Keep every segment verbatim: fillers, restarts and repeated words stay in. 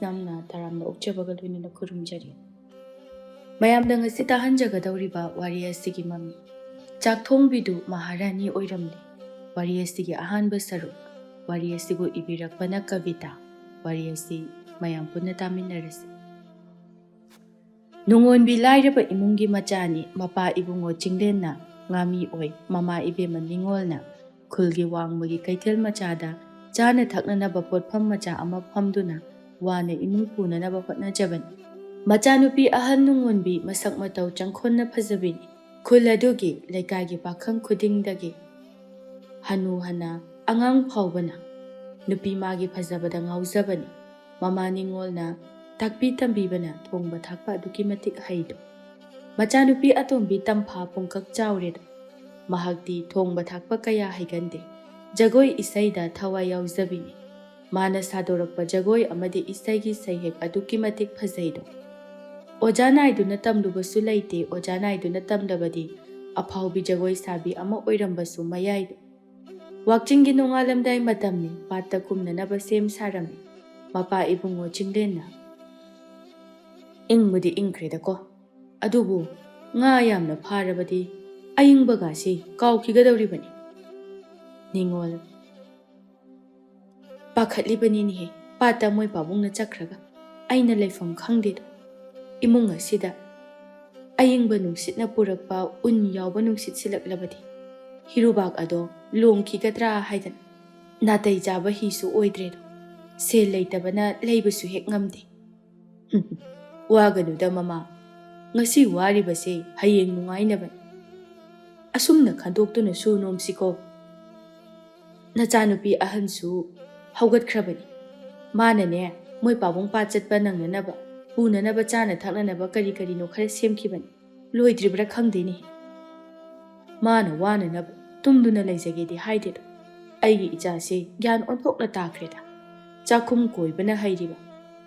ꯅꯝꯅ ꯇꯔꯥꯝꯅ ꯑꯣꯛꯆꯕꯒ ꯂꯣꯏꯅꯅ ꯈꯨꯔꯨꯝꯖꯔꯤ꯫ ꯃꯌꯥꯝꯗ ꯉꯁꯤ ꯇꯥꯍꯟꯖꯒꯗꯧꯔꯤꯕ ꯋꯥꯔꯤ ꯑꯁꯤꯒꯤ ꯃꯃꯤꯡ ꯆꯥꯛꯊꯣꯡꯕꯤꯗꯨ ꯃꯍꯥꯔꯥꯅꯤ ꯑꯣꯏꯔꯝꯂꯦ꯫ ꯋꯥꯔꯤ ꯑꯁꯤꯒꯤ ꯑꯍꯥꯟꯕ ꯁꯔꯨꯛ꯫ ꯋꯥꯔꯤ ꯑꯁꯤꯕꯨ ꯏꯕꯤꯔꯛꯄꯅ ꯀꯕꯤꯇꯥ꯫ ꯋꯥꯔꯤ ꯑꯁꯤ ꯃꯌꯥꯝ ꯄꯨꯟꯅ ꯇꯥꯃꯤꯟꯅꯔꯁꯤ꯫ ꯅꯨꯡꯉꯣꯟꯕꯤ ꯂꯥꯏꯔꯕ ꯏꯃꯨꯡꯒꯤ ꯃꯆꯥꯅꯤ꯫ ꯃꯄꯥ ꯏꯕꯨꯡꯉꯣ ꯆꯤꯡꯂꯦꯟꯅ ꯉꯥꯃꯤ ꯑꯣꯏ꯫ ꯃꯃꯥ ꯏꯕꯦꯝꯃ ꯅꯤꯉꯣꯜꯅ ꯈꯨꯜꯒꯤ ꯋꯥꯡꯃꯒꯤ ꯀꯩꯊꯦꯜ ꯃꯆꯥꯗ ꯆꯥꯅ ꯊꯛꯅꯅꯕ ꯄꯣꯠꯐꯝ ꯃꯆꯥ ꯑꯃ ꯐꯝꯗꯨꯅ ꯋꯥꯅ ꯏꯃꯨꯡ ꯄꯨꯅꯅꯕ ꯍꯣꯠꯅꯖꯕꯅꯤ꯫ ꯃꯆꯥꯅꯨꯄꯤ ꯑꯍꯜ ꯅꯨꯡꯉꯣꯟꯕꯤ ꯃꯁꯛ ꯃꯇꯧ ꯆꯪꯈꯣꯟꯅ ꯐꯖꯕꯤꯅꯤ꯫ ꯈꯨꯜ ꯑꯗꯨꯒꯤ ꯂꯩꯀꯥꯏꯒꯤ ꯄꯥꯈꯪ ꯈꯨꯗꯤꯡꯗꯒꯤ ꯍꯅꯨ ꯍꯅꯥ ꯑꯉꯥꯡ ꯐꯥꯎꯕꯅ ꯅꯨꯄꯤ ꯃꯥꯒꯤ ꯐꯖꯕꯗ ꯉꯥꯎꯖꯕꯅꯤ꯫ ꯃꯃꯥ ꯅꯤꯉꯣꯜꯅ ꯇꯥꯛꯄꯤ ꯇꯝꯕꯤꯕꯅ ꯊꯣꯡꯕ ꯊꯥꯛꯄ ꯑꯗꯨꯛꯀꯤ ꯃꯇꯤꯛ ꯍꯩꯗꯣ꯫ ꯃꯆꯥꯅꯨꯄꯤ ꯑꯇꯣꯝꯕꯤ ꯇꯝꯐꯥ ꯄꯨꯡꯀꯛ ꯆꯥꯎꯔꯦꯗꯣ꯫ ꯃꯍꯥꯛꯇꯤ ꯊꯣꯡꯕ ꯊꯥꯛꯄ ꯀꯌꯥ ꯍꯩꯒꯟꯗꯦ꯫ ꯖꯒꯣꯏ ꯏꯁꯩꯗ ꯊꯋꯥꯏ ꯌꯥꯎꯖꯕꯤꯅꯤ꯫ ꯃꯥꯅ ꯁꯥꯗꯣꯔꯛꯄ ꯖꯒꯣꯏ ꯑꯃꯗꯤ ꯏꯁꯩꯒꯤ ꯁꯩꯍꯦꯛ ꯑꯗꯨꯛꯀꯤ ꯃꯇꯤꯛ ꯐꯖꯩꯗꯣ꯫ ꯑꯣꯖꯥ ꯅꯥꯏꯗꯨꯅ ꯇꯝꯂꯨꯕꯁꯨ ꯂꯩꯇꯦ꯫ ꯑꯣꯖꯥ ꯅꯥꯏꯗꯨꯅ ꯇꯝꯂꯕꯗꯤ ꯑꯐꯥꯎꯕꯤ ꯖꯒꯣꯏ ꯁꯥꯕꯤ ꯑꯃ ꯑꯣꯏꯔꯝꯕꯁꯨ ꯃꯌꯥꯏꯗꯣ꯫ ꯋꯥꯛꯆꯤꯡꯒꯤ ꯅꯣꯡꯉꯥꯜꯂꯝꯗꯥꯏ ꯃꯇꯝꯅꯤ꯫ ꯄꯥꯠꯇ ꯀꯨꯝꯅꯅꯕ ꯁꯦꯝ ꯁꯥꯔꯝꯃꯤ꯫ ꯃꯄꯥ ꯏꯕꯨꯡꯉꯣ ꯆꯤꯡꯂꯦꯟꯅ, "ꯏꯪꯕꯨꯗꯤ ꯏꯪꯈ꯭ꯔꯦꯗꯀꯣ, ꯑꯗꯨꯕꯨ ꯉꯥ ꯌꯥꯝꯅ ꯐꯥꯔꯕꯗꯤ ꯑꯏꯪꯕꯒꯥꯁꯤ ꯀꯥꯎꯈꯤꯒꯗꯧꯔꯤꯕꯅꯤ꯫" ꯅꯤꯉꯣꯜ, "ꯄꯥꯈꯠꯂꯤꯕꯅꯤꯅꯦꯍꯦ, ꯄꯥꯠꯇ ꯃꯣꯏ ꯄꯥꯕꯨꯡꯅ ꯆꯠꯈ꯭ꯔꯒ ꯑꯩꯅ ꯂꯩꯐꯝ ꯈꯪꯗꯦꯗꯣ꯫ ꯏꯃꯨꯡ ꯑꯁꯤꯗ ꯑꯏꯪꯕ ꯅꯨꯡꯁꯤꯠꯅ ꯄꯨꯔꯛꯄ ꯎꯟ ꯌꯥꯎꯕ ꯅꯨꯡꯁꯤꯠ ꯁꯤꯜꯂꯛꯂꯕꯗꯤ ꯍꯤꯔꯨꯕꯥꯛ ꯑꯗꯣ ꯂꯣꯡꯈꯤꯒꯗ꯭ꯔꯥ ꯍꯥꯏꯗꯅ꯫ ꯅꯥꯇꯩ ꯆꯥꯕ ꯍꯤꯁꯨ ꯑꯣꯏꯗ꯭ꯔꯦꯗꯣ꯫ ꯁꯦꯜ ꯂꯩꯇꯕꯅ ꯂꯩꯕꯁꯨ ꯍꯦꯛ ꯉꯝꯗꯦ꯫" "ꯋꯥꯒꯅꯨꯗ ꯃꯃꯥ, ꯉꯁꯤ ꯋꯥꯔꯤꯕꯁꯦ ꯍꯌꯦꯡ ꯅꯨꯡꯉꯥꯏꯅꯕꯅꯤ꯫ ꯑꯁꯨꯝꯅ ꯈꯟꯗꯣꯛꯇꯨꯅꯁꯨ ꯅꯣꯝꯁꯤꯀꯣ꯫" ꯅꯆꯥꯅꯨꯄꯤ ꯑꯍꯟꯁꯨ ꯍꯧꯒꯠꯈ꯭ꯔꯕꯅꯤ꯫ ꯃꯥꯅꯅꯦ, ꯃꯣꯏ ꯄꯥꯕꯨꯡ ꯄꯥꯠ ꯆꯠꯄ ꯅꯪꯅꯅꯕ, ꯄꯨꯅꯅꯕ ꯆꯥꯅ ꯊꯛꯅꯅꯕ ꯀꯔꯤ ꯀꯔꯤꯅꯣ ꯈꯔ ꯁꯦꯝꯈꯤꯕꯅꯤ꯫ ꯂꯣꯏꯗ꯭ꯔꯤꯕ꯭ꯔꯥ ꯈꯪꯗꯦꯅꯦ꯫ ꯃꯥꯅ ꯋꯥꯅꯅꯕ ꯇꯨꯝꯗꯨꯅ ꯂꯩꯖꯒꯦꯗꯤ ꯍꯥꯏꯗꯦꯗꯣ꯫ ꯑꯩꯒꯤ ꯏꯆꯥꯁꯦ ꯒ꯭ꯌꯥꯟ ꯑꯣꯟꯊꯣꯛꯅ ꯇꯥꯈ꯭ꯔꯦꯗ꯫ ꯆꯥꯛꯈꯨꯝ ꯀꯣꯏꯕꯅ ꯍꯩꯔꯤꯕ,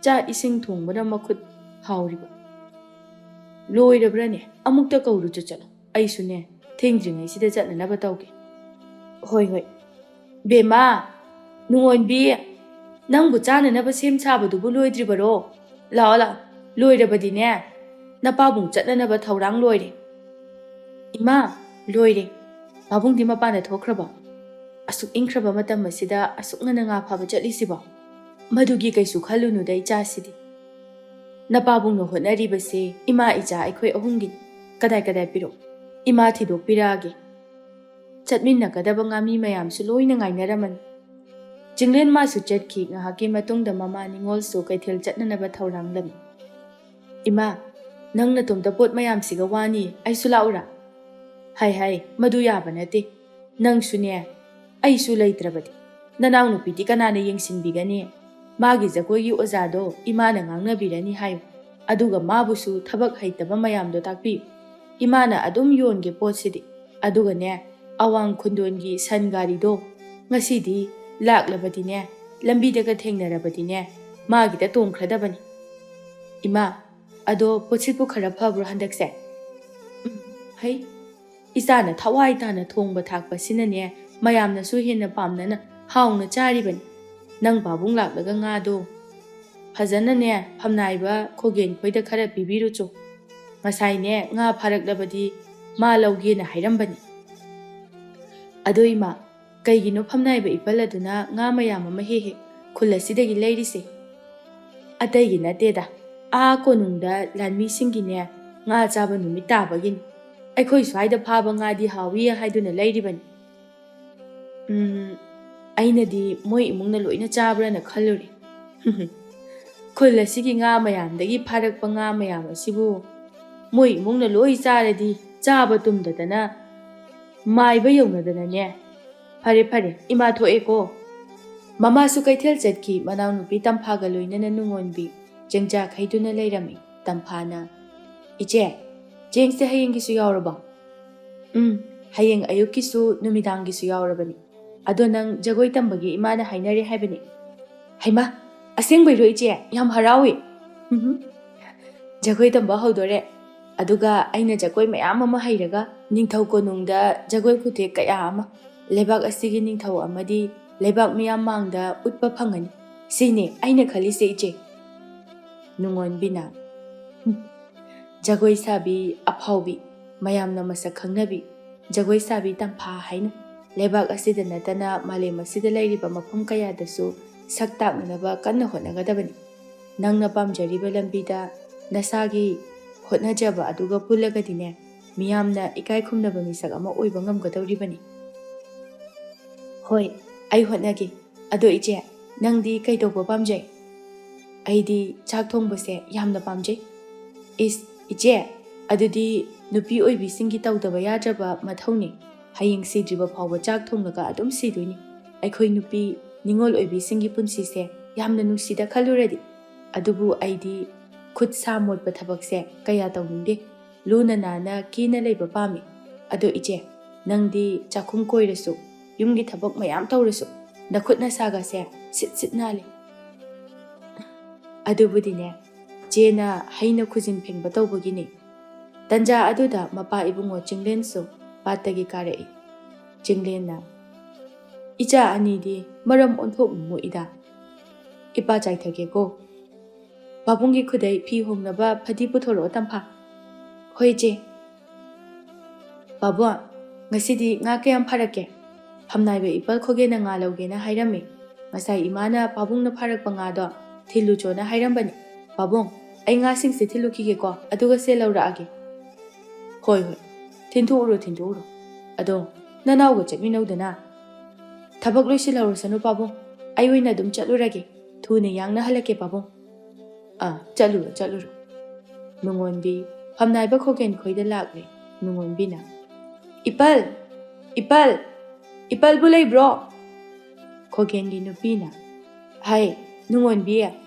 ꯆꯥꯛ ꯏꯁꯤꯡ ꯊꯣꯡꯕꯅ ꯃꯈꯨꯠ ꯍꯥꯎꯔꯤꯕ꯫ ꯂꯣꯏꯔꯕ꯭ꯔꯅꯦ? ꯑꯃꯨꯛꯇ ꯀꯧꯔꯨꯆꯣ ꯆꯠꯂꯣ꯫ ꯑꯩꯁꯨꯅꯦ, ꯊꯦꯡꯗ꯭ꯔꯤꯉꯩꯁꯤꯗ ꯆꯠꯅꯅꯕ ꯇꯧꯒꯦ꯫ ꯍꯣꯏ, ꯍꯣꯏ꯫ ꯕꯦꯝꯃ, ꯅꯨꯡꯉꯣꯟꯕꯤ, "ꯅꯪꯕꯨ ꯆꯥꯅꯅꯕ ꯁꯦꯝ ꯁꯥꯕꯗꯨꯕꯨ ꯂꯣꯏꯗ꯭ꯔꯤꯕꯔꯣ? ꯂꯥꯛꯑꯣ, ꯂꯥꯛꯑꯣ, ꯂꯣꯏꯔꯕꯗꯤꯅꯦ, ꯅꯄꯥꯕꯨꯡ ꯆꯠꯅꯅꯕ ꯊꯧꯔꯥꯡ ꯂꯣꯏꯔꯦ꯫" "ꯏꯃꯥ, ꯂꯣꯏꯔꯦ꯫ ꯄꯥꯕꯨꯡꯗꯤ ꯃꯄꯥꯟꯗ ꯊꯣꯛꯈ꯭ꯔꯕꯣ? ꯑꯁꯨꯛ ꯏꯪꯈ꯭ꯔꯕ ꯃꯇꯝ ꯑꯁꯤꯗ ꯑꯁꯨꯛ ꯉꯟꯅ ꯉꯥ ꯐꯥꯕ ꯆꯠꯂꯤꯁꯤꯕꯣ?" "ꯃꯗꯨꯒꯤ ꯀꯩꯁꯨ ꯈꯜꯂꯨꯅꯨꯗ, ꯏꯆꯥꯁꯤꯗꯤ꯫ ꯅꯄꯥꯕꯨꯡꯅ ꯍꯣꯠꯅꯔꯤꯕꯁꯦ ꯏꯃꯥ ꯏꯆꯥ ꯑꯩꯈꯣꯏ ꯑꯍꯨꯝꯒꯤꯅꯤ꯫ ꯀꯗꯥꯏ ꯀꯗꯥꯏ ꯄꯤꯔꯛꯑꯣ, ꯏꯃꯥ ꯊꯤꯗꯣꯛꯄꯤꯔꯛꯑꯒꯦ꯫" ꯆꯠꯃꯤꯟꯅꯒꯗꯕ ꯉꯥꯃꯤ ꯃꯌꯥꯝꯁꯨ ꯂꯣꯏꯅ ꯉꯥꯏꯅꯔꯝꯃꯅꯤ꯫ ꯆꯤꯡꯂꯦꯟ ꯃꯥꯁꯨ ꯆꯠꯈꯤ꯫ ꯉꯥꯏꯍꯥꯛꯀꯤ ꯃꯇꯨꯡꯗ ꯃꯃꯥ ꯅꯤꯉꯣꯜꯁꯨ ꯀꯩꯊꯦꯜ ꯆꯠꯅꯅꯕ ꯊꯧꯔꯥꯡꯂꯝꯃꯤ꯫ "ꯏꯃꯥ, ꯅꯪ ꯅꯇꯣꯝꯇ ꯄꯣꯠ ꯃꯌꯥꯝꯁꯤꯒ ꯋꯥꯅꯤ, ꯑꯩꯁꯨ ꯂꯥꯛꯎꯔꯥ?" "ꯍꯥꯏ, ꯍꯥꯏ, ꯃꯗꯨ ꯌꯥꯕ ꯅꯠꯇꯦ꯫ ꯅꯪꯁꯨꯅꯦ, ꯑꯩꯁꯨ ꯂꯩꯇ꯭ꯔꯕꯗꯤ ꯅꯅꯥꯎꯅꯨꯄꯤꯗꯤ ꯀꯅꯥꯅ ꯌꯦꯡꯁꯤꯟꯕꯤꯒꯅꯤ? ꯃꯥꯒꯤ ꯖꯒꯣꯏꯒꯤ ꯑꯣꯖꯥꯗꯣ ꯏꯃꯥꯅ ꯉꯥꯡꯅꯕꯤꯔꯅꯤ ꯍꯥꯏꯌꯨ꯫ ꯑꯗꯨꯒ ꯃꯥꯕꯨꯁꯨ ꯊꯕꯛ ꯍꯩꯇꯕ ꯃꯌꯥꯝꯗꯣ ꯇꯥꯛꯄꯤꯌꯨ꯫ ꯏꯃꯥꯅ ꯑꯗꯨꯝ ꯌꯣꯟꯒꯦ ꯄꯣꯠꯁꯤꯗꯤ꯫ ꯑꯗꯨꯒꯅꯦ, ꯑꯋꯥꯡ ꯈꯨꯟꯗꯣꯟꯒꯤ ꯁꯟ ꯒꯥꯔꯤꯗꯣ ꯉꯁꯤꯗꯤ ꯂꯥꯛꯂꯕꯗꯤꯅꯦ, ꯂꯝꯕꯤꯗꯒ ꯊꯦꯡꯅꯔꯕꯗꯤꯅꯦ, ꯃꯥꯒꯤꯗ ꯇꯣꯡꯈ꯭ꯔꯗꯕꯅꯤ꯫" "ꯏꯃꯥ, ꯑꯗꯣ ꯄꯣꯠꯁꯤꯠꯄꯨ ꯈꯔ ꯐꯕ꯭ꯔꯣ ꯍꯟꯗꯛꯁꯦ?" "ꯎꯝ, ꯐꯩ꯫ ꯏꯆꯥꯅ ꯊꯋꯥꯏ ꯇꯥꯅ ꯊꯣꯡꯕ ꯊꯥꯛꯄꯁꯤꯅꯅꯦ, ꯃꯌꯥꯝꯅꯁꯨ ꯍꯦꯟꯅ ꯄꯥꯝꯅꯅ ꯍꯥꯎꯅ ꯆꯥꯔꯤꯕꯅꯤ꯫ ꯅꯪ ꯄꯥꯕꯨꯡ ꯂꯥꯛꯂꯒ ꯉꯥꯗꯣ ꯐꯖꯅꯅꯦ, ꯐꯝꯅꯥꯏꯕ ꯈꯣꯒꯦꯟ ꯈꯣꯏꯗ ꯈꯔ ꯄꯤꯕꯤꯔꯨꯆꯣ꯫ ꯉꯁꯥꯏꯅꯦ, ꯉꯥ ꯐꯥꯔꯛꯂꯕꯗꯤ ꯃꯥ ꯂꯧꯒꯦꯅ ꯍꯥꯏꯔꯝꯕꯅꯤ꯫" "ꯑꯗꯣ ꯏꯃꯥ, ꯀꯩꯒꯤꯅꯣ ꯐꯝꯅꯥꯏꯕ ꯏꯄꯜ ꯑꯗꯨꯅ ꯉꯥ ꯃꯌꯥꯝ ꯑꯃ ꯍꯦꯛ ꯍꯦꯛ ꯈꯨꯜ ꯑꯁꯤꯗꯒꯤ ꯂꯩꯔꯤꯁꯦ?" "ꯑꯇꯩꯒꯤ ꯅꯠꯇꯦꯗ, ꯑꯥ ꯀꯣꯅꯨꯡꯗ ꯂꯥꯟꯃꯤꯁꯤꯡꯒꯤꯅꯦ, ꯉꯥ ꯆꯥꯕ ꯅꯨꯃꯤꯠ ꯇꯥꯕꯒꯤꯅꯤ꯫ ꯑꯩꯈꯣꯏ ꯁ꯭ꯋꯥꯏꯗ ꯐꯥꯕ ꯉꯥꯗꯤ ꯍꯥꯎꯏ ꯍꯥꯏꯗꯨꯅ ꯂꯩꯔꯤꯕꯅꯤ꯫" "ꯎꯝ, ꯑꯩꯅꯗꯤ ꯃꯣꯏ ꯏꯃꯨꯡꯅ ꯂꯣꯏꯅ ꯆꯥꯕ꯭ꯔꯥꯅ ꯈꯜꯂꯨꯔꯦ꯫" "ꯈꯨꯜ ꯑꯁꯤꯒꯤ ꯉꯥ ꯃꯌꯥꯝꯗꯒꯤ ꯐꯥꯔꯛꯄ ꯉꯥ ꯃꯌꯥꯝ ꯑꯁꯤꯕꯨ ꯃꯣꯏ ꯏꯃꯨꯡꯅ ꯂꯣꯏ ꯆꯥꯔꯗꯤ ꯆꯥꯕ ꯇꯨꯝꯗꯗꯅ ꯃꯥꯏꯕ ꯌꯧꯅꯗꯅꯅꯦ꯫ ꯐꯔꯦ, ꯐꯔꯦ, ꯏꯃꯥ ꯊꯣꯛꯑꯦꯀꯣ꯫" ꯃꯃꯥꯁꯨ ꯀꯩꯊꯦꯜ ꯆꯠꯈꯤ꯫ ꯃꯅꯥꯎꯅꯨꯄꯤ ꯇꯝꯐꯥꯒ ꯂꯣꯏꯅꯅ ꯅꯨꯡꯉꯣꯟꯕꯤ ꯆꯦꯡꯖꯥꯛ ꯍꯩꯗꯨꯅ ꯂꯩꯔꯝꯃꯤ꯫ ꯇꯝꯐꯥꯅ, "ꯏꯆꯦ, ꯆꯦꯡꯁꯦ ꯍꯌꯦꯡꯒꯤꯁꯨ ꯌꯥꯎꯔꯕꯣ?" "ꯎꯝ, ꯍꯌꯦꯡ ꯑꯌꯨꯛꯀꯤꯁꯨ ꯅꯨꯃꯤꯗꯥꯡꯒꯤꯁꯨ ꯌꯥꯎꯔꯕꯅꯤ꯫ ꯑꯗꯣ ꯅꯪ ꯖꯒꯣꯏ ꯇꯝꯕꯒꯤ ꯏꯃꯥꯅ ꯍꯥꯏꯅꯔꯦ ꯍꯥꯏꯕꯅꯤ꯫" "ꯍꯩꯃꯥ, ꯑꯁꯦꯡꯕꯩꯔꯣ ꯏꯆꯦ? ꯌꯥꯝ ꯍꯔꯥꯎꯏ꯫" "ꯎꯝꯍꯨꯝ꯫ ꯖꯒꯣꯏ ꯇꯝꯕ ꯍꯧꯗꯣꯔꯦ꯫ ꯑꯗꯨꯒ ꯑꯩꯅ ꯖꯒꯣꯏ ꯃꯌꯥꯝ ꯑꯃ ꯍꯩꯔꯒ ꯅꯤꯡꯊꯧ ꯀꯣꯅꯨꯡꯗ ꯖꯒꯣꯏ ꯈꯨꯊꯦꯛ ꯀꯌꯥ ꯑꯃ ꯂꯩꯕꯥꯛ ꯑꯁꯤꯒꯤ ꯅꯤꯡꯊꯧ ꯑꯃꯗꯤ ꯂꯩꯕꯥꯛ ꯃꯤꯌꯥꯝ ꯃꯥꯡꯗ ꯎꯠꯄ ꯐꯪꯒꯅꯤ꯫" ꯁꯤꯅꯦ ꯑꯩꯅ ꯈꯜꯂꯤꯁꯦ, ꯏꯆꯦ꯫ ꯅꯨꯡꯉꯣꯟꯕꯤꯅ, "ꯍꯨꯝ, ꯖꯒꯣꯏ ꯁꯥꯕꯤ ꯑꯐꯥꯎꯕꯤ, ꯃꯌꯥꯝꯅ ꯃꯁꯛ ꯈꯪꯅꯕꯤ, ꯖꯒꯣꯏ ꯁꯥꯕꯤ ꯇꯝꯐꯥ ꯍꯥꯏꯅ ꯂꯩꯕꯥꯛ ꯑꯁꯤꯗ ꯅꯠꯇꯅ ꯃꯥꯂꯦꯝ ꯑꯁꯤꯗ ꯂꯩꯔꯤꯕ ꯃꯐꯝ ꯀꯌꯥꯗꯁꯨ ꯁꯛ ꯇꯥꯛꯅꯅꯕ ꯀꯟꯅ ꯍꯣꯠꯅꯒꯗꯕꯅꯤ꯫ ꯅꯪꯅ ꯄꯥꯝꯖꯔꯤꯕ ꯂꯝꯕꯤꯗ ꯅꯁꯥꯒꯤ ꯍꯣꯠꯅꯖꯕ ꯑꯗꯨꯒ ꯄꯨꯜꯂꯒꯗꯤꯅꯦ, ꯃꯤꯌꯥꯝꯅ ꯏꯀꯥꯏ ꯈꯨꯝꯅꯕ ꯃꯤꯁꯛ ꯑꯃ ꯑꯣꯏꯕ ꯉꯝꯒꯗꯧꯔꯤꯕꯅꯤ꯫" "ꯍꯣꯏ, ꯑꯩ ꯍꯣꯠꯅꯒꯦ꯫ ꯑꯗꯣ ꯏꯆꯦ, ꯅꯪꯗꯤ ꯀꯩꯗꯧꯕ ꯄꯥꯝꯖꯩ?" "ꯑꯩꯗꯤ ꯆꯥꯛ ꯊꯣꯡꯕꯁꯦ ꯌꯥꯝꯅ ꯄꯥꯝꯖꯩ꯫" "ꯏꯁ, ꯏꯆꯦ, ꯑꯗꯨꯗꯤ ꯅꯨꯄꯤ ꯑꯣꯏꯕꯤꯁꯤꯡꯒꯤ ꯇꯧꯗꯕ ꯌꯥꯗ꯭ꯔꯕ ꯃꯊꯧꯅꯤ꯫ ꯍꯌꯦꯡ ꯁꯤꯗ꯭ꯔꯤꯕ ꯐꯥꯎꯕ ꯆꯥꯛ ꯊꯣꯡꯂꯒ ꯑꯗꯨꯝ ꯁꯤꯗꯣꯏꯅꯤ꯫ ꯑꯩꯈꯣꯏ ꯅꯨꯄꯤ ꯅꯤꯉꯣꯜ ꯑꯣꯏꯕꯤꯁꯤꯡꯒꯤ ꯄꯨꯟꯁꯤꯁꯦ ꯌꯥꯝꯅ ꯅꯨꯡꯁꯤꯗ ꯈꯜꯂꯨꯔꯗꯤ꯫ ꯑꯗꯨꯕꯨ ꯑꯩꯗꯤ ꯈꯨꯠ ꯁꯥ ꯃꯣꯠꯄ ꯊꯕꯛꯁꯦ ꯀꯌꯥ ꯇꯧꯅꯤꯡꯗꯦ꯫ ꯂꯨꯅ ꯅꯥꯟꯅ ꯀꯦꯅ ꯂꯩꯕ ꯄꯥꯝꯃꯤ꯫ ꯑꯗꯣ ꯏꯆꯦ, ꯅꯪꯗꯤ ꯆꯥꯛꯈꯨꯝ ꯀꯣꯏꯔꯁꯨ, ꯌꯨꯝꯒꯤ ꯊꯕꯛ ꯃꯌꯥꯝ ꯇꯧꯔꯁꯨ, ꯅꯈꯨꯠ ꯅꯁꯥꯒꯁꯦ ꯁꯤꯠ ꯁꯤꯠ ꯅꯥꯜꯂꯤ꯫" ꯑꯗꯨꯕꯨꯗꯤꯅꯦ, ꯆꯦꯅ ꯍꯩꯅ ꯈꯨꯖꯤꯟ ꯐꯦꯡꯕ ꯇꯧꯕꯒꯤꯅꯤ꯫ ꯇꯟꯖꯥ ꯑꯗꯨꯗ ꯃꯄꯥ ꯏꯕꯨꯡꯉꯣ ꯆꯤꯡꯂꯦꯟꯁꯨ ꯄꯥꯠꯇꯒꯤ ꯀꯥꯔꯛꯏ꯫ ꯆꯤꯡꯂꯦꯟꯅ, "ꯏꯆꯥ ꯑꯅꯤꯗꯤ ꯃꯔꯝ ꯑꯣꯟꯊꯣꯛꯅ ꯃꯣꯛꯏꯗ꯫ ꯏꯄꯥ ꯆꯥꯏꯊꯒꯦꯀꯣ꯫ ꯄꯥꯕꯨꯡꯒꯤ ꯈꯨꯗꯩ ꯐꯤ ꯍꯣꯡꯅꯕ ꯐꯗꯤ ꯄꯨꯊꯣꯔꯛꯑꯣ, ꯇꯝꯐꯥ꯫" "ꯍꯣꯏ, ꯏꯆꯦ꯫" "ꯄꯥꯕꯨꯡ, ꯉꯁꯤꯗꯤ ꯉꯥ ꯀꯌꯥꯝ ꯐꯥꯔꯛꯀꯦ?" "ꯐꯝꯅꯥꯏꯕ ꯏꯄꯜ ꯈꯣꯒꯦꯅ ꯉꯥ ꯂꯧꯒꯦꯅ ꯍꯥꯏꯔꯝꯃꯤ꯫ ꯉꯁꯥꯏ ꯏꯃꯥꯅ ꯄꯥꯕꯨꯡꯅ ꯐꯥꯔꯛꯄ ꯉꯥꯗꯣ ꯊꯤꯜꯂꯨꯆꯣꯅ ꯍꯥꯏꯔꯝꯕꯅꯤ꯫ ꯄꯥꯕꯨꯡ, ꯑꯩ ꯉꯥꯁꯤꯡꯁꯦ ꯊꯤꯜꯂꯨꯈꯤꯒꯦꯀꯣ, ꯑꯗꯨꯒ ꯁꯦ ꯂꯧꯔꯛꯑꯒꯦ꯫" "ꯍꯣꯏ, ꯍꯣꯏ, ꯊꯤꯟꯗꯣꯛꯎꯔꯣ, ꯊꯤꯟꯗꯣꯛꯎꯔꯣ꯫ ꯑꯗꯣ ꯅꯅꯥꯎꯒ ꯆꯠꯃꯤꯟꯅꯧꯗꯅ꯫" "ꯊꯕꯛ ꯂꯣꯏꯁꯤꯜꯍꯧꯔꯁꯅꯨ ꯄꯥꯕꯨꯡ, ꯑꯩ ꯑꯣꯏꯅ ꯑꯗꯨꯝ ꯆꯠꯂꯨꯔꯒꯦ꯫ ꯊꯨꯅ ꯌꯥꯡꯅ ꯍꯜꯂꯛꯀꯦ ꯄꯥꯕꯨꯡ꯫" "ꯑꯥ, ꯆꯠꯂꯨꯔꯣ, ꯆꯠꯂꯨꯔꯣ꯫" ꯅꯨꯡꯉꯣꯟꯕꯤ ꯐꯝꯅꯥꯏꯕ ꯈꯣꯒꯦꯟ ꯈꯣꯏꯗ ꯂꯥꯛꯂꯦ꯫ ꯅꯨꯡꯉꯣꯟꯕꯤꯅ, "ꯏꯄꯜ! ꯏꯄꯜ! ꯏꯄꯜꯕꯨ ꯂꯩꯕ꯭ꯔꯣ?" ꯈꯣꯒꯦꯟꯒꯤ ꯅꯨꯄꯤꯅ, "ꯍꯥꯏ, ꯅꯨꯡꯉꯣꯟꯕꯤ,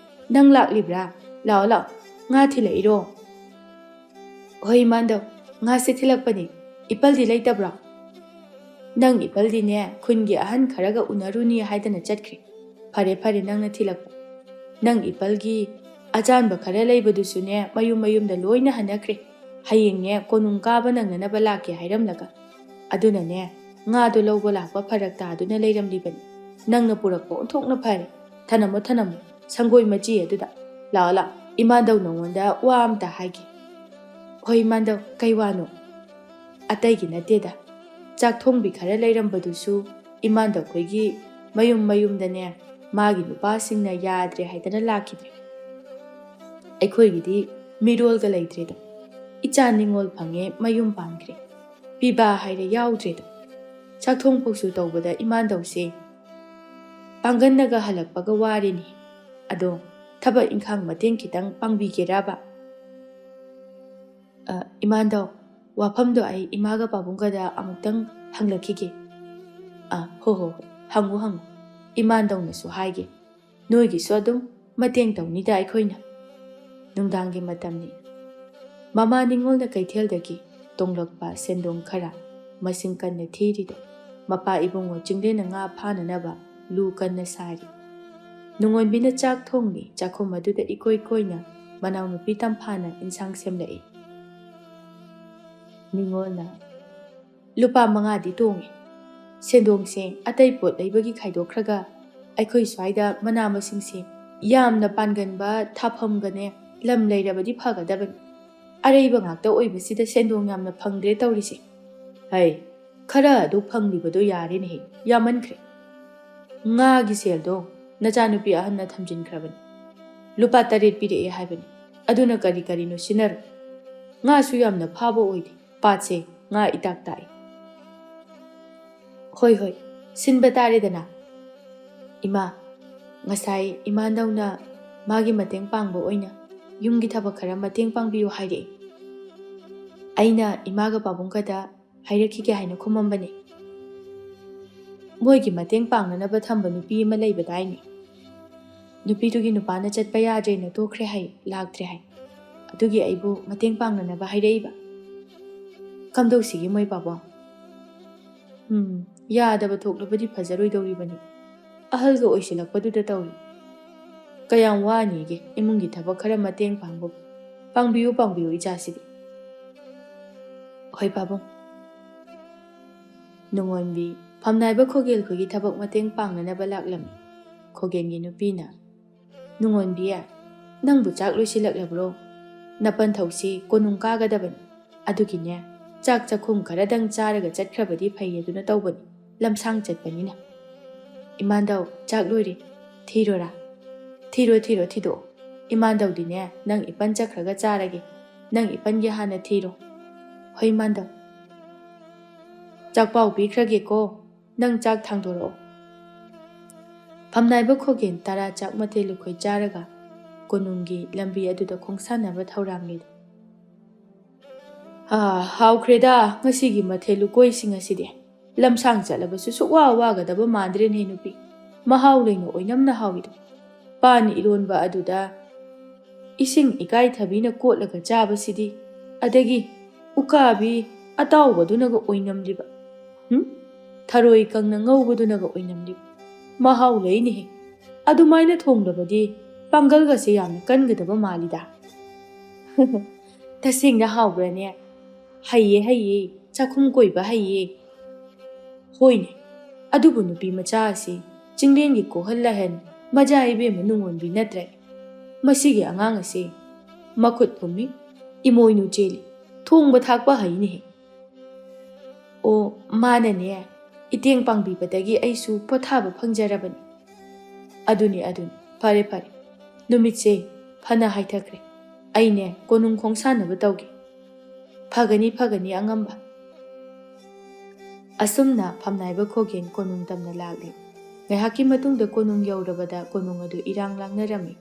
ꯅꯪ ꯂꯥꯛꯂꯤꯕ꯭ꯔꯥ? ꯂꯥꯛꯑꯣ, ꯂꯥꯛꯑꯣ, ꯉꯥ ꯊꯤꯜꯂꯛꯏꯔꯣ?" "ꯍꯣꯏ, ꯏꯃꯥꯟꯗꯧ, ꯉꯥꯁꯦ ꯊꯤꯜꯂꯛꯄꯅꯦ꯫ ꯏꯄꯜꯗꯤ ꯂꯩꯇꯕ꯭ꯔꯣ?" "ꯅꯪ ꯏꯄꯜꯗꯤꯅꯦ, ꯈꯨꯟꯒꯤ ꯑꯍꯟ ꯈꯔꯒ ꯎꯅꯔꯨꯅꯤ ꯍꯥꯏꯗꯅ ꯆꯠꯈ꯭ꯔꯦ꯫ ꯐꯔꯦ, ꯐꯔꯦ, ꯅꯪꯅ ꯊꯤꯜꯂꯛꯄ꯫ ꯅꯪ ꯏꯄꯜꯒꯤ ꯑꯆꯥꯟꯕ ꯈꯔ ꯂꯩꯕꯗꯨꯁꯨꯅꯦ, ꯃꯌꯨꯝ ꯃꯌꯨꯝꯗ ꯂꯣꯏꯅ ꯍꯟꯅꯈ꯭ꯔꯦ꯫ ꯍꯌꯦꯡꯅꯦ, ꯀꯣꯅꯨꯡ ꯀꯥꯕ ꯅꯪꯅꯅꯕ ꯂꯥꯛꯀꯦ ꯍꯥꯏꯔꯝꯂꯒ꯫ ꯑꯗꯨꯅꯅꯦ, ꯉꯥꯗꯣ ꯂꯧꯕ ꯂꯥꯛꯄ ꯐꯔꯛ ꯇꯥꯗꯨꯅ ꯂꯩꯔꯝꯂꯤꯕꯅꯤ꯫ ꯅꯪꯅ ꯄꯨꯔꯛꯄ ꯑꯣꯟꯊꯣꯛꯅ ꯐꯔꯦ꯫" "ꯊꯅꯝꯃꯣ, ꯊꯅꯝꯃꯣ, ꯁꯪꯒꯣꯏ ꯃꯆꯤ ꯑꯗꯨꯗ꯫ ꯂꯥꯛꯑꯣ, ꯂꯥꯛꯑꯣ, ꯏꯃꯥꯟꯗꯧ ꯅꯉꯣꯟꯗ ꯋꯥ ꯑꯝꯇ ꯍꯥꯏꯒꯦ꯫" "ꯍꯣꯏ ꯏꯃꯥꯟꯗꯧ, ꯀꯩ ꯋꯥꯅꯣ?" "ꯑꯇꯩꯒꯤ ꯅꯠꯇꯦꯗ, ꯆꯥꯛ ꯊꯣꯡꯕꯤ ꯈꯔ ꯂꯩꯔꯝꯕꯗꯨꯁꯨ ꯏꯃꯥꯟꯗꯧ ꯈꯣꯏꯒꯤ ꯃꯌꯨꯝ ꯃꯌꯨꯝꯗꯅꯦ, ꯃꯥꯒꯤ ꯅꯨꯄꯥꯁꯤꯡꯅ ꯌꯥꯗ꯭ꯔꯦ ꯍꯥꯏꯗꯅ ꯂꯥꯛꯈꯤꯗ꯭ꯔꯦ꯫ ꯑꯩꯈꯣꯏꯒꯤꯗꯤ ꯃꯤꯔꯣꯜꯒ ꯂꯩꯇ꯭ꯔꯦꯗꯣ꯫ ꯏꯆꯥ ꯅꯤꯉꯣꯜ ꯐꯪꯉꯦ, ꯃꯌꯨꯝ ꯄꯥꯟꯈ꯭ꯔꯦ, ꯄꯤꯕꯥ ꯍꯥꯏꯔꯦ ꯌꯥꯎꯗ꯭ꯔꯦꯗꯣ꯫ ꯆꯥꯛ ꯊꯣꯡ ꯐꯥꯎꯁꯨ ꯇꯧꯕꯗ ꯏꯃꯥꯟꯗꯧꯁꯦ ꯄꯥꯡꯒꯟꯅꯒ ꯍꯜꯂꯛꯄꯒ ꯋꯥꯔꯦꯅꯦ꯫ ꯑꯗꯣ ꯊꯕꯛ ꯏꯪꯈꯥꯡ ꯃꯇꯦꯡ ꯈꯤꯇꯪ ꯄꯥꯡꯕꯤꯒꯦꯔꯕ?" "ꯑ, ꯏꯃꯥꯟꯗꯧ, ꯋꯥꯐꯝꯗꯣ ꯑꯩ ꯏꯃꯥꯒ ꯄꯥꯕꯨꯡꯒꯗ ꯑꯃꯨꯛꯇꯪ ꯍꯪꯂꯛꯈꯤꯒꯦ꯫" "ꯑ, ꯍꯣ, ꯍꯣ, ꯍꯣ, ꯍꯪꯉꯨ, ꯍꯪꯉꯨ꯫ ꯏꯃꯥꯟꯗꯧꯅꯁꯨ ꯍꯥꯏꯒꯦ, ꯅꯣꯏꯒꯤꯁꯨ ꯑꯗꯨꯝ ꯃꯇꯦꯡ ꯇꯧꯅꯤꯗ ꯑꯩꯈꯣꯏꯅ꯫" ꯅꯨꯡꯗꯥꯡꯒꯤ ꯃꯇꯝꯅꯤ꯫ ꯃꯃꯥ ꯅꯤꯉꯣꯜꯅ ꯀꯩꯊꯦꯜꯗꯒꯤ ꯇꯣꯡꯂꯛꯄ ꯁꯦꯟꯗꯣꯡ ꯈꯔ ꯃꯁꯤꯡ ꯀꯟꯅ ꯊꯤꯔꯤꯗꯣ, ꯃꯄꯥ ꯏꯕꯨꯡꯉꯣ ꯆꯤꯡꯂꯦꯟꯅ ꯉꯥ ꯐꯥꯅꯅꯕ ꯂꯨ ꯀꯟꯅ ꯁꯥꯔꯤ꯫ ꯅꯨꯡꯉꯣꯟꯕꯤꯅ ꯆꯥꯛ ꯊꯣꯡꯂꯤ꯫ ꯆꯥꯛꯈꯨꯝ ꯑꯗꯨꯗ ꯏꯀꯣꯏ ꯀꯣꯏꯅ ꯃꯅꯥꯎꯅꯨꯄꯤ ꯇꯝꯐꯥꯅ ꯏꯟꯁꯥꯡ ꯁꯦꯝꯂꯛꯏ꯫ ꯅꯤꯉꯣꯜꯅ, "ꯂꯨꯄꯥ ꯃꯉꯥꯗꯤ ꯇꯣꯡꯉꯦ꯫ ꯁꯦꯟꯗꯣꯡꯁꯦ ꯑꯇꯩ ꯄꯣꯠ ꯂꯩꯕꯒꯤ ꯈꯥꯏꯗꯣꯛꯈ꯭ꯔꯒ ꯑꯩꯈꯣꯏ ꯁ꯭ꯋꯥꯏꯗ ꯃꯅꯥ ꯃꯁꯤꯡꯁꯦ ꯌꯥꯝꯅ ꯄꯥꯟꯒꯟꯕ ꯊꯥꯐꯝꯒꯅꯦ ꯂꯝ ꯂꯩꯔꯕꯗꯤ ꯐꯒꯗꯕꯅꯤ꯫ ꯑꯔꯩꯕ ꯉꯥꯛꯇ ꯑꯣꯏꯕꯁꯤꯗ ꯁꯦꯟꯗꯣꯡ ꯌꯥꯝꯅ ꯐꯪꯗ꯭ꯔꯦ ꯇꯧꯔꯤꯁꯦ꯫" "ꯍꯩ, ꯈꯔ ꯑꯗꯨ ꯐꯪꯂꯤꯕꯗꯣ ꯌꯥꯔꯦꯅꯦꯍꯦ, ꯌꯥꯝꯃꯟꯈ꯭ꯔꯦ꯫ ꯉꯥꯒꯤ ꯁꯦꯜꯗꯣ ꯅꯆꯥꯅꯨꯄꯤ ꯑꯍꯟꯅ ꯊꯝꯖꯤꯟꯈ꯭ꯔꯕꯅꯤ꯫ ꯂꯨꯄꯥ ꯇꯔꯦꯠ ꯄꯤꯔꯛꯑꯦ ꯍꯥꯏꯕꯅꯤ꯫ ꯑꯗꯨꯅ ꯀꯔꯤ ꯀꯔꯤꯅꯣ ꯁꯤꯟꯅꯔꯣ꯫ ꯉꯥꯁꯨ ꯌꯥꯝꯅ ꯐꯥꯕ ꯑꯣꯏꯗꯦ꯫ ꯄꯥꯠꯁꯦ ꯉꯥ ꯏꯇꯥꯛ ꯇꯥꯛꯏ꯫" "ꯍꯣꯏ, ꯍꯣꯏ, ꯁꯤꯟꯕ ꯇꯥꯔꯦꯗꯅ꯫" "ꯏꯃꯥ, ꯉꯁꯥꯏ ꯏꯃꯥꯟꯗꯧꯅ ꯃꯥꯒꯤ ꯃꯇꯦꯡ ꯄꯥꯡꯕ ꯑꯣꯏꯅ ꯌꯨꯝꯒꯤ ꯊꯕꯛ ꯈꯔ ꯃꯇꯦꯡ ꯄꯥꯡꯕꯤꯌꯨ ꯍꯥꯏꯔꯛꯏ꯫ ꯑꯩꯅ ꯏꯃꯥꯒ ꯄꯥꯕꯨꯡꯒꯗ ꯍꯥꯏꯔꯛꯈꯤꯒꯦ ꯍꯥꯏꯅ ꯈꯨꯝꯃꯝꯕꯅꯤ꯫ ꯃꯣꯏꯒꯤ ꯃꯇꯦꯡ ꯄꯥꯡꯅꯅꯕ ꯊꯝꯕ ꯅꯨꯄꯤ ꯑꯃ ꯂꯩꯕꯗꯥꯏꯅꯦ? ꯅꯨꯄꯤꯗꯨꯒꯤ ꯅꯨꯄꯥꯅ ꯆꯠꯄ ꯌꯥꯗ꯭ꯔꯦꯅ ꯇꯣꯛꯈ꯭ꯔꯦ ꯍꯥꯏ, ꯂꯥꯛꯇ꯭ꯔꯦ ꯍꯥꯏ꯫ ꯑꯗꯨꯒꯤ ꯑꯩꯕꯨ ꯃꯇꯦꯡ ꯄꯥꯡꯅꯅꯕ ꯍꯥꯏꯔꯛꯏꯕ꯫ ꯀꯝꯗꯧꯁꯤꯒꯦ ꯃꯣꯏ ꯄꯥꯕꯨꯡ?" "ꯎꯝ, ꯌꯥꯗꯕ ꯊꯣꯛꯂꯕꯗꯤ ꯐꯖꯔꯣꯏꯗꯧꯔꯤꯕꯅꯤ꯫ ꯑꯍꯜꯒ ꯑꯣꯏꯁꯤꯜꯂꯛꯄꯗꯨꯗ ꯇꯧꯔꯤ꯫ ꯀꯌꯥꯝ ꯋꯥꯅꯤꯒꯦ ꯏꯃꯨꯡꯒꯤ ꯊꯕꯛ ꯈꯔ ꯃꯇꯦꯡ ꯄꯥꯡꯕꯕꯨ꯫ ꯄꯥꯡꯕꯤꯌꯨ, ꯄꯥꯡꯕꯤꯌꯨ ꯏꯆꯥꯁꯤꯗꯤ꯫" "ꯍꯣꯏ ꯄꯥꯕꯨꯡ꯫" ꯅꯨꯡꯉꯣꯟꯕꯤ ꯐꯝꯅꯥꯏꯕ ꯈꯣꯒꯦꯜ ꯈꯣꯏꯒꯤ ꯊꯕꯛ ꯃꯇꯦꯡ ꯄꯥꯡꯅꯅꯕ ꯂꯥꯛꯂꯝꯃꯤ꯫ ꯈꯣꯒꯦꯟꯒꯤ ꯅꯨꯄꯤꯅ, "ꯅꯨꯡꯉꯣꯟꯕꯤ, ꯅꯪꯕꯨ ꯆꯥꯛ ꯂꯣꯏꯁꯤꯜꯂꯛꯂꯕ꯭ꯔꯣ? ꯅꯄꯟꯊꯧꯁꯤ ꯀꯣꯅꯨꯡ ꯀꯥꯒꯗꯕꯅꯤ꯫ ꯑꯗꯨꯒꯤꯅꯦ, ꯆꯥꯛ ꯆꯥꯛꯈꯨꯝ ꯈꯔꯗꯪ ꯆꯥꯔꯒ ꯆꯠꯈ꯭ꯔꯕꯗꯤ ꯐꯩ ꯑꯗꯨꯅ ꯇꯧꯕꯅꯤ, ꯂꯝꯁꯥꯡ ꯆꯠꯄꯅꯤꯅ꯫ ꯏꯃꯥꯟꯗꯧ, ꯆꯥꯛ ꯂꯣꯏꯔꯦ, ꯊꯤꯔꯣꯔꯥ?" "ꯊꯤꯔꯣ, ꯊꯤꯔꯣ, ꯊꯤꯗꯣꯛꯑꯣ꯫ ꯏꯃꯥꯟꯗꯧꯗꯤꯅꯦ, ꯅꯪ ꯏꯄꯟ ꯆꯠꯈ꯭ꯔꯒ ꯆꯥꯔꯒꯦ꯫ ꯅꯪ ꯏꯄꯟꯒꯤ ꯍꯥꯟꯅ ꯊꯤꯔꯣ꯫" "ꯍꯣꯏ, ꯏꯃꯥꯟꯗꯧ꯫" "ꯆꯥꯛꯄꯥꯎ ꯄꯤꯈ꯭ꯔꯒꯦꯀꯣ, ꯅꯪ ꯆꯥꯛ ꯊꯥꯡꯗꯣꯔꯛꯑꯣ꯫" ꯐꯝꯅꯥꯏꯕ ꯈꯣꯒꯦꯟ ꯇꯔꯥ ꯆꯥꯛ ꯃꯊꯦꯜ ꯂꯨꯀꯣꯏ ꯆꯥꯔꯒ ꯀꯣꯅꯨꯡꯒꯤ ꯂꯝꯕꯤ ꯑꯗꯨꯗ ꯈꯣꯡꯁꯥꯟꯅꯕ ꯊꯧꯔꯥꯡꯂꯤ꯫ "ꯑꯥ, ꯍꯥꯎꯈ꯭ꯔꯦꯗ ꯉꯁꯤꯒꯤ ꯃꯊꯦꯜ ꯂꯨꯀꯣꯏꯁꯤꯡ ꯑꯁꯤꯗꯤ꯫ ꯂꯝꯁꯥꯡ ꯆꯠꯂꯕꯁꯨ ꯁꯨꯛꯋꯥ ꯋꯥꯒꯗꯕ ꯃꯥꯟꯗ꯭ꯔꯦꯅꯦ ꯅꯨꯄꯤ꯫ ꯃꯍꯥꯎ ꯂꯩꯅ ꯑꯣꯏꯅꯝꯅ ꯍꯥꯎꯏꯗꯣ꯫ ꯄꯥꯟ ꯏꯔꯣꯟꯕ ꯑꯗꯨꯗ ꯏꯁꯤꯡ ꯏꯀꯥꯏꯊꯕꯤꯅ ꯀꯣꯠꯂꯒ ꯆꯥꯕꯁꯤꯗꯤ, ꯑꯗꯒꯤ ꯎꯀꯥꯕꯤ ꯑꯇꯥꯎꯕꯗꯨꯅꯒ ꯑꯣꯏꯅꯝꯂꯤꯕ, ꯍꯨꯝ? ꯊꯔꯣꯏ ꯀꯪꯅ ꯉꯧꯕꯗꯨꯅꯒ ꯑꯣꯏꯅꯝꯂꯤꯕ꯫ ꯃꯍꯥꯎ ꯂꯩꯅꯦꯍꯦ꯫ ꯑꯗꯨꯃꯥꯏꯅ ꯊꯣꯡꯂꯕꯗꯤ ꯄꯥꯡꯒꯜꯒꯁꯦ ꯌꯥꯝꯅ ꯀꯟꯒꯗꯕ ꯃꯥꯜꯂꯤꯗ꯫" "ꯇꯁꯦꯡꯅ ꯍꯥꯎꯕ꯭ꯔꯅꯦ?" "ꯍꯩꯌꯦ, ꯍꯩꯌꯦ, ꯆꯥꯛꯈꯨꯝ ꯀꯣꯏꯕ ꯍꯩꯌꯦ꯫" "ꯍꯣꯏꯅꯦ, ꯑꯗꯨꯕꯨ ꯅꯨꯄꯤ ꯃꯆꯥ ꯑꯁꯤ ꯆꯤꯡꯂꯦꯟꯒꯤ ꯀꯣꯍꯜ ꯂꯥꯏꯍꯟ ꯃꯖꯥ ꯏꯕꯦꯝꯃ ꯅꯨꯡꯉꯣꯟꯕꯤ ꯅꯠꯇ꯭ꯔꯦ꯫ ꯃꯁꯤꯒꯤ ꯑꯉꯥꯡ ꯑꯁꯤ ꯃꯈꯨꯠ ꯊꯨꯝꯃꯤ, ꯏꯃꯣꯏꯅꯨ ꯆꯦꯜꯂꯤ, ꯊꯣꯡꯕ ꯊꯥꯛꯄ ꯍꯩꯅꯦꯍꯦ꯫" "ꯑꯣ, ꯃꯥꯅꯅꯦ ꯏꯇꯦꯡ ꯄꯥꯡꯕꯤꯕꯗꯒꯤ ꯑꯩꯁꯨ ꯄꯣꯊꯥꯕ ꯐꯪꯖꯔꯕꯅꯤ꯫" "ꯑꯗꯨꯅꯤ, ꯑꯗꯨꯅꯤ, ꯐꯔꯦ, ꯐꯔꯦ꯫ ꯅꯨꯃꯤꯠꯁꯦ ꯐꯅ ꯍꯥꯏꯊꯈ꯭ꯔꯦ꯫ ꯑꯩꯅꯦ ꯀꯣꯅꯨꯡ ꯈꯣꯡꯁꯥꯟꯅꯕ ꯇꯧꯒꯦ꯫" "ꯐꯒꯅꯤ, ꯐꯒꯅꯤ, ꯑꯉꯝꯕ꯫" ꯑꯁꯨꯝꯅ ꯐꯝꯅꯥꯏꯕ ꯈꯣꯒꯦꯟ ꯀꯣꯅꯨꯡ ꯇꯝꯅ ꯂꯥꯛꯂꯤ꯫ ꯉꯥꯏꯍꯥꯛꯀꯤ ꯃꯇꯨꯡꯗ ꯀꯣꯅꯨꯡ ꯌꯧꯔꯕꯗ ꯀꯣꯅꯨꯡ ꯑꯗꯨ ꯏꯔꯥꯡ ꯂꯥꯡꯅꯔꯝꯃꯤ꯫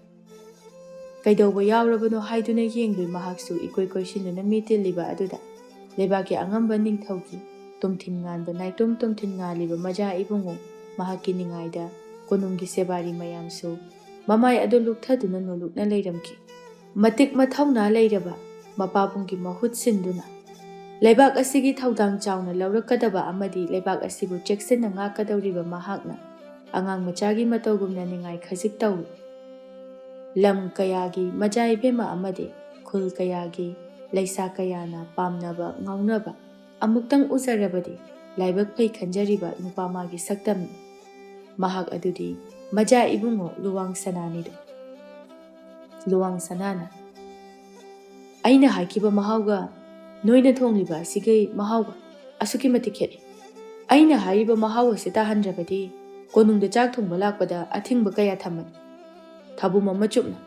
ꯀꯩꯗꯧꯕ ꯌꯥꯎꯔꯕꯅꯣ ꯍꯥꯏꯗꯨꯅ ꯌꯦꯡꯂꯨꯏ ꯃꯍꯥꯛꯁꯨ ꯏꯀꯣꯏ ꯀꯣꯏꯁꯤꯟꯗꯨꯅ ꯃꯤ ꯇꯤꯜꯂꯤꯕ ꯑꯗꯨꯗ꯫ ꯂꯩꯕꯥꯛꯀꯤ ꯑꯉꯝꯕ ꯅꯤꯡꯊꯧꯒꯤ ꯇꯨꯝꯊꯤꯟ ꯉꯥꯟꯕ ꯅꯥꯏꯇꯣꯝ ꯇꯨꯝꯊꯤꯟ ꯉꯥꯜꯂꯤꯕ ꯃꯖꯥ ꯏꯕꯨꯡꯉꯣ ꯃꯍꯥꯛꯀꯤ ꯅꯤꯡꯉꯥꯏꯗ ꯀꯣꯅꯨꯡꯒꯤ ꯁꯦꯕꯥꯔꯤ ꯃꯌꯥꯝꯁꯨ ꯃꯃꯥꯏ ꯑꯗꯨ ꯂꯨꯞꯊꯗꯨꯅ ꯅꯣꯂꯨꯛꯅ ꯂꯩꯔꯝꯈꯤ꯫ ꯃꯇꯤꯛ ꯃꯊꯧꯅꯥ ꯂꯩꯔꯕ ꯃꯄꯥꯕꯨꯡꯒꯤ ꯃꯍꯨꯠ ꯁꯤꯟꯗꯨꯅ ꯂꯩꯕꯥꯛ ꯑꯁꯤꯒꯤ ꯊꯧꯗꯥꯡ ꯆꯥꯎꯅ ꯂꯧꯔꯛꯀꯗꯕ ꯑꯃꯗꯤ ꯂꯩꯕꯥꯛ ꯑꯁꯤꯕꯨ ꯆꯦꯛꯁꯤꯟꯅ ꯉꯥꯛꯀꯗꯧꯔꯤꯕ ꯃꯍꯥꯛꯅ ꯑꯉꯥꯡ ꯃꯆꯥꯒꯤ ꯃꯇꯧꯒꯨꯝꯅ ꯅꯤꯡꯉꯥꯏ ꯈꯖꯤꯛ ꯇꯧꯏ꯫ ꯂꯝ ꯀꯌꯥꯒꯤ ꯃꯖꯥ ꯏꯕꯦꯝꯃ ꯑꯃꯗꯤ ꯈꯨꯜ ꯀꯌꯥꯒꯤ ꯂꯩꯁꯥ ꯀꯌꯥꯅ ꯄꯥꯝꯅꯕ ꯉꯥꯎꯅꯕ ꯑꯃꯨꯛꯇꯪ ꯎꯖꯔꯕꯗꯤ ꯂꯥꯏꯕꯛ ꯐꯩ ꯈꯟꯖꯔꯤꯕ ꯅꯨꯄꯥ ꯃꯥꯒꯤ ꯁꯛꯇꯝꯅꯤ꯫ ꯃꯍꯥꯛ ꯑꯗꯨꯗꯤ ꯃꯖꯥ ꯏꯕꯨꯡꯉꯣ ꯂꯨꯋꯥꯡ ꯁꯅꯥꯅꯤꯗꯣ꯫ ꯂꯨꯋꯥꯡ ꯁꯅꯥꯅ, "ꯑꯩꯅ ꯍꯥꯏꯈꯤꯕ ꯃꯍꯥꯎꯒ ꯅꯣꯏꯅ ꯊꯣꯡꯂꯤꯕ ꯑꯁꯤꯒꯤ ꯃꯍꯥꯎꯒ ꯑꯁꯨꯛꯀꯤ ꯃꯇꯤꯛ ꯈꯦꯠꯅꯩ꯫ ꯑꯩꯅ ꯍꯥꯏꯔꯤꯕ ꯃꯍꯥꯎ ꯑꯁꯤ ꯇꯥꯍꯟꯗ꯭ꯔꯕꯗꯤ ꯀꯣꯅꯨꯡꯗ ꯆꯥꯛ ꯊꯣꯡꯕ ꯂꯥꯛꯄꯗ ꯑꯊꯤꯡꯕ ꯀꯌꯥ ꯊꯝꯃꯅꯤ꯫ ꯊꯥꯕꯨꯝ ꯑꯃ ꯆꯨꯞꯅ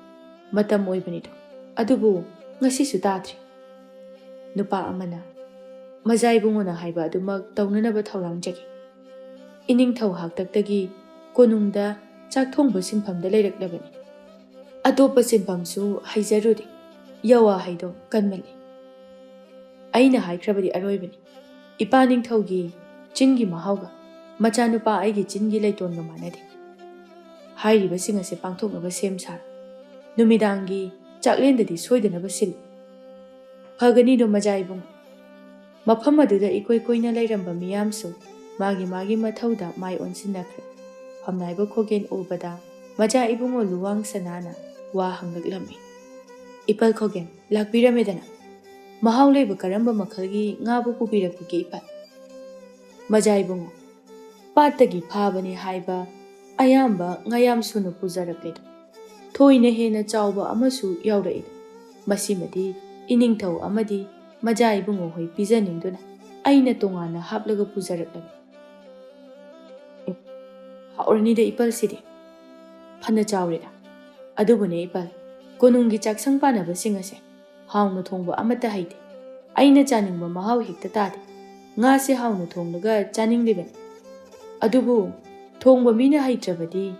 ꯃꯇꯝ ꯑꯣꯏꯕꯅꯤꯗꯣ꯫ ꯑꯗꯨꯕꯨ ꯉꯁꯤꯁꯨ ꯇꯥꯗ꯭ꯔꯤ꯫" ꯅꯨꯄꯥ ꯑꯃꯅ, "ꯃꯖꯥ ꯏꯕꯨꯡꯉꯣꯅ ꯍꯥꯏꯕ ꯑꯗꯨꯃꯛ ꯇꯧꯅꯅꯕ ꯊꯧꯔꯥꯡꯖꯒꯦ꯫ ꯏꯅꯤꯡꯊꯧ ꯍꯥꯛꯇꯛꯇꯒꯤ ꯀꯣꯅꯨꯡꯗ ꯆꯥꯛ ꯊꯣꯡꯕ ꯁꯤꯟꯐꯝꯗ ꯂꯩꯔꯛꯂꯕꯅꯤ꯫ ꯑꯇꯣꯞꯄ ꯁꯤꯟꯐꯝꯁꯨ ꯍꯩꯖꯔꯨꯗꯦ꯫ ꯌꯋꯥ ꯍꯩꯗꯣ ꯀꯟꯃꯜꯂꯤ꯫ ꯑꯩꯅ ꯍꯥꯏꯈ꯭ꯔꯕꯗꯤ ꯑꯔꯣꯏꯕꯅꯤ꯫ ꯏꯄꯥ ꯅꯤꯡꯊꯧꯒꯤ ꯆꯤꯟꯒꯤ ꯃꯍꯥꯎꯒ ꯃꯆꯥꯅꯨꯄꯥ ꯑꯩꯒꯤ ꯆꯤꯟꯒꯤ ꯂꯩꯇꯣꯟꯒ ꯃꯥꯟꯅꯗꯦ꯫ ꯍꯥꯏꯔꯤꯕꯁꯤꯡ ꯑꯁꯦ ꯄꯥꯡꯊꯣꯛꯅꯕ ꯁꯦꯝ ꯁꯥꯔꯣ꯫ ꯅꯨꯃꯤꯗꯥꯡꯒꯤ ꯆꯥꯛꯂꯦꯟꯗꯗꯤ ꯁꯣꯏꯗꯅꯕ ꯁꯤꯜꯂꯨ꯫" ꯐꯒꯅꯤꯗꯣ ꯃꯖꯥ ꯏꯕꯨꯡꯉꯣ꯫ ꯃꯐꯝ ꯑꯗꯨꯗ ꯏꯀꯣꯏ ꯀꯣꯏꯅ ꯂꯩꯔꯝꯕ ꯃꯤꯌꯥꯝꯁꯨ ꯃꯥꯒꯤ ꯃꯥꯒꯤ ꯃꯊꯧꯗ ꯃꯥꯏ ꯑꯣꯟꯁꯤꯟꯅꯈ꯭ꯔꯦ꯫ ꯐꯝꯅꯥꯏꯕ ꯈꯣꯒꯦꯟ ꯎꯕꯗ ꯃꯖꯥ ꯏꯕꯨꯡꯉꯣ ꯂꯨꯋꯥꯡ ꯁꯅꯥꯅ ꯋꯥ ꯍꯪꯂꯛꯂꯝꯃꯤ꯫ "ꯏꯄꯜ ꯈꯣꯒꯦꯟ, ꯂꯥꯛꯄꯤꯔꯝꯃꯦꯗꯅ꯫ ꯃꯍꯥꯎ ꯂꯩꯕ ꯀꯔꯝꯕ ꯃꯈꯜꯒꯤ ꯉꯥꯕꯨ ꯄꯨꯕꯤꯔꯛꯄꯒꯦ ꯏꯄꯜ?" ꯃꯖꯥ ꯏꯕꯨꯡꯉꯣ, "ꯄꯥꯠꯇꯒꯤ ꯐꯥꯕꯅꯤ ꯍꯥꯏꯕ ꯑꯌꯥꯝꯕ ꯉꯥꯌꯥꯝ ꯁꯨꯅ ꯄꯨꯖꯔꯛꯂꯦꯗ꯫ ꯊꯣꯏꯅ ꯍꯦꯟꯅ ꯆꯥꯎꯕ ꯑꯃꯁꯨ ꯌꯥꯎꯔꯛꯏ꯫ ꯃꯁꯤꯃꯗꯤ ꯏꯅꯤꯡꯊꯧ ꯑꯃꯗꯤ ꯃꯖꯥ ꯏꯕꯨꯡꯉꯣ ꯍꯣꯏ ꯄꯤꯖꯅꯤꯡꯗꯨꯅ ꯑꯩꯅ ꯇꯣꯉꯥꯟꯅ ꯍꯥꯞꯂꯒ ꯄꯨꯖꯔꯛꯂꯕꯅꯤ꯫" "ꯑꯦ, ꯍꯥꯎꯔꯅꯤꯗ ꯏꯄꯜꯁꯤꯗꯤ꯫ ꯐꯅ ꯆꯥꯎꯔꯦꯗ꯫ ꯑꯗꯨꯕꯨꯅꯦ ꯏꯄꯜ, ꯀꯣꯅꯨꯡꯒꯤ ꯆꯥꯛꯁꯪ ꯄꯥꯟꯅꯕꯁꯤꯡ ꯑꯁꯦ ꯍꯥꯎꯅ ꯊꯣꯡꯕ ꯑꯃꯠꯇ ꯍꯩꯇꯦ꯫ ꯑꯩꯅ ꯆꯥꯅꯤꯡꯕ ꯃꯍꯥꯎ ꯍꯦꯛꯇ ꯇꯥꯗꯦ꯫ ꯉꯥꯁꯦ ꯍꯥꯎꯅ ꯊꯣꯡꯂꯒ ꯆꯥꯅꯤꯡꯂꯤꯕꯅꯤ꯫ ꯑꯗꯨꯕꯨ ꯊꯣꯡꯕ ꯃꯤꯅ ꯍꯩꯇ꯭ꯔꯕꯗꯤ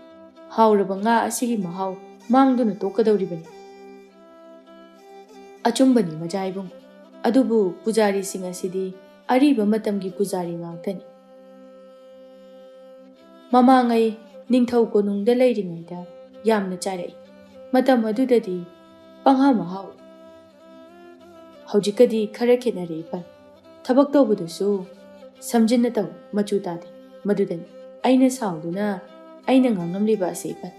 ꯍꯥꯎꯔꯕ ꯉꯥ ꯑꯁꯤꯒꯤ ꯃꯍꯥꯎ ꯃꯥꯡꯗꯨꯅ ꯇꯣꯛꯀꯗꯧꯔꯤꯕꯅꯤ꯫" "ꯑꯆꯨꯝꯕꯅꯤ ꯃꯖꯥ ꯏꯕꯨꯡ, ꯑꯗꯨꯕꯨ ꯄꯨꯖꯥꯔꯤꯁꯤꯡ ꯑꯁꯤꯗꯤ ꯑꯔꯤꯕ ꯃꯇꯝꯒꯤ ꯄꯨꯖꯥꯔꯤ ꯉꯥꯛꯇꯅꯤ꯫ ꯃꯃꯥꯡꯉꯩ ꯅꯤꯡꯊꯧ ꯀꯣꯅꯨꯡꯗ ꯂꯩꯔꯤꯉꯩꯗ ꯌꯥꯝꯅ ꯆꯥꯔꯛꯏ꯫ ꯃꯇꯝ ꯑꯗꯨꯗꯗꯤ ꯄꯪꯍꯥ ꯃꯍꯥꯎ꯫ ꯍꯧꯖꯤꯛꯀꯗꯤ ꯈꯔ ꯈꯦꯠꯅꯔꯦ ꯏꯄꯜ꯫ ꯊꯕꯛ ꯇꯧꯕꯗꯁꯨ ꯁꯝꯖꯤꯟꯅ ꯇꯧ, ꯃꯆꯨ ꯇꯥꯗꯦ꯫ ꯃꯗꯨꯗꯅꯤ ꯑꯩꯅ ꯁꯥꯎꯗꯨꯅ ꯑꯩꯅ ꯉꯥꯡꯂꯝꯂꯤꯕ ꯑꯁꯤ ꯏꯄꯜ꯫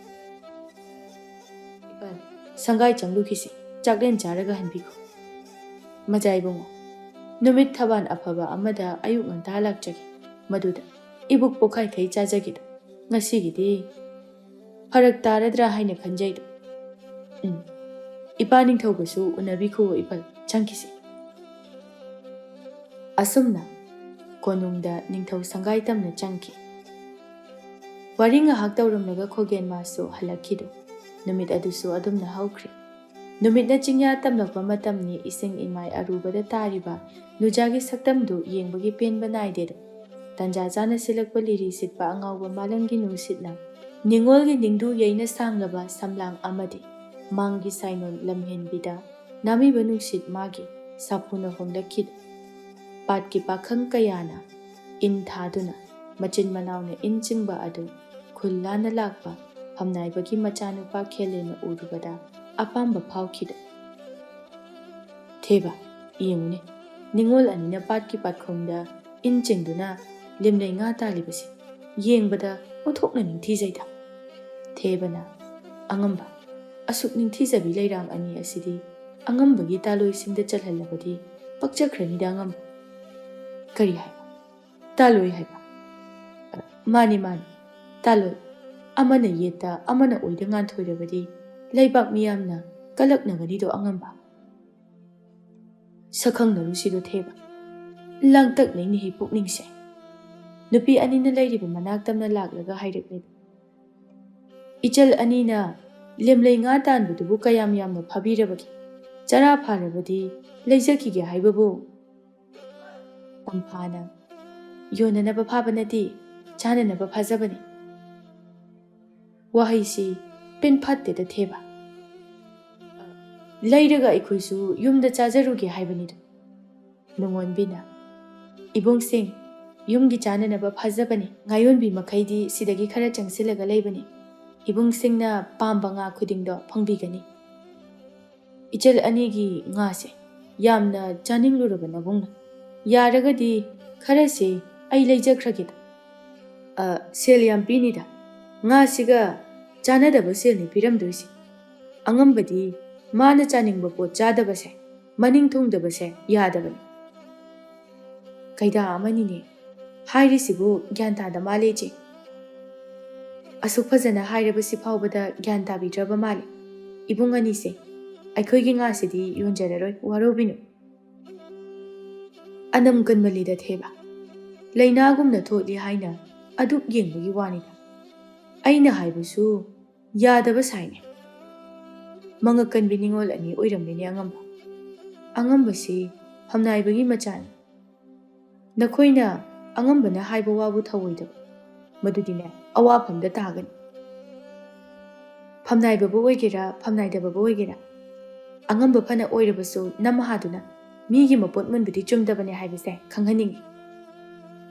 ꯏꯄꯜ, ꯁꯪꯒꯥꯏ ꯆꯪꯂꯨꯈꯤꯁꯤ, ꯆꯥꯛꯂꯦꯟ ꯆꯥꯔꯒ ꯍꯟꯕꯤꯈꯣ꯫" "ꯃꯖꯥ ꯏꯕꯨꯡꯉꯣ, ꯅꯨꯃꯤꯠ ꯊꯕꯥꯟ ꯑꯐꯕ ꯑꯃꯗ ꯑꯌꯨꯛ ꯉꯟꯇꯥ ꯂꯥꯛꯆꯒꯦ꯫ ꯃꯗꯨꯗ ꯏꯕꯨꯛ ꯄꯣꯛꯈꯥꯏ ꯈꯩ ꯆꯥꯖꯒꯦꯗꯣ꯫ ꯉꯁꯤꯒꯤꯗꯤ ꯐꯔꯛ ꯇꯥꯔꯗ꯭ꯔꯥ ꯍꯥꯏꯅ ꯈꯟꯖꯩꯗꯣ꯫ ꯎꯝ, ꯏꯄꯥ ꯅꯤꯡꯊꯧꯒꯁꯨ ꯎꯅꯕꯤꯈꯨꯋꯣ ꯏꯄꯜ, ꯆꯪꯈꯤꯁꯤ꯫ ꯑꯁꯨꯝꯅ ꯀꯣꯅꯨꯡꯗ ꯅꯤꯡꯊꯧ ꯁꯪꯒꯥꯏ ꯇꯝꯅ ꯆꯪꯈꯤ꯫ ꯋꯥꯔꯤ ꯉꯥꯏꯍꯥꯛ ꯇꯧꯔꯝꯂꯒ ꯈꯣꯒꯦꯟ ꯃꯥꯁꯨ ꯍꯜꯂꯛꯈꯤꯗꯨ꯫ ꯅꯨꯃꯤꯠ ꯑꯗꯨꯁꯨ ꯑꯗꯨꯝꯅ ꯍꯧꯈ꯭ꯔꯦ꯫ ꯅꯨꯃꯤꯠꯅ ꯆꯤꯡꯌꯥ ꯇꯝꯂꯛꯄ ꯃꯇꯝꯅꯤ, ꯏꯁꯤꯡ ꯏꯃꯥꯏ ꯑꯔꯨꯕꯗ ꯇꯥꯔꯤꯕ ꯅꯨꯖꯥꯒꯤ ꯁꯛꯇꯝꯗꯨ ꯌꯦꯡꯕꯒꯤ ꯄꯦꯟꯕ ꯅꯥꯏꯗꯦꯗꯣ꯫ ꯇꯟꯖꯥ ꯆꯥꯅ ꯁꯤꯜꯂꯛꯄ ꯂꯤꯔꯤ ꯁꯤꯠꯄ ꯑꯉꯥꯎꯕ ꯃꯥꯂꯪꯒꯤ ꯅꯨꯡꯁꯤꯠꯅ ꯅꯤꯉꯣꯜꯒꯤ ꯅꯤꯡꯗꯨ ꯌꯩꯅ ꯁꯥꯡꯂꯕ ꯁꯝꯂꯥꯡ ꯑꯃꯗꯤ ꯃꯥꯡꯒꯤ ꯁꯥꯏꯅꯣꯟ ꯂꯝꯍꯦꯟꯕꯤꯗ ꯅꯥꯃꯤꯕ ꯅꯨꯡꯁꯤꯠ ꯃꯥꯒꯤ ꯁꯥꯐꯨꯅ ꯍꯣꯡꯂꯛꯈꯤꯗꯨ꯫ ꯄꯥꯠꯀꯤ ꯄꯥꯈꯪ ꯀꯌꯥꯅ ꯏꯟ ꯊꯥꯗꯨꯅ ꯃꯆꯤꯟ ꯃꯅꯥꯎꯅ ꯏꯟ ꯆꯤꯡꯕ ꯑꯗꯨ ꯈꯨꯜ ꯂꯥꯟꯅ ꯂꯥꯛꯄ ꯐꯝꯅꯥꯏꯕꯒꯤ ꯃꯆꯥꯅꯨꯄꯥ ꯈꯦꯂꯦꯟꯅ ꯎꯔꯨꯕꯗ ꯑꯄꯥꯝꯕ ꯐꯥꯎꯈꯤꯗꯨ꯫ ꯊꯦꯕ, ꯌꯦꯡꯉꯨꯅꯦ, ꯅꯤꯉꯣꯜ ꯑꯅꯤꯅ ꯄꯥꯠꯀꯤ ꯄꯥꯠꯈꯣꯡꯗ ꯏꯟ ꯆꯤꯡꯗꯨꯅ ꯂꯤꯝꯂꯩ ꯉꯥ ꯇꯥꯜꯂꯤꯕꯁꯤ ꯌꯦꯡꯕꯗ ꯑꯣꯟꯊꯣꯛꯅ ꯅꯤꯡꯊꯤꯖꯩꯗ꯫ ꯊꯦꯕꯅ, ꯑꯉꯝꯕ, ꯑꯁꯨꯛ ꯅꯤꯡꯊꯤꯖꯕꯤ ꯂꯩꯔꯥꯡ ꯑꯅꯤ ꯑꯁꯤꯗꯤ ꯑꯉꯝꯕꯒꯤ ꯇꯥꯂꯣꯏꯁꯤꯡꯗ ꯆꯠꯍꯜꯂꯕꯗꯤ ꯄꯛꯆꯈ꯭ꯔꯅꯤꯗ ꯑꯉꯝꯕ꯫ ꯀꯔꯤ ꯍꯥꯏꯕ? ꯇꯥꯂꯣꯏ ꯍꯥꯏꯕ? ꯃꯥꯅꯤ, ꯃꯥꯅꯤ, ꯇꯥꯂꯣꯏ꯫ ꯑꯃꯅ ꯌꯦꯠꯇ, ꯑꯃꯅ ꯑꯣꯏꯗ ꯉꯥꯟꯊꯣꯏꯔꯕꯗꯤ ꯂꯩꯕꯥꯛ ꯃꯤꯌꯥꯝꯅ ꯀꯂꯛꯅꯒꯅꯤꯗꯣ ꯑꯉꯝꯕ꯫ ꯁꯛꯈꯪꯅꯔꯨꯁꯤꯔꯣ ꯊꯦꯕ? ꯂꯥꯡꯇꯛꯅꯩꯅꯦꯍꯦ ꯄꯨꯛꯅꯤꯡꯁꯦ꯫ ꯅꯨꯄꯤ ꯑꯅꯤꯅ ꯂꯩꯔꯤꯕ ꯃꯅꯥꯛ ꯇꯝꯅ ꯂꯥꯛꯂꯒ ꯍꯥꯏꯔꯛꯂꯦ꯫ ꯏꯆꯜ ꯑꯅꯤꯅ ꯂꯦꯝꯂꯩ ꯉꯥ ꯇꯥꯟꯕꯗꯨꯕꯨ ꯀꯌꯥꯝ ꯌꯥꯝꯅ ꯐꯥꯕꯤꯔꯕꯒꯦ? ꯆꯔꯥ ꯐꯥꯔꯕꯗꯤ ꯂꯩꯖꯈꯤꯒꯦ ꯍꯥꯏꯕꯕꯨ? ꯇꯝꯐꯥꯅ, ꯌꯣꯟꯅꯅꯕ ꯐꯥꯕ ꯅꯠꯇꯦ, ꯆꯥꯅꯅꯕ ꯐꯥꯖꯕꯅꯤ꯫ ꯋꯥꯍꯩꯁꯤ ꯄꯦꯟꯐꯠꯇꯦꯗ ꯊꯦꯕ꯫ ꯂꯩꯔꯒ ꯑꯩꯈꯣꯏꯁꯨ ꯌꯨꯝꯗ ꯆꯥꯖꯔꯨꯒꯦ ꯍꯥꯏꯕꯅꯤꯗ꯫ ꯅꯨꯡꯉꯣꯟꯕꯤꯅ, ꯏꯕꯨꯡꯁꯤꯡ, ꯌꯨꯝꯒꯤ ꯆꯥꯅꯅꯕ ꯐꯥꯖꯕꯅꯤ꯫ ꯉꯥꯌꯣꯟꯕꯤ ꯃꯈꯩꯗꯤ ꯁꯤꯗꯒꯤ ꯈꯔ ꯆꯪꯁꯤꯜꯂꯒ ꯂꯩꯕꯅꯤ꯫ ꯏꯕꯨꯡꯁꯤꯡꯅ ꯄꯥꯝꯕ ꯉꯥ ꯈꯨꯗꯤꯡꯗꯣ ꯐꯪꯕꯤꯒꯅꯤ꯫ ꯏꯆꯜ ꯑꯅꯤꯒꯤ ꯉꯥꯁꯦ ꯌꯥꯝꯅ ꯆꯥꯅꯤꯡꯂꯨꯔꯕ ꯅꯕꯨꯡꯅ꯫ ꯌꯥꯔꯒꯗꯤ ꯈꯔꯁꯦ ꯑꯩ ꯂꯩꯖꯈ꯭ꯔꯒꯦꯗ꯫ ꯑ, ꯁꯦꯜ ꯌꯥꯝ ꯄꯤꯅꯤꯗ꯫ ꯉꯥꯁꯤꯒ ꯆꯥꯟꯅꯗꯕ ꯁꯦꯜꯅꯤ ꯄꯤꯔꯝꯗꯣꯏꯁꯦ꯫ ꯑꯉꯝꯕꯗꯤ ꯃꯥꯅ ꯆꯥꯅꯤꯡꯕ ꯄꯣꯠ ꯆꯥꯗꯕꯁꯦ, ꯃꯅꯤꯡ ꯊꯨꯡꯗꯕꯁꯦ ꯌꯥꯗꯕꯅꯤ꯫ ꯀꯩꯗꯥ ꯑꯃꯅꯤꯅꯦ꯫ ꯍꯥꯏꯔꯤꯁꯤꯕꯨ ꯒ꯭ꯌꯥꯟ ꯇꯥꯗ ꯃꯥꯜꯂꯦ ꯏꯆꯦ꯫ ꯑꯁꯨꯛ ꯐꯖꯅ ꯍꯥꯏꯔꯕꯁꯤ ꯐꯥꯎꯕꯗ ꯒ꯭ꯌꯥꯟ ꯇꯥꯕꯤꯗ꯭ꯔꯕ ꯃꯥꯜꯂꯦ꯫ "ꯏꯕꯨꯡ ꯑꯅꯤꯁꯦ, ꯑꯩꯈꯣꯏꯒꯤ ꯉꯥꯁꯤꯗꯤ ꯌꯣꯟꯖꯔꯔꯣꯏ, ꯋꯥꯔꯧꯕꯤꯅꯨ꯫" ꯑꯅꯝ ꯀꯟꯃꯜꯂꯤꯗ ꯊꯦꯕ꯫ ꯂꯩꯅꯥꯒꯨꯝꯅ ꯊꯣꯛꯂꯤ ꯍꯥꯏꯅ ꯑꯗꯨꯛ ꯌꯦꯡꯕꯒꯤ ꯋꯥꯅꯤꯗ꯫ ꯑꯩꯅ ꯍꯥꯏꯕꯁꯨ ꯌꯥꯗꯕ ꯁꯥꯏꯅꯦ꯫ ꯃꯉꯛ ꯀꯟꯕꯤ ꯅꯤꯉꯣꯜ ꯑꯅꯤ ꯑꯣꯏꯔꯝꯃꯤꯅꯦ ꯑꯉꯝꯕ꯫ ꯑꯉꯝꯕꯁꯤ ꯐꯝꯅꯥꯏꯕꯒꯤ ꯃꯆꯥꯅꯤ꯫ ꯅꯈꯣꯏꯅ ꯑꯉꯝꯕꯅ ꯍꯥꯏꯕ ꯋꯥꯕꯨ ꯊꯧꯑꯣꯏꯗꯕ, ꯃꯗꯨꯗꯤꯅꯦ ꯑꯋꯥꯐꯝꯗ ꯇꯥꯒꯅꯤ꯫ ꯐꯝꯅꯥꯏꯕꯕꯨ ꯑꯣꯏꯒꯦꯔꯥ, ꯐꯝꯅꯥꯏꯗꯕꯕꯨ ꯑꯣꯏꯒꯦꯔꯥ, ꯑꯉꯝꯕ ꯐꯅ ꯑꯣꯏꯔꯕꯁꯨ ꯅꯝꯍꯥꯗꯨꯅ ꯃꯤꯒꯤ ꯃꯄꯣꯠ ꯃꯨꯟꯕꯗꯤ ꯆꯨꯝꯗꯕꯅꯦ ꯍꯥꯏꯕꯁꯦ ꯈꯪꯍꯟꯅꯤꯡꯏ꯫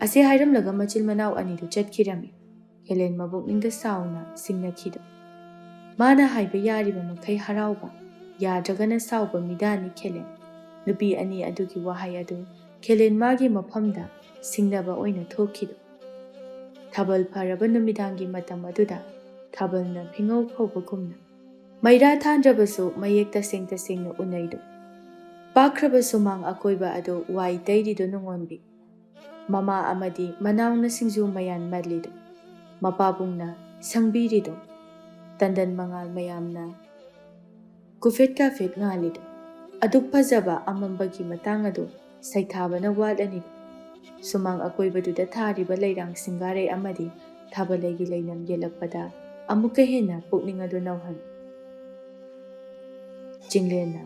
ꯑꯁꯤ ꯍꯥꯏꯔꯝꯂꯒ ꯃꯆꯤꯟ ꯃꯅꯥꯎ ꯑꯅꯤꯗꯨ ꯆꯠꯈꯤꯔꯝꯃꯤ꯫ ꯍꯦꯂꯦꯟ ꯃꯕꯨꯛꯅꯤꯡꯗ ꯆꯥꯎꯅ ꯁꯤꯡꯅꯈꯤꯗꯨ꯫ ꯃꯥꯅ ꯍꯥꯏꯕ ꯌꯥꯔꯤꯕ ꯃꯈꯩ ꯍꯔꯥꯎꯕ, ꯌꯥꯗ꯭ꯔꯒꯅ ꯁꯥꯎꯕ ꯃꯤꯗꯥꯅꯤ ꯈꯦꯂꯦꯟ꯫ ꯅꯨꯄꯤ ꯑꯅꯤ ꯑꯗꯨꯒꯤ ꯋꯥꯍꯩ ꯑꯗꯨ ꯈꯦꯂꯦꯟ ꯃꯥꯒꯤ ꯃꯐꯝꯗ ꯁꯤꯡꯅꯕ ꯑꯣꯏꯅ ꯊꯣꯛꯈꯤꯗꯨ꯫ ꯊꯥꯕꯜ ꯐꯔꯕ ꯅꯨꯃꯤꯗꯥꯡꯒꯤ ꯃꯇꯝ ꯑꯗꯨꯗ ꯊꯥꯕꯜꯅ ꯐꯤꯉꯧ ꯐꯧꯕꯒꯨꯝꯅ ꯃꯩꯔꯥ ꯊꯥꯟꯗ꯭ꯔꯕꯁꯨ ꯃꯌꯦꯛ ꯇꯁꯦꯡ ꯇꯁꯦꯡꯅ ꯎꯅꯩꯗꯨ꯫ ꯄꯥꯛꯈ꯭ꯔꯕ ꯁꯨꯃꯥꯡ ꯑꯀꯣꯏꯕ ꯑꯗꯨ ꯋꯥꯏ ꯇꯩꯔꯤꯗꯨ ꯅꯨꯡꯉꯣꯟꯕꯤ꯫ ꯃꯃꯥ ꯑꯃꯗꯤ ꯃꯅꯥꯎꯅ ꯁꯤꯡꯖꯨ ꯃꯌꯥꯟ ꯃꯜꯂꯤꯗꯨ꯫ ꯃꯄꯥꯕꯨꯡꯅ ꯁꯪꯕꯤꯔꯤꯗꯨ꯫ ꯇꯟꯗꯟ ꯃꯉꯥꯜ ꯃꯌꯥꯝꯅ ꯀꯨꯐꯦꯠ ꯀꯥꯐꯦꯠ ꯉꯥꯜꯂꯤꯗꯨ꯫ ꯑꯗꯨꯛ ꯐꯖꯕ ꯑꯃꯝꯕꯒꯤ ꯃꯇꯥꯡ ꯑꯗꯨ ꯁꯩꯊꯥꯕꯅ ꯋꯥꯠꯂꯅꯤ꯫ ꯁꯨꯃꯥꯡ ꯑꯀꯣꯏꯕꯗꯨꯗ ꯊꯥꯔꯤꯕ ꯂꯩꯔꯥꯡ ꯁꯤꯡꯒꯥꯔꯩ ꯑꯃꯗꯤ ꯊꯥꯕꯜꯂꯩꯒꯤ ꯂꯩꯅꯝ ꯌꯦꯜꯂꯛꯄꯗ ꯑꯃꯨꯛꯀ ꯍꯦꯟꯅ ꯄꯨꯛꯅꯤꯡ ꯑꯗꯨ ꯅꯧꯍꯜꯂꯤ꯫ ꯆꯤꯡꯂꯦꯟꯅ,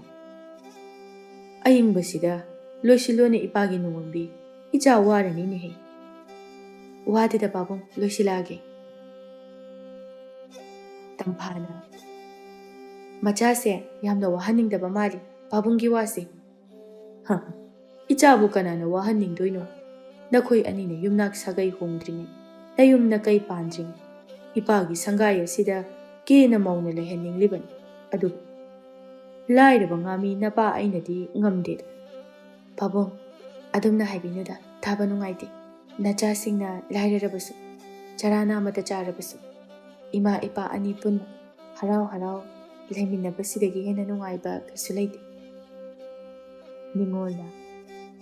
"ꯑꯏꯪꯕꯁꯤꯗ ꯂꯣꯏꯁꯤꯜꯂꯣꯅꯦ ꯏꯄꯥꯒꯤ ꯅꯨꯡꯉꯣꯟꯕꯤ, ꯏꯆꯥ ꯋꯥꯔꯅꯤꯅꯦꯍꯦ꯫" "ꯋꯥꯗꯦꯗ ꯄꯥꯕꯨꯡ, ꯂꯣꯏꯁꯤꯜꯂꯛꯑꯒꯦ꯫" ꯇꯝꯐꯥꯅ, "ꯃꯆꯥꯁꯦ ꯌꯥꯝꯅ ꯋꯥꯍꯟꯅꯤꯡꯗꯕ ꯃꯥꯜꯂꯤ ꯄꯥꯕꯨꯡꯒꯤ ꯋꯥꯁꯦ꯫" "ꯍ, ꯏꯆꯥꯕꯨ ꯀꯅꯥꯅ ꯋꯥꯍꯟꯅꯤꯡꯗꯣꯏꯅꯣ? ꯅꯈꯣꯏ ꯑꯅꯤꯅ ꯌꯨꯝꯅꯥꯛ ꯁꯥꯒꯩ ꯍꯣꯡꯗ꯭ꯔꯤꯉꯩ, ꯅꯌꯨꯝ ꯅꯀꯩ ꯄꯥꯟꯗ꯭ꯔꯤꯉꯩ, ꯏꯄꯥꯒꯤ ꯁꯪꯒꯥꯏ ꯑꯁꯤꯗ ꯀꯦꯅ ꯃꯧꯅ ꯂꯩꯍꯟꯅꯤꯡꯂꯤꯕꯅꯤ꯫ ꯑꯗꯨꯕꯨ ꯂꯥꯏꯔꯕ ꯉꯥꯃꯤ ꯅꯄꯥ ꯑꯩꯅꯗꯤ ꯉꯝꯗꯦꯗꯣ꯫" "ꯄꯥꯕꯨꯡ, ꯑꯗꯨꯝꯅ ꯍꯥꯏꯕꯤꯅꯨꯗ, ꯇꯥꯕ ꯅꯨꯡꯉꯥꯏꯇꯦ꯫ ꯅꯆꯥꯁꯤꯡꯅ ꯂꯥꯏꯔꯔꯕꯁꯨ, ꯆꯔꯥ ꯅꯥꯝꯃꯇ ꯆꯥꯔꯕꯁꯨ, ꯏꯃꯥ ꯏꯄꯥ ꯑꯅꯤ ꯄꯨꯟꯅ ꯍꯔꯥꯎ ꯍꯔꯥꯎ ꯂꯩꯃꯤꯟꯅꯕꯁꯤꯗꯒꯤ ꯍꯦꯟꯅ ꯅꯨꯡꯉꯥꯏꯕ ꯀꯩꯁꯨ ꯂꯩꯇꯦ꯫" ꯅꯤꯉꯣꯜꯅ,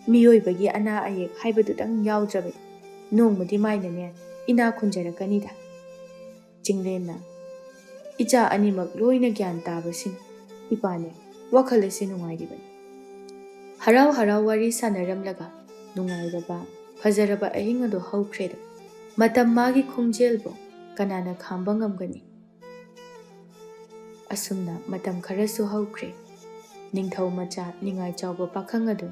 "ꯃꯤꯑꯣꯏꯕꯒꯤ ꯑꯅꯥ ꯑꯌꯦꯛ ꯍꯥꯏꯕꯗꯨꯗꯪ ꯌꯥꯎꯗ꯭ꯔꯕꯗꯤ ꯅꯣꯡꯃꯗꯤ ꯃꯥꯏꯅꯅꯦ ꯏꯅꯥꯛ ꯈꯨꯟꯖꯔꯛꯀꯅꯤꯗ꯫" ꯆꯤꯡꯂꯦꯟꯅ, "ꯏꯆꯥ ꯑꯅꯤꯃꯛ ꯂꯣꯏꯅ ꯒ꯭ꯌꯥꯟ ꯇꯥꯕꯁꯤꯡ ꯏꯄꯥꯅꯦ, ꯋꯥꯈꯜ ꯑꯁꯤ ꯅꯨꯡꯉꯥꯏꯔꯤꯕꯅꯤ꯫" ꯍꯔꯥꯎ ꯍꯔꯥꯎ ꯋꯥꯔꯤ ꯁꯥꯟꯅꯔꯝꯂꯒ ꯅꯨꯡꯉꯥꯏꯔꯕ, ꯐꯖꯔꯕ ꯑꯍꯤꯡ ꯑꯗꯨ ꯍꯧꯈ꯭ꯔꯦꯗ꯫ ꯃꯇꯝ ꯃꯥꯒꯤ ꯈꯣꯡꯖꯦꯜꯕꯨ ꯀꯅꯥꯅ ꯈꯥꯝꯕ ꯉꯝꯒꯅꯤ? ꯑꯁꯨꯝꯅ ꯃꯇꯝ ꯈꯔꯁꯨ ꯍꯧꯈ꯭ꯔꯦ꯫ ꯅꯤꯡꯊꯧ ꯃꯆꯥ ꯅꯤꯡꯉꯥꯏ ꯆꯥꯎꯕ ꯄꯥꯈꯪ ꯑꯗꯨ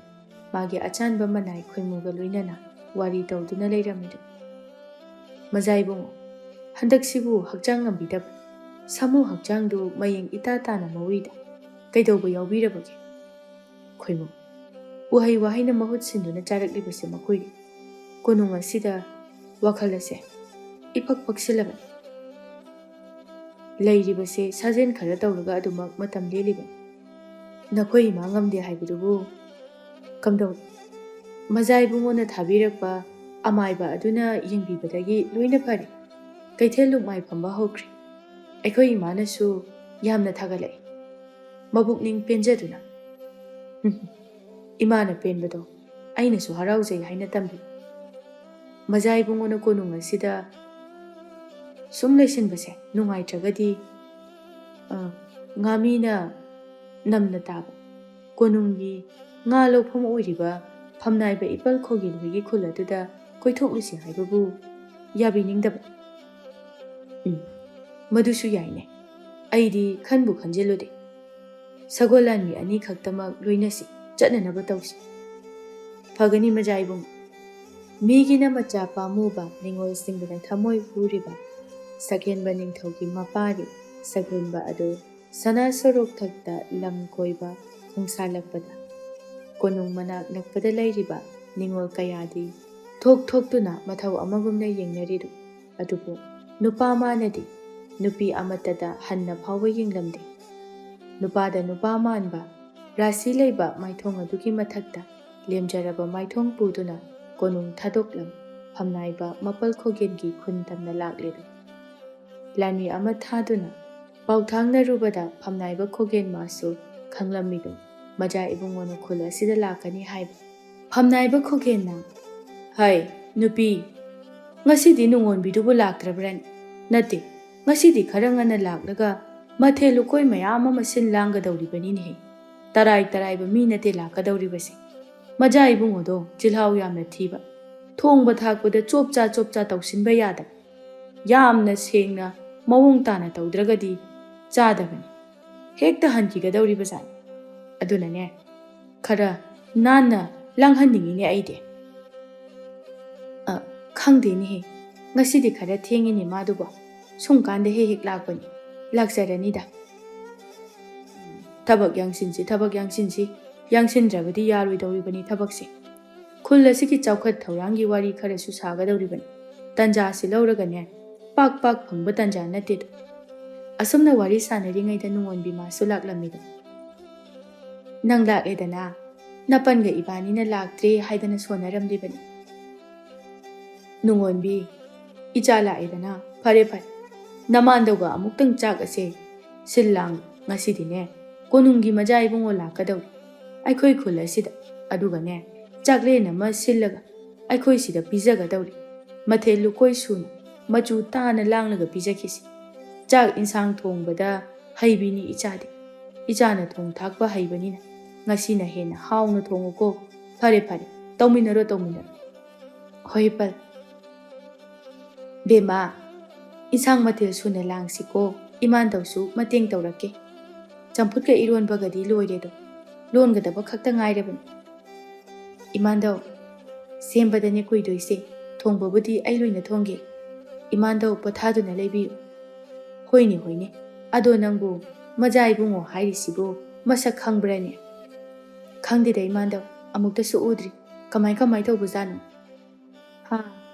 ꯃꯥꯒꯤ ꯑꯆꯥꯟꯕ ꯃꯅꯥꯏ ꯈꯣꯏꯃꯨꯒ ꯂꯣꯏꯅꯅ ꯋꯥꯔꯤ ꯇꯧꯗꯨꯅ ꯂꯩꯔꯝꯃꯤꯗꯨ꯫ "ꯃꯖꯥ ꯏꯕꯨꯡꯉꯣ, ꯍꯟꯗꯛꯁꯤꯕꯨ ꯍꯛꯆꯥꯡ ꯉꯝꯕꯤꯗꯕ? ꯁꯥꯃꯨ ꯍꯛꯆꯥꯡꯗꯨ ꯃꯌꯦꯡ ꯏꯇꯥ ꯇꯥꯅ ꯃꯧꯏꯗ꯫ ꯀꯩꯗꯧꯕ ꯌꯥꯎꯕꯤꯔꯕꯒꯦ?" ꯈꯣꯏꯃꯨ, ꯎꯍꯩ ꯋꯥꯍꯩꯅ ꯃꯍꯨꯠ ꯁꯤꯟꯗꯨꯅ ꯆꯥꯔꯛꯂꯤꯕꯁꯦ ꯃꯈꯣꯏꯒꯤ ꯀꯣꯅꯨꯡ ꯑꯁꯤꯗ ꯋꯥꯈꯜ ꯑꯁꯦ ꯏꯄꯛ ꯄꯛꯁꯤꯜꯂꯕꯅꯤ꯫ ꯂꯩꯔꯤꯕꯁꯦ ꯁꯥꯖꯦꯜ ꯈꯔ ꯇꯧꯔꯒ ꯑꯗꯨꯃꯛ ꯃꯇꯝ ꯂꯦꯜꯂꯤꯕꯅꯤ꯫ ꯅꯈꯣꯏ ꯏꯃꯥ ꯉꯝꯗꯦ ꯍꯥꯏꯕꯗꯨꯕꯨ ꯀꯝꯗꯧ? ꯃꯖꯥ ꯏꯕꯨꯡꯉꯣꯅ ꯊꯥꯕꯤꯔꯛꯄ ꯑꯃꯥꯏꯕ ꯑꯗꯨꯅ ꯌꯦꯡꯕꯤꯕꯗꯒꯤ ꯂꯣꯏꯅ ꯐꯔꯦ꯫ ꯀꯩꯊꯦꯜ ꯂꯨꯛꯃꯥꯏ ꯐꯝꯕ ꯍꯧꯈ꯭ꯔꯦ꯫ ꯑꯩꯈꯣꯏ ꯏꯃꯥꯅꯁꯨ ꯌꯥꯝꯅ ꯊꯥꯒꯠꯂꯛꯏ, ꯃꯕꯨꯛꯅꯤꯡ ꯄꯦꯟꯖꯗꯨꯅ꯫ ꯏꯃꯥꯅ ꯄꯦꯟꯕꯗꯣ ꯑꯩꯅꯁꯨ ꯍꯔꯥꯎꯖꯩ ꯍꯥꯏꯅ ꯇꯝꯕꯤ꯫ ꯃꯖꯥ ꯏꯕꯨꯡꯉꯣꯅ ꯀꯣꯅꯨꯡ ꯑꯁꯤꯗ ꯁꯨꯝ ꯂꯩꯁꯤꯟꯕꯁꯦ ꯅꯨꯡꯉꯥꯏꯇ꯭ꯔꯒꯗꯤ, ꯑ, ꯉꯥꯃꯤꯅ ꯅꯝꯅ ꯇꯥꯕ ꯀꯣꯅꯨꯡꯒꯤ ꯉꯥ ꯂꯧꯐꯝ ꯑꯣꯏꯔꯤꯕ ꯐꯝꯅꯥꯏꯕ ꯏꯄꯜ ꯈꯣꯒꯤꯟ ꯍꯣꯏꯒꯤ ꯈꯨꯜ ꯑꯗꯨꯗ ꯀꯣꯏꯊꯣꯛꯂꯨꯁꯤ ꯍꯥꯏꯕꯕꯨ ꯌꯥꯕꯤꯅꯤꯡꯗꯕ꯫ ꯎꯝ, ꯃꯗꯨꯁꯨ ꯌꯥꯏꯅꯦ꯫ ꯑꯩꯗꯤ ꯈꯟꯕꯨ ꯈꯟꯖꯤꯜꯂꯨꯗꯦ꯫ ꯁꯒꯣꯜ ꯂꯥꯟꯃꯤ ꯑꯅꯤꯈꯛꯇꯃꯛ ꯂꯣꯏꯅꯁꯤ, ꯆꯠꯅꯅꯕ ꯇꯧꯁꯤ꯫ ꯐꯒꯅꯤ ꯃꯖꯥ ꯏꯕꯨꯡ꯫ ꯃꯤꯒꯤꯅ ꯃꯆꯥ ꯄꯥꯝꯃꯨꯕ ꯅꯤꯉꯣꯜꯁꯤꯡꯕꯨꯅ ꯊꯃꯣꯏ ꯍꯨꯔꯤꯕ ꯁꯛꯍꯦꯟꯕ ꯅꯤꯡꯊꯧꯒꯤ ꯃꯄꯥꯔꯤ ꯁꯒꯣꯜꯕ ꯑꯗꯨ ꯁꯅꯥ ꯁꯣꯔꯣꯛ ꯊꯛꯇ ꯂꯝ ꯀꯣꯏꯕ ꯈꯣꯡꯁꯥꯜꯂꯛꯄꯗ ꯀꯣꯅꯨꯡ ꯃꯅꯥꯛ ꯅꯛꯄꯗ ꯂꯩꯔꯤꯕ ꯅꯤꯉꯣꯜ ꯀꯌꯥꯗꯤ ꯊꯣꯛ ꯊꯣꯛꯇꯨꯅ ꯃꯊꯧ ꯑꯃꯒꯨꯝꯅ ꯌꯦꯡꯅꯔꯤꯗꯨ꯫ ꯑꯗꯨꯕꯨ ꯅꯨꯄꯥ ꯃꯥꯅꯗꯤ ꯅꯨꯄꯤ ꯑꯃꯠꯇꯗ ꯍꯟꯅ ꯐꯥꯎꯕ ꯌꯦꯡꯂꯝꯗꯦ꯫ ꯅꯨꯄꯥꯗ ꯅꯨꯄꯥ ꯃꯥꯟꯕ ꯔꯥꯁꯤ ꯂꯩꯕ ꯃꯥꯏꯊꯣꯡ ꯑꯗꯨꯒꯤ ꯃꯊꯛꯇ ꯂꯦꯝꯖꯔꯕ ꯃꯥꯏꯊꯣꯡ ꯄꯨꯗꯨꯅ ꯀꯣꯅꯨꯡ ꯊꯥꯗꯣꯛꯂꯝ ꯐꯝꯅꯥꯏꯕ ꯃꯄꯜ ꯈꯣꯒꯦꯟꯒꯤ ꯈꯨꯟ ꯇꯝꯅ ꯂꯥꯛꯂꯦꯗꯣ꯫ ꯂꯥꯟꯃꯤ ꯑꯃ ꯊꯥꯗꯨꯅ ꯄꯥꯎꯊꯥꯡꯅꯔꯨꯕꯗ ꯐꯝꯅꯥꯏꯕ ꯈꯣꯒꯦꯟ ꯃꯥꯁꯨ ꯈꯪꯂꯝꯃꯤꯗꯨ ꯃꯖꯥ ꯏꯕꯨꯡꯉꯣꯅ ꯈꯨꯜ ꯑꯁꯤꯗ ꯂꯥꯛꯀꯅꯤ ꯍꯥꯏꯕ꯫ ꯐꯝꯅꯥꯏꯕ ꯈꯣꯒꯦꯟꯅ, "ꯍꯩ, ꯅꯨꯄꯤ, ꯉꯁꯤꯗꯤ ꯅꯨꯡꯉꯣꯟꯕꯤꯗꯨꯕꯨ ꯂꯥꯛꯇ꯭ꯔꯕ꯭ꯔꯅꯤ? ꯅꯠꯇꯦ, ꯉꯁꯤꯗꯤ ꯈꯔ ꯉꯟꯅ ꯂꯥꯛꯂꯒ ꯃꯊꯦꯜ ꯂꯨꯀꯣꯏ ꯃꯌꯥꯝ ꯑꯃ ꯁꯤꯜ ꯂꯥꯡꯒꯗꯧꯔꯤꯕꯅꯤꯅꯦꯍꯦ꯫ ꯇꯔꯥꯏ ꯇꯔꯥꯏꯕ ꯃꯤ ꯅꯠꯇꯦ ꯂꯥꯛꯀꯗꯧꯔꯤꯕꯁꯦ꯫ ꯃꯖꯥ ꯏꯕꯨꯡꯉꯣꯗꯣ ꯆꯤꯜꯍꯥꯎ ꯌꯥꯝꯅ ꯊꯤꯕ, ꯊꯣꯡꯕ ꯊꯥꯛꯄꯗ ꯆꯣꯞꯆꯥ ꯆꯣꯞꯆꯥ ꯇꯧꯁꯤꯟꯕ ꯌꯥꯗꯕ, ꯌꯥꯝꯅ ꯁꯦꯡꯅ ꯃꯑꯣꯡ ꯇꯥꯅ ꯇꯧꯗ꯭ꯔꯒꯗꯤ ꯆꯥꯗꯕꯅꯤ꯫ ꯍꯦꯛꯇ ꯍꯟꯈꯤꯒꯗꯧꯔꯤꯕꯖꯥꯠꯅꯤ꯫ ꯑꯗꯨꯅꯅꯦ, ꯈꯔ ꯅꯥꯟꯅ ꯂꯥꯡꯍꯟꯅꯤꯡꯉꯤꯅꯦ ꯑꯩꯗꯤ꯫ ꯑ, ꯈꯪꯗꯦꯅꯦꯍꯦ, ꯉꯁꯤꯗꯤ ꯈꯔ ꯊꯦꯡꯉꯤꯅꯦ ꯃꯥꯗꯨꯕꯣ꯫ ꯁꯨꯝ ꯀꯥꯟꯗ ꯍꯦꯛ ꯍꯦꯛ ꯂꯥꯛꯄꯅꯤ꯫ ꯂꯥꯛꯆꯔꯅꯤꯗ꯫ ꯊꯕꯛ ꯌꯥꯡꯁꯤꯟꯁꯤ, ꯊꯕꯛ ꯌꯥꯡꯁꯤꯟꯁꯤ, ꯌꯥꯡꯁꯤꯟꯗ꯭ꯔꯕꯗꯤ ꯌꯥꯔꯣꯏꯗꯧꯔꯤꯕꯅꯤ ꯊꯕꯛꯁꯦ꯫ ꯈꯨꯜ ꯑꯁꯤꯒꯤ ꯆꯥꯎꯈꯠ ꯊꯧꯔꯥꯡꯒꯤ ꯋꯥꯔꯤ ꯈꯔꯁꯨ ꯁꯥꯒꯗꯧꯔꯤꯕꯅꯤ꯫ ꯇꯟꯖꯥꯁꯤ ꯂꯧꯔꯒꯅꯦ, ꯄꯥꯛ ꯄꯥꯛ ꯐꯪꯕ ꯇꯟꯖꯥ ꯅꯠꯇꯦꯗꯣ꯫ ꯑꯁꯨꯝꯅ ꯋꯥꯔꯤ ꯁꯥꯟꯅꯔꯤꯉꯩꯗ ꯅꯨꯡꯉꯣꯟꯕꯤ ꯃꯥꯁꯨ ꯂꯥꯛꯂꯝꯃꯤꯗꯣ꯫ "ꯅꯪ ꯂꯥꯛꯂꯦꯗꯅ, ꯅꯄꯟꯒ ꯏꯕꯥꯅꯤꯅ ꯂꯥꯛꯇ꯭ꯔꯦ ꯍꯥꯏꯗꯅ ꯁꯣꯟꯅꯔꯝꯂꯤꯕꯅꯤ꯫" ꯅꯨꯡꯉꯣꯟꯕꯤ, "ꯏꯆꯥ ꯂꯥꯛꯑꯦꯗꯅ, ꯐꯔꯦ ꯐꯔꯦ꯫ ꯅꯃꯥꯟꯗꯧꯒ ꯑꯃꯨꯛꯇꯪ ꯆꯥꯛ ꯑꯁꯦ ꯁꯤꯜ ꯂꯥꯡ꯫ ꯉꯁꯤꯗꯤꯅꯦ, ꯀꯣꯅꯨꯡꯒꯤ ꯃꯖꯥ ꯏꯕꯨꯡꯉꯣ ꯂꯥꯛꯀꯗꯧꯔꯤ ꯑꯩꯈꯣꯏ ꯈꯨꯜ ꯑꯁꯤꯗ꯫ ꯑꯗꯨꯒꯅꯦ, ꯆꯥꯛꯂꯦꯟ ꯑꯃ ꯁꯤꯜꯂꯒ ꯑꯩꯈꯣꯏ ꯁꯤꯗ ꯄꯤꯖꯒꯗꯧꯔꯤ꯫ ꯃꯊꯦꯜ ꯂꯨꯀꯣꯏ ꯁꯨꯅ, ꯃꯆꯨ ꯇꯥꯅ ꯂꯥꯡꯂꯒ ꯄꯤꯖꯈꯤꯁꯤ꯫ ꯆꯥꯛ ꯏꯟꯁꯥꯡ ꯊꯣꯡꯕꯗ ꯍꯩꯕꯤꯅꯤ ꯏꯆꯥꯗꯤ꯫ ꯏꯆꯥꯅ ꯊꯣꯡ ꯊꯥꯛꯄ ꯍꯩꯕꯅꯤꯅ ꯉꯁꯤꯅ ꯍꯦꯟꯅ ꯍꯥꯎꯅ ꯊꯣꯡꯉꯨꯀꯣ꯫ ꯐꯔꯦ ꯐꯔꯦ, ꯇꯧꯃꯤꯟꯅꯔꯣ, ꯇꯧꯃꯤꯟꯅꯔꯣ꯫" "ꯍꯣꯏ ꯄꯜ꯫ ꯕꯦꯝꯃ, ꯏꯟꯁꯥꯡ ꯃꯊꯦꯜ ꯁꯨꯅ ꯂꯥꯡꯁꯤꯀꯣ, ꯏꯃꯥꯟꯗꯧꯁꯨ ꯃꯇꯦꯡ ꯇꯧꯔꯛꯀꯦ꯫ ꯆꯝꯐꯨꯠꯀ ꯏꯔꯣꯟꯕꯒꯗꯤ ꯂꯣꯏꯔꯦꯗꯣ, ꯂꯣꯟꯒꯗꯕ ꯈꯛꯇ ꯉꯥꯏꯔꯕꯅꯤ꯫" "ꯏꯃꯥꯟꯗꯧ, ꯁꯦꯝꯕꯗꯅꯦ ꯀꯨꯏꯗꯣꯏꯁꯦ, ꯊꯣꯡꯕꯕꯨꯗꯤ ꯑꯩ ꯂꯣꯏꯅ ꯊꯣꯡꯒꯦ꯫ ꯏꯃꯥꯟꯗꯧ ꯄꯣꯊꯥꯗꯨꯅ ꯂꯩꯕꯤꯌꯨ꯫" "ꯍꯣꯏꯅꯦ, ꯍꯣꯏꯅꯦ꯫ ꯑꯗꯣ ꯅꯪꯕꯨ ꯃꯖꯥ ꯏꯕꯨꯡꯉꯣ ꯍꯥꯏꯔꯤꯁꯤꯕꯨ ꯃꯁꯛ ꯈꯪꯕ꯭ꯔꯅꯦ?" "ꯈꯪꯗꯦꯗ ꯏꯃꯥꯟꯗꯧ, ꯑꯃꯨꯛꯇꯁꯨ ꯎꯗ꯭ꯔꯤ꯫ ꯀꯃꯥꯏ ꯀꯃꯥꯏ ꯇꯧꯕꯖꯥꯠꯅꯣ?" "ꯍꯥ,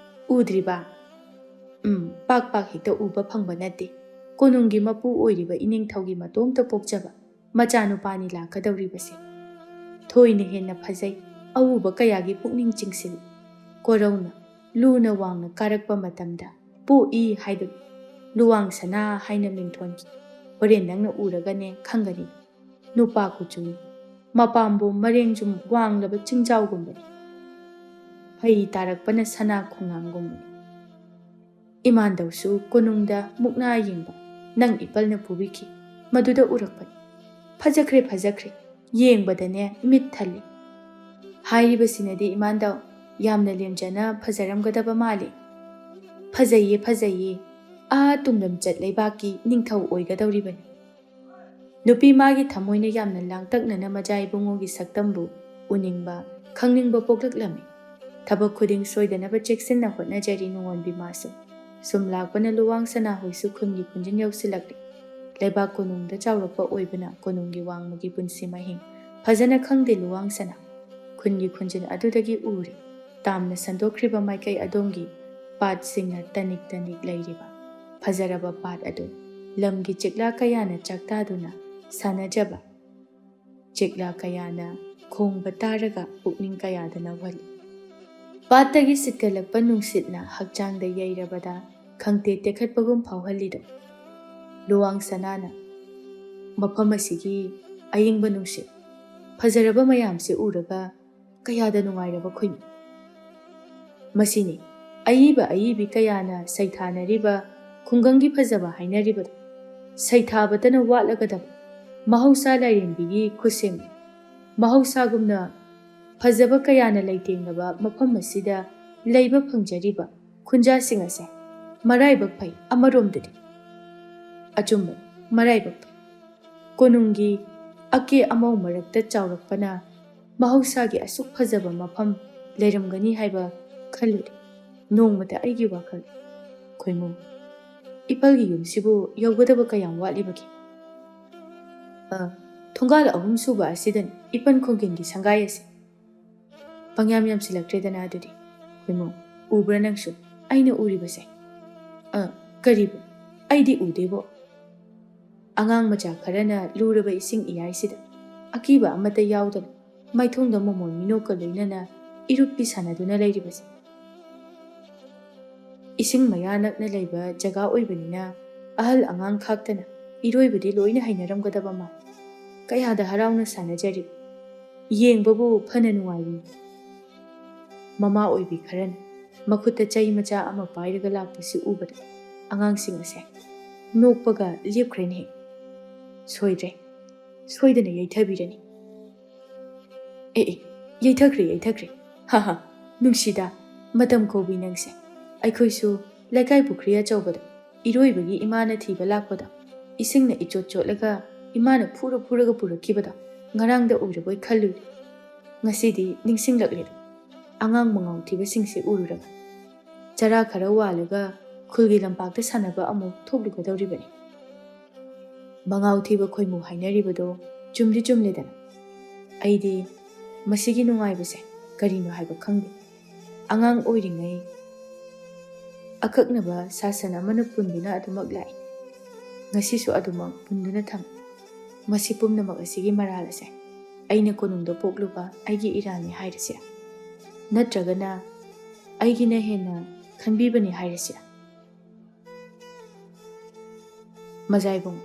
ꯎꯗ꯭ꯔꯤꯕ? ꯎꯝ, ꯄꯥꯛ ꯄꯥꯛ ꯍꯦꯛꯇ ꯎꯕ ꯐꯪꯕ ꯅꯠꯇꯦ꯫ ꯀꯣꯅꯨꯡꯒꯤ ꯃꯄꯨ ꯑꯣꯏꯔꯤꯕ ꯏꯅꯤꯡꯊꯧꯒꯤ ꯃꯇꯣꯝꯇ ꯄꯣꯛꯆꯕ ꯃꯆꯥꯅꯨꯄꯥꯅꯤ ꯂꯥꯛꯀꯗꯧꯔꯤꯕꯁꯦ꯫ ꯊꯣꯏꯅ ꯍꯦꯟꯅ ꯐꯖꯩ, ꯑꯎꯕ ꯀꯌꯥꯒꯤ ꯄꯨꯛꯅꯤꯡ ꯆꯤꯡꯁꯤꯜꯂꯤ꯫ ꯀꯣꯔꯧꯅ ꯂꯨꯅ ꯋꯥꯡꯅ ꯀꯥꯔꯛꯄ ꯃꯇꯝꯗ ꯄꯣꯛꯏ ꯍꯥꯏꯕꯅꯤ꯫ ꯂꯨꯋꯥꯡ ꯁꯅꯥ ꯍꯥꯏꯅ ꯃꯤꯡꯊꯣꯟꯈꯤ꯫ ꯍꯣꯔꯦꯟ ꯅꯪꯅ ꯎꯔꯒꯅꯦ ꯈꯪꯒꯅꯤ꯫ ꯅꯨꯄꯥ ꯀꯨꯆꯨꯅꯤ꯫ ꯃꯄꯥꯝꯕꯣꯝ ꯃꯔꯦꯡꯖꯨꯝ ꯋꯥꯡꯂꯕ ꯆꯤꯡꯖꯥꯎꯒꯨꯝꯕꯅꯤ꯫ ꯐꯩ ꯇꯥꯔꯛꯄꯅ ꯁꯅꯥ ꯈꯣꯡꯅꯥꯡꯒꯨꯝꯕꯅꯤ꯫" ꯏꯃꯥꯟꯗꯧꯁꯨ ꯀꯣꯅꯨꯡꯗ ꯃꯨꯛꯅꯥ ꯌꯦꯡꯕ ꯅꯪ ꯏꯄꯜꯅ ꯄꯨꯕꯤꯈꯤ꯫ ꯃꯗꯨꯗ ꯎꯔꯛꯄꯅꯤ꯫ ꯐꯖꯈ꯭ꯔꯦ, ꯐꯖꯈ꯭ꯔꯦ꯫ ꯌꯦꯡꯕꯗꯅꯦ ꯃꯤꯠ ꯊꯜꯂꯤ꯫ ꯍꯥꯏꯔꯤꯕꯁꯤꯅꯗꯤ ꯏꯃꯥꯟꯗꯧ ꯌꯥꯝꯅ ꯂꯦꯝꯖꯅ ꯐꯖꯔꯝꯒꯗꯕ ꯃꯥꯜꯂꯤ꯫ ꯐꯖꯩꯌꯦ, ꯐꯖꯩꯌꯦ꯫ ꯑꯥ ꯇꯨꯡꯂꯝꯆꯠ ꯂꯩꯕꯥꯛꯀꯤ ꯅꯤꯡꯊꯧ ꯑꯣꯏꯒꯗꯧꯔꯤꯕꯅꯤ꯫ ꯅꯨꯄꯤ ꯃꯥꯒꯤ ꯊꯃꯣꯏꯅ ꯌꯥꯝꯅ ꯂꯥꯡꯇꯛꯅꯅ ꯃꯖꯥ ꯏꯕꯨꯡꯉꯣꯒꯤ ꯁꯛꯇꯝꯕꯨ ꯎꯅꯤꯡꯕ, ꯈꯪꯅꯤꯡꯕ ꯄꯣꯛꯂꯛꯂꯝꯃꯤ꯫ ꯊꯕꯛ ꯈꯨꯗꯤꯡ ꯁꯣꯏꯗꯅꯕ ꯆꯦꯛꯁꯤꯟꯅ ꯍꯣꯠꯅꯖꯔꯤ ꯅꯨꯡꯉꯣꯟꯕꯤ ꯃꯥꯁꯨ꯫ ꯁꯨꯝ ꯂꯥꯛꯄꯅ ꯂꯨꯋꯥꯡ ꯁꯅꯥꯍꯣꯏꯁꯨ ꯈꯨꯟꯒꯤ ꯈꯨꯟꯖꯤꯟ ꯌꯧꯁꯤꯜꯂꯛꯂꯤ꯫ ꯂꯩꯕꯥꯛ ꯀꯣꯅꯨꯡꯗ ꯆꯥꯎꯔꯛꯄ ꯑꯣꯏꯕꯅ ꯀꯣꯅꯨꯡꯒꯤ ꯋꯥꯡꯃꯒꯤ ꯄꯨꯟꯁꯤ ꯃꯍꯤꯡ ꯐꯖꯅ ꯈꯪꯗꯦ ꯂꯨꯋꯥꯡ ꯁꯅꯥ꯫ ꯈꯨꯟꯒꯤ ꯈꯨꯟꯖꯤꯟ ꯑꯗꯨꯗꯒꯤ ꯎꯔꯦ꯫ ꯇꯥꯝꯅ ꯁꯟꯗꯣꯛꯈ꯭ꯔꯤꯕ ꯃꯥꯏꯀꯩ ꯑꯗꯣꯝꯒꯤ ꯄꯥꯠꯁꯤꯡꯅ ꯇꯅꯤꯛ ꯇꯅꯤꯛ ꯂꯩꯔꯤꯕ ꯐꯖꯔꯕ ꯄꯥꯠ ꯑꯗꯨ ꯂꯝꯒꯤ ꯆꯤꯛꯂꯥ ꯀꯌꯥꯅ ꯆꯥꯛꯇꯥꯗꯨꯅ ꯁꯥꯟꯅꯖꯕ꯫ ꯆꯤꯛꯂꯥ ꯀꯌꯥꯅ ꯈꯣꯡꯕ ꯇꯥꯔꯒ ꯄꯨꯛꯅꯤꯡ ꯀꯌꯥꯗ ꯅꯧꯍꯜꯂꯤ꯫ ꯄꯥꯠꯇꯒꯤ ꯁꯤꯠꯀꯠꯂꯛꯄ ꯅꯨꯡꯁꯤꯠꯅ ꯍꯛꯆꯥꯡꯗ ꯌꯩꯔꯕꯗ ꯈꯪꯇꯦ ꯇꯦꯛꯈꯠꯄꯒꯨꯝ ꯐꯥꯎꯍꯜꯂꯤꯗꯣ꯫ ꯂꯨꯋꯥꯡ ꯁꯅꯥꯅ ꯃꯐꯝ ꯑꯁꯤꯒꯤ ꯑꯏꯪꯕ ꯅꯨꯡꯁꯤꯠ ꯐꯖꯔꯕ ꯃꯌꯥꯝꯁꯦ ꯎꯔꯒ ꯀꯌꯥꯗ ꯅꯨꯡꯉꯥꯏꯔꯕ ꯈꯨꯏ꯫ ꯃꯁꯤꯅꯤ ꯑꯏꯕ ꯑꯏꯕꯤ ꯀꯌꯥꯅ ꯁꯩꯊꯥꯅꯔꯤꯕ ꯈꯨꯡꯒꯪꯒꯤ ꯐꯖꯕ ꯍꯥꯏꯅꯔꯤꯕꯗꯣ꯫ ꯁꯩꯊꯥꯕꯇꯅ ꯋꯥꯠꯂꯒꯗꯕ ꯃꯍꯧꯁꯥ ꯂꯥꯏꯔꯦꯝꯕꯤꯒꯤ ꯈꯨꯠꯁꯦꯝꯅꯤ꯫ ꯃꯍꯧꯁꯥꯒꯨꯝꯅ ꯐꯖꯕ ꯀꯌꯥꯅ ꯂꯩꯇꯦꯡꯂꯕ ꯃꯐꯝ ꯑꯁꯤꯗ ꯂꯩꯕ ꯐꯪꯖꯔꯤꯕ ꯈꯨꯟꯖꯥꯁꯤꯡ ꯑꯁꯦ ꯃꯔꯥꯏꯕꯛ ꯐꯩ ꯑꯃꯔꯣꯝꯗꯗꯤ꯫ ꯑꯆꯨꯝꯕ, ꯃꯔꯥꯏꯕꯛ ꯐꯩ꯫ ꯀꯣꯅꯨꯡꯒꯤ ꯑꯀꯦ ꯑꯃꯧ ꯃꯔꯛꯇ ꯆꯥꯎꯔꯛꯄꯅ ꯃꯍꯧꯁꯥꯒꯤ ꯑꯁꯨꯛ ꯐꯖꯕ ꯃꯐꯝ ꯂꯩꯔꯝꯒꯅꯤ ꯍꯥꯏꯕ ꯈꯜꯂꯨꯗꯦ ꯅꯣꯡꯃꯇ ꯑꯩꯒꯤ ꯋꯥꯈꯜ꯫ ꯈꯣꯏꯃꯨ, ꯏꯄꯜꯒꯤ ꯌꯨꯝꯁꯤꯕꯨ ꯌꯧꯒꯗꯕ ꯀꯌꯥꯝ ꯋꯥꯠꯂꯤꯕꯒꯦ? ꯑ, ꯊꯣꯡꯒꯥꯜ ꯑꯍꯨꯝ ꯁꯨꯕ ꯑꯁꯤꯗꯅꯤ ꯏꯄꯟ ꯈꯣꯡꯒꯤꯟꯒꯤ ꯁꯪꯒꯥꯏ ꯑꯁꯤ꯫ ꯄꯪꯌꯥꯝ ꯌꯥꯝꯁꯤꯜꯂꯛꯇ꯭ꯔꯦꯗꯅ ꯑꯗꯨꯗꯤ꯫ ꯈꯣꯏꯃꯨ, ꯎꯕ꯭ꯔꯥ ꯅꯪꯁꯨ ꯑꯩꯅ ꯎꯔꯤꯕꯁꯦ? ꯑ, ꯀꯔꯤꯕꯨ? ꯑꯩꯗꯤ ꯎꯗꯦꯕꯣ꯫ ꯑꯉꯥꯡ ꯃꯆꯥ ꯈꯔꯅ ꯂꯨꯔꯕ ꯏꯁꯤꯡ ꯏꯌꯥꯏꯁꯤꯗ ꯑꯀꯤꯕ ꯑꯃꯠꯇ ꯌꯥꯎꯗꯅ ꯃꯥꯏꯊꯣꯡꯗ ꯃꯣꯃꯣꯟ ꯃꯤꯅꯣꯛꯀ ꯂꯣꯏꯅꯅ ꯏꯔꯨꯞꯄꯤ ꯁꯥꯟꯅꯗꯨꯅ ꯂꯩꯔꯤꯕꯁꯦ꯫ ꯏꯁꯤꯡ ꯃꯌꯥ ꯅꯛꯅ ꯂꯩꯕ ꯖꯒꯥ ꯑꯣꯏꯕꯅꯤꯅ ꯑꯍꯜ ꯑꯉꯥꯡ ꯈꯥꯛꯇꯅ ꯏꯔꯣꯏꯕꯗꯤ ꯂꯣꯏꯅ ꯍꯩꯅꯔꯝꯒꯗꯕ ꯃꯥꯜꯂꯤ꯫ ꯀꯌꯥꯗ ꯍꯔꯥꯎꯅ ꯁꯥꯟꯅꯖꯔꯤ꯫ ꯌꯦꯡꯕꯕꯨ ꯐꯅ ꯅꯨꯡꯉꯥꯏꯕꯅꯤ꯫ ꯃꯃꯥ ꯑꯣꯏꯕꯤ ꯈꯔꯅ ꯃꯈꯨꯠꯇ ꯆꯩ ꯃꯆꯥ ꯑꯃ ꯄꯥꯏꯔꯒ ꯂꯥꯛꯄꯁꯤ ꯎꯕꯗ ꯑꯉꯥꯡꯁꯤꯡ ꯑꯁꯦ ꯅꯣꯛꯄꯒ ꯂꯦꯞꯈ꯭ꯔꯦꯅꯦ꯫ ꯁꯣꯏꯗ꯭ꯔꯦ, ꯁꯣꯏꯗꯅ ꯌꯩꯊꯕꯤꯔꯅꯤ꯫ ꯑꯦ ꯑꯦ, ꯌꯩꯊꯈ꯭ꯔꯦ, ꯌꯩꯊꯈ꯭ꯔꯦ꯫ ꯍꯥ ꯍꯥ, ꯅꯨꯡꯁꯤꯗ, ꯃꯇꯝ ꯀꯧꯕꯤ ꯅꯪꯁꯦ꯫ ꯑꯩꯈꯣꯏꯁꯨ ꯂꯩꯀꯥꯏ ꯄꯨꯈ꯭ꯔꯤ ꯑꯆꯧꯕꯗ ꯏꯔꯣꯏꯕꯒꯤ ꯏꯃꯥꯅ ꯊꯤꯕ ꯂꯥꯛꯄꯗ ꯏꯁꯤꯡꯅ ꯏꯆꯣꯠ ꯆꯣꯠꯂꯒ ꯏꯃꯥꯅ ꯐꯨꯔ ꯐꯨꯔꯒ ꯄꯨꯔꯛꯈꯤꯕꯗꯣ ꯉꯔꯥꯡꯗ ꯎꯔꯕꯣꯏ ꯈꯜꯂꯨꯔꯦ꯫ ꯉꯁꯤꯗꯤ ꯅꯤꯡꯁꯤꯡꯂꯛꯂꯦ꯫ ꯑꯉꯥꯡ ꯃꯉꯥꯎ ꯊꯤꯕꯁꯤꯡꯁꯦ ꯎꯔꯨꯔꯒ ꯆꯔꯥ ꯈꯔ ꯋꯥꯜꯂꯒ ꯈꯨꯜꯒꯤ ꯂꯝꯄꯥꯛꯇ ꯁꯥꯟꯅꯕ ꯑꯃꯨꯛ ꯊꯣꯛꯂꯨꯒꯗꯧꯔꯤꯕꯅꯤ꯫ ꯃꯉꯥꯎ ꯊꯤꯕ ꯈꯣꯏꯃꯨ ꯍꯥꯏꯅꯔꯤꯕꯗꯣ ꯆꯨꯝꯗꯤ ꯆꯨꯝꯂꯦꯗꯅ꯫ ꯑꯩꯗꯤ ꯃꯁꯤꯒꯤ ꯅꯨꯡꯉꯥꯏꯕꯁꯦ ꯀꯔꯤꯅꯣ ꯍꯥꯏꯕ ꯈꯪꯗꯦ꯫ ꯑꯉꯥꯡ ꯑꯣꯏꯔꯤꯉꯩ ꯑꯀꯛꯅꯕ ꯁꯥꯁꯟ ꯑꯃꯅ ꯄꯨꯟꯗꯨꯅ ꯑꯗꯨꯃꯛ ꯂꯥꯛꯏ꯫ ꯉꯁꯤꯁꯨ ꯑꯗꯨꯃꯛ ꯄꯨꯟꯗꯨꯅ ꯊꯝꯃꯤ꯫ ꯃꯁꯤ ꯄꯨꯝꯅꯃꯛ ꯑꯁꯤꯒꯤ ꯃꯔꯥꯜ ꯑꯁꯦ ꯑꯩꯅ ꯀꯣꯅꯨꯡꯗ ꯄꯣꯛꯂꯨꯕ ꯑꯩꯒꯤ ꯏꯔꯥꯜꯅꯤ ꯍꯥꯏꯔꯁꯤꯔꯥ? ꯅꯠꯇ꯭ꯔꯒꯅ ꯑꯩꯒꯤꯅ ꯍꯦꯟꯅ ꯈꯟꯕꯤꯕꯅꯤ ꯍꯥꯏꯔꯁꯤꯔꯥ? ꯃꯖꯥꯏꯕꯨꯡ,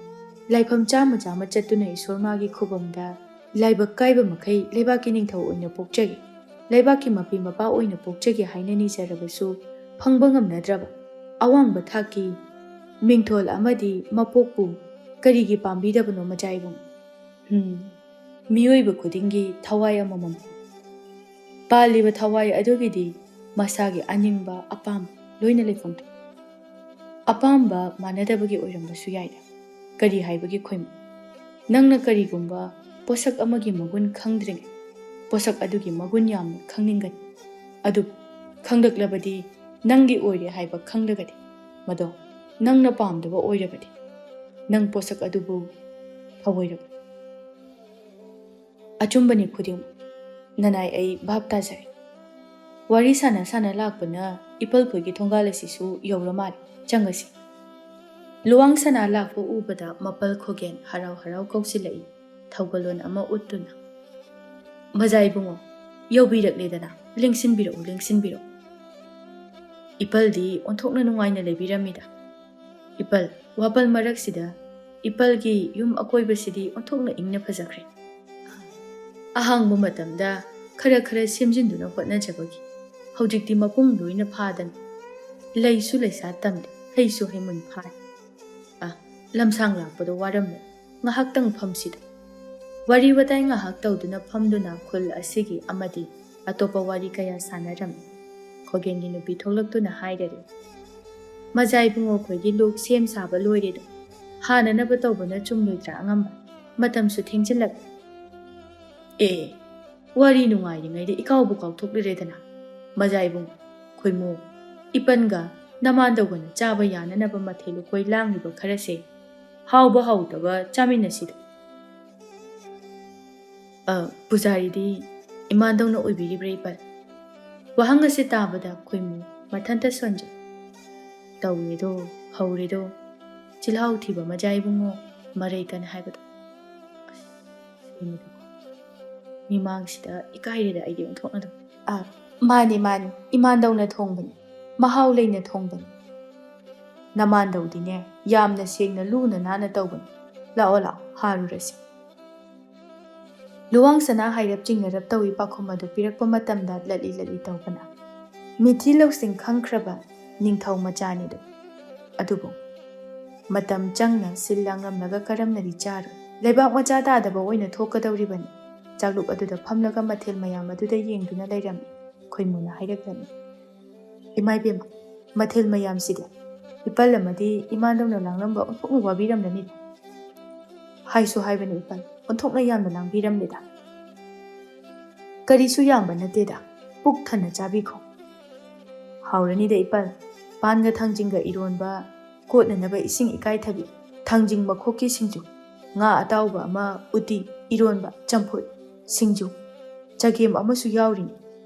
ꯂꯥꯏꯐꯝ ꯆꯥꯝꯃ ꯆꯥꯝꯃ ꯆꯠꯇꯨꯅ ꯏꯁꯣꯔ ꯃꯥꯒꯤ ꯈꯨꯕꯝꯗ ꯂꯥꯏꯕꯛ ꯀꯥꯏꯕ ꯃꯈꯩ ꯂꯩꯕꯥꯛꯀꯤ ꯅꯤꯡꯊꯧ ꯑꯣꯏꯅ ꯄꯣꯛꯆꯒꯦ, ꯂꯩꯕꯥꯛꯀꯤ ꯃꯄꯤ ꯃꯄꯥ ꯑꯣꯏꯅ ꯄꯣꯛꯆꯒꯦ ꯍꯥꯏꯅ ꯅꯤꯖꯔꯕꯁꯨ ꯐꯪꯕ ꯉꯝꯅꯗ꯭ꯔꯕ ꯑꯋꯥꯡꯕ ꯊꯥꯛꯀꯤ ꯃꯤꯡꯊꯣꯜ ꯑꯃꯗꯤ ꯃꯄꯣꯛꯄꯨ ꯀꯔꯤꯒꯤ ꯄꯥꯝꯕꯤꯗꯕꯅꯣ ꯃꯖꯥꯏꯕꯨꯡ? ꯍꯝ, ꯃꯤꯑꯣꯏꯕ ꯈꯨꯗꯤꯡꯒꯤ ꯊꯋꯥꯏ ꯑꯃꯃꯝ꯫ ꯄꯥꯜꯂꯤꯕ ꯊꯋꯥꯏ ꯑꯗꯨꯒꯤꯗꯤ ꯃꯁꯥꯒꯤ ꯑꯅꯤꯡꯕ ꯑꯄꯥꯝꯕ ꯂꯣꯏꯅ ꯂꯩꯐꯝ ꯊꯣꯛꯏ꯫ ꯑꯄꯥꯝꯕ ꯃꯥꯟꯅꯗꯕꯒꯤ ꯑꯣꯏꯔꯝꯕꯁꯨ ꯌꯥꯏꯗ꯫ ꯀꯔꯤ ꯍꯥꯏꯕꯒꯤ ꯈꯣꯏꯃꯨ? ꯅꯪꯅ ꯀꯔꯤꯒꯨꯝꯕ ꯄꯣꯠꯁꯛ ꯑꯃꯒꯤ ꯃꯒꯨꯟ ꯈꯪꯗ꯭ꯔꯤꯉꯩ ꯄꯣꯠꯁꯛ ꯑꯗꯨꯒꯤ ꯃꯒꯨꯟ ꯌꯥꯝꯅ ꯈꯪꯅꯤꯡꯒꯅꯤ꯫ ꯑꯗꯨꯕꯨ ꯈꯪꯂꯛꯂꯕꯗꯤ ꯅꯪꯒꯤ ꯑꯣꯏꯔꯦ ꯍꯥꯏꯕ ꯈꯪꯂꯒꯗꯤ ꯃꯗꯣ ꯅꯪꯅ ꯄꯥꯝꯗꯕ ꯑꯣꯏꯔꯕꯗꯤ ꯅꯪ ꯄꯣꯠꯁꯛ ꯑꯗꯨꯕꯨ ꯊꯑꯣꯏꯔꯕ꯫ ꯑꯆꯨꯝꯕꯅꯤ ꯈꯨꯗꯤꯡꯃꯛ꯫ ꯅꯅꯥꯏ ꯑꯩ ꯚꯥꯞ ꯇꯥꯖꯔꯦ꯫ ꯋꯥꯔꯤ ꯁꯥꯟꯅ ꯁꯥꯟꯅ ꯂꯥꯛꯄꯅ ꯏꯄꯜ ꯈꯣꯏꯒꯤ ꯊꯣꯡꯒꯥꯜ ꯑꯁꯤꯁꯨ ꯌꯧꯔ ꯃꯥꯜꯂꯦ꯫ ꯆꯪꯉꯁꯤ꯫ ꯂꯨꯋꯥꯡ ꯁꯅꯥ ꯂꯥꯛꯄ ꯎꯕꯗ ꯃꯄꯜ ꯈꯣꯒꯦꯟ ꯍꯔꯥꯎ ꯍꯔꯥꯎ ꯀꯧꯁꯤꯜꯂꯛꯏ, ꯊꯧꯒꯜꯂꯣꯟ ꯑꯃ ꯎꯠꯇꯨꯅ꯫ ꯃꯖꯥ ꯏꯕꯨꯡꯉꯣ, ꯌꯧꯕꯤꯔꯛꯂꯦꯗꯅ, ꯂꯦꯡꯁꯤꯟꯕꯤꯔꯛꯎ, ꯂꯦꯡꯁꯤꯟꯕꯤꯔꯛꯎ꯫ ꯏꯄꯜꯗꯤ ꯑꯣꯟꯊꯣꯛꯅ ꯅꯨꯡꯉꯥꯏꯅ ꯂꯩꯕꯤꯔꯝꯃꯤꯗ꯫ ꯏꯄꯜ, ꯋꯥꯄꯜ ꯃꯔꯛꯁꯤꯗ ꯏꯄꯜꯒꯤ ꯌꯨꯝ ꯑꯀꯣꯏꯕꯁꯤꯗꯤ ꯑꯣꯟꯊꯣꯛꯅ ꯏꯪꯅ ꯐꯖꯈ꯭ꯔꯦ꯫ ꯑꯍꯥꯡꯕ ꯃꯇꯝꯗ ꯈꯔ ꯈꯔ ꯁꯦꯝꯖꯤꯟꯗꯨꯅ ꯍꯣꯠꯅꯖꯕꯒꯤ ꯍꯧꯖꯤꯛꯇꯤ ꯃꯄꯨꯡ ꯂꯣꯏꯅ ꯐꯥꯗꯅ ꯂꯩꯁꯨ ꯂꯩꯁꯥ ꯇꯝꯂꯦ, ꯍꯩꯁꯨ ꯍꯩꯃꯨꯟ ꯐꯥꯔꯦ꯫ ꯑ, ꯂꯝꯁꯥꯡ ꯂꯥꯛꯄꯗꯣ ꯋꯥꯔꯝꯂꯦ, ꯉꯥꯏꯍꯥꯛꯇꯪ ꯐꯝꯁꯤꯗ꯫ ꯋꯥꯔꯤ ꯋꯥꯇꯥꯏ ꯉꯥꯏꯍꯥꯛ ꯇꯧꯗꯨꯅ ꯐꯝꯗꯨꯅ ꯈꯨꯜ ꯑꯁꯤꯒꯤ ꯑꯃꯗꯤ ꯑꯇꯣꯞꯄ ꯋꯥꯔꯤ ꯀꯌꯥ ꯁꯥꯟꯅꯔꯝꯃꯤ꯫ ꯈꯣꯒꯦꯟꯒꯤ ꯅꯨꯄꯤ ꯊꯣꯛꯂꯛꯇꯨꯅ ꯍꯥꯏꯔꯔꯦ, "ꯃꯖꯥ ꯏꯕꯨꯡꯉꯣ ꯈꯣꯏꯒꯤ ꯂꯣꯛ ꯁꯦꯝ ꯁꯥꯕ ꯂꯣꯏꯔꯦꯗꯣ꯫ ꯍꯥꯟꯅꯅꯕ ꯇꯧꯕꯅ ꯆꯨꯝꯂꯣꯏꯗ꯭ꯔꯥ ꯑꯉꯝꯕ? ꯃꯇꯝꯁꯨ ꯊꯦꯡꯖꯤꯜꯂꯛꯂꯦ꯫" ꯑꯦ, ꯋꯥꯔꯤ ꯅꯨꯡꯉꯥꯏꯔꯤꯉꯩꯗ ꯏꯀꯥꯎꯕꯨ ꯀꯥꯎꯊꯣꯛꯂꯨꯔꯦꯗꯅ꯫ ꯃꯖꯥ ꯏꯕꯨꯡꯉꯣ, ꯈꯣꯏꯃꯨ, ꯏꯄꯟꯒ ꯅꯃꯥꯟꯗꯧꯒꯅ ꯆꯥꯕ ꯌꯥꯅꯅꯕ ꯃꯊꯦꯜ ꯂꯨꯀꯣꯏ ꯂꯥꯡꯂꯤꯕ ꯈꯔꯁꯦ ꯍꯥꯎꯕ ꯍꯥꯎꯇꯕ ꯆꯥꯃꯤꯟꯅꯁꯤꯗ꯫ "ꯑ, ꯄꯨꯖꯥꯔꯤꯗꯤ ꯏꯃꯥꯟꯗꯧꯅ ꯑꯣꯏꯕꯤꯔꯤꯕ꯭ꯔꯥ ꯏꯄꯟ?" ꯋꯥꯍꯪ ꯑꯁꯤ ꯇꯥꯕꯗ ꯈꯣꯏꯃꯨ ꯃꯊꯟꯇ ꯁꯣꯟꯖꯩ꯫ "ꯇꯧꯔꯦꯗꯣ, ꯍꯧꯔꯦꯗꯣ, ꯆꯤꯜꯍꯥꯎ ꯊꯤꯕ ꯃꯖꯥ ꯏꯕꯨꯡꯉꯣ, ꯃꯔꯩ ꯀꯟ ꯍꯥꯏꯕꯗꯣ꯫ ꯑꯁ, ꯁꯤꯃꯗꯤꯀꯣ, ꯃꯤꯃꯥꯡꯁꯤꯗ ꯏꯀꯥꯏꯔꯦꯗ ꯑꯩꯗꯤ ꯑꯣꯟꯊꯣꯛꯅ ꯑꯗꯨꯝ꯫ ꯑ, ꯃꯥꯅꯤ, ꯃꯥꯅꯤ, ꯏꯃꯥꯟꯗꯧꯅ ꯊꯣꯡꯕꯅꯤ, ꯃꯍꯥꯎ ꯂꯩꯅ ꯊꯣꯡꯕꯅꯤ꯫ ꯅꯃꯥꯟꯗꯧꯗꯤꯅꯦ, ꯌꯥꯝꯅ ꯁꯦꯡꯅ ꯂꯨꯅ ꯅꯥꯟꯅ ꯇꯧꯕꯅꯤ꯫ ꯂꯥꯛꯑꯣ, ꯂꯥꯛꯑꯣ, ꯍꯥꯔꯨꯔꯁꯤ꯫" ꯂꯨꯋꯥꯡ ꯁꯅꯥ ꯍꯥꯏꯔꯞ ꯆꯤꯡꯅꯔꯞ ꯇꯧꯏ ꯄꯥꯎꯈꯨꯝ ꯑꯗꯨ ꯄꯤꯔꯛꯄ ꯃꯇꯝꯗ ꯂꯠꯂꯤ ꯂꯠꯂꯤ ꯇꯧꯕꯅ, "ꯃꯤꯊꯤ ꯂꯧꯁꯤꯡ ꯈꯪꯈ꯭ꯔꯕ ꯅꯤꯡꯊꯧ ꯃꯆꯥꯅꯤꯗꯣ꯫ ꯑꯗꯨꯕꯨ ꯃꯇꯝ ꯆꯪꯅ ꯁꯤꯜ ꯂꯥꯡꯂꯝꯂꯒ ꯀꯔꯝꯅꯗꯤ ꯆꯥꯔꯣꯏ? ꯂꯩꯕꯥꯛ ꯃꯆꯥ ꯇꯥꯗꯕ ꯑꯣꯏꯅ ꯊꯣꯛꯀꯗꯧꯔꯤꯕꯅꯤ꯫" ꯆꯥꯛꯂꯨꯛ ꯑꯗꯨꯗ ꯐꯝꯂꯒ ꯃꯊꯦꯜ ꯃꯌꯥꯝ ꯑꯗꯨꯗ ꯌꯦꯡꯗꯨꯅ ꯂꯩꯔꯝꯃꯤ꯫ ꯈꯣꯏꯃꯨꯅ ꯍꯥꯏꯔꯛꯂꯝꯃꯤ, "ꯏꯃꯥ ꯏꯕꯦꯝꯃ, ꯃꯊꯦꯜ ꯃꯌꯥꯝꯁꯤꯗꯤ ꯏꯄꯜ ꯑꯃꯗꯤ ꯏꯃꯥꯟꯗꯧꯅ ꯂꯥꯡꯂꯝꯕ ꯑꯣꯟꯊꯣꯛꯅ ꯋꯥꯕꯤꯔꯝꯂꯅꯤꯗ꯫" "ꯍꯥꯏꯁꯨ ꯍꯥꯏꯕꯅꯤ ꯏꯄꯜ, ꯑꯣꯟꯊꯣꯛꯅ ꯌꯥꯝꯅ ꯂꯥꯡꯕꯤꯔꯝꯂꯦꯗ꯫" "ꯀꯔꯤꯁꯨ ꯌꯥꯝꯕ ꯅꯠꯇꯦꯗ, ꯄꯨꯛ ꯊꯟꯅ ꯆꯥꯕꯤꯈꯣ꯫" "ꯍꯥꯎꯔꯅꯤꯗ ꯏꯄꯜ, ꯄꯥꯟꯒ ꯊꯥꯡꯖꯤꯡꯒ ꯏꯔꯣꯟꯕ, ꯀꯣꯠꯅꯅꯕ ꯏꯁꯤꯡ ꯏꯀꯥꯏꯊꯕꯤ, ꯊꯥꯡꯖꯤꯡ ꯃꯈꯣꯛꯀꯤ ꯁꯤꯡꯖꯨ, ꯉꯥ ꯑꯇꯥꯎꯕ ꯑꯃ, ꯎꯇꯤ, ꯏꯔꯣꯟꯕ, ꯆꯝꯐꯨꯠ, ꯁꯤꯡꯖꯨ, ꯆꯒꯦꯝ ꯑꯃꯁꯨ ꯌꯥꯎꯔꯤꯅꯤ꯫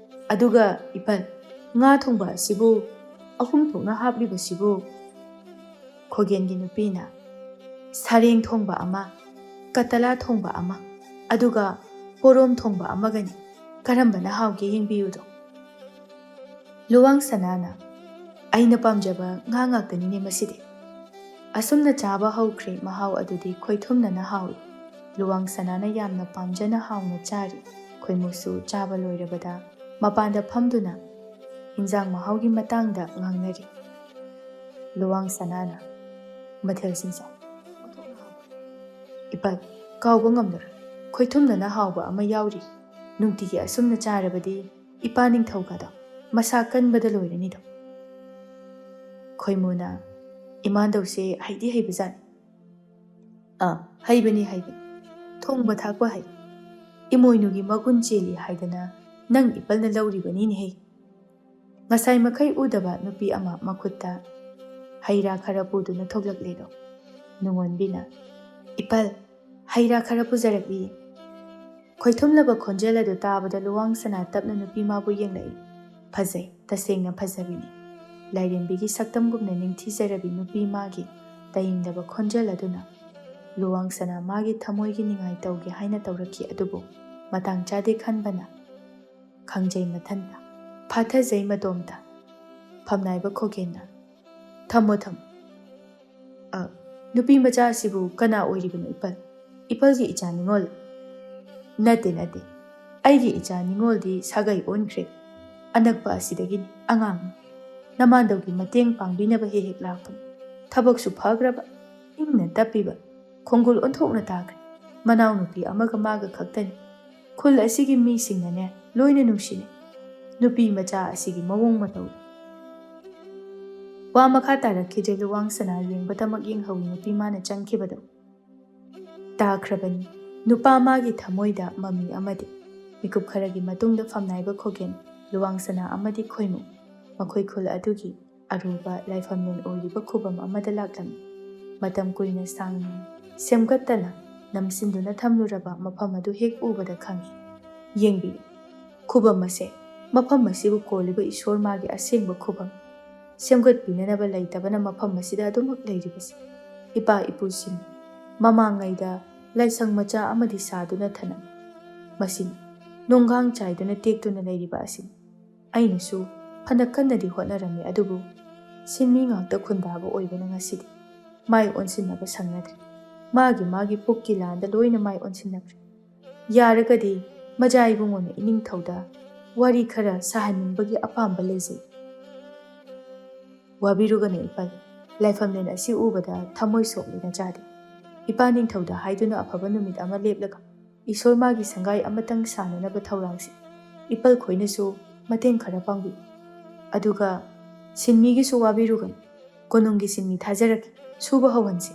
ꯑꯗꯨꯒ ꯏꯄꯜ, ꯉꯥ ꯊꯣꯡꯕ ꯑꯁꯤꯕꯨ ꯑꯍꯨꯝ ꯊꯣꯛꯅ ꯍꯥꯞꯂꯤꯕꯁꯤꯕꯨ?" ꯈꯣꯒꯦꯟꯒꯤ ꯅꯨꯄꯤꯅ, "ꯁꯥꯔꯦꯡ ꯊꯣꯡꯕ ꯑꯃ, ꯀꯇꯂꯥ ꯊꯣꯡꯕ ꯑꯃ, ꯑꯗꯨꯒ ꯄꯣꯔꯣꯝ ꯊꯣꯡꯕ ꯑꯃꯒꯅꯤ꯫ ꯀꯔꯝꯕꯅ ꯍꯥꯎꯒꯦ ꯌꯦꯡꯕꯤꯌꯨꯗꯣ꯫" ꯂꯨꯋꯥꯡ ꯁꯅꯥꯅ, "ꯑꯩꯅ ꯄꯥꯝꯖꯕ ꯉꯥ ꯉꯥꯛꯇꯅꯤꯅꯦ ꯃꯁꯤꯗꯤ꯫" ꯑꯁꯨꯝꯅ ꯆꯥꯕ ꯍꯧꯈ꯭ꯔꯦ꯫ ꯃꯍꯥꯎ ꯑꯗꯨꯗꯤ ꯈꯣꯏꯊꯨꯝꯅꯅ ꯍꯥꯎꯏ꯫ ꯂꯨꯋꯥꯡ ꯁꯅꯥꯅ ꯌꯥꯝꯅ ꯄꯥꯝꯖꯅ ꯍꯥꯎꯅ ꯆꯥꯔꯤ꯫ ꯈꯣꯏꯃꯨꯁꯨ ꯆꯥꯕ ꯂꯣꯏꯔꯕꯗ ꯃꯄꯥꯟꯗ ꯐꯝꯗꯨꯅ ꯍꯤꯟꯖꯥꯡ ꯃꯍꯥꯎꯒꯤ ꯃꯇꯥꯡꯗ ꯉꯥꯡꯅꯔꯤ꯫ ꯂꯨꯋꯥꯡ ꯁꯅꯥꯅ, "ꯃꯊꯦꯜꯁꯤꯡꯁꯦ, ꯏꯄꯥ, ꯀꯥꯎꯕ ꯉꯝꯂꯔꯣꯏ꯫ ꯈꯣꯏꯊꯨꯝꯅꯅ ꯍꯥꯎꯕ ꯑꯃ ꯌꯥꯎꯔꯤ꯫ ꯅꯨꯡꯇꯤꯒꯤ ꯑꯁꯨꯝꯅ ꯆꯥꯔꯕꯗꯤ ꯏꯄꯥ ꯅꯤꯡꯊꯧꯀꯥꯗꯣ ꯃꯁꯥ ꯀꯟꯕꯗ ꯂꯣꯏꯔꯅꯤꯗꯣ꯫" ꯈꯣꯏꯃꯨꯅ, "ꯏꯃꯥꯟꯗꯧꯁꯦ ꯍꯩꯗꯤ ꯍꯩꯕꯖꯥꯠꯅꯤ꯫" "ꯑꯥ, ꯍꯩꯕꯅꯤ, ꯍꯩꯕꯅꯤ꯫ ꯊꯣꯡꯕ ꯊꯥꯛꯄ ꯍꯩ꯫ ꯏꯃꯣꯏꯅꯨꯒꯤ ꯃꯒꯨꯟ ꯆꯦꯜꯂꯤ ꯍꯥꯏꯗꯅ ꯅꯪ ꯏꯄꯜꯅ ꯂꯧꯔꯤꯕꯅꯤꯅꯦꯍꯦ꯫" ꯉꯁꯥꯏ ꯃꯈꯩ ꯎꯗꯕ ꯅꯨꯄꯤ ꯑꯃ ꯃꯈꯨꯠꯇ ꯍꯩ ꯔꯥ ꯈꯔ ꯄꯨꯗꯨꯅ ꯊꯣꯛꯂꯛꯂꯦꯗꯣ꯫ ꯅꯨꯡꯉꯣꯟꯕꯤꯅ, "ꯏꯄꯜ, ꯍꯩ ꯔꯥ ꯈꯔ ꯄꯨꯖꯔꯛꯂꯤ꯫" ꯈꯣꯏꯊꯨꯝꯂꯕ ꯈꯣꯟꯖꯦꯜ ꯑꯗꯨ ꯇꯥꯕꯗ ꯂꯨꯋꯥꯡ ꯁꯅꯥ ꯇꯞꯅ ꯅꯨꯄꯤ ꯃꯥꯕꯨ ꯌꯦꯡꯂꯛꯏ꯫ ꯐꯖꯩ, ꯇꯁꯦꯡꯅ ꯐꯖꯕꯤꯅꯤ꯫ ꯂꯥꯏꯔꯦꯝꯕꯤꯒꯤ ꯁꯛꯇꯝꯒꯨꯝꯅ ꯅꯤꯡꯊꯤꯖꯔꯕꯤ ꯅꯨꯄꯤ ꯃꯥꯒꯤ ꯇꯌꯦꯡꯗꯕ ꯈꯣꯟꯖꯦꯜ ꯑꯗꯨꯅ ꯂꯨꯋꯥꯡ ꯁꯅꯥ ꯃꯥꯒꯤ ꯊꯃꯣꯏꯒꯤ ꯅꯤꯡꯉꯥꯏ ꯇꯧꯒꯦ ꯍꯥꯏꯅ ꯇꯧꯔꯛꯈꯤ, ꯑꯗꯨꯕꯨ ꯃꯇꯥꯡ ꯆꯥꯗꯦ ꯈꯟꯕꯅ ꯈꯪꯖꯩ ꯃꯊꯟꯇ, ꯐꯥꯊꯖꯩ ꯃꯇꯣꯝꯇ꯫ ꯐꯝꯅꯥꯏꯕ ꯈꯣꯒꯦꯟꯅ, "ꯊꯝꯃꯣ, ꯊꯝꯃꯣ꯫ ꯑ, ꯅꯨꯄꯤ ꯃꯆꯥ ꯑꯁꯤꯕꯨ ꯀꯅꯥ ꯑꯣꯏꯔꯤꯕꯅꯣ, ꯏꯄꯜ? ꯏꯄꯜꯒꯤ ꯏꯆꯥ ꯅꯤꯉꯣꯜ?" "ꯅꯠꯇꯦ, ꯅꯠꯇꯦ꯫ ꯑꯩꯒꯤ ꯏꯆꯥ ꯅꯤꯉꯣꯜꯗꯤ ꯁꯥꯒꯩ ꯑꯣꯟꯈ꯭ꯔꯦ꯫ ꯑꯅꯛꯄ ꯑꯁꯤꯗꯒꯤꯅꯤ, ꯑꯉꯥꯡꯅꯤ꯫ ꯅꯃꯥꯟꯗꯧꯒꯤ ꯃꯇꯦꯡ ꯄꯥꯡꯕꯤꯅꯕ ꯍꯦꯛ ꯍꯦꯛ ꯂꯥꯛꯄꯅꯤ꯫ ꯊꯕꯛꯁꯨ ꯐꯈ꯭ꯔꯕ, ꯏꯪꯅ ꯇꯞꯄꯤꯕ, ꯈꯣꯡꯒꯨꯜ ꯑꯣꯟꯊꯣꯛꯅ ꯇꯥꯈ꯭ꯔꯦ꯫ ꯃꯅꯥꯎꯅꯨꯄꯤ ꯑꯃꯒ ꯃꯥꯒ ꯈꯛꯇꯅꯤ꯫ ꯈꯨꯜ ꯑꯁꯤꯒꯤ ꯃꯤꯁꯤꯡꯅꯅꯦ ꯂꯣꯏꯅ ꯅꯨꯡꯁꯤꯅꯩ꯫ ꯅꯨꯄꯤ ꯃꯆꯥ ꯑꯁꯤꯒꯤ ꯃꯑꯣꯡ ꯃꯇꯧ꯫" ꯋꯥ ꯃꯈꯥ ꯇꯥꯔꯛꯈꯤꯗ꯭ꯔꯦ꯫ ꯂꯨꯋꯥꯡ ꯁꯅꯥ ꯌꯦꯡꯕꯇꯃꯛ ꯌꯦꯡꯍꯧꯏ ꯅꯨꯄꯤ ꯃꯥꯅ ꯆꯪꯈꯤꯕꯗꯣ꯫ ꯇꯥꯈ꯭ꯔꯕꯅꯤ꯫ ꯅꯨꯄꯥ ꯃꯥꯒꯤ ꯊꯃꯣꯏꯗ ꯃꯃꯤ ꯑꯃꯗꯤ꯫ ꯃꯤꯀꯨꯞ ꯈꯔꯒꯤ ꯃꯇꯨꯡꯗ ꯐꯝꯅꯥꯏꯕ ꯈꯣꯒꯦꯟ, ꯂꯨꯋꯥꯡ ꯁꯅꯥ ꯑꯃꯗꯤ ꯈꯣꯏꯃꯨ ꯃꯈꯣꯏ ꯈꯨꯜ ꯑꯗꯨꯒꯤ ꯑꯔꯨꯕ ꯂꯥꯏꯐꯝꯂꯦꯟ ꯑꯣꯏꯔꯤꯕ ꯈꯨꯕꯝ ꯑꯃꯗ ꯂꯥꯛꯂꯝꯃꯤ꯫ ꯃꯇꯝ ꯀꯨꯏꯅ ꯁꯥꯡꯅ ꯁꯦꯝꯒꯠꯇꯅ ꯅꯝꯁꯤꯟꯗꯨꯅ ꯊꯝꯂꯨꯔꯕ ꯃꯐꯝ ꯑꯗꯨ ꯍꯦꯛ ꯎꯕꯗ ꯈꯪꯏ꯫ ꯌꯦꯡꯕꯤꯌꯨ, ꯈꯨꯕꯝ ꯑꯁꯦ, ꯃꯐꯝ ꯑꯁꯤꯕꯨ ꯀꯣꯜꯂꯤꯕ ꯏꯁꯣꯔ ꯃꯥꯒꯤ ꯑꯁꯦꯡꯕ ꯈꯨꯕꯝ꯫ ꯁꯦꯝꯒꯠꯄꯤꯅꯅꯕ ꯂꯩꯇꯕꯅ ꯃꯐꯝ ꯑꯁꯤꯗ ꯑꯗꯨꯃꯛ ꯂꯩꯔꯤꯕꯁꯤ꯫ ꯏꯄꯥ ꯏꯄꯨꯁꯤꯡ ꯃꯃꯥꯡꯉꯩꯗ ꯂꯥꯏꯁꯪ ꯃꯆꯥ ꯑꯃꯗꯤ ꯁꯥꯗꯨꯅ ꯊꯅꯝꯃꯤ꯫ ꯃꯁꯤꯅꯤ ꯅꯣꯡꯒꯥꯡ ꯆꯥꯏꯗꯨꯅ ꯇꯦꯛꯇꯨꯅ ꯂꯩꯔꯤꯕ ꯑꯁꯤꯅꯤ꯫ ꯑꯩꯅꯁꯨ ꯐꯅ ꯀꯟꯅꯗꯤ ꯍꯣꯠꯅꯔꯝꯃꯤ, ꯑꯗꯨꯕꯨ ꯁꯤꯟꯃꯤ ꯉꯥꯛꯇ ꯈꯨꯟꯗꯥꯕ ꯑꯣꯏꯕꯅ ꯉꯁꯤꯗꯤ ꯃꯥꯏ ꯑꯣꯟꯁꯤꯟꯅꯕ ꯁꯪꯅꯗ꯭ꯔꯦ꯫ ꯃꯥꯒꯤ ꯃꯥꯒꯤ ꯄꯨꯛꯀꯤ ꯂꯥꯟꯗ ꯂꯣꯏꯅ ꯃꯥꯏ ꯑꯣꯟꯁꯤꯟꯅꯈ꯭ꯔꯦ꯫ ꯌꯥꯔꯒꯗꯤ ꯃꯖꯥ ꯏꯕꯨꯡꯉꯣꯅ ꯏꯅꯤꯡꯊꯧꯗ ꯋꯥꯔꯤ ꯈꯔ ꯁꯥꯍꯟꯅꯤꯡꯕꯒꯤ ꯑꯄꯥꯝꯕ ꯂꯩꯖꯩ꯫ ꯋꯥꯕꯤꯔꯨꯒꯅꯨ ꯏꯄꯜ, ꯂꯥꯏꯐꯝꯂꯦꯟ ꯑꯁꯤ ꯎꯕꯗ ꯊꯃꯣꯏ ꯁꯣꯛꯂꯦ ꯅꯆꯥꯗꯤ꯫ ꯏꯄꯥ ꯅꯤꯡꯊꯧꯗ ꯍꯥꯏꯗꯨꯅ ꯑꯐꯕ ꯅꯨꯃꯤꯠ ꯑꯃ ꯂꯦꯞꯂꯒ ꯏꯁꯣꯔ ꯃꯥꯒꯤ ꯁꯪꯒꯥꯏ ꯑꯃꯇꯪ ꯁꯥꯅꯅꯕ ꯊꯧꯔꯥꯡꯁꯤ ꯏꯄꯜ ꯈꯣꯏꯅꯁꯨ ꯃꯇꯦꯡ ꯈꯔ ꯄꯥꯡꯕꯤꯌꯨ꯫ ꯑꯗꯨꯒ ꯁꯤꯟꯃꯤꯒꯤꯁꯨ ꯋꯥꯕꯤꯔꯨꯒꯅꯨ, ꯀꯣꯅꯨꯡꯒꯤ ꯁꯤꯟꯃꯤ ꯊꯥꯖꯔꯛꯀꯦ, ꯁꯨꯕ ꯍꯧꯍꯟꯁꯤ꯫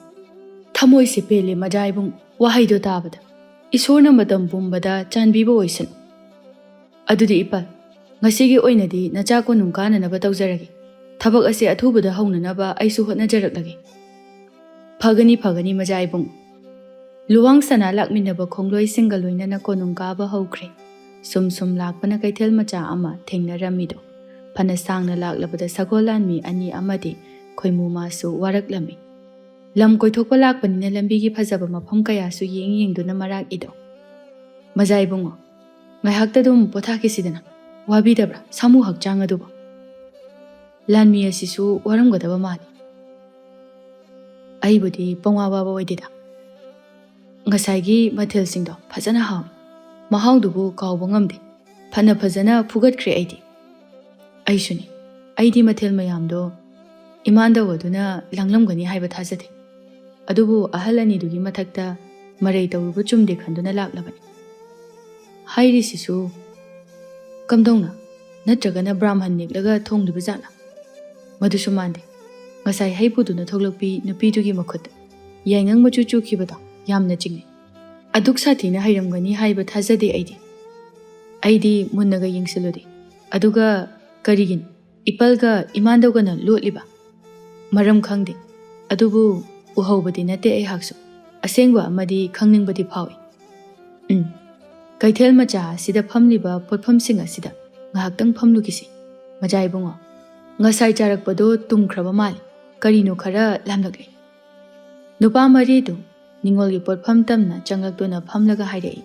ꯊꯃꯣꯏꯁꯦ ꯄꯦꯜꯂꯦ ꯃꯖꯥ ꯏꯕꯨꯡ, ꯋꯥꯍꯩꯗꯣ ꯇꯥꯕꯗ꯫ ꯏꯁꯣꯔꯅ ꯃꯇꯝ ꯄꯨꯝꯕꯗ ꯆꯥꯟꯕꯤꯕ ꯑꯣꯏꯁꯅꯨ꯫ ꯑꯗꯨꯗꯤ ꯏꯄꯥꯜ, ꯉꯁꯤꯒꯤ ꯑꯣꯏꯅꯗꯤ ꯅꯆꯥ ꯀꯣꯅꯨꯡ ꯀꯥꯅꯅꯕ ꯇꯧꯖꯔꯒꯦ꯫ ꯊꯕꯛ ꯑꯁꯦ ꯑꯊꯨꯕꯗ ꯍꯧꯅꯅꯕ ꯑꯩꯁꯨ ꯍꯣꯠꯅꯖꯔꯛꯂꯒꯦ꯫ ꯐꯒꯅꯤ, ꯐꯒꯅꯤ ꯃꯖꯥ ꯏꯕꯨꯡ꯫ ꯂꯨꯋꯥꯡ ꯁꯅꯥ ꯂꯥꯛꯃꯤꯟꯅꯕ ꯈꯣꯡꯂꯣꯏꯁꯤꯡꯒ ꯂꯣꯏꯅꯅ ꯀꯣꯅꯨꯡ ꯀꯥꯕ ꯍꯧꯈ꯭ꯔꯦ꯫ ꯁꯨꯝ ꯁꯨꯝ ꯂꯥꯛꯄꯅ ꯀꯩꯊꯦꯜ ꯃꯆꯥ ꯑꯃ ꯊꯦꯡꯅꯔꯝꯃꯤꯗꯣ꯫ ꯐꯅ ꯁꯥꯡꯅ ꯂꯥꯛꯂꯕꯗ ꯁꯒꯣꯜ ꯂꯥꯟꯃꯤ ꯑꯅꯤ ꯑꯃꯗꯤ ꯈꯣꯏꯃꯨ ꯃꯥꯁꯨ ꯋꯥꯔꯛꯂꯝꯃꯤ꯫ ꯂꯝ ꯀꯣꯏꯊꯣꯛꯄ ꯂꯥꯛꯄꯅꯤꯅ ꯂꯝꯕꯤꯒꯤ ꯐꯖꯕ ꯃꯐꯝ ꯀꯌꯥꯁꯨ ꯌꯦꯡ ꯌꯦꯡꯗꯨꯅ ꯃꯔꯥꯛꯏꯗꯣ꯫ ꯃꯖꯥ ꯏꯕꯨꯡꯉꯣ, ꯉꯥꯏꯍꯥꯛꯇ ꯑꯗꯨꯝ ꯄꯣꯊꯥꯈꯤꯁꯤꯗꯅ꯫ ꯋꯥꯕꯤꯗꯕ꯭ꯔꯥ ꯁꯥꯃꯨ ꯍꯛꯆꯥꯡ ꯑꯗꯨꯕꯨ? ꯂꯥꯟꯃꯤ ꯑꯁꯤꯁꯨ ꯋꯥꯔꯝꯒꯗꯕ ꯃꯥꯜꯂꯤ꯫ ꯑꯩꯕꯨꯗꯤ ꯄꯪꯋꯥ ꯋꯥꯕ ꯑꯣꯏꯗꯦꯗ꯫ ꯉꯁꯥꯏꯒꯤ ꯃꯊꯦꯜꯁꯤꯡꯗꯣ ꯐꯖꯅ ꯍꯥꯎꯏ꯫ ꯃꯍꯥꯎꯗꯨꯕꯨ ꯀꯥꯎꯕ ꯉꯝꯗꯦ꯫ ꯐꯅ ꯐꯖꯅ ꯐꯨꯒꯠꯈ꯭ꯔꯦ ꯑꯩꯗꯤ꯫ ꯑꯩꯁꯨꯅꯤ꯫ ꯑꯩꯗꯤ ꯃꯊꯦꯜ ꯃꯌꯥꯝꯗꯣ ꯏꯃꯥꯟꯗꯧ ꯑꯗꯨꯅ ꯂꯥꯡꯂꯝꯒꯅꯤ ꯍꯥꯏꯕ ꯊꯥꯖꯗꯦ꯫ ꯑꯗꯨꯕꯨ ꯑꯍꯜ ꯑꯅꯤꯗꯨꯒꯤ ꯃꯊꯛꯇ ꯃꯔꯩ ꯇꯧꯔꯨꯕ ꯆꯨꯝꯗꯦ ꯈꯟꯗꯨꯅ ꯂꯥꯛꯂꯕꯅꯤ꯫ ꯍꯥꯏꯔꯤꯁꯤꯁꯨ ꯀꯝꯗꯧꯅ? ꯅꯠꯇ꯭ꯔꯒꯅ ꯕ꯭ꯔꯥꯝꯍꯟ ꯅꯦꯛꯂꯒ ꯊꯣꯡꯂꯤꯕ ꯖꯥꯠꯂ? ꯃꯗꯨꯁꯨ ꯃꯥꯟꯗꯦ꯫ ꯉꯁꯥꯏ ꯍꯩ ꯄꯨꯗꯨꯅ ꯊꯣꯛꯂꯛꯄꯤ ꯅꯨꯄꯤꯗꯨꯒꯤ ꯃꯈꯨꯠ ꯌꯥꯏꯉꯪ ꯃꯆꯨ ꯆꯨꯈꯤꯕꯗꯣ ꯌꯥꯝꯅ ꯆꯤꯡꯅꯩ꯫ ꯑꯗꯨꯛ ꯁꯥꯊꯤꯅ ꯍꯩꯔꯝꯒꯅꯤ ꯍꯥꯏꯕ ꯊꯥꯖꯗꯦ ꯑꯩꯗꯤ꯫ ꯑꯩꯗꯤ ꯃꯨꯟꯅꯒ ꯌꯦꯡꯁꯤꯜꯂꯨꯗꯦ꯫ ꯑꯗꯨꯒ ꯀꯔꯤꯒꯤꯅꯣ ꯏꯄꯜꯒ ꯏꯃꯥꯟꯗꯧꯒꯅ ꯂꯣꯠꯂꯤꯕ? ꯃꯔꯝ ꯈꯪꯗꯦ꯫ ꯑꯗꯨꯕꯨ ꯎꯍꯧꯕꯗꯤ ꯅꯠꯇꯦ ꯑꯩꯍꯥꯛꯁꯨ꯫ ꯑꯁꯦꯡꯕ ꯑꯃꯗꯤ ꯈꯪꯅꯤꯡꯕꯗꯤ ꯐꯥꯎꯏ꯫ ꯎꯝ꯫ ꯀꯩꯊꯦꯜ ꯃꯆꯥ ꯑꯁꯤꯗ ꯐꯝꯂꯤꯕ ꯄꯣꯠꯐꯝꯁꯤꯡ ꯑꯁꯤꯗ ꯉꯥꯏꯍꯥꯛꯇꯪ ꯐꯝꯂꯨꯈꯤꯁꯤ꯫ ꯃꯖꯥ ꯏꯕꯨꯡꯉꯣ, ꯉꯁꯥꯏ ꯆꯥꯔꯛꯄꯗꯣ ꯇꯨꯝꯈ꯭ꯔꯕ ꯃꯥꯜꯂꯤ꯫ ꯀꯔꯤꯅꯣ ꯈꯔ ꯂꯥꯝꯂꯛꯂꯦ꯫ ꯅꯨꯄꯥ ꯃꯔꯤꯗꯨ ꯅꯤꯉꯣꯜꯒꯤ ꯄꯣꯠꯐꯝ ꯇꯝꯅ ꯆꯪꯂꯛꯇꯨꯅ ꯐꯝꯂꯒ ꯍꯥꯏꯔꯛꯏ꯫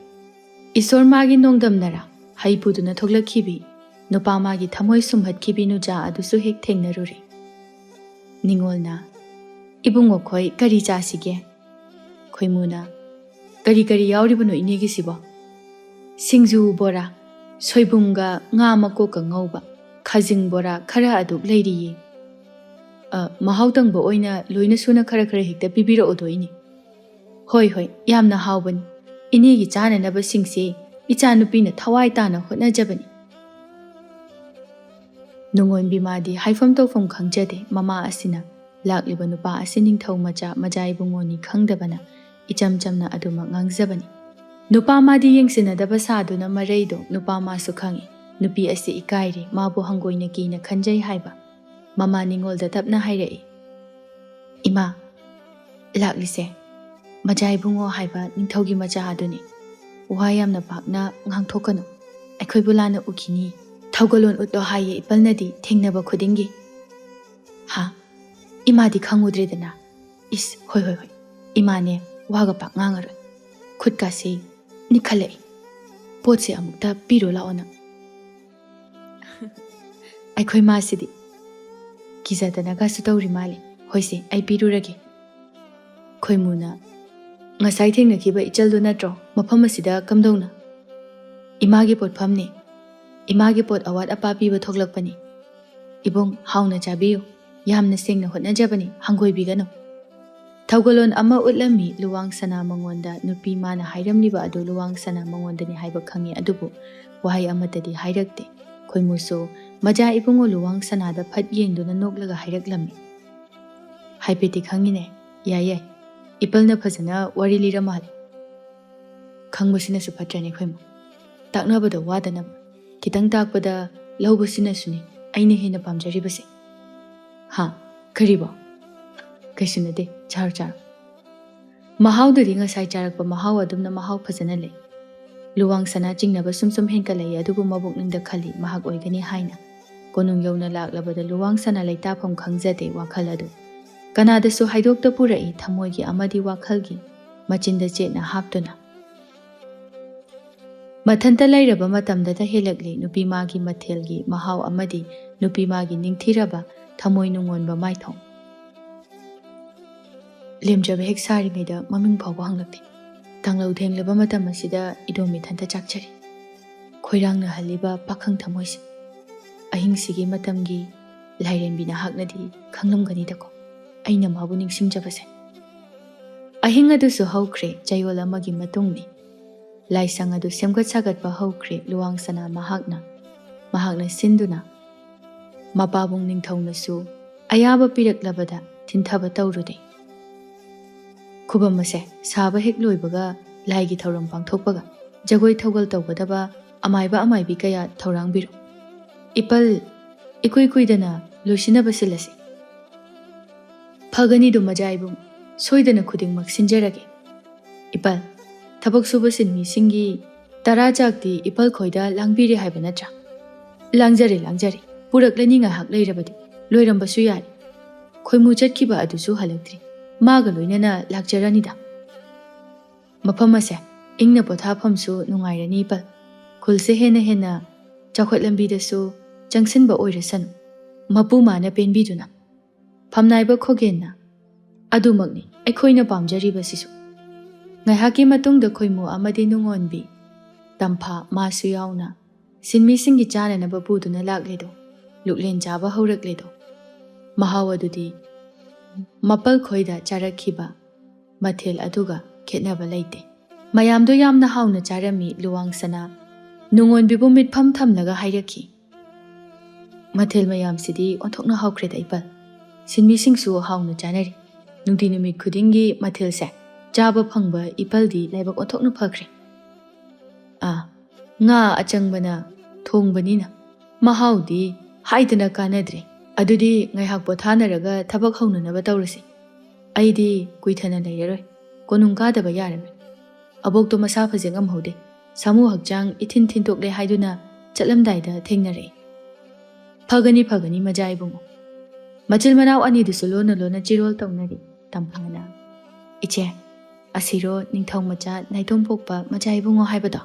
ꯏꯁꯣꯔ ꯃꯥꯒꯤ ꯅꯣꯡꯗꯝꯅꯔꯥ ꯍꯩ ꯄꯨꯗꯨꯅ ꯊꯣꯛꯂꯛꯈꯤꯕꯤ ꯅꯨꯄꯥ ꯃꯥꯒꯤ ꯊꯃꯣꯏ ꯁꯨꯝꯍꯠꯈꯤꯕꯤ ꯅꯨꯖꯥ ꯑꯗꯨꯁꯨ ꯍꯦꯛ ꯊꯦꯡꯅꯔꯨꯔꯦ꯫ ꯅꯤꯉꯣꯜꯅ, "ꯏꯕꯨꯡꯉꯣ ꯈꯣꯏ ꯀꯔꯤ ꯆꯥꯁꯤꯒꯦ?" ꯈꯣꯏꯃꯨꯅ, "ꯀꯔꯤ ꯀꯔꯤ ꯌꯥꯎꯔꯤꯕꯅꯣ ꯏꯅꯦꯒꯤꯁꯤꯕꯣ?" "ꯁꯤꯡꯖꯨ, ꯕꯣꯔꯥ, ꯁꯣꯏꯕꯨꯝꯒ ꯉꯥ ꯃꯀꯣꯛꯀ ꯉꯧꯕ, ꯈꯥꯖꯤꯡ ꯕꯣꯔꯥ ꯈꯔ ꯑꯗꯨꯛ ꯂꯩꯔꯤꯌꯦ꯫ ꯑ, ꯃꯍꯥꯎ ꯇꯪꯕ ꯑꯣꯏꯅ ꯂꯣꯏꯅ ꯁꯨꯅ ꯈꯔ ꯈꯔ ꯍꯦꯛꯇ ꯄꯤꯕꯤꯔꯛꯑꯣꯗꯣꯏꯅꯤ꯫ ꯍꯣꯏ, ꯍꯣꯏ, ꯌꯥꯝꯅ ꯍꯥꯎꯕꯅꯤ꯫ ꯏꯅꯦꯒꯤ ꯆꯥꯅꯅꯕꯁꯤꯡꯁꯦ ꯏꯆꯥꯅꯨꯄꯤꯅ ꯊꯋꯥꯏ ꯇꯥꯅ ꯍꯣꯠꯅꯖꯕꯅꯤ꯫ ꯅꯨꯡꯉꯣꯟꯕꯤ ꯃꯥꯗꯤ ꯍꯥꯏꯐꯝ ꯇꯧꯐꯝ ꯈꯪꯖꯗꯦ꯫ ꯃꯃꯥ ꯑꯁꯤꯅ ꯂꯥꯛꯂꯤꯕ ꯅꯨꯄꯥ ꯑꯁꯤ ꯅꯤꯡꯊꯧ ꯃꯆꯥ ꯃꯖꯥ ꯏꯕꯨꯡꯉꯣꯅꯤ ꯈꯪꯗꯕꯅ ꯏꯆꯝ ꯆꯝꯅ ꯑꯗꯨꯃꯛ ꯉꯥꯡꯖꯕꯅꯤ꯫ ꯅꯨꯄꯥ ꯃꯥꯗꯤ ꯌꯦꯡꯁꯤꯟꯅꯗꯕ ꯁꯥꯗꯨꯅ ꯃꯔꯩꯗꯣ ꯅꯨꯄꯥ ꯃꯥꯁꯨ ꯈꯪꯏ꯫ ꯅꯨꯄꯤ ꯑꯁꯤ ꯏꯀꯥꯏꯔꯦ, ꯃꯥꯕꯨ ꯍꯪꯒꯣꯏꯅ ꯀꯤꯅ ꯈꯟꯖꯩ ꯍꯥꯏꯕ꯫ ꯃꯃꯥ ꯅꯤꯡꯉꯣꯜꯗ ꯇꯞꯅ ꯍꯥꯏꯔꯛꯏ, "ꯏꯃꯥ, ꯂꯥꯛꯂꯤꯁꯦ ꯃꯖꯥ ꯏꯕꯨꯡꯉꯣ ꯍꯥꯏꯕ ꯅꯤꯡꯊꯧꯒꯤ ꯃꯆꯥ ꯑꯗꯨꯅꯤ꯫ ꯋꯥ ꯌꯥꯝꯅ ꯄꯥꯛꯅ ꯉꯥꯡꯊꯣꯛꯀꯅꯨ, ꯑꯩꯈꯣꯏꯕꯨ ꯂꯥꯟꯅ ꯎꯈꯤꯅꯤ꯫ ꯊꯧꯒꯜꯂꯣꯟ ꯎꯠꯂꯣ ꯍꯥꯏꯌꯦ ꯏꯄꯜꯅꯗꯤ ꯊꯦꯡꯅꯕ ꯈꯨꯗꯤꯡꯒꯤ"꯫ "ꯍꯥ? ꯏꯃꯥꯗꯤ ꯈꯪꯉꯨꯗ꯭ꯔꯦꯗꯅ"꯫ "ꯏꯁ, ꯍꯣꯏ, ꯍꯣꯏ, ꯍꯣꯏ, ꯏꯃꯥꯅꯦ ꯋꯥꯒ ꯄꯥꯛ ꯉꯥꯡꯉꯔꯣꯏ꯫ ꯈꯨꯠꯀꯥꯁꯤ ꯅꯤꯛꯈꯠꯂꯛꯏ꯫ ꯄꯣꯠꯁꯦ ꯑꯃꯨꯛꯇ ꯄꯤꯔꯣ ꯂꯥꯛꯑꯣ ꯅꯪ"꯫ ꯑꯩꯈꯣꯏ ꯃꯥꯁꯤꯗꯤ ꯀꯤꯖꯗꯅꯒꯁꯨ ꯇꯧꯔꯤ ꯃꯥꯜꯂꯦ꯫ "ꯍꯣꯏꯁꯦ, ꯑꯩ ꯄꯤꯔꯨꯔꯒꯦ"꯫ ꯈꯣꯏꯃꯨꯅ, "ꯉꯁꯥꯏ ꯊꯦꯡꯅꯈꯤꯕ ꯏꯆꯜꯗꯨ ꯅꯠꯇ꯭ꯔꯣ ꯃꯐꯝ ꯑꯁꯤꯗ ꯀꯝꯗꯧꯅ?" "ꯏꯃꯥꯒꯤ ꯄꯣꯠꯐꯝꯅꯤ꯫ ꯏꯃꯥꯒꯤ ꯄꯣꯠ ꯑꯋꯥꯠ ꯑꯄꯥ ꯄꯤꯕ ꯊꯣꯛꯂꯛꯄꯅꯤ꯫ ꯏꯕꯨꯡ, ꯍꯥꯎꯅ ꯆꯥꯕꯤꯌꯨ꯫ ꯌꯥꯝꯅ ꯁꯦꯡꯅ ꯍꯣꯠꯅꯖꯕꯅꯤ, ꯍꯪꯒꯣꯏꯕꯤꯒꯅꯨ"꯫ ꯊꯧꯒꯜꯂꯣꯟ ꯑꯃ ꯎꯠꯂꯝꯃꯤ ꯂꯨꯋꯥꯡ ꯁꯅꯥ ꯃꯉꯣꯟꯗ꯫ ꯅꯨꯄꯤ ꯃꯥꯅ ꯍꯥꯏꯔꯝꯂꯤꯕ ꯑꯗꯨ ꯂꯨꯋꯥꯡ ꯁꯅꯥ ꯃꯉꯣꯟꯗꯅꯤ ꯍꯥꯏꯕ ꯈꯪꯉꯤ, ꯑꯗꯨꯕꯨ ꯋꯥꯍꯩ ꯑꯃꯠꯇꯗꯤ ꯍꯥꯏꯔꯛꯇꯦ꯫ ꯈꯣꯏꯃꯨꯁꯨ ꯃꯖꯥ ꯏꯕꯨꯡꯉꯣ ꯂꯨꯋꯥꯡ ꯁꯅꯥꯗ ꯐꯠ ꯌꯦꯡꯗꯨꯅ ꯅꯣꯛꯂꯒ ꯍꯥꯏꯔꯛꯂꯝꯃꯤ, "ꯍꯥꯏꯐꯦꯠꯇꯤ ꯈꯪꯉꯤꯅꯦ꯫ ꯌꯥꯏ, ꯌꯥꯏ, ꯏꯄꯜꯅ ꯐꯖꯅ ꯋꯥꯔꯤ ꯂꯤꯔ ꯃꯥꯜꯂꯦ"꯫ ꯈꯪꯕꯁꯤꯅꯁꯨ ꯐꯠꯇ꯭ꯔꯅꯦ ꯈꯣꯏꯃꯨ꯫ ꯇꯥꯛꯅꯕꯗ ꯋꯥꯗꯅꯕ ꯈꯤꯇꯪ ꯇꯥꯛꯄꯗ ꯂꯧꯕꯁꯤꯅꯁꯨꯅꯤ ꯑꯩꯅ ꯍꯦꯟꯅ ꯄꯥꯝꯖꯔꯤꯕꯁꯦ꯫ "ꯍꯥ? ꯀꯔꯤꯕꯣ?" "ꯀꯩꯁꯨ ꯅꯠꯇꯦ, ꯆꯥꯔꯣ, ꯆꯥꯔꯣ"꯫ ꯃꯍꯥꯎꯗꯨꯗꯤ ꯉꯁꯥꯏ ꯆꯥꯔꯛꯄ ꯃꯍꯥꯎ ꯑꯗꯨꯝꯅ ꯃꯍꯥꯎ ꯐꯖꯅ ꯂꯩ꯫ ꯂꯨꯋꯥꯡ ꯁꯅꯥ ꯆꯤꯡꯅꯕ ꯁꯨꯝ ꯁꯨꯝ ꯍꯦꯟꯀꯠꯂꯛꯏ, ꯑꯗꯨꯕꯨ ꯃꯕꯨꯛꯅꯤꯡꯗ ꯈꯜꯂꯤ ꯃꯍꯥꯛ ꯑꯣꯏꯒꯅꯤ ꯍꯥꯏꯅ꯫ ꯀꯣꯅꯨꯡ ꯌꯧꯅ ꯂꯥꯛꯂꯕꯗ ꯂꯨꯋꯥꯡ ꯁꯅꯥ ꯂꯩꯇꯥꯐꯝ ꯈꯪꯖꯗꯦ ꯋꯥꯈꯜ ꯑꯗꯨ꯫ ꯀꯅꯥꯗꯁꯨ ꯍꯥꯏꯗꯣꯛꯇ ꯄꯨꯔꯛꯏ ꯊꯃꯣꯏꯒꯤ ꯑꯃꯗꯤ ꯋꯥꯈꯜꯒꯤ ꯃꯆꯤꯟꯗ ꯆꯦꯠꯅ ꯍꯥꯞꯇꯨꯅ꯫ ꯃꯊꯟꯇ ꯂꯩꯔꯕ ꯃꯇꯝꯗꯇ ꯍꯦꯜꯂꯛꯂꯤ ꯅꯨꯄꯤ ꯃꯥꯒꯤ ꯃꯊꯦꯜꯒꯤ ꯃꯍꯥꯎ ꯑꯃꯗꯤ ꯅꯨꯄꯤ ꯃꯥꯒꯤ ꯅꯤꯡꯊꯤꯔꯕ ꯊꯃꯣꯏ ꯅꯨꯡꯉꯣꯟꯕ ꯃꯥꯏꯊꯣꯡ꯫ ꯂꯦꯝꯖꯕ ꯍꯦꯛ ꯁꯥꯔꯤꯉꯩꯗ ꯃꯃꯤꯡ ꯐꯥꯎꯕ ꯍꯪꯂꯛꯇꯦ꯫ ꯀꯥꯡꯂꯧ ꯊꯦꯡꯂꯕ ꯃꯇꯝ ꯑꯁꯤꯗ ꯏꯗꯣꯝ ꯏꯊꯟꯇ ꯆꯥꯛꯆꯔꯤ꯫ ꯈꯣꯏꯔꯥꯡꯅꯍꯜꯂꯤꯕ ꯄꯥꯈꯪ ꯊꯃꯣꯏꯁꯦ꯫ ꯑꯍꯤꯡꯁꯤꯒꯤ ꯃꯇꯝꯒꯤ ꯂꯥꯏꯔꯦꯝꯕꯤ ꯅꯍꯥꯛꯅꯗꯤ ꯈꯪꯂꯝꯒꯅꯤꯗꯀꯣ, ꯑꯩꯅ ꯃꯥꯕꯨ ꯅꯤꯡꯁꯤꯡꯖꯕꯁꯦ꯫ ꯑꯍꯤꯡ ꯑꯗꯨꯁꯨ ꯍꯧꯈ꯭ꯔꯦ, ꯆꯌꯣꯜ ꯑꯃꯒꯤ ꯃꯇꯨꯡꯅꯤ꯫ ꯂꯥꯏꯁꯪ ꯑꯗꯨ ꯁꯦꯝꯒꯠ ꯁꯥꯒꯠꯄ ꯍꯧꯈ꯭ꯔꯦ ꯂꯨꯋꯥꯡꯁꯅꯥ ꯃꯍꯥꯛꯅ꯫ ꯃꯍꯥꯛꯅ ꯁꯤꯟꯗꯨꯅ ꯃꯄꯥꯕꯨꯡ ꯅꯤꯡꯊꯧꯅꯁꯨ ꯑꯌꯥꯕ ꯄꯤꯔꯛꯂꯕꯗ ꯊꯤꯟꯊꯕ ꯇꯧꯔꯨꯔꯦ꯫ ꯈꯨꯕꯝ ꯑꯁꯦ ꯁꯥꯕ ꯍꯦꯛ ꯂꯣꯏꯕꯒ ꯂꯥꯏꯒꯤ ꯊꯧꯔꯝ ꯄꯥꯡꯊꯣꯛꯄꯒ ꯖꯒꯣꯏ ꯊꯧꯒꯜ ꯇꯧꯒꯗꯕ ꯑꯃꯥꯏꯕ ꯑꯃꯥꯏꯕꯤ ꯀꯌꯥ ꯊꯧꯔꯥꯡꯕꯤꯔꯣ꯫ ꯏꯄꯜ, ꯏꯀꯨꯏ ꯀꯨꯏꯗꯅ ꯂꯣꯏꯁꯤꯟꯅꯕ ꯁꯤꯜꯂꯁꯤ꯫ ꯐꯒꯅꯤꯗꯣ ꯃꯖꯥ ꯏꯕꯨꯡ, ꯁꯣꯏꯗꯅ ꯈꯨꯗꯤꯡꯃꯛ ꯁꯤꯟꯖꯔꯒꯦ꯫ ꯏꯄꯜ, ꯊꯕꯛ ꯁꯨꯕ ꯁꯤꯟꯃꯤꯁꯤꯡꯒꯤ ꯇꯔꯥ ꯆꯥꯛꯇꯤ ꯏꯄꯜ ꯈꯣꯏꯗ ꯂꯥꯡꯕꯤꯔꯦ ꯍꯥꯏꯕ ꯅꯠꯇ꯭ꯔꯥ? ꯂꯥꯡꯖꯔꯦ, ꯂꯥꯡꯖꯔꯦ꯫ ꯄꯨꯔꯛꯂꯅꯤ ꯉꯥꯏꯍꯥꯛ ꯂꯩꯔꯕꯗꯤ꯫ ꯂꯣꯏꯔꯝꯕꯁꯨ ꯌꯥꯔꯦ꯫ ꯈꯣꯏꯃꯨ ꯆꯠꯈꯤꯕ ꯑꯗꯨꯁꯨ ꯍꯜꯂꯛꯇ꯭ꯔꯤ꯫ ꯃꯥꯒ ꯂꯣꯏꯅꯅ ꯂꯥꯛꯆꯔꯅꯤꯗ꯫ ꯃꯐꯝ ꯑꯁꯦ ꯏꯪꯅ ꯄꯣꯊꯥꯐꯝꯁꯨ ꯅꯨꯡꯉꯥꯏꯔꯅꯤ ꯏꯄꯜ꯫ ꯈꯨꯜꯁꯦ ꯍꯦꯟꯅ ꯍꯦꯟꯅ ꯆꯥꯎꯈꯠꯂꯝꯕꯤꯗꯁꯨ ꯆꯪꯁꯤꯟꯕ ꯑꯣꯏꯔꯁꯅꯨ꯫ ꯃꯄꯨ ꯃꯥꯅ ꯄꯦꯟꯕꯤꯗꯨꯅ꯫ ꯐꯝꯅꯥꯏꯕ ꯈꯣꯒꯦꯟꯅ꯫ ꯑꯗꯨꯃꯛꯅꯤ ꯑꯩꯈꯣꯏꯅ ꯄꯥꯝꯖꯔꯤꯕꯁꯤꯁꯨ꯫ ꯉꯥꯏꯍꯥꯛꯀꯤ ꯃꯇꯨꯡꯗ ꯈꯣꯏꯃꯨ ꯑꯃꯗꯤ ꯅꯨꯡꯉꯣꯟꯕꯤ ꯇꯝꯐꯥ ꯃꯥꯁꯨ ꯌꯥꯎꯅ ꯁꯤꯟꯃꯤꯁꯤꯡꯒꯤ ꯆꯥꯅꯅꯕ ꯄꯨꯗꯨꯅ ꯂꯥꯛꯂꯦꯗꯣ꯫ ꯂꯨꯛꯂꯦꯟ ꯆꯥꯕ ꯍꯧꯔꯛꯂꯦꯗꯣ꯫ ꯃꯍꯥꯎ ꯑꯗꯨꯗꯤ ꯃꯄꯜ ꯈꯣꯏꯗ ꯆꯥꯔꯛꯈꯤꯕ ꯃꯊꯦꯜ ꯑꯗꯨꯒ ꯈꯦꯠꯅꯕ ꯂꯩꯇꯦ꯫ ꯃꯌꯥꯝꯗꯣ ꯌꯥꯝꯅ ꯍꯥꯎꯅ ꯆꯥꯔꯝꯃꯤ ꯂꯨꯋꯥꯡꯁꯅꯥ꯫ ꯅꯨꯡꯉꯣꯟꯕꯤꯕꯨ ꯃꯤꯠꯐꯝ ꯊꯝꯂꯒ ꯍꯥꯏꯔꯛꯈꯤ, "ꯃꯊꯦꯜ ꯃꯌꯥꯝꯁꯤꯗꯤ ꯑꯣꯟꯊꯣꯛꯅ ꯍꯥꯎꯈ꯭ꯔꯦꯗ ꯏꯄꯜ꯫ ꯁꯤꯟꯃꯤꯁꯤꯡꯁꯨ ꯍꯥꯎꯅ ꯆꯥꯅꯔꯤ꯫ ꯅꯨꯡꯇꯤ ꯅꯨꯃꯤꯠ ꯈꯨꯗꯤꯡꯒꯤ ꯃꯊꯦꯜꯁꯦ ꯆꯥꯕ ꯐꯪꯕ ꯏꯄꯜꯗꯤ ꯂꯥꯏꯕꯛ ꯑꯣꯟꯊꯣꯛꯅ ꯐꯈ꯭ꯔꯦ꯫ ꯑꯥ, ꯉꯥ ꯑꯆꯪꯕꯅ ꯊꯣꯡꯕꯅꯤꯅ ꯃꯍꯥꯎꯗꯤ ꯍꯥꯏꯗꯅ ꯀꯥꯟꯅꯗ꯭ꯔꯦ꯫ ꯑꯗꯨꯗꯤ ꯉꯥꯏꯍꯥꯛ ꯄꯣꯊꯥꯅꯔꯒ ꯊꯕꯛ ꯍꯧꯅꯅꯕ ꯇꯧꯔꯁꯤ꯫ ꯑꯩꯗꯤ ꯀꯨꯏꯊꯅ ꯂꯩꯔꯔꯣꯏ꯫ ꯀꯣꯅꯨꯡ ꯀꯥꯗꯕ ꯌꯥꯔꯔꯣꯏ꯫ ꯑꯕꯣꯛꯇꯣ ꯃꯁꯥ ꯐꯖ ꯉꯝꯍꯧꯗꯦ꯫ ꯁꯥꯃꯨ ꯍꯛꯆꯥꯡ ꯏꯊꯤꯟ ꯊꯤꯟꯗꯣꯛꯂꯦ ꯍꯥꯏꯗꯨꯅ ꯆꯠꯂꯝꯗꯥꯏꯗ ꯊꯦꯡꯅꯔꯛꯏ꯫" "ꯐꯒꯅꯤ, ꯐꯒꯅꯤ, ꯃꯖꯥ ꯏꯕꯨꯡꯉꯣ꯫" ꯃꯆꯤꯜ ꯃꯅꯥꯎ ꯑꯅꯤꯗꯨꯁꯨ ꯂꯣꯟꯅ ꯂꯣꯟꯅ ꯆꯤꯔꯣꯜ ꯇꯧꯅꯔꯤ꯫ ꯇꯝꯐꯥꯅ, "ꯏꯆꯦ, ꯑꯁꯤꯔꯣ ꯅꯤꯡꯊꯧ ꯃꯆꯥ ꯅꯥꯏꯇꯣꯝ ꯄꯣꯛꯄ ꯃꯖꯥ ꯏꯕꯨꯡꯉꯣ ꯍꯥꯏꯕꯗꯣ?"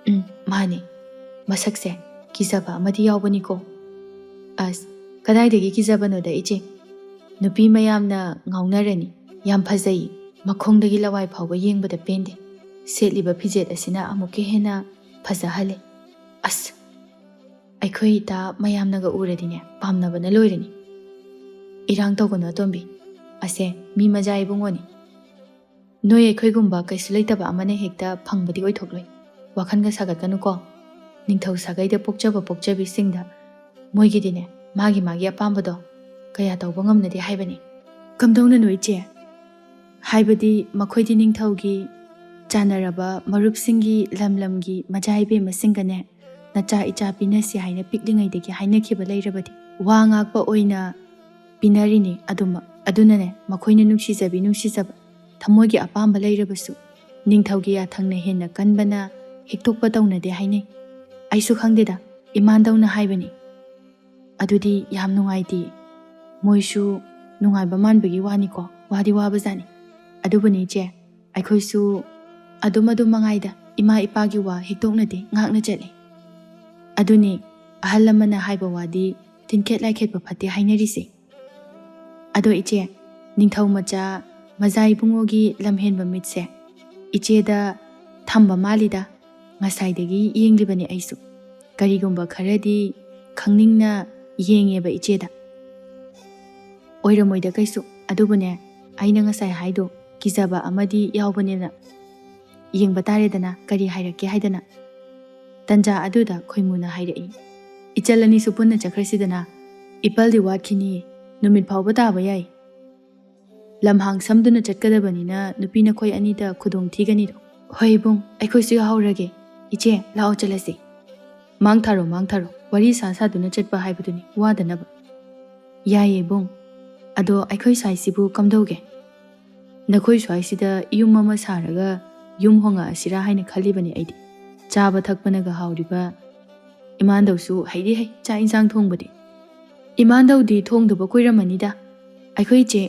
"ꯎꯝ, ꯃꯥꯅꯤ꯫ ꯃꯁꯛꯁꯦ ꯀꯤꯖꯕ ꯑꯃꯗꯤ ꯌꯥꯎꯕꯅꯤꯀꯣ꯫" "ꯑꯁ, ꯀꯗꯥꯏꯗꯒꯤ ꯀꯤꯖꯕꯅꯣꯗ ꯏꯆꯦ? ꯅꯨꯄꯤ ꯃꯌꯥꯝꯅ ꯉꯥꯎꯅꯔꯅꯤ꯫ ꯌꯥꯝ ꯐꯖꯩ꯫ ꯃꯈꯣꯡꯗꯒꯤ ꯂꯋꯥꯏ ꯐꯥꯎꯕ ꯌꯦꯡꯕꯗ ꯄꯦꯟꯗꯦ꯫ ꯁꯦꯠꯂꯤꯕ ꯐꯤꯖꯦꯠ ꯑꯁꯤꯅ ꯑꯃꯨꯛꯀ ꯍꯦꯟꯅ ꯐꯖꯍꯜꯂꯦ꯫ ꯑꯁ, ꯑꯩꯈꯣꯏ ꯏꯇꯥ ꯃꯌꯥꯝꯅꯒ ꯎꯔꯗꯤꯅꯦ, ꯄꯥꯝꯅꯕꯅ ꯂꯣꯏꯔꯅꯤ꯫ ꯏꯔꯥꯡ ꯇꯧꯒꯅꯨ ꯑꯇꯣꯝꯕꯤ, ꯑꯁꯦ ꯃꯤ ꯃꯖꯥ ꯏꯕꯨꯡꯉꯣꯅꯤ꯫ ꯅꯣꯏ ꯑꯩꯈꯣꯏꯒꯨꯝꯕ ꯀꯩꯁꯨ ꯂꯩꯇꯕ ꯑꯃꯅ ꯍꯦꯛꯇ ꯐꯪꯕꯗꯤ ꯑꯣꯏꯊꯣꯛꯂꯣꯏ꯫ ꯋꯥꯈꯜꯒ ꯁꯥꯒꯠꯀꯅꯨꯀꯣ꯫ ꯅꯤꯡꯊꯧ ꯁꯥꯒꯩꯗ ꯄꯣꯛꯆꯕ ꯄꯣꯛꯆꯕꯤꯁꯤꯡꯗ ꯃꯣꯏꯒꯤꯗꯤꯅꯦ, ꯃꯥꯒꯤ ꯃꯥꯒꯤ ꯑꯄꯥꯝꯕꯗꯣ ꯀꯌꯥ ꯇꯧꯕ ꯉꯝꯅꯗꯦ ꯍꯥꯏꯕꯅꯤ꯫ ꯀꯝꯗꯧꯅꯅꯣ ꯏꯆꯦ? ꯍꯥꯏꯕꯗꯤ ꯃꯈꯣꯏꯗꯤ ꯅꯤꯡꯊꯧꯒꯤ ꯆꯥꯟꯅꯔꯕ ꯃꯔꯨꯞꯁꯤꯡꯒꯤ ꯂꯝ ꯂꯝꯒꯤ ꯃꯆꯥ ꯏꯕꯦꯝꯃꯁꯤꯡꯒꯅꯦ, ꯅꯆꯥ ꯏꯆꯥ ꯄꯤꯅꯁꯤ ꯍꯥꯏꯅ ꯄꯤꯛꯂꯤꯉꯩꯗꯒꯤ ꯍꯥꯏꯅꯈꯤꯕ ꯂꯩꯔꯕꯗꯤ ꯋꯥ ꯉꯥꯛꯄ ꯑꯣꯏꯅ ꯄꯤꯅꯔꯤꯅꯤ꯫ ꯑꯗꯨꯃꯛ ꯑꯗꯨꯅꯅꯦ, ꯃꯈꯣꯏꯅ ꯅꯨꯡꯁꯤꯖꯕꯤ ꯅꯨꯡꯁꯤꯖꯕ, ꯊꯃꯣꯏꯒꯤ ꯑꯄꯥꯝꯕ ꯂꯩꯔꯕꯁꯨ ꯅꯤꯡꯊꯧꯒꯤ ꯌꯥꯊꯪꯅ ꯍꯦꯟꯅ ꯀꯟꯕꯅ ꯍꯤꯛꯇꯣꯛꯄ ꯇꯧꯅꯗꯦ ꯍꯥꯏꯅꯩ꯫ ꯑꯩꯁꯨ ꯈꯪꯗꯦꯗ, ꯏꯃꯥꯟꯗꯧꯅ ꯍꯥꯏꯕꯅꯤ꯫ ꯑꯗꯨꯗꯤ ꯌꯥꯝ ꯅꯨꯡꯉꯥꯏꯇꯦ꯫ ꯃꯣꯏꯁꯨ ꯅꯨꯡꯉꯥꯏꯕ ꯃꯥꯟꯕꯒꯤ ꯋꯥꯅꯤꯀꯣ, ꯋꯥꯗꯤ ꯋꯥꯕꯖꯥꯠꯅꯤ꯫ ꯑꯗꯨꯕꯨꯅꯤ ꯏꯆꯦ, ꯑꯩꯈꯣꯏꯁꯨ ꯑꯗꯨꯝ ꯑꯗꯨꯝ ꯃꯉꯥꯏꯗ ꯏꯃꯥ ꯏꯄꯥꯒꯤ ꯋꯥ ꯍꯤꯛꯇꯣꯛꯅꯗꯦ, ꯉꯥꯛꯅ ꯆꯠꯂꯤ꯫ ꯑꯗꯨꯅꯤ, ꯑꯍꯜ ꯂꯃꯟꯅ ꯍꯥꯏꯕ ꯋꯥꯗꯤ ꯇꯤꯟꯈꯦꯠ ꯂꯥꯏꯈꯦꯠꯄ ꯐꯠꯇꯦ ꯍꯥꯏꯅꯔꯤꯁꯦ꯫ ꯑꯗꯣ ꯏꯆꯦ, ꯅꯤꯡꯊꯧ ꯃꯆꯥ ꯃꯖꯥ ꯏꯕꯨꯡꯉꯣꯒꯤ ꯂꯝꯍꯦꯟꯕ ꯃꯤꯠꯁꯦ ꯏꯆꯦꯗ ꯊꯝꯕ ꯃꯥꯜꯂꯤꯗ꯫ ꯉꯁꯥꯏꯗꯒꯤ ꯌꯦꯡꯂꯤꯕꯅꯤ ꯑꯩꯁꯨ꯫ ꯀꯔꯤꯒꯨꯝꯕ ꯈꯔꯗꯤ ꯈꯪꯅꯤꯡꯅ ꯌꯦꯡꯉꯦꯕ ꯏꯆꯦꯗ꯫ ꯑꯣꯏꯔꯝꯃꯣꯏꯗ ꯀꯩꯁꯨ꯫ ꯑꯗꯨꯕꯨꯅꯦ, ꯑꯩꯅ ꯉꯁꯥꯏ ꯍꯥꯏꯗꯣ ꯀꯤꯖꯕ ꯑꯃꯗꯤ ꯌꯥꯎꯕꯅꯤꯅ ꯌꯦꯡꯕ ꯇꯥꯔꯦꯗꯅ, ꯀꯔꯤ ꯍꯥꯏꯔꯛꯀꯦ ꯍꯥꯏꯗꯅ꯫ ꯇꯟꯖꯥ ꯑꯗꯨꯗ ꯈꯣꯏꯃꯨꯅ ꯍꯥꯏꯔꯛꯏ, "ꯏꯆꯜ ꯑꯅꯤꯁꯨ ꯄꯨꯟꯅ ꯆꯠꯈ꯭ꯔꯁꯤꯗꯅ꯫ ꯏꯄꯜꯗꯤ ꯋꯥꯠꯈꯤꯅꯤꯌꯦ꯫ ꯅꯨꯃꯤꯠ ꯐꯥꯎꯕ ꯇꯥꯕ ꯌꯥꯏ꯫ ꯂꯝꯍꯥꯡ ꯁꯝꯗꯨꯅ ꯆꯠꯀꯗꯕꯅꯤꯅ ꯅꯨꯄꯤ ꯅꯈꯣꯏ ꯑꯅꯤꯗ ꯈꯨꯗꯣꯡ ꯊꯤꯒꯅꯤꯗꯣ꯫" "ꯍꯣꯏ ꯏꯕꯨꯡ, ꯑꯩꯈꯣꯏꯁꯨ ꯌꯥꯎꯍꯧꯔꯒꯦ꯫ ꯏꯆꯦ, ꯂꯥꯛꯑꯣ ꯆꯠꯂꯁꯤ꯫ ꯃꯥꯡ ꯊꯥꯔꯣ, ꯃꯥꯡ ꯊꯥꯔꯣ꯫ ꯋꯥꯔꯤ ꯁꯥ ꯁꯥꯗꯨꯅ ꯆꯠꯄ ꯍꯥꯏꯕꯗꯨꯅꯤ, ꯋꯥꯗꯅꯕ꯫" "ꯌꯥꯏꯌꯦ ꯏꯕꯨꯡ꯫ ꯑꯗꯣ ꯑꯩꯈꯣꯏ ꯁ꯭ꯋꯥꯏꯁꯤꯕꯨ ꯀꯝꯗꯧꯒꯦ? ꯅꯈꯣꯏ ꯁ꯭ꯋꯥꯏꯁꯤꯗ ꯌꯨꯝ ꯑꯃ ꯁꯥꯔꯒ ꯌꯨꯝ ꯍꯣꯡꯉꯛꯑꯁꯤꯔꯥ ꯍꯥꯏꯅ ꯈꯜꯂꯤꯕꯅꯤ ꯑꯩꯗꯤ꯫ ꯆꯥꯕ ꯊꯛꯄꯅꯒ ꯍꯥꯎꯔꯤꯕ꯫ ꯏꯃꯥꯟꯗꯧꯁꯨ ꯍꯩꯗꯤ ꯍꯩ ꯆꯥꯛ ꯏꯟꯁꯥꯡ ꯊꯣꯡꯕꯗꯤ꯫" "ꯏꯃꯥꯟꯗꯧꯗꯤ ꯊꯣꯡꯗꯕ ꯀꯨꯏꯔꯝꯃꯅꯤꯗ꯫ ꯑꯩꯈꯣꯏ ꯏꯆꯦ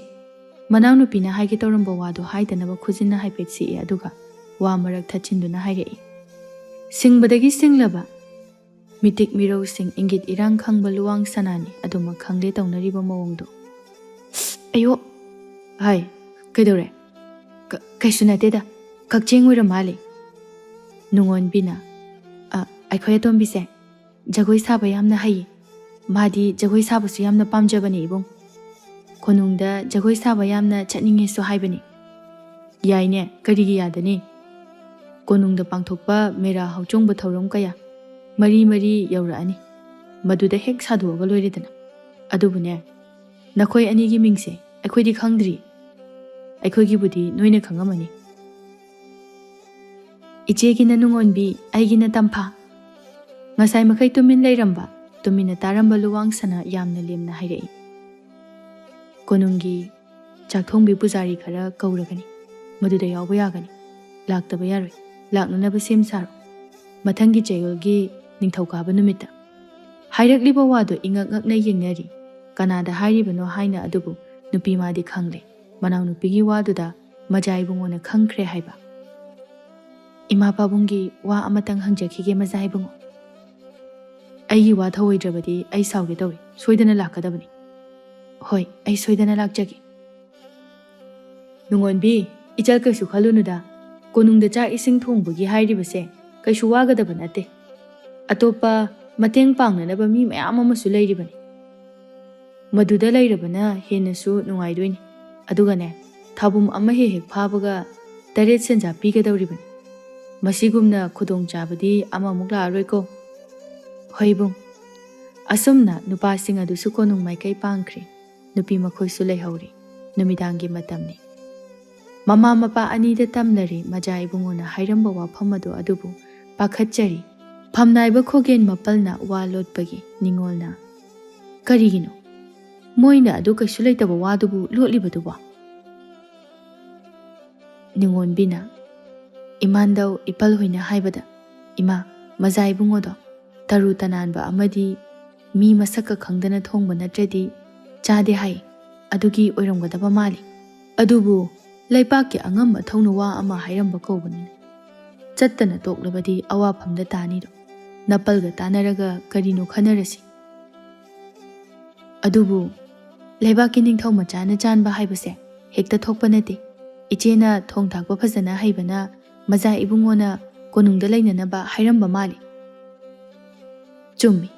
ꯃꯅꯥꯎꯅꯨꯄꯤꯅ ꯍꯥꯏꯒꯦ ꯇꯧꯔꯝꯕ ꯋꯥꯗꯣ ꯍꯥꯏꯗꯅꯕ ꯈꯨꯖꯤꯟꯅ ꯍꯥꯏꯐꯦꯠ ꯁꯤꯛꯑꯦ, ꯑꯗꯨꯒ ꯋꯥ ꯃꯔꯛ ꯊꯠꯆꯤꯟꯗꯨꯅ ꯍꯥꯏꯔꯛꯏ꯫" ꯁꯤꯡꯕꯗꯒꯤ ꯁꯤꯡꯂꯕ ꯃꯤꯇꯤꯛ ꯃꯤꯔꯧꯁꯤꯡ, ꯏꯪꯒꯤꯠ ꯏꯔꯥꯡ ꯈꯪꯕ ꯂꯨꯋꯥꯡ ꯁꯅꯥꯅꯤ꯫ ꯑꯗꯨꯃꯛ ꯈꯪꯂꯦ ꯇꯧꯅꯔꯤꯕ ꯃꯑꯣꯡꯗꯣ꯫ "ꯑꯌꯣ!" "ꯍꯥꯏ, ꯀꯩꯗꯧꯔꯦ?" "ꯀ-, ꯀꯩꯁꯨ ꯅꯠꯇꯦꯗ, ꯀꯛꯆꯦꯡ ꯑꯣꯏꯔ ꯃꯥꯜꯂꯦ꯫" ꯅꯨꯡꯉꯣꯟꯕꯤꯅ ꯑꯩꯈꯣꯏ ꯑꯇꯣꯝꯕꯤꯁꯦ ꯖꯒꯣꯏ ꯁꯥꯕ ꯌꯥꯝꯅ ꯍꯩꯌꯦ꯫ ꯃꯥꯗꯤ ꯖꯒꯣꯏ ꯁꯥꯕꯁꯨ ꯌꯥꯝꯅ ꯄꯥꯝꯖꯕꯅꯦ ꯏꯕꯨꯡ꯫ ꯀꯣꯅꯨꯡꯗ ꯖꯒꯣꯏ ꯁꯥꯕ ꯌꯥꯝꯅ ꯆꯠꯅꯤꯡꯉꯦꯁꯨ ꯍꯥꯏꯕꯅꯤ꯫ ꯌꯥꯏꯅꯦ, ꯀꯔꯤꯒꯤ ꯌꯥꯗꯅꯤ? ꯀꯣꯅꯨꯡꯗ ꯄꯥꯡꯊꯣꯛꯄ ꯃꯦꯔꯥ ꯍꯧꯆꯣꯡꯕ ꯊꯧꯔꯝ ꯀꯌꯥ ꯃꯔꯤ ꯃꯔꯤ ꯌꯧꯔꯛꯑꯅꯤ꯫ ꯃꯗꯨꯗ ꯍꯦꯛ ꯁꯥꯗꯣꯛꯑꯒ ꯂꯣꯏꯔꯦꯗꯅ꯫ ꯑꯗꯨꯕꯨꯅꯦ, ꯅꯈꯣꯏ ꯑꯅꯤꯒꯤ ꯃꯤꯡꯁꯦ ꯑꯩꯈꯣꯏꯗꯤ ꯈꯪꯗ꯭ꯔꯤ꯫ ꯑꯩꯈꯣꯏꯒꯤꯕꯨꯗꯤ ꯅꯣꯏꯅ ꯈꯪꯉꯝꯃꯅꯤ꯫ ꯏꯆꯦꯒꯤꯅ ꯅꯨꯡꯉꯣꯟꯕꯤ, ꯑꯩꯒꯤꯅ ꯇꯝꯐꯥ꯫ ꯉꯁꯥꯏ ꯃꯈꯩ ꯇꯨꯃꯤꯟ ꯂꯩꯔꯝꯕ, ꯇꯨꯃꯤꯟꯅ ꯇꯥꯔꯝꯕ ꯂꯨꯋꯥꯡꯁꯅ ꯌꯥꯝꯅ ꯂꯦꯝꯅ ꯍꯥꯏꯔꯛꯏ꯫ ꯀꯣꯅꯨꯡꯒꯤ ꯆꯥꯛꯊꯣꯡꯕꯤ ꯄꯨꯖꯥꯔꯤ ꯈꯔ ꯀꯧꯔꯒꯅꯤ꯫ ꯃꯗꯨꯗ ꯌꯥꯎꯕ ꯌꯥꯒꯅꯤ꯫ ꯂꯥꯛꯇꯕ ꯌꯥꯔꯣꯏ꯫ ꯂꯥꯛꯅꯅꯕ ꯁꯦꯝ ꯁꯥꯔꯣ꯫ ꯃꯊꯪꯒꯤ ꯆꯌꯣꯜꯒꯤ ꯅꯤꯡꯊꯧꯀꯥꯕ ꯅꯨꯃꯤꯠꯇ꯫ ꯍꯥꯏꯔꯛꯂꯤꯕ ꯋꯥꯗꯨ ꯏꯉꯛ ꯉꯛꯅ ꯌꯦꯡꯅꯔꯤ꯫ ꯀꯅꯥꯗ ꯍꯥꯏꯔꯤꯕꯅꯣ ꯍꯥꯏꯅ ꯑꯗꯨꯕꯨ ꯅꯨꯄꯤ ꯃꯥꯗꯤ ꯈꯪꯂꯦ꯫ ꯃꯅꯥꯎꯅꯨꯄꯤꯒꯤ ꯋꯥꯗꯨꯗ ꯃꯖꯥ ꯏꯕꯨꯡꯉꯣꯅ ꯈꯪꯈ꯭ꯔꯦ ꯍꯥꯏꯕ꯫ ꯏꯃꯥ ꯄꯥꯕꯨꯡꯒꯤ ꯋꯥ ꯑꯃꯇꯪ ꯍꯪꯖꯈꯤꯒꯦ ꯃꯖꯥ ꯏꯕꯨꯡꯉꯣ꯫ ꯑꯩꯒꯤ ꯋꯥ ꯊꯧꯑꯣꯏꯗ꯭ꯔꯕꯗꯤ ꯑꯩ ꯁꯥꯎꯒꯦ ꯇꯧꯏ꯫ ꯁꯣꯏꯗꯅ ꯂꯥꯛꯀꯗꯕꯅꯤ꯫ ꯍꯣꯏ, ꯑꯩ ꯁꯣꯏꯗꯅ ꯂꯥꯛꯆꯒꯦ꯫ ꯅꯨꯡꯉꯣꯟꯕꯤ, ꯏꯆꯜ ꯀꯩꯁꯨ ꯈꯜꯂꯨꯅꯨꯗ꯫ ꯀꯣꯅꯨꯡꯗ ꯆꯥꯛ ꯏꯁꯤꯡ ꯊꯣꯡꯕꯒꯤ ꯍꯥꯏꯔꯤꯕꯁꯦ ꯀꯩꯁꯨ ꯋꯥꯒꯗꯕ ꯅꯠꯇꯦ꯫ ꯑꯇꯣꯞꯄ ꯃꯇꯦꯡ ꯄꯥꯡꯅꯅꯕ ꯃꯤ ꯃꯌꯥꯝ ꯑꯃꯁꯨ ꯂꯩꯔꯤꯕꯅꯤ꯫ ꯃꯗꯨꯗ ꯂꯩꯔꯕꯅ ꯍꯦꯟꯅꯁꯨ ꯅꯨꯡꯉꯥꯏꯗꯣꯏꯅꯤ꯫ ꯑꯗꯨꯒꯅꯦ, ꯊꯥꯕꯨꯝ ꯑꯃ ꯍꯦꯛ ꯍꯦꯛ ꯐꯥꯕꯒ ꯇꯔꯦꯠ ꯁꯦꯟꯖꯥ ꯄꯤꯒꯗꯧꯔꯤꯕꯅꯤ꯫ ꯃꯁꯤꯒꯨꯝꯅ ꯈꯨꯗꯣꯡꯆꯥꯕꯗꯤ ꯑꯃꯃꯨꯛ ꯂꯥꯛꯑꯔꯣꯏꯀꯣ꯫ ꯍꯣꯏ ꯏꯕꯨꯡ꯫ ꯑꯁꯨꯝꯅ ꯅꯨꯄꯥꯁꯤꯡ ꯑꯗꯨꯁꯨ ꯀꯣꯅꯨꯡ ꯃꯥꯏꯀꯩ ꯄꯥꯡꯈ꯭ꯔꯦ꯫ ꯅꯨꯄꯤ ꯃꯈꯣꯏꯁꯨ ꯂꯩꯍꯧꯔꯤ꯫ ꯅꯨꯃꯤꯗꯥꯡꯒꯤ ꯃꯇꯝꯅꯤ꯫ ꯃꯃꯥ ꯃꯄꯥ ꯑꯅꯤꯗ ꯇꯝꯂꯔꯦ ꯃꯖꯥ ꯏꯕꯨꯡꯉꯣꯅ ꯍꯥꯏꯔꯝꯕ ꯋꯥꯐꯝ ꯑꯗꯨ ꯑꯗꯨꯕꯨ ꯄꯥꯈꯠꯆꯔꯤ꯫ ꯐꯝꯅꯥꯏꯕ ꯈꯣꯒꯦꯟ ꯃꯄꯜꯅ ꯋꯥ ꯂꯣꯠꯄꯒꯤ ꯅꯤꯡꯉꯣꯜꯅ, "ꯀꯔꯤꯒꯤꯅꯣ? ꯃꯣꯏꯅ ꯑꯗꯨ ꯀꯩꯁꯨ ꯂꯩꯇꯕ ꯋꯥꯗꯨꯕꯨ ꯂꯣꯠꯂꯤꯕꯗꯨꯕꯣ?" ꯅꯤꯡꯉꯣꯟꯕꯤꯅ, "ꯏꯃꯥꯟꯗꯧ ꯏꯄꯜ ꯍꯣꯏꯅ ꯍꯥꯏꯕꯗ, ꯏꯃꯥ, ꯃꯖꯥ ꯏꯕꯨꯡꯉꯣꯗꯣ ꯇꯔꯨ ꯇꯅꯥꯟꯕ ꯑꯃꯗꯤ ꯃꯤ ꯃꯁꯛꯀ ꯈꯪꯗꯅ ꯊꯣꯡꯕ ꯅꯠꯇ꯭ꯔꯗꯤ ꯆꯥꯗꯦ ꯍꯥꯏ꯫ ꯑꯗꯨꯒꯤ ꯑꯣꯏꯔꯝꯒꯗꯕ ꯃꯥꯜꯂꯤ꯫ ꯑꯗꯨꯕꯨ ꯂꯩꯄꯥꯛꯀꯤ ꯑꯉꯝ ꯑꯊꯧꯅ ꯋꯥ ꯑꯃ ꯍꯥꯏꯔꯝꯕ ꯀꯧꯕꯅꯤꯅ꯫ ꯆꯠꯇꯅ ꯇꯣꯛꯂꯕꯗꯤ ꯑꯋꯥꯐꯝꯗ ꯇꯥꯅꯤꯗꯣ꯫ ꯅꯄꯜꯒ ꯇꯥꯟꯅꯔꯒ ꯀꯔꯤꯅꯣ ꯈꯟꯅꯔꯁꯤ꯫ ꯑꯗꯨꯕꯨ ꯂꯩꯕꯥꯛꯀꯤ ꯅꯤꯡꯊꯧ ꯃꯆꯥꯅ ꯆꯥꯟꯕ ꯍꯥꯏꯕꯁꯦ ꯍꯦꯛꯇ ꯊꯣꯛꯄ ꯅꯠꯇꯦ꯫ ꯏꯆꯦꯅ ꯊꯣꯡ ꯊꯥꯛꯄ ꯐꯖꯅ ꯍꯩꯕꯅ ꯃꯖꯥ ꯏꯕꯨꯡꯉꯣꯅ ꯀꯣꯅꯨꯡꯗ ꯂꯩꯅꯅꯕ ꯍꯥꯏꯔꯝꯕ ꯃꯥꯜꯂꯤ꯫ "ꯆꯨꯝꯃꯤ꯫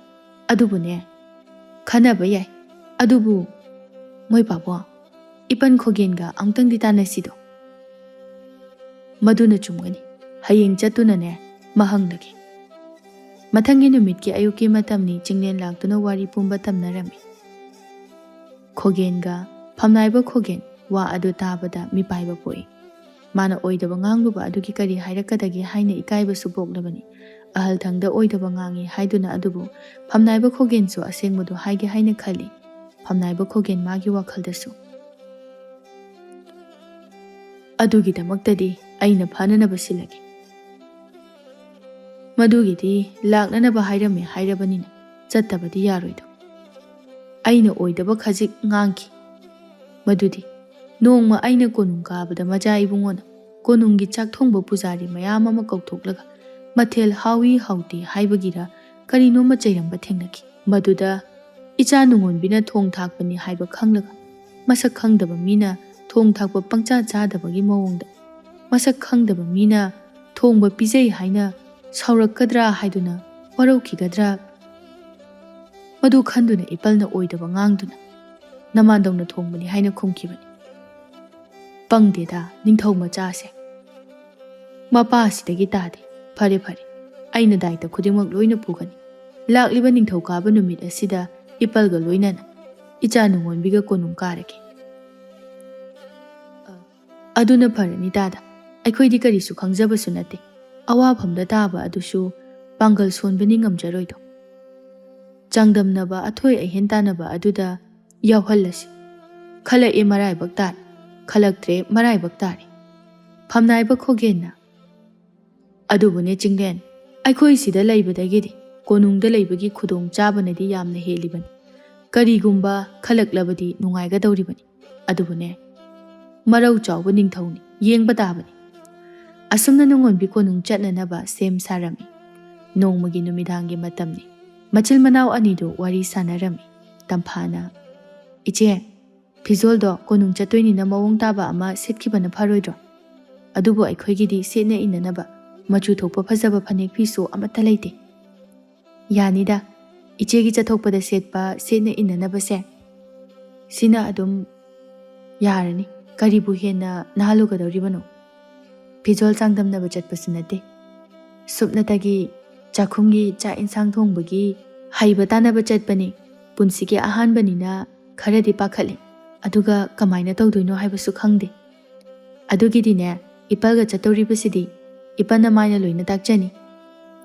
ꯑꯗꯨꯕꯨꯅꯦ, ꯈꯟꯅꯕ ꯌꯥꯏ꯫ ꯑꯗꯨꯕꯨ, ꯃꯣꯏ ꯄꯥꯕꯣ, ꯏꯄꯟ ꯈꯣꯒꯦꯟꯒ ꯑꯃꯨꯛꯇꯪꯗꯤ ꯇꯥꯟꯅꯁꯤꯗꯣ꯫" "ꯃꯗꯨꯅ ꯆꯨꯝꯒꯅꯤ꯫ ꯍꯌꯦꯡ ꯆꯠꯇꯨꯅꯅꯦ, ꯃꯍꯪꯂꯒꯦ꯫" ꯃꯊꯪꯒꯤ ꯅꯨꯃꯤꯠꯀꯤ ꯑꯌꯨꯛꯀꯤ ꯃꯇꯝꯅꯤ꯫ ꯆꯤꯡꯂꯦꯟ ꯂꯥꯛꯇꯨꯅ ꯋꯥꯔꯤ ꯄꯨꯝꯕ ꯇꯝꯅꯔꯝꯃꯤ꯫ ꯈꯣꯒꯦꯟꯒ ꯐꯝꯅꯥꯏꯕ ꯈꯣꯒꯦꯟ ꯋꯥ ꯑꯗꯨ ꯇꯥꯕꯗ ꯃꯤꯄꯥꯏꯕ ꯄꯣꯛꯏ꯫ ꯃꯥꯅ ꯑꯣꯏꯗꯕ ꯉꯥꯡꯂꯨꯕ ꯑꯗꯨꯒꯤ ꯀꯔꯤ ꯍꯥꯏꯔꯛꯀꯗꯒꯦ ꯍꯥꯏꯅ ꯏꯀꯥꯏꯕꯁꯨ ꯄꯣꯛꯂꯕꯅꯤ꯫ ꯑꯍꯜ ꯊꯪꯗ ꯑꯣꯏꯗꯕ ꯉꯥꯡꯏ ꯍꯥꯏꯗꯨꯅ ꯑꯗꯨꯕꯨ ꯐꯝꯅꯥꯏꯕ ꯈꯣꯒꯦꯟꯁꯨ ꯑꯁꯦꯡꯕꯗꯨ ꯍꯥꯏꯒꯦ ꯍꯥꯏꯅ ꯈꯜꯂꯤ꯫ ꯐꯝꯅꯥꯏꯕ ꯈꯣꯒꯦꯟ ꯃꯥꯒꯤ ꯋꯥꯈꯜꯗꯁꯨ꯫ "ꯑꯗꯨꯒꯤꯗꯃꯛꯇꯗꯤ ꯑꯩꯅ ꯐꯅꯅꯕ ꯁꯤꯜꯂꯒꯦ꯫ ꯃꯗꯨꯒꯤꯗꯤ ꯂꯥꯛꯅꯅꯕ ꯍꯥꯏꯔꯝꯃꯦ ꯍꯥꯏꯔꯕꯅꯤꯅ ꯆꯠꯇꯕꯗꯤ ꯌꯥꯔꯣꯏꯗꯣ꯫" ꯑꯩꯅ ꯑꯣꯏꯗꯕ ꯈꯖꯤꯛ ꯉꯥꯡꯈꯤ꯫ ꯃꯗꯨꯗꯤ ꯅꯣꯡꯃ ꯑꯩꯅ ꯀꯣꯅꯨꯡ ꯀꯥꯕꯗ ꯃꯆꯥ ꯏꯕꯨꯡꯉꯣꯅ ꯀꯣꯅꯨꯡꯒꯤ ꯆꯥꯛ ꯊꯣꯡꯕ ꯄꯨꯖꯥꯔꯤ ꯃꯌꯥꯝ ꯑꯃ ꯀꯧꯊꯣꯛꯂꯒ ꯃꯊꯦꯜ ꯍꯥꯎꯏ ꯍꯥꯎꯇꯦ ꯍꯥꯏꯕꯒꯤꯔ ꯀꯔꯤꯅꯣꯃ ꯆꯩꯔꯝꯕ ꯊꯦꯡꯅꯈꯤ꯫ ꯃꯗꯨꯗ ꯏꯆꯥ ꯅꯨꯡꯉꯣꯟꯕꯤꯅ ꯊꯣꯡ ꯊꯥꯛꯄꯅꯤ ꯍꯥꯏꯕ ꯈꯪꯂꯒ ꯃꯁꯛ ꯈꯪꯗꯕ ꯃꯤꯅ ꯊꯣꯡ ꯊꯥꯛꯄ ꯄꯪꯆꯥ ꯆꯥꯗꯕꯒꯤ ꯃꯑꯣꯡꯗ ꯃꯁꯛ ꯈꯪꯗꯕ ꯃꯤꯅ ꯊꯣꯡꯕ ꯄꯤꯖꯩ ꯍꯥꯏꯅ ꯁꯥꯎꯔꯛꯀꯗ꯭ꯔꯥ ꯍꯥꯏꯗꯨꯅ ꯋꯥꯔꯧꯈꯤꯒꯗ꯭ꯔꯥ? ꯃꯗꯨ ꯈꯟꯗꯨꯅ ꯏꯄꯜꯅ ꯑꯣꯏꯗꯕ ꯉꯥꯡꯗꯨꯅ, "ꯅꯃꯥꯟꯗꯧꯅ ꯊꯣꯡꯕꯅꯤ" ꯍꯥꯏꯅ ꯈꯨꯝꯈꯤꯕꯅꯤ꯫ "ꯄꯪꯗꯦꯗ ꯅꯤꯡꯊꯧ ꯃꯆꯥꯁꯦ꯫ ꯃꯄꯥꯁꯤꯗꯒꯤ ꯇꯥꯗꯦ꯫ ꯐꯔꯦ ꯐꯔꯦ, ꯑꯩꯅ ꯗꯥꯏꯇ ꯈꯨꯗꯤꯡꯃꯛ ꯂꯣꯏꯅ ꯄꯨꯒꯅꯤ꯫ ꯂꯥꯛꯂꯤꯕ ꯅꯤꯡꯊꯧꯀꯥꯕ ꯅꯨꯃꯤꯠ ꯑꯁꯤꯗ ꯏꯄꯜꯒ ꯂꯣꯏꯅꯅ ꯏꯆꯥ ꯅꯨꯡꯉꯣꯟꯕꯤꯒ ꯀꯣꯅꯨꯡ ꯀꯥꯔꯒꯦ꯫" "ꯑꯗꯨꯅ ꯐꯔꯅꯤ ꯇꯥꯗ꯫ ꯑꯩꯈꯣꯏꯗꯤ ꯀꯔꯤꯁꯨ ꯈꯪꯖꯕꯁꯨ ꯅꯠꯇꯦ꯫ ꯑꯋꯥꯐꯝꯗ ꯇꯥꯕ ꯑꯗꯨꯁꯨ ꯄꯥꯡꯒꯜ ꯁꯣꯟꯕꯅꯤ ꯉꯝꯖꯔꯣꯏꯗꯣ꯫ ꯆꯥꯡꯗꯝꯅꯕ ꯑꯊꯣꯏ ꯑꯍꯦꯟ ꯇꯥꯟꯅꯕ ꯑꯗꯨꯗ ꯌꯥꯎꯍꯜꯂꯁꯤ꯫ ꯈꯜꯂꯛꯑꯦ ꯃꯔꯥꯏꯕꯛ ꯇꯥꯔꯦ, ꯈꯜꯂꯛꯇ꯭ꯔꯦ ꯃꯔꯥꯏꯕꯛ ꯇꯥꯔꯦ꯫" ꯐꯝꯅꯥꯏꯕ ꯈꯣꯒꯦꯟꯅ, "ꯑꯗꯨꯕꯨꯅꯦ ꯆꯤꯡꯂꯦꯟ, ꯑꯩꯈꯣꯏ ꯁꯤꯗ ꯂꯩꯕꯗꯒꯤꯗꯤ ꯀꯣꯅꯨꯡꯗ ꯂꯩꯕꯒꯤ ꯈꯨꯗꯣꯡ ꯆꯥꯕꯅꯗꯤ ꯌꯥꯝꯅ ꯍꯦꯜꯂꯤꯕꯅꯤ꯫ ꯀꯔꯤꯒꯨꯝꯕ ꯈꯜꯂꯛꯂꯕꯗꯤ ꯅꯨꯡꯉꯥꯏꯒꯗꯧꯔꯤꯕꯅꯤ꯫ ꯑꯗꯨꯕꯨꯅꯦ, ꯃꯔꯧ ꯆꯥꯎꯕ ꯅꯤꯡꯊꯧꯅꯤ, ꯌꯦꯡꯕ ꯇꯥꯕꯅꯤ꯫" ꯑꯁꯨꯝꯅ ꯅꯨꯡꯉꯣꯟꯕꯤ ꯀꯣꯅꯨꯡ ꯆꯠꯅꯅꯕ ꯁꯦꯝ ꯁꯥꯔꯝꯃꯤ꯫ ꯅꯣꯡꯃꯒꯤ ꯅꯨꯃꯤꯗꯥꯡꯒꯤ ꯃꯇꯝꯅꯤ꯫ ꯃꯆꯤꯜ ꯃꯅꯥꯎ ꯑꯅꯤꯗꯨ ꯋꯥꯔꯤ ꯁꯥꯟꯅꯔꯝꯃꯤ꯫ ꯇꯝꯐꯥꯅ, "ꯏꯆꯦ, ꯐꯤꯖꯣꯜꯗꯣ ꯀꯣꯅꯨꯡ ꯆꯠꯇꯣꯏꯅꯤꯅ ꯃꯑꯣꯡ ꯇꯥꯕ ꯑꯃ ꯁꯦꯠꯈꯤꯕꯅ ꯐꯔꯣꯏꯗ꯭ꯔꯣ? ꯑꯗꯨꯕꯨ ꯑꯩꯈꯣꯏꯒꯤꯗꯤ ꯁꯦꯠꯅ ꯏꯟꯅꯅꯕ ꯃꯆꯨ ꯊꯣꯛꯄ ꯐꯖꯕ ꯐꯅꯦꯛ ꯐꯤꯁꯨ ꯑꯃꯠꯇ ꯂꯩꯇꯦ꯫" ꯌꯥꯅꯤꯗ, ꯏꯆꯦꯒꯤ ꯆꯠꯊꯣꯛꯄꯗ ꯁꯦꯠꯄ ꯁꯦꯠꯅ ꯏꯟꯅꯅꯕꯁꯦ ꯁꯤꯅ ꯑꯗꯨꯝ ꯌꯥꯔꯅꯤ꯫ ꯀꯔꯤꯕꯨ ꯍꯦꯟꯅ ꯅꯥꯜꯂꯨꯒꯗꯧꯔꯤꯕꯅꯣ? ꯐꯤꯖꯣꯜ ꯆꯥꯡꯗꯝꯅꯕ ꯆꯠꯄꯁꯨ ꯅꯠꯇꯦ꯫ ꯁꯨꯞꯅꯇꯒꯤ ꯆꯥꯛꯈꯨꯝꯒꯤ ꯆꯥꯛ ꯏꯟꯁꯥꯡ ꯊꯣꯡꯕꯒꯤ ꯍꯩꯕ ꯇꯥꯟꯅꯕ ꯆꯠꯄꯅꯤ꯫ ꯄꯨꯟꯁꯤꯒꯤ ꯑꯍꯥꯟꯕꯅꯤꯅ ꯈꯔꯗꯤ ꯄꯥꯈꯠꯂꯤ꯫ ꯑꯗꯨꯒ ꯀꯃꯥꯏꯅ ꯇꯧꯗꯣꯏꯅꯣ ꯍꯥꯏꯕꯁꯨ ꯈꯪꯗꯦ꯫ ꯑꯗꯨꯒꯤꯗꯤꯅꯦ, ꯏꯄꯜꯒ ꯆꯠꯇꯧꯔꯤꯕꯁꯤꯗꯤ ꯏꯄꯜ ꯅꯃꯥꯏꯅ ꯂꯣꯏꯅ ꯇꯥꯛꯆꯅꯤ꯫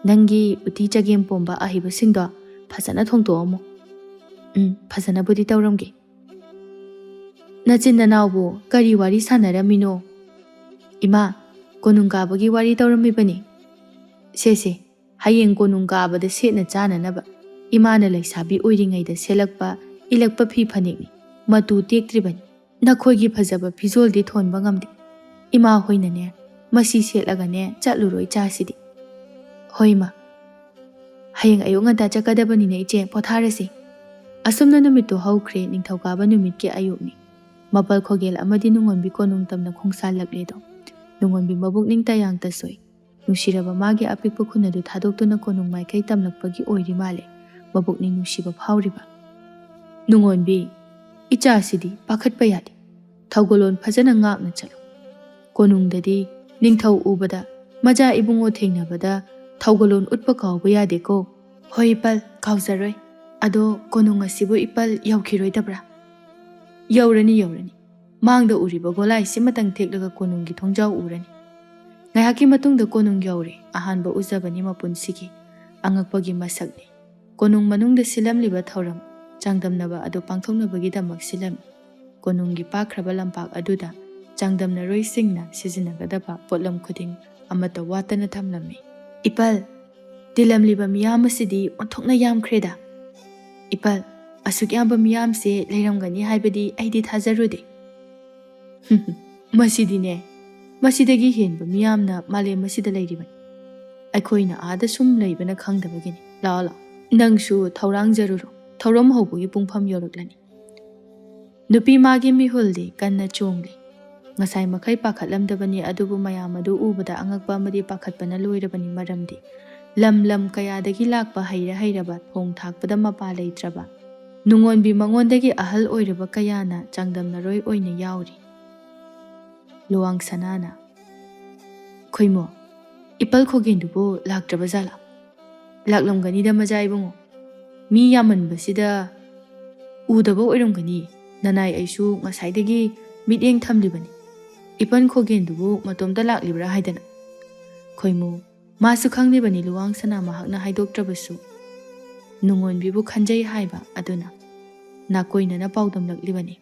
ꯅꯪꯒꯤ ꯎꯇꯤ ꯆꯒꯦꯝ ꯄꯣꯝꯕ ꯑꯍꯩꯕꯁꯤꯡꯗꯣ ꯐꯖꯅ ꯊꯣꯡꯗꯣꯛꯑꯝꯃꯨ꯫ ꯎꯝ, ꯐꯖꯅꯕꯨꯗꯤ ꯇꯧꯔꯝꯒꯦ꯫ ꯅꯆꯤꯟ ꯅꯅꯥꯎꯕꯨ ꯀꯔꯤ ꯋꯥꯔꯤ ꯁꯥꯟꯅꯔꯝꯃꯤꯅꯣ? ꯏꯃꯥ, ꯀꯣꯅꯨꯡ ꯀꯥꯕꯒꯤ ꯋꯥꯔꯤ ꯇꯧꯔꯝꯃꯤꯕꯅꯤ꯫ ꯁꯦ ꯁꯦ, ꯍꯌꯦꯡ ꯀꯣꯅꯨꯡ ꯀꯥꯕꯗ ꯁꯦꯠꯅ ꯆꯥꯅꯅꯕ ꯏꯃꯥꯅ ꯂꯩꯁꯥꯕꯤ ꯑꯣꯏꯔꯤꯉꯩꯗ ꯁꯦꯠꯂꯛꯄ, ꯏꯜꯂꯛꯄ ꯐꯤ ꯐꯅꯦꯛꯅꯤ꯫ ꯃꯇꯨ ꯇꯦꯛꯇ꯭ꯔꯤꯕꯅꯤ꯫ ꯅꯈꯣꯏꯒꯤ ꯐꯖꯕ ꯐꯤꯖꯣꯜꯗꯤ ꯊꯣꯟꯕ ꯉꯝꯗꯦ꯫ ꯏꯃꯥ ꯍꯣꯏꯅꯅꯦ, ꯃꯁꯤ ꯁꯦꯠꯂꯒꯅꯦ ꯆꯠꯂꯨꯔꯣꯏ ꯆꯥꯁꯤꯗꯤ꯫ ꯍꯣꯏ ꯏꯃꯥ, ꯍꯌꯦꯡ ꯑꯌꯨꯛ ꯉꯟꯇꯥ ꯆꯠꯀꯗꯕꯅꯤꯅ ꯏꯆꯦ, ꯄꯣꯊꯥꯔꯁꯤ꯫ ꯑꯁꯨꯝꯅ ꯅꯨꯃꯤꯠꯇꯨ ꯍꯧꯈ꯭ꯔꯦ꯫ ꯅꯤꯡꯊꯧꯀꯥꯕ ꯅꯨꯃꯤꯠꯀꯤ ꯑꯌꯨꯛꯅꯤ꯫ ꯃꯄꯜ ꯈꯣꯒꯦꯜ ꯑꯃꯗꯤ ꯅꯨꯡꯉꯣꯟꯕꯤ ꯀꯣꯅꯨꯡ ꯇꯝꯅ ꯈꯣꯡꯁꯥꯜꯂꯛꯂꯦꯗꯣ꯫ ꯅꯨꯡꯉꯣꯟꯕꯤ ꯃꯕꯨꯛꯅꯤꯡ ꯇꯌꯥꯡ ꯇꯁꯣꯏ꯫ ꯅꯨꯡꯁꯤꯔꯕ ꯃꯥꯒꯤ ꯑꯄꯤꯛꯄ ꯈꯨꯟ ꯑꯗꯨ ꯊꯥꯗꯣꯛꯇꯨꯅ ꯀꯣꯅꯨꯡ ꯃꯥꯏꯀꯩ ꯇꯝꯂꯛꯄꯒꯤ ꯑꯣꯏꯔꯤ ꯃꯥꯜꯂꯦ꯫ ꯃꯕꯨꯛꯅꯤꯡ ꯅꯨꯡꯁꯤꯕ ꯐꯥꯎꯔꯤꯕ꯫ ꯅꯨꯡꯉꯣꯟꯕꯤ, ꯏꯆꯥꯁꯤꯗꯤ ꯄꯥꯈꯠꯄ ꯌꯥꯗꯦ꯫ ꯊꯧꯒꯜꯂꯣꯟ ꯐꯖꯅ ꯉꯥꯛꯅ ꯆꯠꯂꯨ꯫ ꯀꯣꯅꯨꯡꯗꯗꯤ ꯅꯤꯡꯊꯧ ꯎꯕꯗ, ꯃꯆꯥ ꯏꯕꯨꯡꯉꯣ ꯊꯦꯡꯅꯕꯗ ꯊꯧꯒꯜꯂꯣꯟ ꯎꯠꯄ ꯀꯥꯎꯕ ꯌꯥꯗꯦꯀꯣ꯫ ꯍꯣꯏ ꯏꯄꯜ, ꯀꯥꯎꯖꯔꯣꯏ꯫ ꯑꯗꯣ ꯀꯣꯅꯨꯡ ꯑꯁꯤꯕꯨ ꯏꯄꯜ ꯌꯧꯈꯤꯔꯣꯏꯗꯕ꯭ꯔꯥ? ꯌꯧꯔꯅꯤ, ꯌꯧꯔꯅꯤ꯫ ꯃꯥꯡꯗ ꯎꯔꯤꯕ ꯒꯣꯂꯥꯏꯁꯤꯃꯇꯪ ꯊꯦꯛꯂꯒ ꯀꯣꯅꯨꯡꯒꯤ ꯊꯣꯡꯖꯥꯎ ꯎꯔꯅꯤ꯫ ꯉꯥꯏꯍꯥꯛꯀꯤ ꯃꯇꯨꯡꯗ ꯀꯣꯅꯨꯡ ꯌꯧꯔꯦ꯫ ꯑꯍꯥꯟꯕ ꯎꯖꯕꯅꯤ ꯃꯄꯨꯟꯁꯤꯒꯤ꯫ ꯑꯉꯛꯄꯒꯤ ꯃꯁꯛꯅꯤ꯫ ꯀꯣꯅꯨꯡ ꯃꯅꯨꯡꯗ ꯁꯤꯜꯂꯝꯂꯤꯕ ꯊꯧꯔꯝ ꯆꯥꯡꯗꯝꯅꯕ ꯑꯗꯨ ꯄꯥꯡꯊꯣꯛꯅꯕꯒꯤꯗꯃꯛ ꯁꯤꯜꯂꯝꯃꯤ꯫ ꯀꯣꯅꯨꯡꯒꯤ ꯄꯥꯛꯈ꯭ꯔꯕ ꯂꯝꯄꯥꯛ ꯑꯗꯨꯗ ꯆꯥꯡꯗꯝꯅꯔꯣꯏꯁꯤꯡꯅ ꯁꯤꯖꯤꯟꯅꯒꯗꯕ ꯄꯣꯠꯂꯝ ꯈꯨꯗꯤꯡ ꯑꯃꯠꯇ ꯋꯥꯠꯇꯅ ꯊꯝꯂꯝꯃꯤ꯫ ꯏꯄꯜ, ꯇꯤꯜꯂꯝꯂꯤꯕ ꯃꯤꯌꯥꯝ ꯑꯁꯤꯗꯤ ꯑꯣꯟꯊꯣꯛꯅ ꯌꯥꯝꯈ꯭ꯔꯦꯗ꯫ ꯏꯄꯜ, ꯑꯁꯨꯛ ꯌꯥꯝꯕ ꯃꯤꯌꯥꯝꯁꯦ ꯂꯩꯔꯝꯒꯅꯤ ꯍꯥꯏꯕꯗꯤ ꯑꯩꯗꯤ ꯊꯥꯖꯔꯨꯗꯦ꯫ ꯃꯁꯤꯗꯤꯅꯦ, ꯃꯁꯤꯗꯒꯤ ꯍꯦꯟꯕ ꯃꯤꯌꯥꯝꯅ ꯃꯥꯂꯦꯝ ꯑꯁꯤꯗ ꯂꯩꯔꯤꯕꯅꯤ꯫ ꯑꯩꯈꯣꯏꯅ ꯑꯥꯗ ꯁꯨꯝ ꯂꯩꯕꯅ ꯈꯪꯗꯕꯒꯤꯅꯤ꯫ ꯂꯥꯛꯑꯣ, ꯂꯥꯛꯑꯣ꯫ ꯅꯪꯁꯨ ꯊꯧꯔꯥꯡꯖꯔꯨꯔꯣ꯫ ꯊꯧꯔꯝ ꯍꯧꯕꯒꯤ ꯄꯨꯡꯐꯝ ꯌꯧꯔꯛꯂꯅꯤ꯫ ꯅꯨꯄꯤ ꯃꯥꯒꯤ ꯃꯤꯍꯨꯜꯗꯤ ꯀꯟꯅ ꯆꯣꯡꯂꯤ꯫ ꯉꯁꯥꯏ ꯃꯈꯩ ꯄꯥꯈꯠꯂꯝꯗꯕꯅꯤ, ꯑꯗꯨꯕꯨ ꯃꯌꯥꯝ ꯑꯗꯨ ꯎꯕꯗ ꯑꯉꯛꯄ ꯑꯃꯗꯤ ꯄꯥꯈꯠꯄꯅ ꯂꯣꯏꯔꯕꯅꯤ꯫ ꯃꯔꯝꯗꯤ ꯂꯝ ꯂꯝ ꯀꯌꯥꯗꯒꯤ ꯂꯥꯛꯄ ꯍꯩꯔ ꯍꯩꯔꯕ, ꯊꯣꯡ ꯊꯥꯛꯄꯗ ꯃꯄꯥ ꯂꯩꯇ꯭ꯔꯕ ꯅꯨꯡꯉꯣꯟꯕꯤ ꯃꯉꯣꯟꯗꯒꯤ ꯑꯍꯜ ꯑꯣꯏꯔꯕ ꯀꯌꯥꯅ ꯆꯥꯡꯗꯝꯅꯔꯣꯏ ꯑꯣꯏꯅ ꯌꯥꯎꯔꯤ꯫ ꯂꯨꯋꯥꯡ ꯁꯅꯥꯅ, "ꯈꯣꯏꯃꯣ, ꯏꯄꯜ ꯈꯣꯒꯦꯟꯗꯨꯕꯨ ꯂꯥꯛꯇ꯭ꯔꯕ ꯖꯥꯠꯂꯥ? ꯂꯥꯛꯂꯝꯒꯅꯤꯗ ꯃꯖꯥ ꯏꯕꯨꯡꯉꯣ꯫ ꯃꯤ ꯌꯥꯝꯃꯟꯕꯁꯤꯗ ꯎꯗꯕ ꯑꯣꯏꯔꯝꯒꯅꯤ꯫ ꯅꯅꯥꯏ ꯑꯩꯁꯨ ꯉꯁꯥꯏꯗꯒꯤ ꯃꯤꯠꯌꯦꯡ ꯊꯝꯂꯤꯕꯅꯤ꯫ ꯏꯄꯟ ꯈꯣꯒꯦꯟꯗꯨꯕꯨ ꯃꯇꯣꯝꯇ ꯂꯥꯛꯂꯤꯕ꯭ꯔꯥ ꯍꯥꯏꯗꯅ꯫" ꯈꯣꯏꯃꯨ, ꯃꯥꯁꯨ ꯈꯪꯂꯤꯕꯅꯤ ꯂꯨꯋꯥꯡ ꯁꯅꯥ ꯃꯍꯥꯛꯅ ꯍꯥꯏꯗꯣꯛꯇ꯭ꯔꯕꯁꯨ꯫ ꯅꯨꯡꯉꯣꯟꯕꯤꯕꯨ ꯈꯟꯖꯩ ꯍꯥꯏꯕ ꯑꯗꯨꯅ ꯅꯥꯀꯣꯏꯅꯅ ꯄꯥꯎꯗꯝꯂꯛꯂꯤꯕꯅꯤ꯫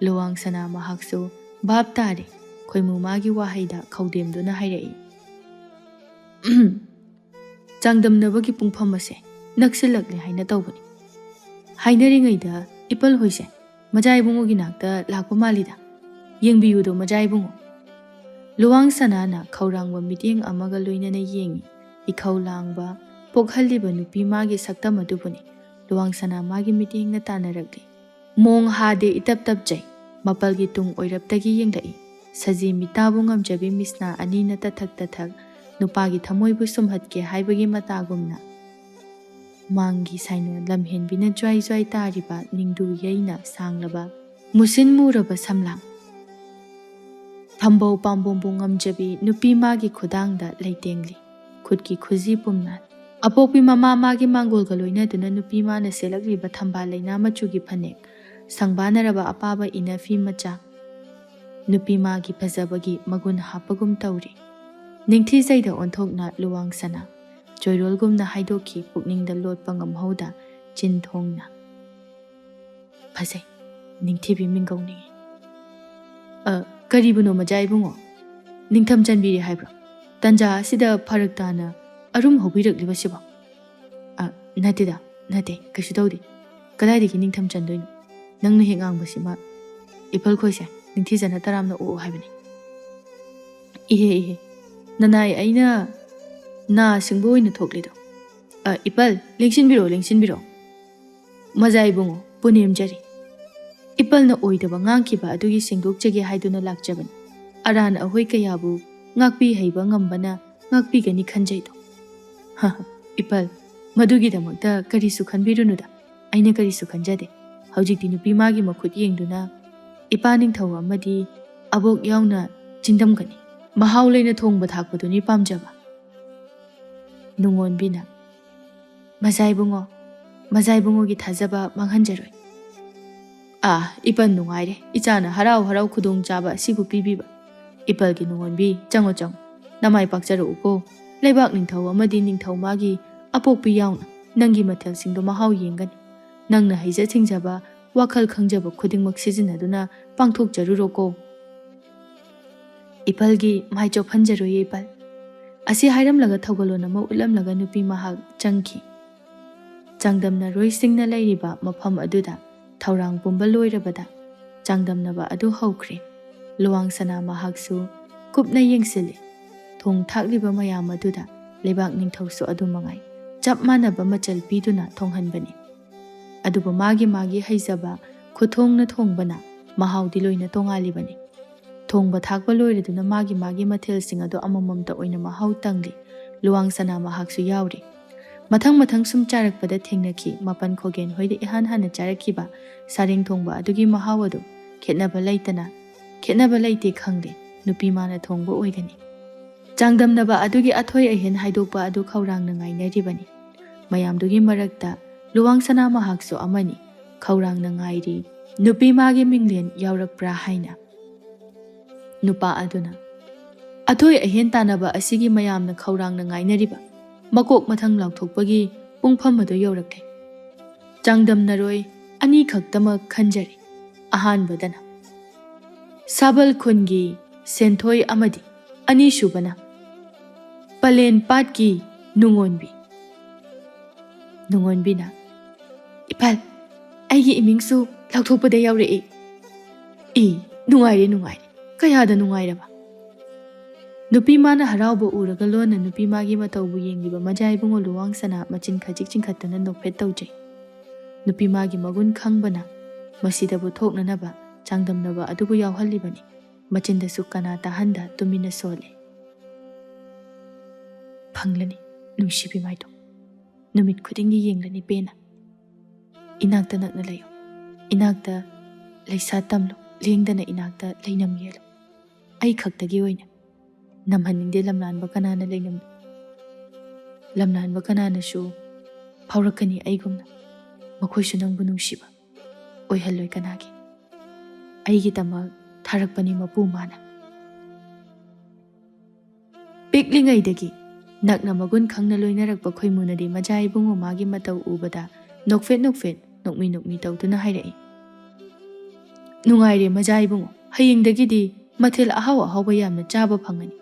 ꯂꯨꯋꯥꯡ ꯁꯅꯥ ꯃꯍꯥꯛꯁꯨ ꯚꯥꯞ ꯇꯥꯔꯦ꯫ ꯈꯣꯏꯃꯨ ꯃꯥꯒꯤ ꯋꯥꯍꯩꯗ ꯈꯧꯗꯦꯝꯗꯨꯅ ꯍꯥꯏꯔꯛꯏ, "ꯆꯥꯡꯗꯝꯅꯕꯒꯤ ꯄꯨꯡꯐꯝ ꯑꯁꯦ ꯅꯛꯁꯤꯜꯂꯛꯂꯦ ꯍꯥꯏꯅ ꯇꯧꯕꯅꯤ꯫ ꯍꯥꯏꯅꯔꯤꯉꯩꯗ ꯏꯄꯜ ꯍꯣꯏꯁꯦ ꯃꯖꯥ ꯏꯕꯨꯡꯉꯣꯒꯤ ꯅꯥꯛꯇ ꯂꯥꯛꯄ ꯃꯥꯜꯂꯤꯗ꯫ ꯌꯦꯡꯕꯤꯌꯨꯗꯣ ꯃꯖꯥ ꯏꯕꯨꯡꯉꯣ꯫" ꯂꯨꯋꯥꯡ ꯁꯅꯥꯅ ꯈꯧꯔꯥꯡꯕ ꯃꯤꯠꯌꯦꯡ ꯑꯃꯒ ꯂꯣꯏꯅꯅ ꯌꯦꯡꯉꯤ꯫ ꯏꯈꯧ ꯂꯥꯡꯕ ꯄꯣꯛꯍꯜꯂꯤꯕ ꯅꯨꯄꯤ ꯃꯥꯒꯤ ꯁꯛꯇꯝ ꯑꯗꯨꯕꯨꯅꯤ ꯂꯨꯋꯥꯡ ꯁꯅꯥ ꯃꯥꯒꯤ ꯃꯤꯠꯌꯦꯡꯅ ꯇꯥꯟꯅꯔꯛꯂꯤ꯫ ꯃꯣꯡ ꯍꯥꯗꯦ ꯏꯇꯞ ꯇꯞꯆꯩ꯫ ꯃꯄꯜꯒꯤ ꯇꯨꯡ ꯑꯣꯏꯔꯞꯇꯒꯤ ꯌꯦꯡꯂꯛꯏ꯫ ꯁꯖꯤ ꯃꯤꯇꯥꯕꯨ ꯉꯝꯖꯕꯤ ꯃꯤꯁꯅꯥ ꯑꯅꯤꯅ ꯇꯊꯛ ꯇꯊꯛ ꯅꯨꯄꯥꯒꯤ ꯊꯃꯣꯏꯕꯨ ꯁꯨꯝꯍꯠꯀꯦ ꯍꯥꯏꯕꯒꯤ ꯃꯇꯥꯒꯨꯝꯅ꯫ ꯃꯥꯡꯒꯤ ꯁꯥꯏꯅꯣꯟ ꯂꯝꯍꯦꯟꯕꯤꯅ ꯖ꯭ꯋꯥꯏ ꯖ꯭ꯋꯥꯏ ꯇꯥꯔꯤꯕ ꯅꯤꯡꯗꯨ ꯌꯩꯅ ꯁꯥꯡꯂꯕ ꯃꯨꯁꯤꯟ ꯃꯨꯔꯕ ꯁꯝꯂꯥꯡ꯫ ꯊꯝꯕꯧ ꯄꯥꯝꯕꯣꯝꯕꯨ ꯉꯝꯖꯕꯤ ꯅꯨꯄꯤ ꯃꯥꯒꯤ ꯈꯨꯗꯥꯡꯗ ꯂꯩꯇꯦꯡꯂꯤ꯫ ꯈꯨꯠꯀꯤ ꯈꯨꯖꯤ ꯄꯨꯝꯅ꯫ ꯑꯄꯣꯛꯄꯤ ꯃꯃꯥ ꯃꯥꯒꯤ ꯃꯥꯡꯒꯣꯜꯒ ꯂꯣꯏꯅꯗꯨꯅ ꯅꯨꯄꯤ ꯃꯥꯅ ꯁꯦꯠꯂꯛꯂꯤꯕ ꯊꯝꯕꯥꯜ ꯂꯩꯅꯥ ꯃꯆꯨꯒꯤ ꯐꯅꯦꯛ, ꯁꯪꯕꯥꯅꯔꯕ ꯑꯄꯥꯕ ꯏꯅꯐꯤ ꯃꯆꯥ꯫ ꯅꯨꯄꯤ ꯃꯥꯒꯤ ꯐꯖꯕꯒꯤ ꯃꯒꯨꯟ ꯍꯥꯞꯄꯒꯨꯝ ꯇꯧꯔꯤ꯫ ꯅꯤꯡꯊꯤꯖꯩꯗ ꯑꯣꯟꯊꯣꯛꯅ ꯂꯨꯋꯥꯡ ꯁꯅꯥ ꯆꯣꯏꯔꯣꯜꯒꯨꯝꯅ ꯍꯥꯏꯗꯣꯛꯈꯤ, ꯄꯨꯛꯅꯤꯡꯗ ꯂꯣꯠꯄ ꯉꯝꯍꯧꯗ ꯆꯤꯟ ꯊꯣꯡꯅ꯫ "ꯐꯖꯩ, ꯅꯤꯡꯊꯤꯕꯤ ꯃꯤꯡꯒꯧꯅꯤꯡꯉꯤ꯫" "ꯑ, ꯀꯔꯤꯕꯨꯅꯣ ꯃꯖꯥ ꯏꯕꯨꯡꯉꯣ? ꯅꯤꯡꯊꯝ ꯆꯟꯕꯤꯔꯦ ꯍꯥꯏꯕ꯭ꯔꯣ? ꯇꯟꯖꯥ ꯑꯁꯤꯗ ꯐꯔꯛ ꯇꯥꯅ ꯑꯔꯨꯝ ꯍꯧꯕꯤꯔꯛꯂꯤꯕꯁꯤꯕꯣ?" "ꯑ, ꯅꯠꯇꯦꯗ, ꯅꯠꯇꯦ, ꯀꯩꯁꯨ ꯇꯧꯗꯦ꯫ ꯀꯗꯥꯏꯗꯒꯤ ꯅꯤꯡꯊꯝ ꯆꯟꯗꯣꯏꯅꯣ? ꯅꯪꯅ ꯍꯦꯛ ꯉꯥꯡꯕꯁꯤꯃ ꯏꯄꯜ ꯈꯣꯏꯁꯦ ꯅꯤꯡꯊꯤꯖꯅ ꯇꯔꯥꯝꯅ ꯑꯣꯛꯎ ꯍꯥꯏꯕꯅꯤ꯫" "ꯏꯍꯦ, ꯏꯍꯦ, ꯅꯅꯥꯏ ꯑꯩꯅ ꯅꯥ ꯁꯤꯡꯕ ꯑꯣꯏꯅ ꯊꯣꯛꯂꯤꯗꯣ꯫ ꯑ, ꯏꯄꯜ, ꯂꯦꯡꯁꯤꯟꯕꯤꯔꯣ, ꯂꯦꯡꯁꯤꯟꯕꯤꯔꯣ꯫ ꯃꯖꯥ ꯏꯕꯨꯡꯉꯣ, ꯄꯨꯅꯦꯝꯖꯔꯤ꯫ ꯏꯄꯜꯅ ꯑꯣꯏꯗꯕ ꯉꯥꯡꯈꯤꯕ ꯑꯗꯨꯒꯤ ꯁꯦꯡꯗꯣꯛꯆꯒꯦ ꯍꯥꯏꯗꯨꯅ ꯂꯥꯛꯆꯕꯅꯤ꯫ ꯑꯔꯥꯟ ꯑꯍꯣꯏ ꯀꯌꯥꯕꯨ ꯉꯥꯛꯄꯤ ꯍꯩꯕ ꯉꯝꯕꯅ ꯉꯥꯛꯄꯤꯒꯅꯤ ꯈꯟꯖꯩꯗꯣ꯫" "ꯏꯄꯜ, ꯃꯗꯨꯒꯤꯗꯃꯛꯇ ꯀꯔꯤꯁꯨ ꯈꯟꯕꯤꯔꯨꯅꯨꯗ, ꯑꯩꯅ ꯀꯔꯤꯁꯨ ꯈꯟꯖꯗꯦ꯫ ꯍꯧꯖꯤꯛꯇꯤ ꯅꯨꯄꯤ ꯃꯥꯒꯤ ꯃꯈꯨꯠ ꯌꯦꯡꯗꯨꯅ ꯏꯄꯥ ꯅꯤꯡꯊꯧ ꯑꯃꯗꯤ ꯑꯕꯣꯛ ꯌꯥꯎꯅ ꯆꯤꯟꯗꯝꯒꯅꯤ꯫ ꯃꯍꯥꯎ ꯂꯩꯅ ꯊꯣꯡꯕ ꯊꯥꯛꯄꯗꯨꯅꯤ ꯄꯥꯝꯖꯕ꯫" ꯅꯨꯡꯉꯣꯟꯕꯤꯅ, "ꯃꯖꯥ ꯏꯕꯨꯡꯉꯣ, ꯃꯖꯥ ꯏꯕꯨꯡꯉꯣꯒꯤ ꯊꯥꯖꯕ ꯃꯥꯡꯍꯟꯖꯔꯣꯏ꯫" "ꯑꯥ, ꯏꯄꯜ ꯅꯨꯡꯉꯥꯏꯔꯦ, ꯏꯆꯥꯅ ꯍꯔꯥꯎ ꯍꯔꯥꯎ ꯈꯨꯗꯣꯡꯆꯥꯕ ꯑꯁꯤꯕꯨ ꯄꯤꯕꯤꯕ꯫ ꯏꯄꯜꯒꯤ ꯅꯨꯡꯉꯣꯟꯕꯤ, ꯆꯪꯉꯣ ꯆꯪꯉꯣ, ꯅꯃꯥꯏ ꯄꯥꯛꯆꯔꯛꯎꯀꯣ꯫ ꯂꯩꯕꯥꯛ ꯅꯤꯡꯊꯧ ꯑꯃꯗꯤ ꯅꯤꯡꯊꯧ ꯃꯥꯒꯤ ꯑꯄꯣꯛꯄꯤ ꯌꯥꯎꯅ ꯅꯪꯒꯤ ꯃꯊꯦꯜꯁꯤꯡꯗꯣ ꯃꯍꯥꯎ ꯌꯦꯡꯒꯅꯤ꯫ ꯅꯪꯅ ꯍꯩꯖ ꯁꯤꯡꯖꯕ, ꯋꯥꯈꯜ ꯈꯪꯖꯕ ꯈꯨꯗꯤꯡꯃꯛ ꯁꯤꯖꯤꯟꯅꯗꯨꯅ ꯄꯥꯡꯊꯣꯛꯆꯔꯨꯔꯣꯀꯣ꯫" "ꯏꯄꯜꯒꯤ ꯃꯥꯏ ꯆꯣꯞꯍꯟꯖꯔꯣꯏꯌꯦ ꯏꯄꯜ꯫" ꯑꯁꯤ ꯍꯥꯏꯔꯝꯂꯒ ꯊꯧꯒꯜꯂꯣꯟ ꯑꯃ ꯎꯠꯂꯝꯂꯒ ꯅꯨꯄꯤ ꯃꯍꯥꯛ ꯆꯪꯈꯤ꯫ ꯆꯥꯡꯗꯝꯅꯔꯣꯏꯁꯤꯡꯅ ꯂꯩꯔꯤꯕ ꯃꯐꯝ ꯑꯗꯨꯗ ꯊꯧꯔꯥꯡ ꯄꯨꯝꯕ ꯂꯣꯏꯔꯕꯗ ꯆꯥꯡꯗꯝꯅꯕ ꯑꯗꯨ ꯍꯧꯈ꯭ꯔꯦ꯫ ꯂꯨꯋꯥꯡ ꯁꯅꯥ ꯃꯍꯥꯛꯁꯨ ꯀꯨꯞꯅ ꯌꯦꯡꯁꯤꯜꯂꯤ꯫ ꯊꯣꯡ ꯊꯥꯛꯂꯤꯕ ꯃꯌꯥꯝ ꯑꯗꯨꯗ ꯂꯩꯕꯥꯛ ꯅꯤꯡꯊꯧꯁꯨ ꯑꯗꯨ ꯃꯉꯥꯏ꯫ ꯆꯞ ꯃꯥꯟꯅꯕ ꯃꯆꯜ ꯄꯤꯗꯨꯅ ꯊꯣꯡꯍꯟꯕꯅꯤ꯫ ꯑꯗꯨꯕꯨ ꯃꯥꯒꯤ ꯃꯥꯒꯤ ꯍꯩꯖꯕ ꯈꯨꯊꯣꯡꯅ ꯊꯣꯡꯕꯅ ꯃꯍꯥꯎꯗꯤ ꯂꯣꯏꯅ ꯇꯣꯉꯥꯜꯂꯤꯕꯅꯤ꯫ ꯊꯣꯡꯕ ꯊꯥꯛꯄ ꯂꯣꯏꯔꯗꯨꯅ ꯃꯥꯒꯤ ꯃꯥꯒꯤ ꯃꯊꯦꯜꯁꯤꯡ ꯑꯗꯨ ꯑꯃꯃꯝꯇ ꯑꯣꯏꯅ ꯃꯍꯥꯎ ꯇꯪꯂꯤ꯫ ꯂꯨꯋꯥꯡ ꯁꯅꯥ ꯃꯍꯥꯛꯁꯨ ꯌꯥꯎꯔꯤ꯫ ꯃꯊꯪ ꯃꯊꯪ ꯁꯨꯝ ꯆꯥꯔꯛꯄꯗ ꯊꯦꯡꯅꯈꯤ꯫ ꯃꯄꯟ ꯈꯣꯒꯦꯟ ꯍꯣꯏꯗ ꯏꯍꯥꯟ ꯍꯥꯟꯅ ꯆꯥꯔꯛꯈꯤꯕ ꯁꯥꯔꯦꯡ ꯊꯣꯡꯕ ꯑꯗꯨꯒꯤ ꯃꯍꯥꯎ ꯑꯗꯨ ꯈꯦꯠꯅꯕ ꯂꯩꯇꯅ, ꯈꯦꯠꯅꯕ ꯂꯩꯇꯦ ꯈꯪꯂꯦ꯫ ꯅꯨꯄꯤ ꯃꯥꯅ ꯊꯣꯡꯕ ꯑꯣꯏꯒꯅꯤ꯫ ꯆꯥꯡꯗꯝꯅꯕ ꯑꯗꯨꯒꯤ ꯑꯊꯣꯏ ꯑꯍꯦꯟ ꯍꯥꯏꯗꯣꯛꯄ ꯑꯗꯨ ꯈꯧꯔꯥꯡꯅ ꯉꯥꯏꯅꯔꯤꯕꯅꯤ꯫ ꯃꯌꯥꯝꯗꯨꯒꯤ ꯃꯔꯛꯇ ꯂꯨꯋꯥꯡ ꯁꯅꯥ ꯃꯍꯥꯛꯁꯨ ꯑꯃꯅꯤ꯫ ꯈꯧꯔꯥꯡꯅ ꯉꯥꯏꯔꯤ, ꯅꯨꯄꯤ ꯃꯥꯒꯤ ꯃꯤꯡꯂꯦꯟ ꯌꯥꯎꯔꯛꯄ꯭ꯔꯥ ꯍꯥꯏꯅ꯫ ꯅꯨꯄꯥ ꯑꯗꯨꯅ, "ꯑꯊꯣꯏ ꯑꯍꯦꯟ ꯇꯥꯟꯅꯕ ꯑꯁꯤꯒꯤ ꯃꯌꯥꯝꯅ ꯈꯧꯔꯥꯡꯅ ꯉꯥꯏꯅꯔꯤꯕ ꯃꯀꯣꯛ ꯃꯊꯪ ꯂꯥꯎꯊꯣꯛꯄꯒꯤ ꯄꯨꯡꯐꯝ ꯑꯗꯨ ꯌꯧꯔꯛꯂꯦ꯫ ꯆꯥꯡꯗꯝꯅꯔꯣꯏ ꯑꯅꯤꯈꯛꯇꯃꯛ ꯈꯟꯖꯔꯤ꯫ ꯑꯍꯥꯟꯕꯗꯅ ꯁꯥꯕꯜ ꯈꯨꯟꯒꯤ ꯁꯦꯟꯊꯣꯏ ꯑꯃꯗꯤ ꯑꯅꯤꯁꯨꯕꯅ ꯄꯂꯦꯟ ꯄꯥꯠꯀꯤ ꯅꯨꯡꯉꯣꯟꯕꯤ꯫" ꯅꯨꯡꯉꯣꯟꯕꯤꯅ, "ꯏꯄꯥꯜ, ꯑꯩꯒꯤ ꯏꯃꯤꯡꯁꯨ ꯂꯥꯎꯊꯣꯛꯄꯗ ꯌꯥꯎꯔꯛꯏ꯫ ꯏ, ꯅꯨꯡꯉꯥꯏꯔꯦ, ꯅꯨꯡꯉꯥꯏꯔꯦ, ꯀꯌꯥꯗ ꯅꯨꯡꯉꯥꯏꯔꯕ!" ꯅꯨꯄꯤ ꯃꯥꯅ ꯍꯔꯥꯎꯕ ꯎꯔꯒ ꯂꯣꯟꯅ ꯅꯨꯄꯤ ꯃꯥꯒꯤ ꯃꯇꯧꯕꯨ ꯌꯦꯡꯂꯤꯕ ꯃꯖꯥ ꯏꯕꯨꯡꯉꯣ ꯂꯨꯋꯥꯡ ꯁꯅꯥ ꯃꯆꯤꯟ ꯈꯖꯤꯛ ꯆꯤꯡꯈꯠꯇꯅ ꯅꯣꯛꯐꯦꯠ ꯇꯧꯖꯩ꯫ ꯅꯨꯄꯤ ꯃꯥꯒꯤ ꯃꯒꯨꯟ ꯈꯪꯕꯅ ꯃꯁꯤꯗꯕꯨ ꯊꯣꯛꯅꯅꯕ ꯆꯥꯡꯗꯝꯅꯕ ꯑꯗꯨꯕꯨ ꯌꯥꯎꯍꯜꯂꯤꯕꯅꯤ꯫ ꯃꯆꯤꯟꯗꯁꯨ ꯀꯅꯥ ꯇꯥꯍꯟꯗ ꯇꯨꯃꯤꯟꯅ ꯁꯣꯜꯂꯤ꯫ "ꯐꯪꯂꯅꯤ, ꯅꯨꯡꯁꯤꯕꯤ ꯃꯥꯏꯗꯣ, ꯅꯨꯃꯤꯠ ꯈꯨꯗꯤꯡꯒꯤ ꯌꯦꯡꯂꯅꯤ ꯄꯦꯟꯅ꯫ ꯏꯅꯥꯛꯇ ꯅꯛꯅ ꯂꯩꯌꯨ, ꯏꯅꯥꯛꯇ ꯂꯩꯁꯥ ꯇꯝꯂꯨ, ꯂꯦꯡꯗꯅ ꯏꯅꯥꯛꯇ ꯂꯩꯅꯝ ꯌꯦꯜꯂꯨ꯫ ꯑꯩ ꯈꯛꯇꯒꯤ ꯑꯣꯏꯅ ꯅꯝꯍꯟꯅꯤꯡꯗꯦ ꯂꯝꯂꯥꯟꯕ ꯀꯅꯥꯅ ꯂꯩꯅꯝꯂꯨ꯫ ꯂꯝꯂꯥꯟꯕ ꯀꯅꯥꯅꯁꯨ ꯐꯥꯎꯔꯛꯀꯅꯤ ꯑꯩꯒꯨꯝꯅ, ꯃꯈꯣꯏꯁꯨ ꯅꯪꯕꯨ ꯅꯨꯡꯁꯤꯕ ꯑꯣꯏꯍꯜꯂꯣꯏ ꯀꯅꯥꯒꯤ꯫ ꯑꯩꯒꯤꯗꯃꯛ ꯊꯥꯔꯛꯄꯅꯤ ꯃꯄꯨ ꯃꯥꯅ꯫ ꯄꯤꯛꯂꯤꯉꯩꯗꯒꯤ ꯅꯛꯅ ꯃꯒꯨꯟ ꯈꯪꯅ ꯂꯣꯏꯅꯔꯛꯄ ꯈꯣꯏꯃꯨꯅꯗꯤ ꯃꯖꯥ ꯏꯕꯨꯡꯉꯣ ꯃꯥꯒꯤ ꯃꯇꯧ ꯎꯕꯗ ꯅꯣꯛꯐꯦꯠ ꯅꯣꯛꯐꯦꯠ, ꯅꯣꯛꯃꯤ ꯅꯣꯛꯃꯤ ꯇꯧꯗꯨꯅ ꯍꯥꯏꯔꯛꯏ, "ꯅꯨꯡꯉꯥꯏꯔꯦ ꯃꯖꯥ ꯏꯕꯨꯡꯉꯣ, ꯍꯌꯦꯡꯗꯒꯤꯗꯤ ꯃꯊꯦꯜ ꯑꯍꯥꯎ ꯑꯍꯥꯎꯕ ꯌꯥꯝꯅ ꯆꯥꯕ ꯐꯪꯉꯅꯤ꯫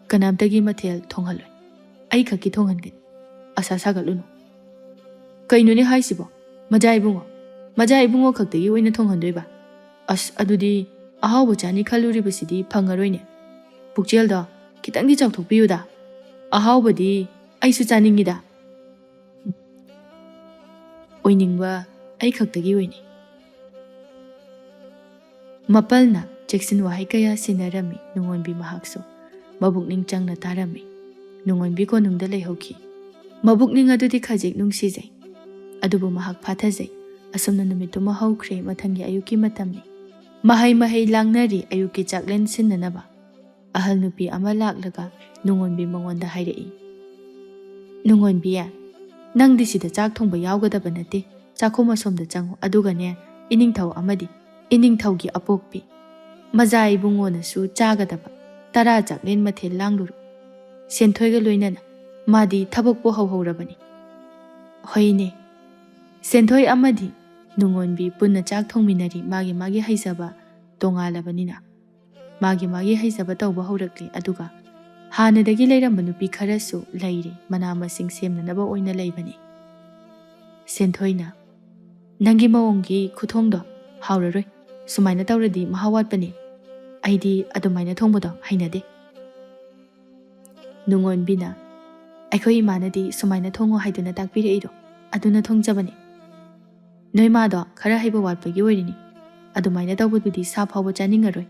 ꯀꯅꯥꯝꯇꯒꯤ ꯃꯊꯦꯜ ꯊꯣꯡꯍꯜꯂꯣꯏ, ꯑꯩ ꯈꯛꯀꯤ ꯊꯣꯡꯍꯟꯒꯅꯤ꯫ ꯑꯁꯥ ꯁꯥꯒꯠꯂꯨꯅꯨ꯫" "ꯀꯩꯅꯣꯅꯦ ꯍꯥꯏꯁꯤꯕꯣ? ꯃꯖꯥ ꯏꯕꯨꯡꯉꯣ, ꯃꯖꯥ ꯏꯕꯨꯡꯉꯣ ꯈꯛꯇꯒꯤ ꯑꯣꯏꯅ ꯊꯣꯡꯍꯟꯗꯣꯏꯕ? ꯑꯁ, ꯑꯗꯨꯗꯤ ꯑꯍꯥꯎꯕ ꯆꯥꯅꯤ ꯈꯜꯂꯨꯔꯤꯕꯁꯤꯗꯤ ꯐꯪꯉꯔꯣꯏꯅꯦ꯫ ꯄꯨꯛꯆꯦꯜꯗꯣ ꯈꯤꯇꯪꯗꯤ ꯆꯥꯎꯊꯣꯛꯄꯤꯌꯨꯗ꯫ ꯑꯍꯥꯎꯕꯗꯤ ꯑꯩꯁꯨ ꯆꯥꯅꯤꯡꯉꯤꯗ꯫" ꯑꯣꯏꯅꯤꯡꯕ ꯑꯩ ꯈꯛꯇꯒꯤ ꯑꯣꯏꯅꯤ꯫ ꯃꯄꯜꯅ ꯆꯦꯛꯁꯤꯟ ꯋꯥꯍꯩ ꯀꯌꯥ ꯁꯤꯟꯅꯔꯝꯃꯤ꯫ ꯅꯨꯡꯉꯣꯟꯕꯤ ꯃꯍꯥꯛꯁꯨ ꯃꯕꯨꯛꯅꯤꯡ ꯆꯪꯅ ꯇꯥꯔꯝꯃꯤ꯫ ꯅꯨꯡꯉꯣꯟꯕꯤ ꯀꯣꯅꯨꯡꯗ ꯂꯩꯍꯧꯈꯤ꯫ ꯃꯕꯨꯛꯅꯤꯡ ꯑꯗꯨꯗꯤ ꯈꯖꯤꯛ ꯅꯨꯡꯁꯤꯖꯩ, ꯑꯗꯨꯕꯨ ꯃꯍꯥꯛ ꯐꯥꯊꯖꯩ꯫ ꯑꯁꯨꯝꯅ ꯅꯨꯃꯤꯠꯇꯨꯃ ꯍꯧꯈ꯭ꯔꯦ꯫ ꯃꯊꯪꯒꯤ ꯑꯌꯨꯛꯀꯤ ꯃꯇꯝꯅꯤ꯫ ꯃꯍꯩ ꯃꯍꯩ ꯂꯥꯡꯅꯔꯤ꯫ ꯑꯌꯨꯛꯀꯤ ꯆꯥꯛꯂꯦꯟ ꯁꯤꯟꯅꯅꯕ ꯑꯍꯜ ꯅꯨꯄꯤ ꯑꯃ ꯂꯥꯛꯂꯒ ꯅꯨꯡꯉꯣꯟꯕꯤ ꯃꯉꯣꯟꯗ ꯍꯥꯏꯔꯛꯏ, "ꯅꯨꯡꯉꯣꯟꯕꯤ, ꯅꯪꯗꯤ ꯁꯤꯗ ꯆꯥꯛ ꯊꯣꯡꯕ ꯌꯥꯎꯒꯗꯕ ꯅꯠꯇꯦ꯫ ꯆꯥꯛꯈꯨꯝ ꯑꯁꯣꯝꯗ ꯆꯪꯉꯨ꯫ ꯑꯗꯨꯒꯅꯦ, ꯏꯅꯤꯡꯊꯧ ꯑꯃꯗꯤ ꯏꯅꯤꯡꯊꯧꯒꯤ ꯑꯄꯣꯛꯄꯤ ꯃꯖꯥ ꯏꯕꯨꯡꯉꯣꯅꯁꯨ ꯆꯥꯒꯗꯕ ꯇꯔꯥ ꯆꯥꯛꯂꯦꯟ ꯃꯊꯦꯜ ꯂꯥꯡꯂꯨꯔꯣ꯫ ꯁꯦꯟꯊꯣꯏꯒ ꯂꯣꯏꯅꯅ꯫ ꯃꯥꯗꯤ ꯊꯕꯛꯄꯨ ꯍꯧꯍꯧꯔꯕꯅꯤ꯫" "ꯍꯣꯏꯅꯦ, ꯁꯦꯟꯊꯣꯏ ꯑꯃꯗꯤ ꯅꯨꯡꯉꯣꯟꯕꯤ ꯄꯨꯟꯅ ꯆꯥꯛ ꯊꯣꯡꯃꯤꯟꯅꯔꯤ꯫ ꯃꯥꯒꯤ ꯃꯥꯒꯤ ꯍꯩꯖꯕ ꯇꯣꯉꯥꯜꯂꯕꯅꯤꯅ ꯃꯥꯒꯤ ꯃꯥꯒꯤ ꯍꯩꯖꯕ ꯇꯧꯕ ꯍꯧꯔꯛꯂꯤ꯫ ꯑꯗꯨꯒ ꯍꯥꯟꯅꯗꯒꯤ ꯂꯩꯔꯝꯕ ꯅꯨꯄꯤ ꯈꯔꯁꯨ ꯂꯩꯔꯤ, ꯃꯅꯥ ꯃꯁꯤꯡ ꯁꯦꯝꯅꯅꯕ ꯑꯣꯏꯅ ꯂꯩꯕꯅꯤ꯫" ꯁꯦꯟꯊꯣꯏꯅ, "ꯅꯪꯒꯤ ꯃꯑꯣꯡꯒꯤ ꯈꯨꯊꯣꯡꯗꯣ ꯍꯥꯎꯔꯔꯣꯏ꯫ ꯁꯨꯃꯥꯏꯅ ꯇꯧꯔꯗꯤ ꯃꯍꯥꯎ ꯋꯥꯠꯄꯅꯤ꯫ ꯑꯩꯗꯤ ꯑꯗꯨꯃꯥꯏꯅ ꯊꯣꯡꯕꯗꯣ ꯍꯩꯅꯗꯦ꯫" ꯅꯨꯡꯉꯣꯟꯕꯤꯅ, "ꯑꯩꯈꯣꯏ ꯏꯃꯥꯅꯗꯤ ꯁꯨꯃꯥꯏꯅ ꯊꯣꯡꯉꯣ ꯍꯥꯏꯗꯨꯅ ꯇꯥꯛꯄꯤꯔꯛꯏꯗꯣ, ꯑꯗꯨꯅ ꯊꯣꯡꯖꯕꯅꯤ꯫ ꯅꯣꯏ ꯃꯥꯗꯣ ꯈꯔ ꯍꯩꯕ ꯋꯥꯠꯄꯒꯤ ꯑꯣꯏꯔꯤꯅꯤ꯫ ꯑꯗꯨꯃꯥꯏꯅ ꯇꯧꯕꯗꯨꯗꯤ ꯁꯥ ꯐꯥꯎꯕ ꯆꯥꯅꯤꯡꯉꯔꯣꯏ꯫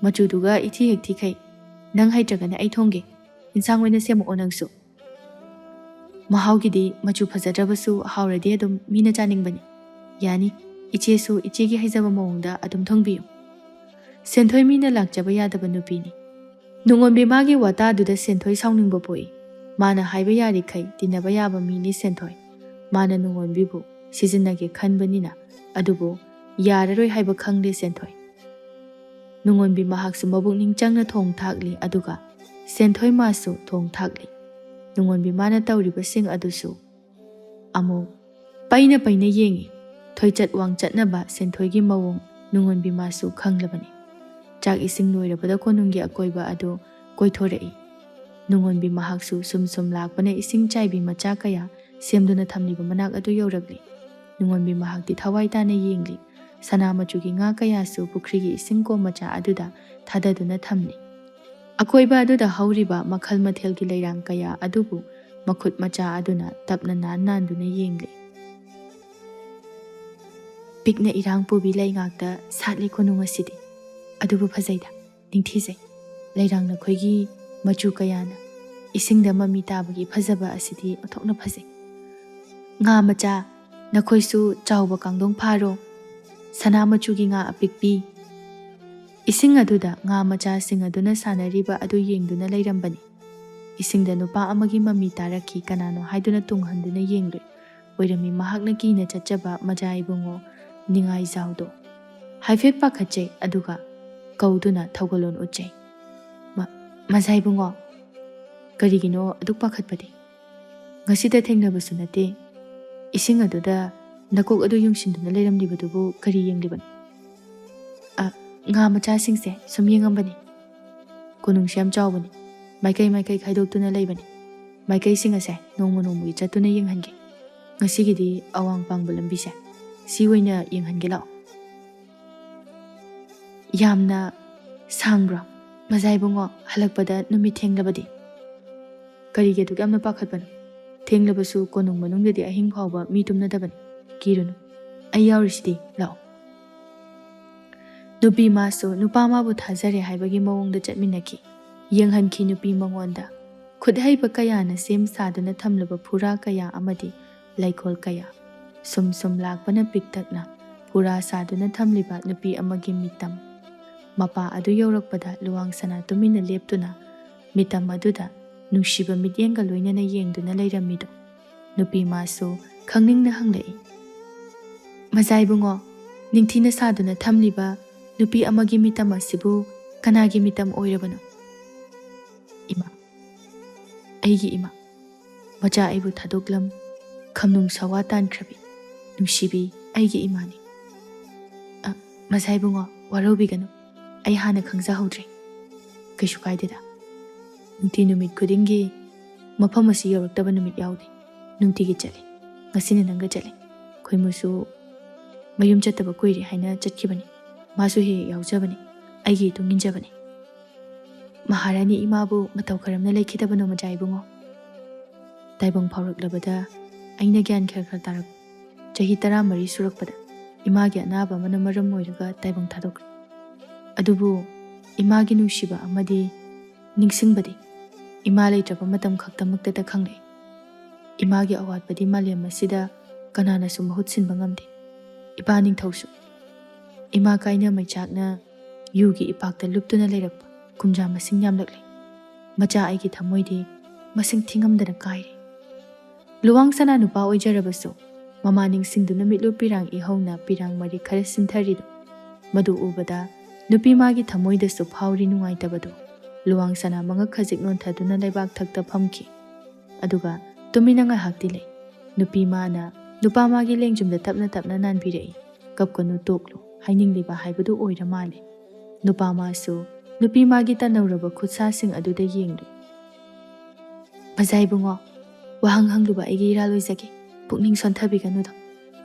ꯃꯆꯨꯗꯨꯒ ꯏꯊꯤ ꯍꯦꯛ ꯊꯤꯈꯩ꯫ ꯅꯪ ꯍꯩꯇ꯭ꯔꯒꯅ ꯑꯩ ꯊꯣꯡꯒꯦ꯫ ꯏꯟꯁꯥꯡ ꯑꯣꯏꯅ ꯁꯦꯝꯃꯛꯑꯣ ꯅꯪꯁꯨ꯫ ꯃꯍꯥꯎꯒꯤꯗꯤ ꯃꯆꯨ ꯐꯖꯗ꯭ꯔꯕꯁꯨ ꯍꯥꯎꯔꯗꯤ ꯑꯗꯨꯝ ꯃꯤꯅ ꯆꯥꯅꯤꯡꯕꯅꯤ꯫ ꯌꯥꯅꯤ, ꯏꯆꯦꯁꯨ ꯏꯆꯦꯒꯤ ꯍꯩꯖꯕ ꯃꯑꯣꯡꯗ ꯑꯗꯨꯝ ꯊꯣꯡꯕꯤꯌꯨ꯫ ꯁꯦꯟꯊꯣꯏ ꯃꯤꯅ ꯂꯥꯛꯆꯕ ꯌꯥꯗꯕ ꯅꯨꯄꯤꯅꯤ꯫ ꯅꯨꯡꯉꯣꯟꯕꯤ ꯃꯥꯒꯤ ꯋꯥꯇꯥꯗꯨꯗ ꯁꯦꯟꯊꯣꯏ ꯁꯥꯎꯅꯤꯡꯕ ꯄꯣꯛꯏ꯫ ꯃꯥꯅ ꯍꯥꯏꯕ ꯌꯥꯔꯤꯈꯩ ꯇꯤꯟꯅꯕ ꯌꯥꯕ ꯃꯤꯅꯤ ꯁꯦꯟꯊꯣꯏ꯫ ꯃꯥꯅ ꯅꯨꯡꯉꯣꯟꯕꯤꯕꯨ ꯁꯤꯖꯤꯟꯅꯒꯦ ꯈꯟꯕꯅꯤꯅ, ꯑꯗꯨꯕꯨ ꯌꯥꯔꯔꯣꯏ ꯍꯥꯏꯕ ꯈꯪꯂꯦ ꯁꯦꯟꯊꯣꯏ꯫ ꯅꯨꯡꯉꯣꯟꯕꯤ ꯃꯍꯥꯛꯁꯨ ꯃꯕꯨꯛꯅꯤꯡ ꯆꯪꯅ ꯊꯣꯡ ꯊꯥꯛꯂꯤ, ꯑꯗꯨꯒ ꯁꯦꯟꯊꯣꯏ ꯃꯥꯁꯨ ꯊꯣꯡ ꯊꯥꯛꯂꯤ꯫ ꯅꯨꯡꯉꯣꯟꯕꯤ ꯃꯥꯅ ꯇꯧꯔꯤꯕꯁꯤꯡ ꯑꯗꯨꯁꯨ ꯑꯃꯨꯛ ꯄꯩꯅ ꯄꯩꯅ ꯌꯦꯡꯏ꯫ ꯊꯣꯏꯆꯠ ꯋꯥꯡꯆꯠꯅꯕ ꯁꯦꯟꯊꯣꯏꯒꯤ ꯃꯑꯣꯡ ꯅꯨꯡꯉꯣꯟꯕꯤ ꯃꯥꯁꯨ ꯈꯪꯂꯕꯅꯤ꯫ ꯆꯥꯛ ꯏꯁꯤꯡ ꯂꯣꯏꯔꯕꯗ ꯀꯣꯅꯨꯡꯒꯤ ꯑꯀꯣꯏꯕ ꯑꯗꯨ ꯀꯣꯏꯊꯣꯔꯛꯏ꯫ ꯅꯨꯡꯉꯣꯟꯕꯤ ꯃꯍꯥꯛꯁꯨ ꯁꯨꯝ ꯁꯨꯝ ꯂꯥꯛꯄꯅ ꯏꯁꯤꯡ ꯆꯥꯏꯕꯤ ꯃꯆꯥ ꯀꯌꯥ ꯁꯦꯝꯗꯨꯅ ꯊꯝꯂꯤꯕ ꯃꯅꯥꯛ ꯑꯗꯨ ꯌꯧꯔꯛꯂꯤ꯫ ꯅꯨꯡꯉꯣꯟꯕꯤ ꯃꯍꯥꯛꯇꯤ ꯊꯋꯥꯏ ꯇꯥꯅ ꯌꯦꯡꯂꯤ꯫ ꯁꯅꯥ ꯃꯆꯨꯒꯤ ꯉꯥ ꯀꯌꯥꯁꯨ ꯄꯨꯈ꯭ꯔꯤꯒꯤ ꯏꯁꯤꯡ ꯀꯣꯝ ꯃꯆꯥ ꯑꯗꯨꯗ ꯊꯥꯗꯗꯨꯅ ꯊꯝꯂꯤ꯫ ꯑꯀꯣꯏꯕ ꯑꯗꯨꯗ ꯍꯧꯔꯤꯕ ꯃꯈꯜ ꯃꯊꯦꯜꯒꯤ ꯂꯩꯔꯥꯡ ꯀꯌꯥ ꯑꯗꯨꯕꯨ ꯃꯈꯨꯠ ꯃꯆꯥ ꯑꯗꯨꯅ ꯇꯞꯅ ꯅꯥꯟ ꯅꯥꯟꯗꯨꯅ ꯌꯦꯡꯂꯤ꯫ ꯄꯤꯛꯅ ꯏꯔꯥꯡ ꯄꯨꯕꯤ ꯂꯩꯉꯥꯛꯇ ꯁꯥꯠꯂꯤ ꯀꯣꯅꯨꯡ ꯑꯁꯤꯗꯤ꯫ ꯑꯗꯨꯕꯨ ꯐꯖꯩꯗ, ꯅꯤꯡꯊꯤꯖꯩ꯫ ꯂꯩꯔꯥꯡ ꯅꯈꯣꯏꯒꯤ ꯃꯆꯨ ꯀꯌꯥꯅ ꯏꯁꯤꯡꯗ ꯃꯃꯤ ꯇꯥꯕꯒꯤ ꯐꯖꯕ ꯑꯁꯤꯗꯤ ꯑꯣꯟꯊꯣꯛꯅ ꯐꯖꯩ꯫ ꯉꯥ ꯃꯆꯥ, ꯅꯈꯣꯏꯁꯨ ꯆꯥꯎꯕ ꯀꯥꯡꯗꯣꯡ ꯐꯥꯔꯣ꯫ ꯁꯅꯥ ꯃꯆꯨꯒꯤ ꯉꯥ ꯑꯄꯤꯛꯄꯤ꯫ ꯏꯁꯤꯡ ꯑꯗꯨꯗ ꯉꯥ ꯃꯆꯥꯁꯤꯡ ꯑꯗꯨꯅ ꯁꯥꯟꯅꯔꯤꯕ ꯑꯗꯨ ꯌꯦꯡꯗꯨꯅ ꯂꯩꯔꯝꯕꯅꯤ꯫ ꯏꯁꯤꯡꯗ ꯅꯨꯄꯥ ꯑꯃꯒꯤ ꯃꯃꯤ ꯇꯥꯔꯛꯈꯤ, ꯀꯅꯥꯅꯣ ꯍꯥꯏꯗꯨꯅ ꯇꯨꯡꯍꯟꯗꯨꯅ ꯌꯦꯡꯂꯨꯏ꯫ ꯑꯣꯏꯔꯝꯃꯤ ꯃꯍꯥꯛꯅ ꯀꯤꯅ ꯆꯠꯆꯕ ꯃꯖꯥ ꯏꯕꯨꯡꯉꯣ ꯅꯤꯡꯉꯥꯏꯖꯥꯎꯗꯣ꯫ ꯍꯥꯏꯐꯦꯠ ꯄꯥꯈꯠꯆꯩ, ꯑꯗꯨꯒ ꯀꯧꯗꯨꯅ ꯊꯧꯒꯜꯂꯣꯟ ꯎꯠꯆꯩ꯫ "ꯃ-, ꯃꯖꯥ ꯏꯕꯨꯡꯉꯣ, ꯀꯔꯤꯒꯤꯅꯣ ꯑꯗꯨꯛ ꯄꯥꯈꯠꯄꯗꯤ? ꯉꯁꯤꯗ ꯊꯦꯡꯅꯕꯁꯨ ꯅꯠꯇꯦ꯫ ꯏꯁꯤꯡ ꯑꯗꯨꯗ ꯅꯀꯣꯛ ꯑꯗꯨ ꯌꯨꯡꯁꯤꯟꯗꯨꯅ ꯂꯩꯔꯝꯂꯤꯕꯗꯨꯕꯨ ꯀꯔꯤ ꯌꯦꯡꯂꯤꯕꯅꯣ?" "ꯑ, ꯉꯥ ꯃꯆꯥꯁꯤꯡꯁꯦ ꯁꯨꯝ ꯌꯦꯡꯉꯝꯕꯅꯤ꯫ ꯀꯣꯅꯨꯡꯁꯦ ꯌꯥꯝ ꯆꯥꯎꯕꯅꯤ꯫ ꯃꯥꯏꯀꯩ ꯃꯥꯏꯀꯩ ꯈꯥꯏꯗꯣꯛꯇꯨꯅ ꯂꯩꯕꯅꯤ꯫ ꯃꯥꯏꯀꯩꯁꯤꯡ ꯑꯁꯦ ꯅꯣꯡꯃ ꯅꯣꯡꯃꯒꯤ ꯆꯠꯇꯨꯅ ꯌꯦꯡꯍꯟꯒꯦ꯫ ꯉꯁꯤꯒꯤꯗꯤ ꯑꯋꯥꯡ ꯄꯥꯡꯕ ꯂꯝꯕꯤꯁꯦ ꯁꯤ ꯑꯣꯏꯅ ꯌꯦꯡꯍꯟꯒꯦ ꯂꯥꯛꯑꯣ꯫" "ꯌꯥꯝꯅ ꯁꯥꯡꯕ꯭ꯔꯣ? ꯃꯖꯥ ꯏꯕꯨꯡꯉꯣ, ꯍꯜꯂꯛꯄꯗ ꯅꯨꯃꯤꯠ ꯊꯦꯡꯂꯕꯗꯤ?" "ꯀꯔꯤꯒꯤ ꯑꯗꯨꯛ ꯌꯥꯝꯅ ꯄꯥꯈꯠꯄꯅꯣ? ꯊꯦꯡꯂꯕꯁꯨ ꯀꯣꯅꯨꯡ ꯃꯅꯨꯡꯗꯗꯤ ꯑꯍꯤꯡ ꯐꯥꯎꯕ ꯃꯤ ꯇꯨꯝꯅꯗꯕꯅꯤ꯫ ꯀꯤꯔꯨꯅꯨ, ꯑꯩ ꯌꯥꯎꯔꯤꯁꯤꯗꯤ, ꯂꯥꯛꯑꯣ꯫" ꯅꯨꯄꯤ ꯃꯥꯁꯨ ꯅꯨꯄꯥ ꯃꯥꯕꯨ ꯊꯥꯖꯔꯦ ꯍꯥꯏꯕꯒꯤ ꯃꯑꯣꯡꯗ ꯆꯠꯃꯤꯟꯅꯈꯤ꯫ ꯌꯦꯡꯍꯟꯈꯤ ꯅꯨꯄꯤ ꯃꯉꯣꯟꯗ꯫ ꯈꯨꯠꯍꯩꯕ ꯀꯌꯥꯅ ꯁꯦꯝ ꯁꯥꯗꯨꯅ ꯊꯝꯂꯕ ꯐꯨꯔꯥ ꯀꯌꯥ ꯑꯃꯗꯤ ꯂꯩꯀꯣꯜ ꯀꯌꯥ, ꯁꯨꯝ ꯁꯨꯝ ꯂꯥꯛꯄꯅ ꯄꯤꯛꯇꯛꯅ ꯐꯨꯔꯥ ꯁꯥꯗꯨꯅ ꯊꯝꯂꯤꯕ ꯅꯨꯄꯤ ꯑꯃꯒꯤ ꯃꯤꯇꯝ꯫ ꯃꯄꯥ ꯑꯗꯨ ꯌꯧꯔꯛꯄꯗ ꯂꯨꯋꯥꯡ ꯁꯅꯥ ꯇꯨꯃꯤꯟꯅ ꯂꯦꯞꯇꯨꯅ ꯃꯤꯇꯝ ꯑꯗꯨꯗ ꯅꯨꯡꯁꯤꯕ ꯃꯤꯠꯌꯦꯡꯒ ꯂꯣꯏꯅꯅ ꯌꯦꯡꯗꯨꯅ ꯂꯩꯔꯝꯃꯤꯗꯣ ꯅꯨꯄꯤ ꯃꯥꯁꯨ ꯈꯪꯅꯤꯡꯅ ꯍꯪꯂꯛꯏ꯫ "ꯃꯖꯥ ꯏꯕꯨꯡꯉꯣ, ꯅꯤꯡꯊꯤꯅ ꯁꯥꯗꯨꯅ ꯊꯝꯂꯤꯕ ꯅꯨꯄꯤ ꯑꯃꯒꯤ ꯃꯤꯇꯝ ꯑꯁꯤꯕꯨ ꯀꯅꯥꯒꯤ ꯃꯤꯇꯝ ꯑꯣꯏꯔꯕꯅꯣ?" "ꯏꯃꯥ, ꯑꯩꯒꯤ ꯏꯃꯥ, ꯃꯆꯥ ꯑꯩꯕꯨ ꯊꯥꯗꯣꯛꯂꯝ ꯈꯝꯅꯨꯡ ꯁꯋꯥ ꯇꯥꯟꯈ꯭ꯔꯕꯤ ꯅꯨꯡꯁꯤꯕꯤ ꯑꯩꯒꯤ ꯏꯃꯥꯅꯤ꯫ ꯑ, ꯃꯖꯥ ꯏꯕꯨꯡꯉꯣ, ꯋꯥꯔꯧꯕꯤꯒꯅꯨ, ꯑꯩ ꯍꯥꯟꯅ ꯈꯪꯖꯍꯧꯗ꯭ꯔꯦ꯫ ꯀꯩꯁꯨ ꯀꯥꯏꯗꯦꯗ, ꯅꯨꯡꯇꯤ ꯅꯨꯃꯤꯠ ꯈꯨꯗꯤꯡꯒꯤ ꯃꯐꯝ ꯑꯁꯤ ꯌꯧꯔꯛꯇꯕ ꯅꯨꯃꯤꯠ ꯌꯥꯎꯗꯦ꯫ ꯅꯨꯡꯇꯤꯒꯤ ꯆꯠꯂꯤ, ꯉꯁꯤꯅ ꯅꯪꯒ ꯆꯠꯂꯤ꯫ ꯈꯣꯏꯃꯨꯁꯨ ꯃꯌꯨꯝ ꯆꯠꯇꯕ ꯀꯨꯏꯔꯦ ꯍꯥꯏꯅ ꯆꯠꯈꯤꯕꯅꯤ꯫ ꯃꯥꯁꯨ ꯍꯦꯛ ꯍꯦꯛ ꯌꯥꯎꯖꯕꯅꯤ, ꯑꯩꯒꯤ ꯏꯇꯨꯡ ꯏꯟꯖꯕꯅꯤ꯫ ꯃꯍꯥꯔꯥꯅꯤ ꯏꯃꯥꯕꯨ ꯃꯇꯧ ꯀꯔꯝꯅ ꯂꯩꯈꯤꯗꯕꯅꯣ, ꯃꯆꯥ ꯏꯕꯨꯡꯉꯣ?" ꯇꯥꯏꯕꯪ ꯐꯥꯎꯔꯛꯂꯕꯗ ꯑꯩꯅ ꯒ꯭ꯌꯥꯟ ꯈꯔ ꯈꯔ ꯇꯥꯔꯛ꯫ ꯆꯍꯤ ꯇꯔꯥꯃꯔꯤ ꯁꯨꯔꯛꯄꯗ ꯏꯃꯥꯒꯤ ꯑꯅꯥꯕ ꯑꯃꯅ ꯃꯔꯝ ꯑꯣꯏꯔꯒ ꯇꯥꯏꯕꯪ ꯊꯥꯗꯣꯛꯈ꯭ꯔꯦ꯫ ꯑꯗꯨꯕꯨ ꯏꯃꯥꯒꯤ ꯅꯨꯡꯁꯤꯕ ꯑꯃꯗꯤ ꯅꯤꯡꯁꯤꯡꯕꯗꯤ ꯏꯃꯥ ꯂꯩꯇ꯭ꯔꯕ ꯃꯇꯝ ꯈꯛꯇꯃꯛꯇꯗ ꯈꯪꯂꯛꯏ꯫ ꯏꯃꯥꯒꯤ ꯑꯋꯥꯠꯄꯗꯤ ꯃꯥꯂꯦꯝ ꯑꯁꯤꯗ ꯀꯅꯥꯅꯁꯨ ꯃꯍꯨꯠ ꯁꯤꯟꯕ ꯉꯝꯗꯦ꯫ ꯏꯄꯥ ꯅꯤꯡꯊꯧꯁꯨ ꯏꯃꯥ ꯀꯥꯏꯅ ꯃꯩꯆꯥꯛꯅ ꯌꯨꯒꯤ ꯏꯄꯥꯛꯇ ꯂꯨꯞꯇꯨꯅ ꯂꯩꯔꯛꯄ ꯀꯨꯝꯖꯥ ꯃꯁꯤꯡ ꯌꯥꯝꯂꯛꯂꯦ꯫ ꯃꯆꯥ ꯑꯩꯒꯤ ꯊꯃꯣꯏꯗꯤ ꯃꯁꯤꯡ ꯊꯤꯉꯝꯗꯅ ꯀꯥꯏꯔꯦ꯫ ꯂꯨꯋꯥꯡ ꯁꯅꯥ ꯅꯨꯄꯥ ꯑꯣꯏꯖꯔꯕꯁꯨ ꯃꯃꯥ ꯅꯤꯡꯁꯤꯡꯗꯨꯅ ꯃꯤꯠꯂꯨ ꯄꯤꯔꯥꯡ ꯏꯍꯧꯅ ꯄꯤꯔꯥꯡ ꯃꯔꯤ ꯈꯔ ꯁꯤꯟꯊꯔꯤꯗꯨ, ꯃꯗꯨ ꯎꯕꯗ ꯅꯨꯄꯤ ꯃꯥꯒꯤ ꯊꯃꯣꯏꯗꯁꯨ ꯐꯥꯎꯔꯤ ꯅꯨꯡꯉꯥꯏꯇꯕꯗꯨ꯫ ꯂꯨꯋꯥꯡ ꯁꯅꯥ ꯃꯉꯛ ꯈꯖꯤꯛ ꯅꯣꯟꯊꯗꯨꯅ ꯂꯩꯕꯥꯛ ꯊꯛꯇ ꯐꯝꯈꯤ꯫ ꯑꯗꯨꯒ ꯇꯨꯃꯤꯟꯅ ꯉꯥꯏꯍꯥꯛꯇꯤ ꯂꯩ꯫ ꯅꯨꯄꯤ ꯃꯥꯅ ꯅꯨꯄꯥ ꯃꯥꯒꯤ ꯂꯦꯡꯖꯨꯝꯗ ꯇꯞꯅ ꯇꯞꯅ ꯅꯥꯟꯕꯤꯔꯛꯏ꯫ "ꯀꯞꯀꯅꯨ, ꯇꯣꯛꯂꯨ" ꯍꯥꯏꯅꯤꯡꯂꯤꯕ ꯍꯥꯏꯕꯗꯨ ꯑꯣꯏꯔ ꯃꯥꯜꯂꯦ꯫ ꯅꯨꯄꯥ ꯃꯥꯁꯨ ꯅꯨꯄꯤ ꯃꯥꯒꯤ ꯇꯟꯅꯧꯔꯕ ꯈꯨꯠꯁꯥꯁꯤꯡ ꯑꯗꯨꯗ ꯌꯦꯡꯂꯨꯏ꯫ "ꯃꯖꯥ ꯏꯕꯨꯡꯉꯣ, ꯋꯥꯍꯪ ꯍꯪꯂꯨꯕ ꯑꯩꯒꯤ ꯏꯔꯥꯜ ꯑꯣꯏꯖꯒꯦ꯫ ꯄꯨꯛꯅꯤꯡ ꯁꯣꯟꯊꯕꯤꯒꯅꯨꯗ꯫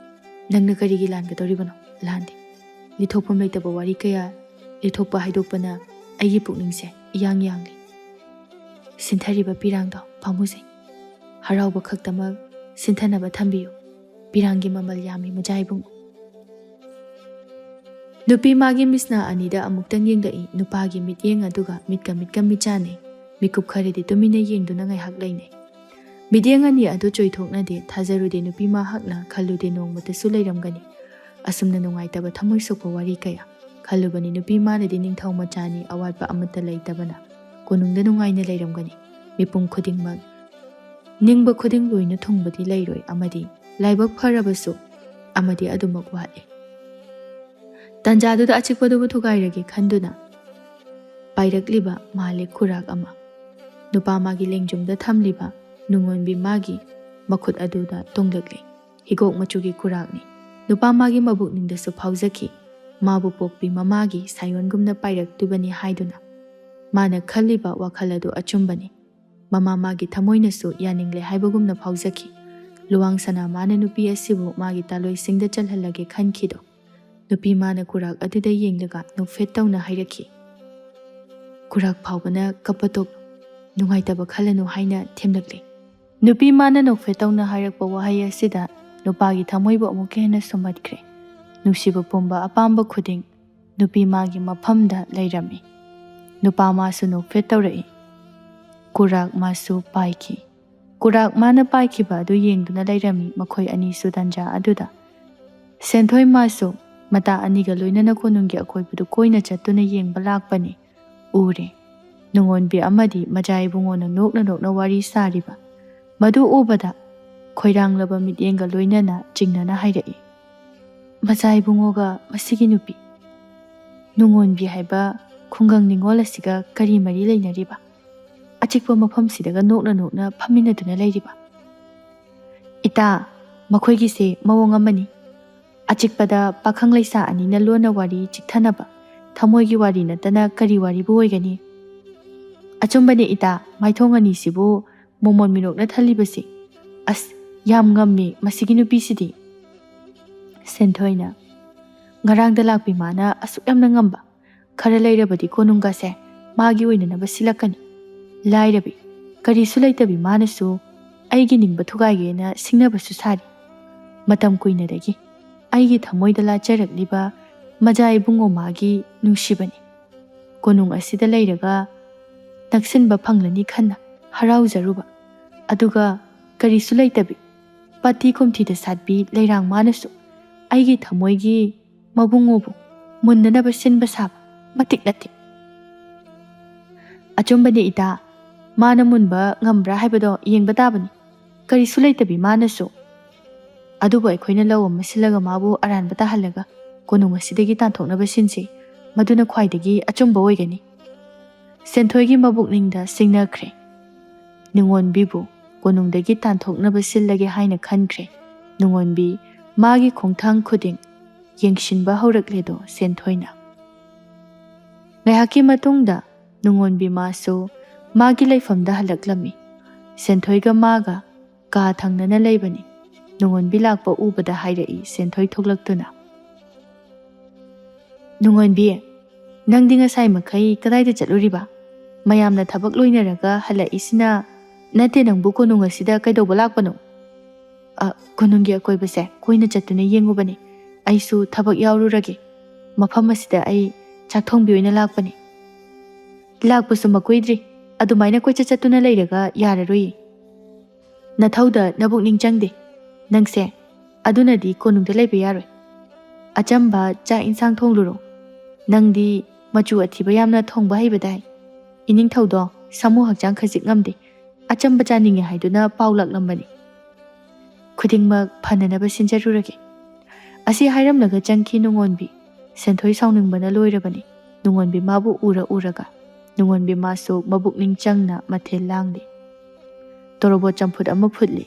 ꯅꯪꯅ ꯀꯔꯤꯒꯤ ꯂꯥꯟꯒꯗꯧꯔꯤꯕꯅꯣ?" "ꯂꯥꯟꯗꯦ꯫ ꯂꯤꯊꯣꯛꯐꯝ ꯂꯩꯇꯕ ꯋꯥꯔꯤ ꯀꯌꯥ ꯂꯤꯊꯣꯛꯄ ꯍꯥꯏꯗꯣꯛꯄꯅ ꯑꯩꯒꯤ ꯄꯨꯛꯅꯤꯡꯁꯦ ꯏꯌꯥꯡ ꯌꯥꯡꯂꯤ꯫ ꯁꯤꯟꯊꯔꯤꯕ ꯄꯤꯔꯥꯡꯗꯣ ꯄꯥꯝꯃꯨꯖꯩ꯫ ꯍꯔꯥꯎꯕ ꯈꯛꯇꯃꯛ ꯁꯤꯟꯊꯅꯕ ꯊꯝꯕꯤꯌꯨ꯫ ꯄꯤꯔꯥꯡꯒꯤ ꯃꯃꯜ ꯌꯥꯝꯃꯤ, ꯃꯖꯥ ꯏꯕꯨꯡꯉꯣ꯫" ꯅꯨꯄꯤ ꯃꯥꯒꯤ ꯃꯤꯠꯁꯅꯥ ꯑꯅꯤꯗ ꯑꯃꯨꯛꯇꯪ ꯌꯦꯡꯂꯛꯏ꯫ ꯅꯨꯄꯥꯒꯤ ꯃꯤꯠꯌꯦꯡ ꯑꯗꯨꯒ ꯃꯤꯠꯀ ꯃꯤꯠꯀ ꯃꯤꯠ ꯆꯥꯟꯅꯩ꯫ ꯃꯤꯀꯨꯞ ꯈꯔꯗꯤ ꯇꯨꯃꯤꯟꯅ ꯌꯦꯡꯗꯨꯅ ꯉꯥꯏꯍꯥꯛ ꯂꯩꯅꯩ꯫ ꯃꯤꯠꯌꯦꯡ ꯑꯅꯤ ꯑꯗꯨ ꯆꯣꯏꯊꯣꯛꯅꯗꯦ꯫ ꯊꯥꯖꯔꯨꯗꯦ ꯅꯨꯄꯤ ꯃꯍꯥꯛꯅ ꯈꯜꯂꯨꯗꯦ ꯅꯣꯡꯃꯇꯁꯨ ꯂꯩꯔꯝꯒꯅꯤ꯫ ꯑꯁꯨꯝꯅ ꯅꯨꯡꯉꯥꯏꯇꯕ ꯊꯃꯣꯏ ꯁꯣꯛꯄ ꯋꯥꯔꯤ ꯀꯌꯥ꯫ ꯈꯜꯂꯨꯕꯅꯤ ꯅꯨꯄꯤ ꯃꯥꯅꯗꯤ ꯅꯤꯡꯊꯧ ꯃꯆꯥꯅꯤ, ꯑꯋꯥꯠꯄ ꯑꯃꯠꯇ ꯂꯩꯇꯕꯅ ꯀꯣꯅꯨꯡꯗ ꯅꯨꯡꯉꯥꯏꯅ ꯂꯩꯔꯝꯒꯅꯤ꯫ ꯃꯤꯄꯨꯝ ꯈꯨꯗꯤꯡꯃꯛ ꯅꯤꯡꯕ ꯈꯨꯗꯤꯡ ꯂꯣꯏꯅ ꯊꯨꯡꯕꯗꯤ ꯂꯩꯔꯣꯏ ꯑꯃꯗꯤ ꯂꯥꯏꯕꯛ ꯐꯔꯕꯁꯨ ꯑꯃꯗꯤ ꯑꯗꯨꯃꯛ ꯋꯥꯠꯂꯤ꯫ ꯇꯟꯖꯥꯗꯨꯗ ꯑꯆꯤꯛꯄꯗꯨꯕꯨ ꯊꯨꯒꯥꯏꯔꯒꯦ ꯈꯟꯗꯨꯅ ꯄꯥꯏꯔꯛꯂꯤꯕ ꯃꯥꯜꯂꯤ ꯈꯨꯔꯥꯛ ꯑꯃ꯫ ꯅꯨꯄꯥ ꯃꯥꯒꯤ ꯂꯦꯡꯖꯨꯝꯗ ꯊꯝꯂꯤꯕ ꯅꯨꯡꯉꯣꯟꯕꯤ ꯃꯥꯒꯤ ꯃꯈꯨꯠ ꯑꯗꯨꯗ ꯇꯣꯡꯂꯛꯂꯤ꯫ ꯍꯤꯒꯣꯛ ꯃꯆꯨꯒꯤ ꯈꯨꯔꯥꯛꯅꯤ꯫ ꯅꯨꯄꯥ ꯃꯥꯒꯤ ꯃꯕꯨꯛꯅꯤꯡꯗꯁꯨ ꯐꯥꯎꯖꯈꯤ꯫ ꯃꯥꯕꯨ ꯄꯣꯛꯄꯤ ꯃꯃꯥꯒꯤ ꯁꯥꯌꯣꯟꯒꯨꯝꯅ ꯄꯥꯏꯔꯛꯇꯨꯕꯅꯤ ꯍꯥꯏꯗꯨꯅ꯫ ꯃꯥꯅ ꯈꯜꯂꯤꯕ ꯋꯥꯈꯜ ꯑꯗꯨ ꯑꯆꯨꯝꯕꯅꯤ꯫ ꯃꯃꯥ ꯃꯥꯒꯤ ꯊꯃꯣꯏꯅꯁꯨ ꯌꯥꯅꯤꯡꯂꯦ ꯍꯥꯏꯕꯒꯨꯝꯅ ꯐꯥꯎꯖꯈꯤ꯫ ꯂꯨꯋꯥꯡ ꯁꯅꯥ ꯃꯥꯅ ꯅꯨꯄꯤ ꯑꯁꯤꯕꯨ ꯃꯥꯒꯤ ꯇꯥꯂꯣꯏꯁꯤꯡꯗ ꯆꯜꯍꯜꯂꯒꯦ ꯈꯟꯈꯤꯗꯣ꯫ ꯅꯨꯄꯤ ꯃꯥꯅ ꯈꯨꯔꯥꯛ ꯑꯗꯨꯗ ꯌꯦꯡꯂꯒ ꯅꯣꯛꯐꯦꯠ ꯇꯧꯅ ꯍꯥꯏꯔꯛꯈꯤ, "ꯈꯨꯔꯥꯛ ꯐꯥꯎꯕꯅ ꯀꯞꯄ ꯇꯣꯛ, ꯅꯨꯡꯉꯥꯏꯇꯕ ꯈꯜꯂꯅꯨ" ꯍꯥꯏꯅ ꯊꯦꯝꯂꯛꯂꯦ꯫ ꯅꯨꯄꯤ ꯃꯥꯅ ꯅꯣꯛꯐꯦꯠ ꯇꯧꯅ ꯍꯥꯏꯔꯛꯄ ꯋꯥꯍꯩ ꯑꯁꯤꯗ ꯅꯨꯄꯥꯒꯤ ꯊꯃꯣꯏꯕꯨ ꯑꯃꯨꯛꯀ ꯍꯦꯟꯅ ꯁꯨꯝꯍꯠꯈ꯭ꯔꯦ꯫ ꯅꯨꯡꯁꯤꯕ ꯄꯨꯝꯕ ꯑꯄꯥꯝꯕ ꯈꯨꯗꯤꯡ ꯅꯨꯄꯤ ꯃꯥꯒꯤ ꯃꯐꯝꯗ ꯂꯩꯔꯝꯃꯤ꯫ ꯅꯨꯄꯥ ꯃꯥꯁꯨ ꯅꯣꯛꯐꯦꯠ ꯇꯧꯔꯛꯏ꯫ ꯈꯨꯔꯥꯛ ꯃꯥꯁꯨ ꯄꯥꯏꯈꯤ꯫ ꯈꯨꯔꯥꯛ ꯃꯥꯅ ꯄꯥꯏꯈꯤꯕ ꯑꯗꯨ ꯌꯦꯡꯗꯨꯅ ꯂꯩꯔꯝꯃꯤ ꯃꯈꯣꯏ ꯑꯅꯤꯁꯨ ꯇꯟꯖꯥ ꯑꯗꯨꯗ꯫ ꯁꯦꯟꯊꯣꯏ ꯃꯥꯁꯨ ꯃꯇꯥ ꯑꯅꯤꯒ ꯂꯣꯏꯅꯅ ꯀꯣꯅꯨꯡꯒꯤ ꯑꯀꯣꯏꯕꯗꯨ ꯀꯣꯏꯅ ꯆꯠꯇꯨꯅ ꯌꯦꯡꯕ ꯂꯥꯛꯄꯅꯤ꯫ ꯎꯔꯦ꯫ ꯅꯨꯡꯉꯣꯟꯕꯤ ꯑꯃꯗꯤ ꯃꯖꯥ ꯏꯕꯨꯡꯉꯣꯅ ꯅꯣꯛꯅ ꯅꯣꯛꯅ ꯋꯥꯔꯤ ꯁꯥꯔꯤꯕ꯫ ꯃꯗꯨ ꯎꯕꯗ ꯈꯣꯏꯔꯥꯡꯂꯕ ꯃꯤꯠꯌꯦꯡꯒ ꯂꯣꯏꯅꯅ ꯆꯤꯡꯅꯅ ꯍꯥꯏꯔꯛꯏ, "ꯃꯖꯥ ꯏꯕꯨꯡꯉꯣꯒ ꯃꯁꯤꯒꯤ ꯅꯨꯄꯤ ꯅꯨꯡꯉꯣꯟꯕꯤ ꯍꯥꯏꯕ ꯈꯨꯡꯒꯪ ꯅꯤꯉꯣꯜ ꯑꯁꯤꯒ ꯀꯔꯤ ꯃꯔꯤ ꯂꯩꯅꯔꯤꯕ? ꯑꯆꯤꯛꯄ ꯃꯐꯝꯁꯤꯗꯒ ꯅꯣꯛꯅ ꯅꯣꯛꯅ ꯐꯝꯃꯤꯟꯅꯗꯨꯅ ꯂꯩꯔꯤꯕ?" "ꯏꯇꯥ, ꯃꯈꯣꯏꯒꯤꯁꯦ ꯃꯑꯣꯡ ꯑꯃꯅꯤ꯫ ꯑꯆꯤꯛꯄꯗ ꯄꯥꯈꯪ ꯂꯩꯁꯥ ꯑꯅꯤꯅ ꯂꯣꯟꯅ ꯋꯥꯔꯤ ꯆꯤꯛꯊꯅꯕ ꯊꯃꯣꯏꯒꯤ ꯋꯥꯔꯤ ꯅꯠꯇꯅ ꯀꯔꯤ ꯋꯥꯔꯤꯕꯨ ꯑꯣꯏꯒꯅꯤ?" "ꯑꯆꯨꯝꯕꯅꯦ ꯏꯇꯥ, ꯃꯥꯏꯊꯣꯡ ꯑꯅꯤꯁꯤꯕꯨ ꯃꯣꯃꯣꯟ ꯃꯤꯅꯣꯛꯅ ꯊꯜꯂꯤꯕꯁꯤ꯫ ꯑꯁ, ꯌꯥꯝ ꯉꯝꯃꯤ ꯃꯁꯤꯒꯤ ꯅꯨꯄꯤꯁꯤꯗꯤ꯫" ꯁꯦꯟꯊꯣꯏꯅ, "ꯉꯔꯥꯡꯗ ꯂꯥꯛꯄꯤ ꯃꯥꯅ ꯑꯁꯨꯛ ꯌꯥꯝꯅ ꯉꯝꯕ꯫ ꯈꯔ ꯂꯩꯔꯕꯗꯤ ꯀꯣꯅꯨꯡꯒꯁꯦ ꯃꯥꯒꯤ ꯑꯣꯏꯅꯅꯕ ꯁꯤꯜꯂꯛꯀꯅꯤ꯫ ꯂꯥꯏꯔꯕꯤ, ꯀꯔꯤꯁꯨ ꯂꯩꯇꯕꯤ ꯃꯥꯅꯁꯨ ꯑꯩꯒꯤ ꯅꯤꯡꯕ ꯊꯨꯒꯥꯏꯒꯦꯅ ꯁꯤꯡꯅꯕꯁꯨ ꯁꯥꯔꯤ꯫ ꯃꯇꯝ ꯀꯨꯏꯅꯗꯒꯤ ꯑꯩꯒꯤ ꯊꯃꯣꯏꯗ ꯂꯥꯠꯆꯔꯛꯂꯤꯕ ꯃꯖꯥ ꯏꯕꯨꯡꯉꯣ ꯃꯥꯒꯤ ꯅꯨꯡꯁꯤꯕꯅꯤ꯫ ꯀꯣꯅꯨꯡ ꯑꯁꯤꯗ ꯂꯩꯔꯒ ꯅꯛꯁꯤꯟꯕ ꯐꯪꯂꯅꯤ ꯈꯟꯅ ꯍꯔꯥꯎꯖꯔꯨꯕ꯫ ꯑꯗꯨꯒ ꯀꯔꯤꯁꯨ ꯂꯩꯇꯕꯤ, ꯄꯥꯇꯤ ꯈꯣꯝꯊꯤꯗ ꯁꯥꯠꯄꯤ ꯂꯩꯔꯥꯡ ꯃꯥꯅꯁꯨ ꯑꯩꯒꯤ ꯊꯃꯣꯏꯒꯤ ꯃꯕꯨꯡꯉꯣꯕꯨ ꯃꯨꯟꯅꯅꯕ ꯁꯤꯟꯕ ꯁꯥꯕ ꯃꯇꯤꯛ ꯅꯠꯇꯦ꯫ ꯑꯆꯨꯝꯕꯅꯤ ꯏꯇꯥ, ꯃꯥꯅ ꯃꯨꯟꯕ ꯉꯝꯕ꯭ꯔꯥ ꯍꯥꯏꯕꯗꯣ ꯌꯦꯡꯕ ꯇꯥꯕꯅꯤ꯫ ꯀꯔꯤꯁꯨ ꯂꯩꯇꯕꯤ ꯃꯥꯅꯁꯨ꯫ ꯑꯗꯨꯕꯨ ꯑꯩꯈꯣꯏꯅ ꯂꯧ ꯑꯃ ꯁꯤꯜꯂꯒ ꯃꯥꯕꯨ ꯑꯔꯥꯟꯕ ꯇꯥꯍꯜꯂꯒ ꯀꯣꯅꯨꯡ ꯑꯁꯤꯗꯒꯤ ꯇꯥꯟꯊꯣꯛꯅꯕ ꯁꯤꯟꯁꯤ꯫ ꯃꯗꯨꯅ ꯈ꯭ꯋꯥꯏꯗꯒꯤ ꯑꯆꯨꯝꯕ ꯑꯣꯏꯒꯅꯤ꯫ ꯁꯦꯟꯊꯣꯏꯒꯤ ꯃꯕꯨꯛꯅꯤꯡꯗ ꯁꯤꯡꯅꯈ꯭ꯔꯦ꯫ ꯅꯨꯡꯉꯣꯟꯕꯤꯕꯨ ꯀꯣꯅꯨꯡꯗꯒꯤ ꯇꯥꯟꯊꯣꯛꯅꯕ ꯁꯤꯜꯂꯒꯦ ꯍꯥꯏꯅ ꯈꯟꯈ꯭ꯔꯦ꯫ ꯅꯨꯡꯉꯣꯟꯕꯤ ꯃꯥꯒꯤ ꯈꯣꯡꯊꯥꯡ ꯈꯨꯗꯤꯡ ꯌꯦꯡꯁꯤꯟꯕ ꯍꯧꯔꯛꯂꯦꯗꯣ ꯁꯦꯟꯊꯣꯏꯅ꯫ ꯉꯥꯏꯍꯥꯛꯀꯤ ꯃꯇꯨꯡꯗ ꯅꯨꯡꯉꯣꯟꯕꯤ ꯃꯥꯁꯨ ꯃꯥꯒꯤ ꯂꯩꯐꯝꯗ ꯍꯜꯂꯛꯂꯝꯃꯤ꯫ ꯁꯦꯟꯊꯣꯏꯒ ꯃꯥꯒ ꯀꯥ ꯊꯪꯅꯅ ꯂꯩꯕꯅꯤ꯫ ꯅꯨꯡꯉꯣꯟꯕꯤ ꯂꯥꯛꯄ ꯎꯕꯗ ꯍꯥꯏꯔꯛꯏ ꯁꯦꯟꯊꯣꯏ ꯊꯣꯛꯂꯛꯇꯨꯅ꯫ "ꯅꯨꯡꯉꯣꯟꯕꯤ, ꯅꯪꯗꯤ ꯉꯁꯥꯏ ꯃꯈꯩ ꯀꯗꯥꯏꯗ ꯆꯠꯂꯨꯔꯤꯕ? ꯃꯌꯥꯝꯅ ꯊꯕꯛ ꯂꯣꯏꯅꯔꯒ ꯍꯜꯂꯛꯏꯁꯤꯅ ꯅꯠꯇꯦ, ꯅꯪꯕꯨ ꯀꯣꯅꯨꯡ ꯑꯁꯤꯗ ꯀꯩꯗꯧꯕ ꯂꯥꯛꯄꯅꯣ?" "ꯑ, ꯀꯣꯅꯨꯡꯒꯤ ꯑꯀꯣꯏꯕꯁꯦ ꯀꯣꯏꯅ ꯆꯠꯇꯨꯅ ꯌꯦꯡꯉꯨꯕꯅꯤ꯫ ꯑꯩꯁꯨ ꯊꯕꯛ ꯌꯥꯎꯔꯨꯔꯒꯦ꯫ ꯃꯐꯝ ꯑꯁꯤꯗ ꯑꯩ ꯆꯥꯛ ꯊꯣꯡꯕꯤ ꯑꯣꯏꯅ ꯂꯥꯛꯄꯅꯤ꯫" "ꯂꯥꯛꯄꯁꯨ ꯃꯀꯨꯏꯗ꯭ꯔꯤ꯫ ꯑꯗꯨꯃꯥꯏꯅ ꯀꯣꯏꯆꯠ ꯆꯠꯇꯨꯅ ꯂꯩꯔꯒ ꯌꯥꯔꯔꯣꯏꯌꯦ꯫ ꯅꯊꯧꯗ ꯅꯕꯨꯛꯅꯤꯡ ꯆꯪꯗꯦ ꯅꯪꯁꯦ꯫ ꯑꯗꯨꯅꯗꯤ ꯀꯣꯅꯨꯡꯗ ꯂꯩꯕ ꯌꯥꯔꯣꯏ꯫ ꯑꯆꯝꯕ ꯆꯥꯛ ꯏꯟꯁꯥꯡ ꯊꯣꯡꯂꯨꯔꯣ꯫ ꯅꯪꯗꯤ ꯃꯆꯨ ꯑꯊꯤꯕ ꯌꯥꯝꯅ ꯊꯣꯡꯕ ꯍꯩꯕꯗꯥꯏ꯫ ꯏꯅꯤꯡꯊꯧꯗꯣ ꯁꯥꯃꯨ ꯍꯛꯆꯥꯡ ꯈꯖꯤꯛ ꯉꯝꯗꯦ꯫ ꯑꯆꯝꯕ ꯆꯥꯅꯤꯡꯉꯦ ꯍꯥꯏꯗꯨꯅ ꯄꯥꯎ ꯂꯥꯛꯂꯝꯕꯅꯤ꯫ ꯈꯨꯗꯤꯡꯃꯛ ꯐꯅꯅꯕ ꯁꯤꯟꯖꯔꯨꯔꯒꯦ꯫" ꯑꯁꯤ ꯍꯥꯏꯔꯝꯂꯒ ꯆꯪꯈꯤ ꯅꯨꯡꯉꯣꯟꯕꯤ꯫ ꯁꯦꯟꯊꯣꯏ ꯁꯥꯎꯅꯤꯡꯕꯅ ꯂꯣꯏꯔꯕꯅꯤ꯫ ꯅꯨꯡꯉꯣꯟꯕꯤ ꯃꯥꯕꯨ ꯎꯔ ꯎꯔꯒ꯫ ꯅꯨꯡꯉꯣꯟꯕꯤ ꯃꯥꯁꯨ ꯃꯕꯨꯛꯅꯤꯡ ꯆꯪꯅ ꯃꯊꯦꯜ ꯂꯥꯡꯂꯤ꯫ ꯇꯣꯔꯣꯕꯣꯠ ꯆꯝꯐꯨꯠ ꯑꯃ ꯐꯨꯠꯂꯤ꯫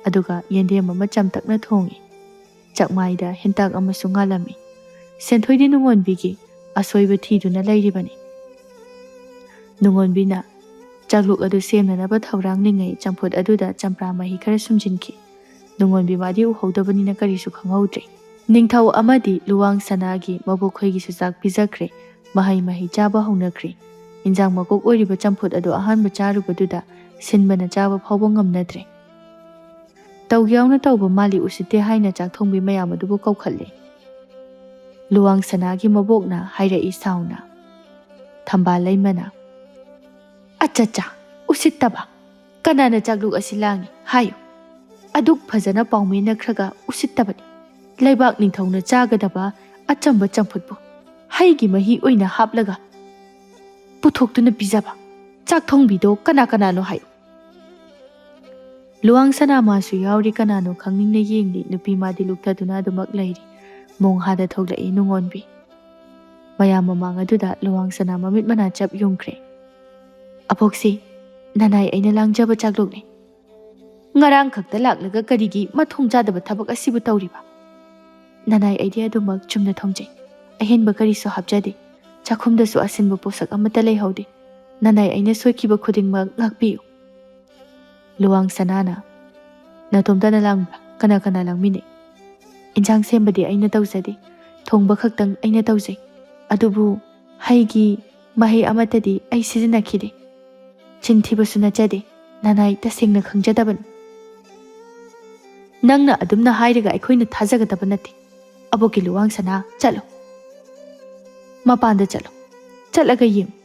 ꯑꯗꯨꯒ ꯌꯦꯟꯗꯦꯝ ꯑꯃ ꯆꯝꯇꯛꯅ ꯊꯣꯡꯉꯤ꯫ ꯆꯥꯛꯃꯥꯏꯗ ꯍꯦꯟꯇꯥꯛ ꯑꯃꯁꯨ ꯉꯥꯜꯂꯝꯃꯤ꯫ ꯁꯦꯟꯊꯣꯏꯗꯤ ꯅꯨꯡꯉꯣꯟꯕꯤꯒꯤ ꯑꯁꯣꯏꯕ ꯊꯤꯗꯨꯅ ꯂꯩꯔꯤꯕꯅꯤ꯫ ꯅꯨꯡꯉꯣꯟꯕꯤꯅ ꯆꯥꯛꯂꯨꯛ ꯑꯗꯨ ꯁꯦꯝꯅꯅꯕ ꯊꯧꯔꯥꯡꯂꯤꯉꯩ ꯆꯝꯐꯨꯠ ꯑꯗꯨꯗ ꯆꯝꯄ꯭ꯔꯥ ꯃꯍꯤ ꯈꯔ ꯁꯨꯝꯖꯤꯟꯈꯤ꯫ ꯅꯨꯡꯉꯣꯟꯕꯤ ꯃꯥꯗꯤ ꯎꯍꯧꯗꯕꯅꯤꯅ ꯀꯔꯤꯁꯨ ꯈꯪꯍꯧꯗ꯭ꯔꯦ꯫ ꯅꯤꯡꯊꯧ ꯑꯃꯗꯤ ꯂꯨꯋꯥꯡ ꯁꯅꯥꯒꯤ ꯃꯕꯣꯛꯈꯣꯏꯒꯤꯁꯨ ꯆꯥꯛ ꯄꯤꯖꯈ꯭ꯔꯦ꯫ ꯃꯍꯩ ꯃꯍꯩ ꯆꯥꯕ ꯍꯧꯅꯈ꯭ꯔꯦ꯫ ꯏꯟꯖꯥꯡ ꯃꯀꯣꯛ ꯑꯣꯏꯔꯤꯕ ꯆꯝꯐꯨꯠ ꯑꯗꯨ ꯑꯍꯥꯟꯕ ꯆꯥꯔꯨꯕꯗꯨꯗ ꯁꯤꯟꯕꯅ ꯆꯥꯕ ꯐꯥꯎꯕ ꯉꯝꯅꯗ꯭ꯔꯦ꯫ "ꯇꯧꯒꯦ ꯌꯥꯎꯅ ꯇꯧꯕ ꯃꯥꯜꯂꯤ ꯎꯁꯤꯠꯇꯦ" ꯍꯥꯏꯅ ꯆꯥꯛ ꯊꯣꯡꯕꯤ ꯃꯌꯥꯝ ꯑꯗꯨꯕꯨ ꯀꯧꯈꯠꯂꯦ꯫ ꯂꯨꯋꯥꯡ ꯁꯅꯥꯒꯤ ꯃꯕꯣꯛꯅ ꯍꯥꯏꯔꯛꯏ ꯁꯥꯎꯅ꯫ ꯊꯝꯕꯥꯜ ꯂꯩꯃꯅ꯫ ꯑꯆꯥ, ꯎꯁꯤꯠꯇꯕ꯫ ꯀꯅꯥꯅ ꯆꯥꯛꯂꯨꯛ ꯑꯁꯤ ꯂꯥꯡꯉꯤ? ꯍꯥꯏꯌꯨ꯫ ꯑꯗꯨꯛ ꯐꯖꯅ ꯄꯥꯎꯃꯤꯅꯈ꯭ꯔꯒ ꯎꯁꯤꯠꯇꯕꯅꯤ꯫ ꯂꯩꯕꯥꯛ ꯅꯤꯡꯊꯧꯅ ꯆꯥꯒꯗꯕ ꯑꯆꯝꯕ ꯆꯝꯐꯨꯠꯄꯨ ꯍꯩꯒꯤ ꯃꯍꯤ ꯑꯣꯏꯅ ꯍꯥꯞꯂꯒ ꯄꯨꯊꯣꯛꯇꯨꯅ ꯄꯤꯖꯕ꯫ ꯆꯥꯛ ꯊꯣꯡꯕꯤꯗꯣ ꯀꯅꯥ ꯀꯅꯥꯅꯣ ꯍꯥꯏꯌꯨ꯫ ꯂꯨꯋꯥꯡ ꯁꯅꯥ ꯃꯥꯁꯨ ꯌꯥꯎꯔꯤ, ꯀꯅꯥꯅꯣ ꯈꯪꯅꯤꯡꯅ ꯌꯦꯡꯂꯤ꯫ ꯅꯨꯄꯤ ꯃꯥꯗꯤ ꯂꯨꯞꯊꯗꯨꯅ ꯑꯗꯨꯃꯛ ꯂꯩꯔꯤ꯫ ꯃꯣꯡꯍꯥꯗ ꯊꯣꯛꯂꯛꯏ ꯅꯨꯡꯉꯣꯟꯕꯤ꯫ ꯃꯌꯥꯝ ꯃꯃꯥꯡ ꯑꯗꯨꯗ ꯂꯨꯋꯥꯡ ꯁꯅꯥ ꯃꯃꯤꯠ ꯃꯅꯥ ꯆꯞ ꯌꯨꯡꯈ꯭ꯔꯦ꯫ "ꯑꯕꯣꯛꯁꯤ, ꯅꯅꯥꯏ ꯑꯩꯅ ꯂꯥꯡꯖꯕ ꯆꯥꯛꯂꯨꯛꯅꯤ꯫ ꯉꯔꯥꯡ ꯈꯛꯇ ꯂꯥꯛꯂꯒ ꯀꯔꯤꯒꯤ ꯃꯊꯣꯡ ꯆꯥꯗꯕ ꯊꯕꯛ ꯑꯁꯤꯕꯨ ꯇꯧꯔꯤꯕ?" "ꯅꯅꯥꯏ ꯑꯩꯗꯤ ꯑꯗꯨꯃꯛ ꯆꯨꯝꯅ ꯊꯣꯡꯖꯩ꯫ ꯑꯍꯦꯟꯕ ꯀꯔꯤꯁꯨ ꯍꯥꯞꯆꯗꯦ꯫ ꯆꯥꯛꯈꯨꯝꯗꯁꯨ ꯑꯁꯤꯟꯕ ꯄꯣꯠꯁꯛ ꯑꯃꯠꯇ ꯂꯩꯍꯧꯗꯦ꯫ ꯅꯅꯥꯏ ꯑꯩꯅ ꯁꯣꯏꯈꯤꯕ ꯈꯨꯗꯤꯡꯃꯛ ꯉꯥꯛꯄꯤꯌꯨ꯫" ꯂꯨꯋꯥꯡ ꯁꯅꯥꯅ, "ꯅꯇꯣꯝꯇꯅ ꯂꯥꯡꯕ꯭ꯔꯥ? ꯀꯅꯥ ꯀꯅꯥ ꯂꯥꯡꯃꯤꯟꯅꯩ?" "ꯏꯟꯁꯥꯡ ꯁꯦꯝꯕꯗꯤ ꯑꯩꯅ ꯇꯧꯖꯗꯦ꯫ ꯊꯣꯡꯕ ꯈꯛꯇꯪ ꯑꯩꯅ ꯇꯧꯖꯩ꯫ ꯑꯗꯨꯕꯨ ꯍꯩꯒꯤ ꯃꯍꯩ ꯑꯃꯠꯇꯗꯤ ꯑꯩ ꯁꯤꯖꯤꯟꯅꯈꯤꯗꯦ꯫ ꯆꯤꯟ ꯊꯤꯕꯁꯨ ꯅꯠꯆꯗꯦ꯫ ꯅꯅꯥꯏ ꯇꯁꯦꯡꯅ ꯈꯪꯖꯗꯕꯅꯤ꯫" "ꯅꯪꯅ ꯑꯗꯨꯝꯅ ꯍꯥꯏꯔꯒ ꯑꯩꯈꯣꯏꯅ ꯊꯥꯖꯒꯗꯕ ꯅꯠꯇꯦ꯫ ꯑꯕꯣꯛꯀꯤ ꯂꯨꯋꯥꯡ ꯁꯅꯥ, ꯆꯠꯂꯣ꯫ ꯃꯄꯥꯟꯗ ꯆꯠꯂꯣ꯫ ꯆꯠꯂꯒ ꯌꯦꯡꯉꯨ꯫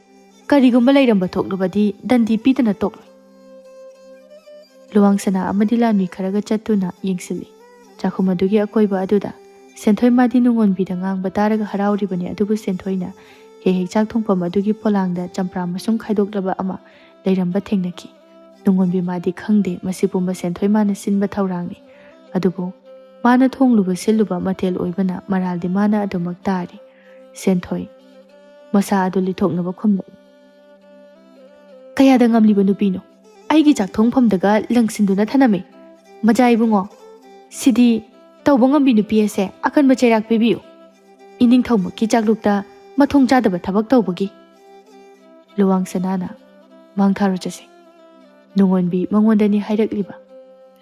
ꯀꯔꯤꯒꯨꯝꯕ ꯂꯩꯔꯝꯕ ꯊꯣꯛꯂꯕꯗꯤ ꯗꯟꯗꯤ ꯄꯤꯗꯅ ꯇꯣꯛꯂꯣꯏ꯫" ꯂꯨꯋꯥꯡ ꯁꯅꯥ ꯑꯃꯗꯤ ꯂꯥꯟꯃꯤ ꯈꯔꯒ ꯆꯠꯇꯨꯅ ꯌꯦꯡꯁꯤꯜꯂꯤ꯫ ꯆꯥꯛꯈꯨꯝ ꯑꯗꯨꯒꯤ ꯑꯀꯣꯏꯕ ꯑꯗꯨꯗ ꯁꯦꯟꯊꯣꯏ ꯃꯥꯗꯤ ꯅꯨꯡꯉꯣꯟꯕꯤꯗ ꯉꯥꯡꯕ ꯇꯥꯔꯒ ꯍꯔꯥꯎꯔꯤꯕꯅꯤ, ꯑꯗꯨꯕꯨ ꯁꯦꯟꯊꯣꯏꯅ ꯍꯦꯛ ꯍꯦꯛ ꯆꯥꯛ ꯊꯣꯡꯐꯝ ꯑꯗꯨꯒꯤ ꯄꯣꯂꯥꯡꯗ ꯆꯝꯄ꯭ꯔꯥ ꯃꯁꯨꯡ ꯈꯥꯏꯗꯣꯛꯂꯕ ꯑꯃ ꯂꯩꯔꯝꯕ ꯊꯦꯡꯅꯈꯤ꯫ ꯅꯨꯡꯉꯣꯟꯕꯤ ꯃꯥꯗꯤ ꯈꯪꯗꯦ, ꯃꯁꯤ ꯄꯨꯝꯕ ꯁꯦꯟꯊꯣꯏ ꯃꯥꯅ ꯁꯤꯟꯕ ꯊꯧꯔꯥꯡꯅꯤ꯫ ꯑꯗꯨꯕꯨ ꯃꯥꯅ ꯊꯣꯡꯂꯨꯕ ꯁꯤꯜꯂꯨꯕ ꯃꯊꯦꯜ ꯑꯣꯏꯕꯅ ꯃꯔꯥꯜꯗꯤ ꯃꯥꯅ ꯑꯗꯨꯃꯛ ꯇꯥꯔꯤ꯫ ꯁꯦꯟꯊꯣꯏ ꯃꯁꯥ ꯑꯗꯨ ꯂꯤꯊꯣꯛꯅꯕ ꯈꯨꯝꯂꯛꯏ꯫ "ꯀꯌꯥꯗ ꯉꯝꯂꯤꯕ ꯅꯨꯄꯤꯅꯣ? ꯑꯩꯒꯤ ꯆꯥꯛ ꯊꯣꯡꯐꯝꯗꯒ ꯂꯪꯁꯤꯟꯗꯨꯅ ꯊꯅꯝꯃꯤ꯫ ꯃꯖꯥ ꯏꯕꯨꯡꯉꯣ, ꯁꯤꯗꯤ ꯇꯧꯕ ꯉꯝꯕꯤ ꯅꯨꯄꯤ ꯑꯁꯦ ꯑꯀꯟꯕ ꯆꯩꯔꯥꯛ ꯄꯤꯕꯤꯌꯨ꯫ ꯏꯅꯤꯡꯊꯧꯃꯛꯀꯤ ꯆꯥꯛꯂꯨꯛꯇ ꯃꯊꯣꯡ ꯆꯥꯗꯕ ꯊꯕꯛ ꯇꯧꯕꯒꯤ꯫" ꯂꯨꯋꯥꯡ ꯁꯅꯥꯅ, "ꯃꯥꯡ ꯊꯥꯔꯨ ꯆꯠꯁꯤ꯫" ꯅꯨꯡꯉꯣꯟꯕꯤ ꯃꯉꯣꯟꯗꯅꯤ ꯍꯥꯏꯔꯛꯂꯤꯕ꯫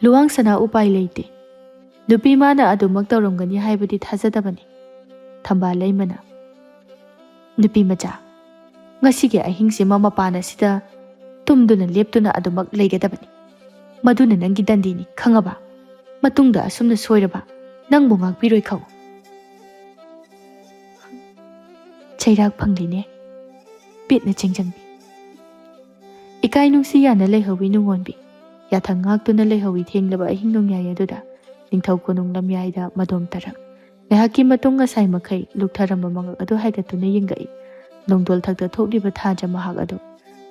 ꯂꯨꯋꯥꯡ ꯁꯅꯥ ꯎꯄꯥꯏ ꯂꯩꯇꯦ꯫ ꯅꯨꯄꯤ ꯃꯥꯅ ꯑꯗꯨꯃꯛ ꯇꯧꯔꯝꯒꯅꯤ ꯍꯥꯏꯕꯗꯤ ꯊꯥꯖꯗꯕꯅꯤ꯫ ꯊꯝꯕꯥꯜ ꯂꯩꯃꯅ, "ꯅꯨꯄꯤ ꯃꯆꯥ, ꯉꯁꯤꯒꯤ ꯑꯍꯤꯡꯁꯤꯃ ꯃꯄꯥꯟ ꯑꯁꯤꯗ ꯇꯨꯝꯗꯨꯅ ꯂꯦꯞꯇꯨꯅ ꯑꯗꯨꯃꯛ ꯂꯩꯒꯗꯕꯅꯤ꯫ ꯃꯗꯨꯅ ꯅꯪꯒꯤ ꯗꯟꯗꯤꯅꯤ, ꯈꯪꯉꯕ? ꯃꯇꯨꯡꯗ ꯑꯁꯨꯝꯅ ꯁꯣꯏꯔꯕ ꯅꯪꯕꯨ ꯉꯥꯛꯄꯤꯔꯣꯏ, ꯈꯪꯉꯨ꯫" ꯆꯩꯔꯥꯛ ꯐꯪꯂꯤꯅꯦ, ꯄꯦꯠꯅ ꯆꯦꯡꯖꯪꯕꯤ꯫ ꯏꯀꯥꯏ ꯅꯨꯡꯁꯤ ꯌꯥꯅ ꯂꯩꯍꯧꯋꯤ ꯅꯨꯡꯉꯣꯟꯕꯤ꯫ ꯌꯥꯊꯪ ꯉꯥꯛꯇꯨꯅ ꯂꯩꯍꯧꯋꯤ ꯊꯦꯡꯂꯕ ꯑꯍꯤꯡ ꯅꯣꯡꯌꯥꯏ ꯑꯗꯨꯗ꯫ ꯅꯤꯡꯊꯧ ꯀꯣꯅꯨꯡ ꯂꯝꯌꯥꯏꯗ ꯃꯗꯣꯝ ꯇꯔꯛ꯫ ꯉꯥꯏꯍꯥꯛꯀꯤ ꯃꯇꯨꯡ ꯉꯁꯥꯏ ꯃꯈꯩ ꯂꯨꯞꯊꯔꯝꯕ ꯃꯉꯛ ꯑꯗꯨ ꯍꯥꯏꯒꯠꯇꯨꯅ ꯌꯦꯡꯂꯛꯏ꯫ ꯅꯣꯡꯗꯣꯜ ꯊꯛꯇ ꯊꯣꯛꯂꯤꯕ ꯊꯥꯖ ꯃꯍꯥꯛ ꯑꯗꯨ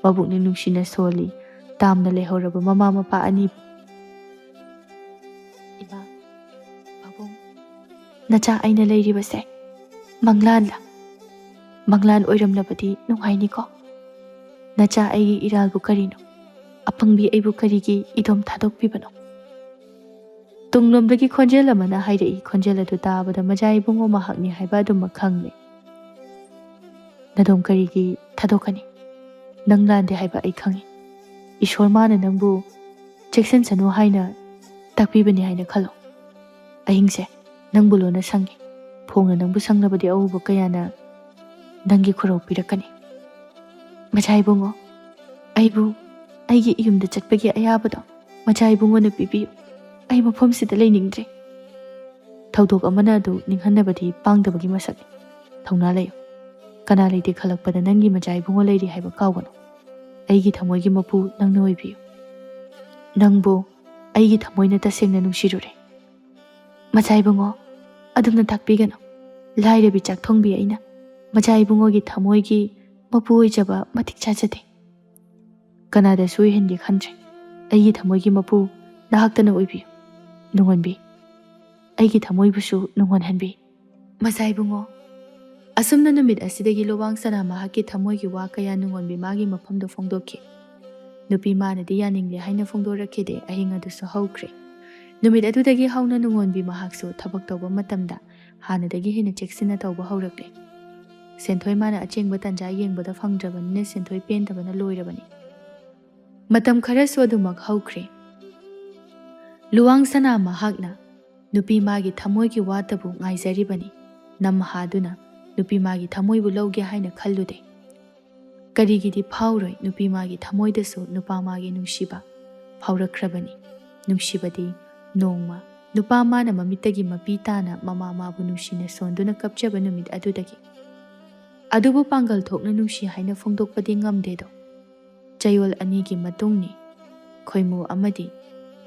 ꯃꯕꯨꯛꯅꯤꯡ ꯅꯨꯡꯁꯤꯅ ꯁꯣꯜꯂꯤ꯫ ꯇꯥꯝꯅ ꯂꯩꯍꯧꯔꯕ ꯃꯃꯥ ꯃꯄꯥ ꯑꯅꯤꯕꯨ꯫ ꯏꯃꯥ, ꯄꯥꯕꯨꯡ, ꯅꯆꯥ ꯑꯩꯅ ꯂꯩꯔꯤꯕꯁꯦ ꯃꯪꯂꯥꯟꯂ? ꯃꯪꯂꯥꯟ ꯑꯣꯏꯔꯝꯂꯕꯗꯤ ꯅꯨꯡꯉꯥꯏꯅꯤꯀꯣ꯫ ꯅꯆꯥ ꯑꯩꯒꯤ ꯏꯔꯥꯜꯕꯨ ꯀꯔꯤꯅꯣ? ꯑꯄꯪꯕꯤ ꯑꯩꯕꯨ ꯀꯔꯤꯒꯤ ꯏꯗꯣꯝ ꯊꯥꯗꯣꯛꯄꯤꯕꯅꯣ? ꯇꯨꯡꯂꯣꯝꯗꯒꯤ ꯈꯣꯟꯖꯦꯜ ꯑꯃꯅ ꯍꯥꯏꯔꯛꯏ꯫ ꯈꯣꯟꯖꯦꯜ ꯑꯗꯨ ꯇꯥꯕꯗ ꯃꯖꯥ ꯏꯕꯨꯡꯉꯣ ꯃꯍꯥꯛꯅꯤ ꯍꯥꯏꯕ ꯑꯗꯨꯃꯛ ꯈꯪꯂꯦ꯫ ꯅꯗꯣꯝ ꯀꯔꯤꯒꯤ ꯊꯥꯗꯣꯛꯀꯅꯤ? ꯅꯪ ꯂꯥꯟꯗꯦ ꯍꯥꯏꯕ ꯑꯩ ꯈꯪꯏ꯫ ꯏꯁꯣꯔ ꯃꯥꯅ ꯅꯪꯕꯨ ꯆꯦꯛꯁꯤꯟꯁꯅꯨ ꯍꯥꯏꯅ ꯇꯥꯛꯄꯤꯕꯅꯤ ꯍꯥꯏꯅ ꯈꯜꯂꯣ꯫ ꯑꯍꯤꯡꯁꯦ ꯅꯪꯕꯨ ꯂꯣꯏꯅ ꯁꯪꯏ꯫ ꯐꯣꯡꯅ ꯅꯪꯕꯨ ꯁꯪꯂꯕꯗꯤ ꯑꯎꯕ ꯀꯌꯥꯅ ꯅꯪꯒꯤ ꯈꯨꯔꯧ ꯄꯤꯔꯛꯀꯅꯤ꯫ ꯃꯖꯥ ꯏꯕꯨꯡꯉꯣ, ꯑꯩꯕꯨ ꯑꯩꯒꯤ ꯌꯨꯝꯗ ꯆꯠꯄꯒꯤ ꯑꯌꯥꯕꯗꯣ ꯃꯖꯥ ꯏꯕꯨꯡꯉꯣꯅ ꯄꯤꯕꯤꯌꯨ꯫ ꯑꯩ ꯃꯐꯝꯁꯤꯗ ꯂꯩꯅꯤꯡꯗ꯭ꯔꯦ꯫ ꯊꯧꯗꯣꯛ ꯑꯃꯅ ꯑꯗꯨ ꯅꯤꯡꯍꯟꯅꯕꯗꯤ ꯄꯥꯡꯗꯕꯒꯤ ꯃꯁꯛꯅꯤ꯫ ꯊꯧꯅꯥ ꯂꯩꯌꯨ꯫ ꯀꯅꯥ ꯂꯩꯇꯦ ꯈꯜꯂꯛꯄꯗ ꯅꯪꯒꯤ ꯃꯖꯥ ꯏꯕꯨꯡꯉꯣ ꯂꯩꯔꯤ ꯍꯥꯏꯕ ꯀꯥꯎꯒꯅꯨ꯫ ꯑꯩꯒꯤ ꯊꯃꯣꯏꯒꯤ ꯃꯄꯨ ꯅꯪꯅ ꯑꯣꯏꯕꯤꯌꯨ꯫ ꯅꯪꯕꯨ ꯑꯩꯒꯤ ꯊꯃꯣꯏꯅ ꯇꯁꯦꯡꯅ ꯅꯨꯡꯁꯤꯔꯨꯔꯦ꯫ ꯃꯖꯥ ꯏꯕꯨꯡꯉꯣ, ꯑꯗꯨꯝꯅ ꯇꯥꯛꯄꯤꯒꯅꯨ꯫ ꯂꯥꯏꯔꯕꯤ ꯆꯥꯛ ꯊꯣꯡꯕꯤ ꯑꯩꯅ ꯃꯖꯥ ꯏꯕꯨꯡꯉꯣꯒꯤ ꯊꯃꯣꯏꯒꯤ ꯃꯄꯨ ꯑꯣꯏꯖꯕ ꯃꯇꯤꯛ ꯆꯥꯖꯗꯦ꯫ ꯀꯅꯥꯗꯁꯨ ꯑꯣꯏꯍꯟꯒꯦ ꯈꯟꯗ꯭ꯔꯦ꯫ ꯑꯩꯒꯤ ꯊꯃꯣꯏꯒꯤ ꯃꯄꯨ ꯅꯍꯥꯛꯇꯅ ꯑꯣꯏꯕꯤꯌꯨ꯫ ꯅꯨꯡꯉꯣꯟꯕꯤ, ꯑꯩꯒꯤ ꯊꯃꯣꯏꯕꯨꯁꯨ ꯅꯨꯡꯉꯣꯟꯍꯟꯕꯤ꯫ ꯃꯖꯥ ꯏꯕꯨꯡꯉꯣ, ꯑꯁꯨꯝꯅ ꯅꯨꯃꯤꯠ ꯑꯁꯤꯗꯒꯤ ꯂꯨꯋꯥꯡ ꯁꯅꯥ ꯃꯍꯥꯛꯀꯤ ꯊꯃꯣꯏꯒꯤ ꯋꯥ ꯀꯌꯥ ꯅꯨꯡꯉꯣꯟꯕꯤ ꯃꯥꯒꯤ ꯃꯐꯝꯗ ꯐꯣꯡꯗꯣꯛꯈꯤ꯫ ꯅꯨꯄꯤ ꯃꯥꯅꯗꯤ ꯌꯥꯅꯤꯡꯂꯦ ꯍꯥꯏꯅ ꯐꯣꯡꯗꯣꯔꯛꯈꯤꯗꯦ꯫ ꯑꯍꯤꯡ ꯑꯗꯨꯁꯨ ꯍꯧꯈ꯭ꯔꯦ꯫ ꯅꯨꯃꯤꯠ ꯑꯗꯨꯗꯒꯤ ꯍꯧꯅ ꯅꯨꯡꯉꯣꯟꯕꯤ ꯃꯍꯥꯛꯁꯨ ꯊꯕꯛ ꯇꯧꯕ ꯃꯇꯝꯗ ꯍꯥꯟꯅꯗꯒꯤ ꯍꯦꯟꯅ ꯆꯦꯛꯁꯤꯟꯅ ꯇꯧꯕ ꯍꯧꯔꯛꯂꯦ꯫ ꯁꯦꯟꯊꯣꯏ ꯃꯥꯅ ꯑꯆꯦꯡꯕ ꯇꯥꯟꯖꯥ ꯌꯦꯡꯕꯗ ꯐꯪꯗ꯭ꯔꯕꯅꯤꯅ ꯁꯦꯟꯊꯣꯏ ꯄꯦꯟꯗꯕꯅ ꯂꯣꯏꯔꯕꯅꯤ꯫ ꯃꯇꯝ ꯈꯔꯁꯨ ꯑꯗꯨꯃꯛ ꯍꯧꯈ꯭ꯔꯦ꯫ ꯂꯨꯋꯥꯡ ꯁꯅꯥ ꯃꯍꯥꯛꯅ ꯅꯨꯄꯤ ꯃꯥꯒꯤ ꯊꯃꯣꯏꯒꯤ ꯋꯥꯇꯕꯨ ꯉꯥꯏꯖꯔꯤꯕꯅꯤ꯫ ꯅꯝꯍꯥꯗꯨꯅ ꯅꯨꯄꯤ ꯃꯥꯒꯤ ꯊꯃꯣꯏꯕꯨ ꯂꯧꯒꯦ ꯍꯥꯏꯅ ꯈꯜꯂꯨꯗꯦ꯫ ꯀꯔꯤꯒꯤꯗꯤ ꯐꯥꯎꯔꯣꯏ? ꯅꯨꯄꯤ ꯃꯥꯒꯤ ꯊꯃꯣꯏꯗꯁꯨ ꯅꯨꯄꯥ ꯃꯥꯒꯤ ꯅꯨꯡꯁꯤꯕ ꯐꯥꯎꯔꯛꯈ꯭ꯔꯕꯅꯤ꯫ ꯅꯨꯡꯁꯤꯕꯗꯤ ꯅꯣꯡꯃ ꯅꯨꯄꯥ ꯃꯥꯅ ꯃꯃꯤꯠꯇꯒꯤ ꯃꯄꯤ ꯇꯥꯅ ꯃꯃꯥ ꯃꯥꯕꯨ ꯅꯨꯡꯁꯤꯅ ꯁꯣꯟꯗꯨꯅ ꯀꯞꯆꯕ ꯅꯨꯃꯤꯠ ꯑꯗꯨꯗꯒꯤ꯫ ꯑꯗꯨꯕꯨ ꯄꯥꯡꯒꯜ ꯊꯣꯛꯅ ꯅꯨꯡꯁꯤ ꯍꯥꯏꯅ ꯐꯣꯡꯗꯣꯛꯄꯗꯤ ꯉꯝꯗꯦꯗꯣ꯫ ꯆꯌꯣꯜ ꯑꯅꯤꯒꯤ ꯃꯇꯨꯡꯅꯤ꯫ ꯈꯣꯏꯃꯨ ꯑꯃꯗꯤ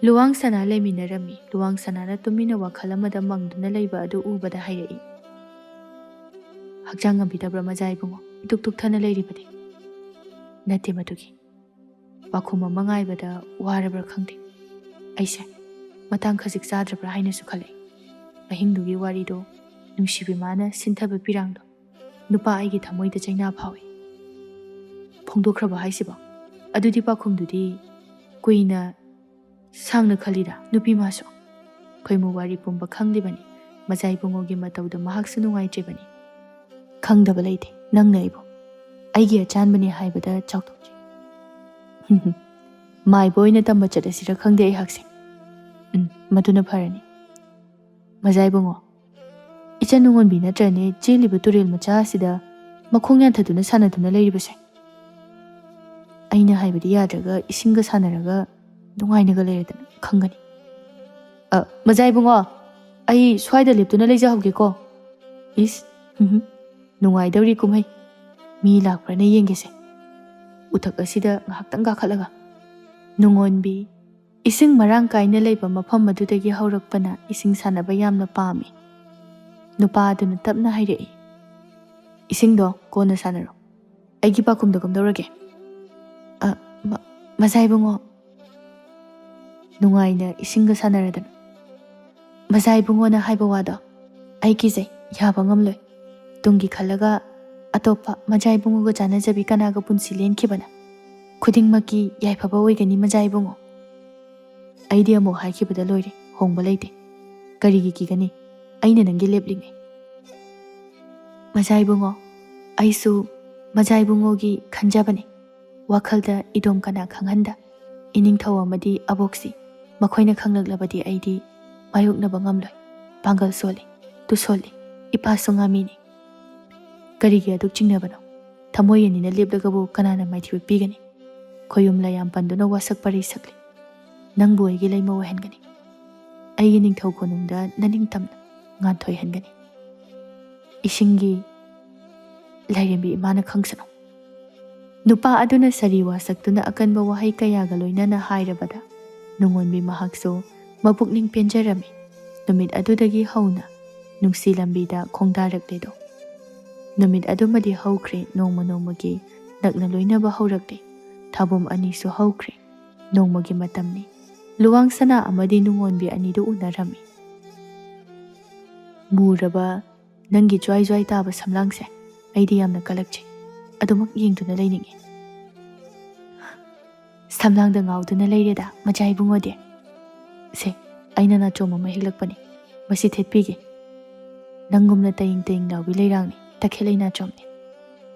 ꯂꯨꯋꯥꯡ ꯁꯅꯥ ꯂꯩꯃꯤꯟꯅꯔꯝꯃꯤ꯫ ꯂꯨꯋꯥꯡ ꯁꯅꯥꯅ ꯇꯨꯃꯤꯟꯅ ꯋꯥꯈꯜ ꯑꯃꯗ ꯃꯪꯗꯨꯅ ꯂꯩꯕ ꯑꯗꯨ ꯎꯕꯗ ꯍꯥꯏꯔꯛꯏ, "ꯍꯛꯆꯥꯡ ꯉꯝꯕꯤꯗꯕ꯭ꯔꯥ ꯃꯖꯥ ꯏꯕꯨꯡꯉꯣ? ꯏꯇꯨꯛ ꯇꯨꯛꯊꯅ ꯂꯩꯔꯤꯕꯗꯤ?" "ꯅꯠꯇꯦ ꯃꯗꯨꯒꯤ꯫ ꯄꯥꯎꯈꯨꯝ ꯑꯃ ꯉꯥꯏꯕꯗ ꯋꯥꯔꯕ꯭ꯔꯥ ꯈꯪꯗꯦ꯫ ꯑꯩꯁꯦ ꯃꯇꯥꯡ ꯈꯖꯤꯛ ꯆꯥꯗ꯭ꯔꯕ꯭ꯔꯥ ꯍꯥꯏꯅꯁꯨ ꯈꯜꯂꯛꯏ꯫ ꯑꯍꯤꯡꯗꯨꯒꯤ ꯋꯥꯔꯤꯗꯣ, ꯅꯨꯡꯁꯤꯕꯤ ꯃꯥꯅ ꯁꯤꯟꯊꯕ ꯄꯤꯔꯥꯡꯗꯣ, ꯅꯨꯄꯥ ꯑꯩꯒꯤ ꯊꯃꯣꯏꯗ ꯆꯩꯅꯥ ꯐꯥꯎꯏ꯫" "ꯐꯣꯡꯗꯣꯛꯈ꯭ꯔꯕ ꯍꯥꯏꯁꯤꯕꯣ? ꯑꯗꯨꯗꯤ ꯄꯥꯎꯈꯨꯝꯗꯨꯗꯤ ꯀꯨꯏꯅ ꯁꯥꯡꯅ ꯈꯜꯂꯤꯗ ꯅꯨꯄꯤ ꯃꯥꯁꯨ꯫ ꯈꯣꯏꯃꯨ ꯋꯥꯔꯤ ꯄꯨꯝꯕ ꯈꯪꯂꯤꯕꯅꯤ꯫ ꯃꯖꯥ ꯏꯕꯨꯡꯉꯣꯒꯤ ꯃꯇꯧꯗ ꯃꯍꯥꯛꯁꯨ ꯅꯨꯡꯉꯥꯏꯇ꯭ꯔꯤꯕꯅꯤ꯫" "ꯈꯪꯗꯕ ꯂꯩꯇꯦ꯫ ꯅꯪꯅ ꯑꯩꯕꯨ ꯑꯩꯒꯤ ꯑꯆꯥꯟꯕꯅꯤ ꯍꯥꯏꯕꯗ ꯆꯥꯎꯊꯣꯛꯆꯩ꯫" "ꯃꯥꯏꯕ ꯑꯣꯏꯅ ꯇꯝꯕ ꯆꯠꯂꯁꯤꯔ ꯈꯪꯗꯦ ꯑꯩꯍꯥꯛꯁꯦ꯫" "ꯎꯝ, ꯃꯗꯨꯅ ꯐꯔꯅꯤ꯫" "ꯃꯖꯥ ꯏꯕꯨꯡꯉꯣ, ꯏꯆꯟ ꯅꯨꯡꯉꯣꯟꯕꯤ ꯅꯠꯇ꯭ꯔꯅꯦ ꯆꯦꯜꯂꯤꯕ ꯇꯨꯔꯦꯜ ꯃꯆꯥ ꯑꯁꯤꯗ ꯃꯈꯣꯡ ꯌꯥꯟꯊꯗꯨꯅ ꯁꯥꯟꯅꯗꯨꯅ ꯂꯩꯔꯤꯕꯁꯦ?" "ꯑꯩꯅ ꯍꯥꯏꯕꯗꯤ ꯌꯥꯗ꯭ꯔꯒ ꯏꯁꯤꯡꯒ ꯁꯥꯟꯅꯔꯒ ꯅꯨꯡꯉꯥꯏꯅꯒ ꯂꯩꯔꯗꯅ ꯈꯪꯒꯅꯤ꯫" "ꯑ, ꯃꯖꯥ ꯏꯕꯨꯡꯉꯣ, ꯑꯩ ꯁ꯭ꯋꯥꯏꯗ ꯂꯦꯞꯇꯨꯅ ꯂꯩꯖꯍꯧꯒꯦꯀꯣ꯫" "ꯏꯁ, ꯍꯨꯝ ꯍꯨꯝ, ꯅꯨꯡꯉꯥꯏꯗꯧꯔꯤ ꯀꯨꯝꯍꯩ꯫ ꯃꯤ ꯂꯥꯛꯄ꯭ꯔꯅ ꯌꯦꯡꯒꯦꯁꯦ꯫" ꯎꯊꯛ ꯑꯁꯤꯗ ꯉꯥꯏꯍꯥꯛꯇꯪ ꯀꯥꯈꯠꯂꯒ, "ꯅꯨꯡꯉꯣꯟꯕꯤ, ꯏꯁꯤꯡ ꯃꯔꯥꯡ ꯀꯥꯏꯅ ꯂꯩꯕ ꯃꯐꯝ ꯑꯗꯨꯗꯒꯤ ꯍꯧꯔꯛꯄꯅ ꯏꯁꯤꯡ ꯁꯥꯟꯅꯕ ꯌꯥꯝꯅ ꯄꯥꯝꯃꯤ꯫" ꯅꯨꯄꯥ ꯑꯗꯨꯅ ꯇꯞꯅ ꯍꯥꯏꯔꯛꯏ, "ꯏꯁꯤꯡꯗꯣ ꯀꯣꯟꯅ ꯁꯥꯟꯅꯔꯣ꯫ ꯑꯩꯒꯤ ꯄꯥꯎꯈꯨꯝꯗꯣ ꯀꯝꯗꯧꯔꯒꯦ?" "ꯑ, ꯃ-, ꯃꯖꯥ ꯏꯕꯨꯡꯉꯣ, ꯅꯨꯡꯉꯥꯏꯅ ꯏꯁꯤꯡꯒ ꯁꯥꯟꯅꯔꯗꯅ꯫" "ꯃꯖꯥ ꯏꯕꯨꯡꯉꯣꯅ ꯍꯥꯏꯕ ꯋꯥꯗꯣ ꯑꯩ ꯀꯤꯖꯩ, ꯌꯥꯕ ꯉꯝꯂꯣꯏ꯫ ꯇꯨꯡꯒꯤ ꯈꯜꯂꯒ ꯑꯇꯣꯞꯄ ꯃꯖꯥ ꯏꯕꯨꯡꯉꯣꯒ ꯆꯥꯟꯅꯖꯕꯤ ꯀꯅꯥꯒ ꯄꯨꯟꯁꯤ ꯂꯦꯟꯈꯤꯕꯅ ꯈꯨꯗꯤꯡꯃꯛꯀꯤ ꯌꯥꯏꯐꯕ ꯑꯣꯏꯒꯅꯤ ꯃꯖꯥ ꯏꯕꯨꯡꯉꯣ꯫" "ꯑꯩꯗꯤ ꯑꯃꯨꯛ ꯍꯥꯏꯈꯤꯕꯗ ꯂꯣꯏꯔꯦ, ꯍꯣꯡꯕ ꯂꯩꯇꯦ꯫ ꯀꯔꯤꯒꯤ ꯀꯤꯒꯅꯤ? ꯑꯩꯅ ꯅꯪꯒꯤ ꯂꯦꯞꯂꯤꯉꯩ꯫" "ꯃꯖꯥ ꯏꯕꯨꯡꯉꯣ, ꯑꯩꯁꯨ ꯃꯖꯥ ꯏꯕꯨꯡꯉꯣꯒꯤ ꯈꯟꯖꯕꯅꯤ꯫ ꯋꯥꯈꯜꯗ ꯏꯗꯣꯝ ꯀꯅꯥ ꯈꯪꯍꯟꯗ, ꯏꯅꯤꯡꯊꯧ ꯑꯃꯗꯤ ꯑꯕꯣꯛꯁꯤ ꯃꯈꯣꯏꯅ ꯈꯪꯂꯛꯂꯕꯗꯤ ꯑꯩꯗꯤ ꯃꯥꯌꯣꯛꯅꯕ ꯉꯝꯂꯣꯏ꯫ ꯄꯥꯡꯒꯜ ꯁꯣꯜꯂꯤ, ꯇꯨ ꯁꯣꯜꯂꯤ, ꯏꯄꯥꯁꯨ ꯉꯥꯃꯤꯅꯤ꯫ ꯀꯔꯤꯒꯤ ꯑꯗꯨꯛ ꯆꯤꯡꯅꯕꯅꯣ? ꯊꯃꯣꯏ ꯑꯅꯤꯅ ꯂꯦꯞꯂꯒꯕꯨ ꯀꯅꯥꯅ ꯃꯥꯏꯊꯤꯕ ꯄꯤꯒꯅꯤ? ꯈꯣꯌꯨꯝ ꯂꯥꯌꯥꯝ ꯄꯟꯗꯨꯅ ꯋꯥꯁꯛ ꯄꯔꯩ ꯁꯛꯂꯤ꯫ ꯅꯪꯕꯨ ꯑꯩꯒꯤ ꯂꯩꯃ ꯑꯣꯏꯍꯟꯒꯅꯤ꯫ ꯑꯩꯒꯤ ꯅꯤꯡꯊꯧ ꯀꯣꯅꯨꯡꯗ ꯅꯅꯤꯡꯇꯝꯅ ꯉꯥꯟꯊꯣꯏꯍꯟꯒꯅꯤ꯫ ꯏꯁꯤꯡꯒꯤ ꯂꯥꯏꯔꯦꯝꯕꯤ ꯏꯃꯥꯅ ꯈꯪꯁꯅꯨ꯫" ꯅꯨꯄꯥ ꯑꯗꯨꯅ ꯁꯥꯔꯤ ꯋꯥꯁꯛꯇꯨꯅ ꯑꯀꯟꯕ ꯋꯥꯍꯩ ꯀꯌꯥꯒ ꯂꯣꯏꯅꯅ ꯍꯥꯏꯔꯕꯗ ꯅꯨꯡꯉꯣꯟꯕꯤ ꯃꯍꯥꯛꯁꯨ ꯃꯄꯨꯛꯅꯤꯡ ꯄꯦꯟꯖꯔꯝꯃꯤ꯫ ꯅꯨꯃꯤꯠ ꯑꯗꯨꯗꯒꯤ ꯍꯧꯅ ꯅꯨꯡꯁꯤ ꯂꯝꯕꯤꯗ ꯈꯣꯡꯗꯥꯔꯛꯂꯦꯗꯣ꯫ ꯅꯨꯃꯤꯠ ꯑꯗꯨꯃꯗꯤ ꯍꯧꯈ꯭ꯔꯦ, ꯅꯣꯡꯃ ꯅꯣꯡꯃꯒꯤ ꯅꯛꯅ ꯂꯣꯏꯅꯕ ꯍꯧꯔꯛꯂꯦ꯫ ꯊꯥꯕꯨꯝ ꯑꯅꯤꯁꯨ ꯍꯧꯈ꯭ꯔꯦ꯫ ꯅꯣꯡꯃꯒꯤ ꯃꯇꯝꯅꯤ꯫ ꯂꯨꯋꯥꯡ ꯁꯅꯥ ꯑꯃꯗꯤ ꯅꯨꯡꯉꯣꯟꯕꯤ ꯑꯅꯤꯗꯨ ꯎꯅꯔꯝꯃꯤ꯫ ꯃꯨꯔꯕ ꯅꯪꯒꯤ ꯖ꯭ꯋꯥꯏ ꯖ꯭ꯋꯥꯏ ꯇꯥꯕ ꯁꯝꯂꯥꯡꯁꯦ ꯑꯩꯗꯤ ꯌꯥꯝꯅ ꯀꯜꯂꯛꯆꯩ꯫ ꯑꯗꯨꯃꯛ ꯌꯦꯡꯗꯨꯅ ꯂꯩꯅꯤꯡꯉꯤ꯫ ꯁꯝꯂꯥꯡꯗ ꯉꯥꯎꯗꯨꯅ ꯂꯩꯔꯦꯗ ꯃꯆꯥ ꯏꯕꯨꯡꯉꯣꯗꯤ꯫ ꯁꯦ, ꯑꯩꯅ ꯅꯥꯆꯣꯝ ꯑꯃ ꯍꯦꯛꯂꯛꯄꯅꯤ, ꯃꯁꯤ ꯊꯦꯠꯄꯤꯒꯦ꯫ ꯅꯪꯒꯨꯝꯅ ꯇꯌꯤꯡ ꯇꯌꯤꯡ ꯂꯥꯎꯕꯤ ꯂꯩꯔꯥꯡꯅꯤ, ꯇꯈꯦꯜꯂꯩ ꯅꯥꯆꯣꯝꯅꯤ꯫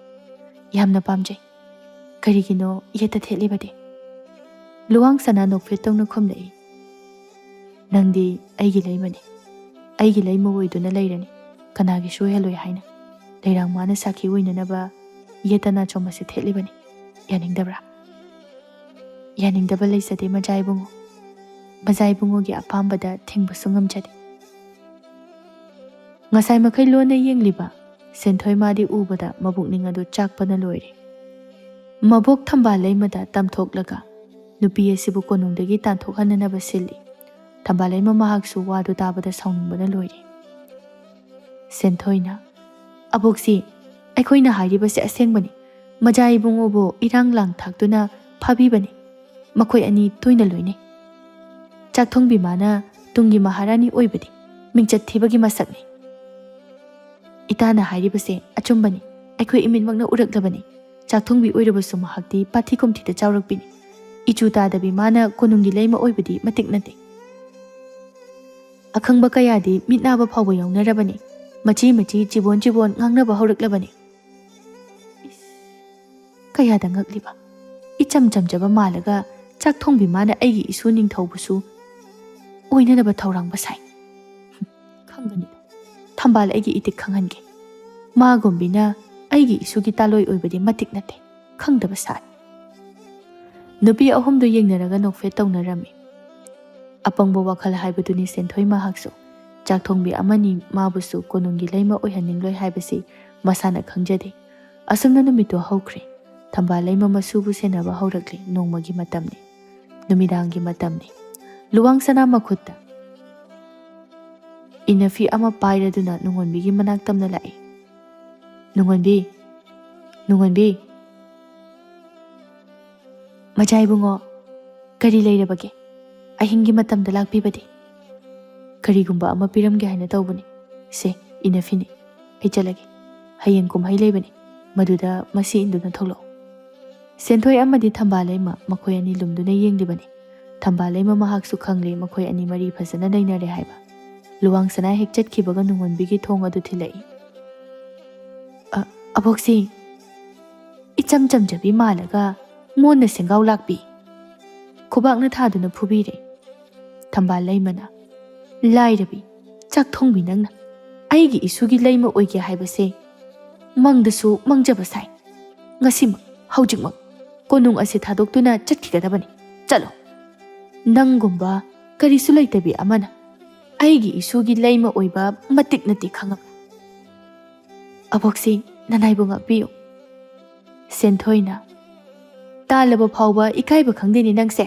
ꯌꯥꯝꯅ ꯄꯥꯝꯖꯩ꯫ ꯀꯔꯤꯒꯤꯅꯣ ꯌꯦꯠꯇ ꯊꯦꯠꯂꯤꯕꯗꯤ? ꯂꯨꯋꯥꯡ ꯁꯅꯥ ꯅꯣꯛꯐꯦꯠ ꯇꯧꯅ ꯈꯨꯝꯂꯛꯏ꯫ ꯅꯪꯗꯤ ꯑꯩꯒꯤ ꯂꯩꯃꯅꯤ, ꯑꯩꯒꯤ ꯂꯩꯃ ꯑꯣꯏꯗꯨꯅ ꯂꯩꯔꯅꯤ, ꯀꯅꯥꯒꯤꯁꯨ ꯑꯣꯏꯍꯜꯂꯣꯏ ꯍꯥꯏꯅ꯫ ꯂꯩꯔꯥꯡ ꯃꯥꯅ ꯁꯥꯈꯤ ꯑꯣꯏꯅꯅꯕ ꯌꯦꯠꯇ ꯅꯥꯆꯣꯝ ꯑꯁꯤ ꯊꯦꯠꯂꯤꯕꯅꯤ꯫ ꯌꯥꯅꯤꯡꯗꯕ꯭ꯔꯥ? ꯌꯥꯅꯤꯡꯗꯕ ꯂꯩꯖꯗꯦ ꯃꯖꯥ ꯏꯕꯨꯡꯉꯣ꯫ ꯃꯖꯥ ꯏꯕꯨꯡꯉꯣꯒꯤ ꯑꯄꯥꯝꯕꯗ ꯊꯤꯡꯕꯁꯨ ꯉꯝꯖꯗꯦ꯫ ꯉꯁꯥꯏ ꯃꯈꯩ ꯂꯣꯟꯅ ꯌꯦꯡꯂꯤꯕ ꯁꯦꯟꯊꯣꯏ ꯃꯥꯗꯤ ꯎꯕꯗ ꯃꯕꯨꯛꯅꯤꯡ ꯑꯗꯨ ꯆꯥꯛꯄꯅ ꯂꯣꯏꯔꯦ꯫ ꯃꯕꯣꯛ ꯊꯝꯕꯥꯜ ꯂꯩꯃꯗ ꯇꯝꯊꯣꯛꯂꯒ ꯅꯨꯄꯤ ꯑꯁꯤꯕꯨ ꯀꯣꯅꯨꯡꯗꯒꯤ ꯇꯥꯟꯊꯣꯛꯍꯟꯅꯅꯕ ꯁꯤꯜꯂꯤ꯫ ꯊꯝꯕꯥꯜ ꯂꯩꯃ ꯃꯍꯥꯛꯁꯨ ꯋꯥꯗꯨ ꯇꯥꯕꯗ ꯁꯥꯎꯅꯤꯡꯕꯅ ꯂꯣꯏꯔꯦ꯫ ꯁꯦꯟꯊꯣꯏꯅ, "ꯑꯕꯣꯛꯁꯤ, ꯑꯩꯈꯣꯏꯅ ꯍꯥꯏꯔꯤꯕꯁꯤ ꯑꯁꯦꯡꯕꯅꯤ꯫ ꯃꯖꯥ ꯏꯕꯨꯡꯉꯣꯕꯨ ꯏꯔꯥꯡ ꯂꯥꯡ ꯊꯥꯛꯇꯨꯅ ꯐꯥꯕꯤꯕꯅꯤ꯫ ꯃꯈꯣꯏ ꯑꯅꯤ ꯇꯣꯏꯅ ꯂꯣꯏꯅꯩ꯫ ꯆꯥꯛꯊꯣꯡꯕꯤ ꯃꯥꯅ ꯇꯨꯡꯒꯤ ꯃꯍꯥꯔꯥꯅꯤ ꯑꯣꯏꯕꯗꯤ ꯃꯤꯡꯆꯠ ꯊꯤꯕꯒꯤ ꯃꯁꯛꯅꯤ꯫ ꯏꯇꯥꯅ ꯍꯥꯏꯔꯤꯕꯁꯦ ꯑꯆꯨꯝꯕꯅꯤ꯫ ꯑꯩꯈꯣꯏ ꯏꯃꯤꯠꯃꯛꯅ ꯎꯔꯛꯂꯕꯅꯤ꯫ ꯆꯥꯛꯊꯣꯡꯕꯤ ꯑꯣꯏꯔꯕꯁꯨ ꯃꯍꯥꯛꯇꯤ ꯄꯥꯊꯤ ꯀꯨꯝꯊꯤꯗ ꯆꯥꯎꯔꯛꯄꯤꯅꯤ꯫ ꯏꯆꯨ ꯇꯥꯗꯕꯤ ꯃꯥꯅ ꯀꯣꯅꯨꯡꯒꯤ ꯂꯩꯃ ꯑꯣꯏꯕꯗꯤ ꯃꯇꯤꯛ ꯅꯠꯇꯦ꯫ ꯑꯈꯪꯕ ꯀꯌꯥꯗꯤ ꯃꯤꯠ ꯅꯥꯕ ꯐꯥꯎꯕ ꯌꯥꯎꯅꯔꯕꯅꯤ꯫ ꯃꯆꯤ ꯃꯆꯤ, ꯆꯤꯕꯣꯟ ꯆꯤꯕꯣꯟ ꯉꯥꯡꯅꯕ ꯍꯧꯔꯛꯂꯕꯅꯤ꯫" ꯏꯁ, ꯀꯌꯥꯗ ꯉꯛꯂꯤꯕ! ꯏꯆꯝ ꯆꯝꯖꯕ ꯃꯥꯜꯂꯒ ꯆꯥꯛꯊꯣꯡꯕꯤ ꯃꯥꯅ ꯑꯩꯒꯤ ꯏꯁꯨ ꯅꯤꯡꯊꯧꯕꯨꯁꯨ ꯑꯣꯏꯅꯅꯕ ꯊꯧꯔꯥꯡꯕ ꯁꯥꯏ꯫ ꯈꯪꯒꯅꯤ꯫ ꯊꯝꯕꯥꯜ ꯑꯩꯒꯤ ꯏꯇꯤꯛ ꯈꯪꯍꯟꯒꯦ꯫ ꯃꯥꯒꯨꯝꯕꯤꯅ ꯑꯩꯒꯤ ꯏꯁꯨꯒꯤ ꯇꯥꯂꯣꯏ ꯑꯣꯏꯕꯗꯤ ꯃꯇꯤꯛ ꯅꯠꯇꯦ꯫ ꯈꯪꯗꯕ ꯁꯥꯏ꯫ ꯅꯨꯄꯤ ꯑꯍꯨꯝꯗꯨ ꯌꯦꯡꯅꯔꯒ ꯅꯣꯛꯐꯦꯠ ꯇꯧꯅꯔꯝꯃꯤ꯫ ꯑꯄꯪꯕ ꯋꯥꯈꯜ ꯍꯥꯏꯕꯗꯨꯅꯤ ꯁꯦꯟꯊꯣꯏ ꯃꯍꯥꯛꯁꯨ꯫ ꯆꯥꯛꯊꯣꯡꯕꯤ ꯑꯃꯅꯤ ꯃꯥꯕꯨꯁꯨ ꯀꯣꯅꯨꯡꯒꯤ ꯂꯩꯃ ꯑꯣꯏꯍꯟꯅꯤꯡꯂꯣꯏ ꯍꯥꯏꯕꯁꯤ ꯃꯁꯥꯅ ꯈꯪꯖꯗꯦ꯫ ꯑꯁꯨꯝꯅ ꯅꯨꯃꯤꯠꯇꯨ ꯍꯧꯈ꯭ꯔꯦ꯫ ꯊꯝꯕꯥꯜ ꯂꯩꯃ ꯃꯁꯨꯕꯨ ꯁꯦꯟꯅꯕ ꯍꯧꯔꯛꯂꯦ꯫ ꯅꯣꯡꯃꯒꯤ ꯃꯇꯝꯅꯤ꯫ ꯅꯨꯃꯤꯗꯥꯡꯒꯤ ꯃꯇꯝꯅꯤ꯫ ꯂꯨꯋꯥꯡ ꯁꯅꯥ ꯃꯈꯨꯠꯇ ꯏꯅꯐꯤ ꯑꯃ ꯄꯥꯏꯔꯗꯨꯅ ꯅꯨꯡꯉꯣꯟꯕꯤꯒꯤ ꯃꯅꯥꯛ ꯇꯝꯅ ꯂꯥꯛꯏ꯫ "ꯅꯨꯡꯉꯣꯟꯕꯤ, ꯅꯨꯡꯉꯣꯟꯕꯤ!" "ꯃꯆꯥ ꯏꯕꯨꯡꯉꯣ, ꯀꯔꯤ ꯂꯩꯔꯕꯒꯦ? ꯑꯍꯤꯡꯒꯤ ꯃꯇꯝꯗ ꯂꯥꯛꯄꯤꯕꯗꯤ?" "ꯀꯔꯤꯒꯨꯝꯕ ꯑꯃ ꯄꯤꯔꯝꯒꯦ ꯍꯥꯏꯅ ꯇꯧꯕꯅꯤ꯫ ꯁꯦ, ꯏꯅꯐꯤꯅꯤ꯫ ꯑꯩ ꯆꯠꯂꯒꯦ꯫ ꯍꯌꯦꯡ ꯀꯨꯝꯍꯩ ꯂꯩꯕꯅꯤ꯫ ꯃꯗꯨꯗ ꯃꯁꯤ ꯏꯟꯗꯨꯅ ꯊꯣꯛꯂꯛꯎ꯫" ꯁꯦꯟꯊꯣꯏ ꯑꯃꯗꯤ ꯊꯝꯕꯥꯜ ꯂꯩꯃ ꯃꯈꯣꯏ ꯑꯅꯤ ꯂꯨꯝꯗꯨꯅ ꯌꯦꯡꯂꯤꯕꯅꯤ꯫ ꯊꯝꯕꯥꯜ ꯂꯩꯃ ꯃꯍꯥꯛꯁꯨ ꯈꯪꯂꯦ ꯃꯈꯣꯏ ꯑꯅꯤ ꯃꯔꯤ ꯐꯖꯅ ꯂꯩꯅꯔꯦ ꯍꯥꯏꯕ꯫ ꯂꯨꯋꯥꯡ ꯁꯅꯥ ꯍꯦꯛ ꯆꯠꯈꯤꯕꯒ ꯅꯨꯡꯉꯣꯟꯕꯤꯒꯤ ꯊꯣꯡ ꯑꯗꯨ ꯊꯤꯜꯂꯛꯏ꯫ "ꯑ, ꯑꯕꯣꯛꯁꯤ, ꯏꯆꯝ ꯆꯝꯖꯕꯤ ꯃꯥꯜꯂꯒ ꯃꯣꯟꯅ ꯁꯦꯡꯒꯥꯎ ꯂꯥꯛꯄꯤ꯫" ꯈꯨꯕꯥꯛꯅ ꯊꯥꯗꯨꯅ ꯐꯨꯕꯤꯔꯦ꯫ ꯊꯝꯕꯥꯜ ꯂꯩꯃꯅ, "ꯂꯥꯏꯔꯕꯤ, ꯆꯥꯛ ꯊꯣꯡꯕꯤ ꯅꯪꯅ ꯑꯩꯒꯤ ꯏꯁꯨꯒꯤ ꯂꯩꯃ ꯑꯣꯏꯒꯦ ꯍꯥꯏꯕꯁꯦ ꯃꯪꯗꯁꯨ ꯃꯪꯖꯕ ꯁꯥꯏ꯫ ꯉꯁꯤꯃꯛ, ꯍꯧꯖꯤꯛꯃꯛ ꯀꯣꯅꯨꯡ ꯑꯁꯤ ꯊꯥꯗꯣꯛꯇꯨꯅ ꯆꯠꯈꯤꯒꯗꯕꯅꯤ꯫ ꯆꯠꯂꯣ꯫ ꯅꯪꯒꯨꯝꯕ ꯀꯔꯤꯁꯨ ꯂꯩꯇꯕꯤ ꯑꯃꯅ ꯑꯩꯒꯤ ꯏꯁꯨꯒꯤ ꯂꯩꯃ ꯑꯣꯏꯕ ꯃꯇꯤꯛ ꯅꯠꯇꯦ ꯈꯪꯉꯕ?" "ꯑꯕꯣꯛꯁꯤ, ꯅꯅꯥꯏꯕꯨ ꯉꯥꯛꯄꯤꯌꯨ꯫" ꯁꯦꯟꯊꯣꯏꯅ, "ꯇꯥꯜꯂꯕ ꯐꯥꯎꯕ ꯏꯀꯥꯏꯕ ꯈꯪꯗꯦꯅꯦ ꯅꯪꯁꯦ꯫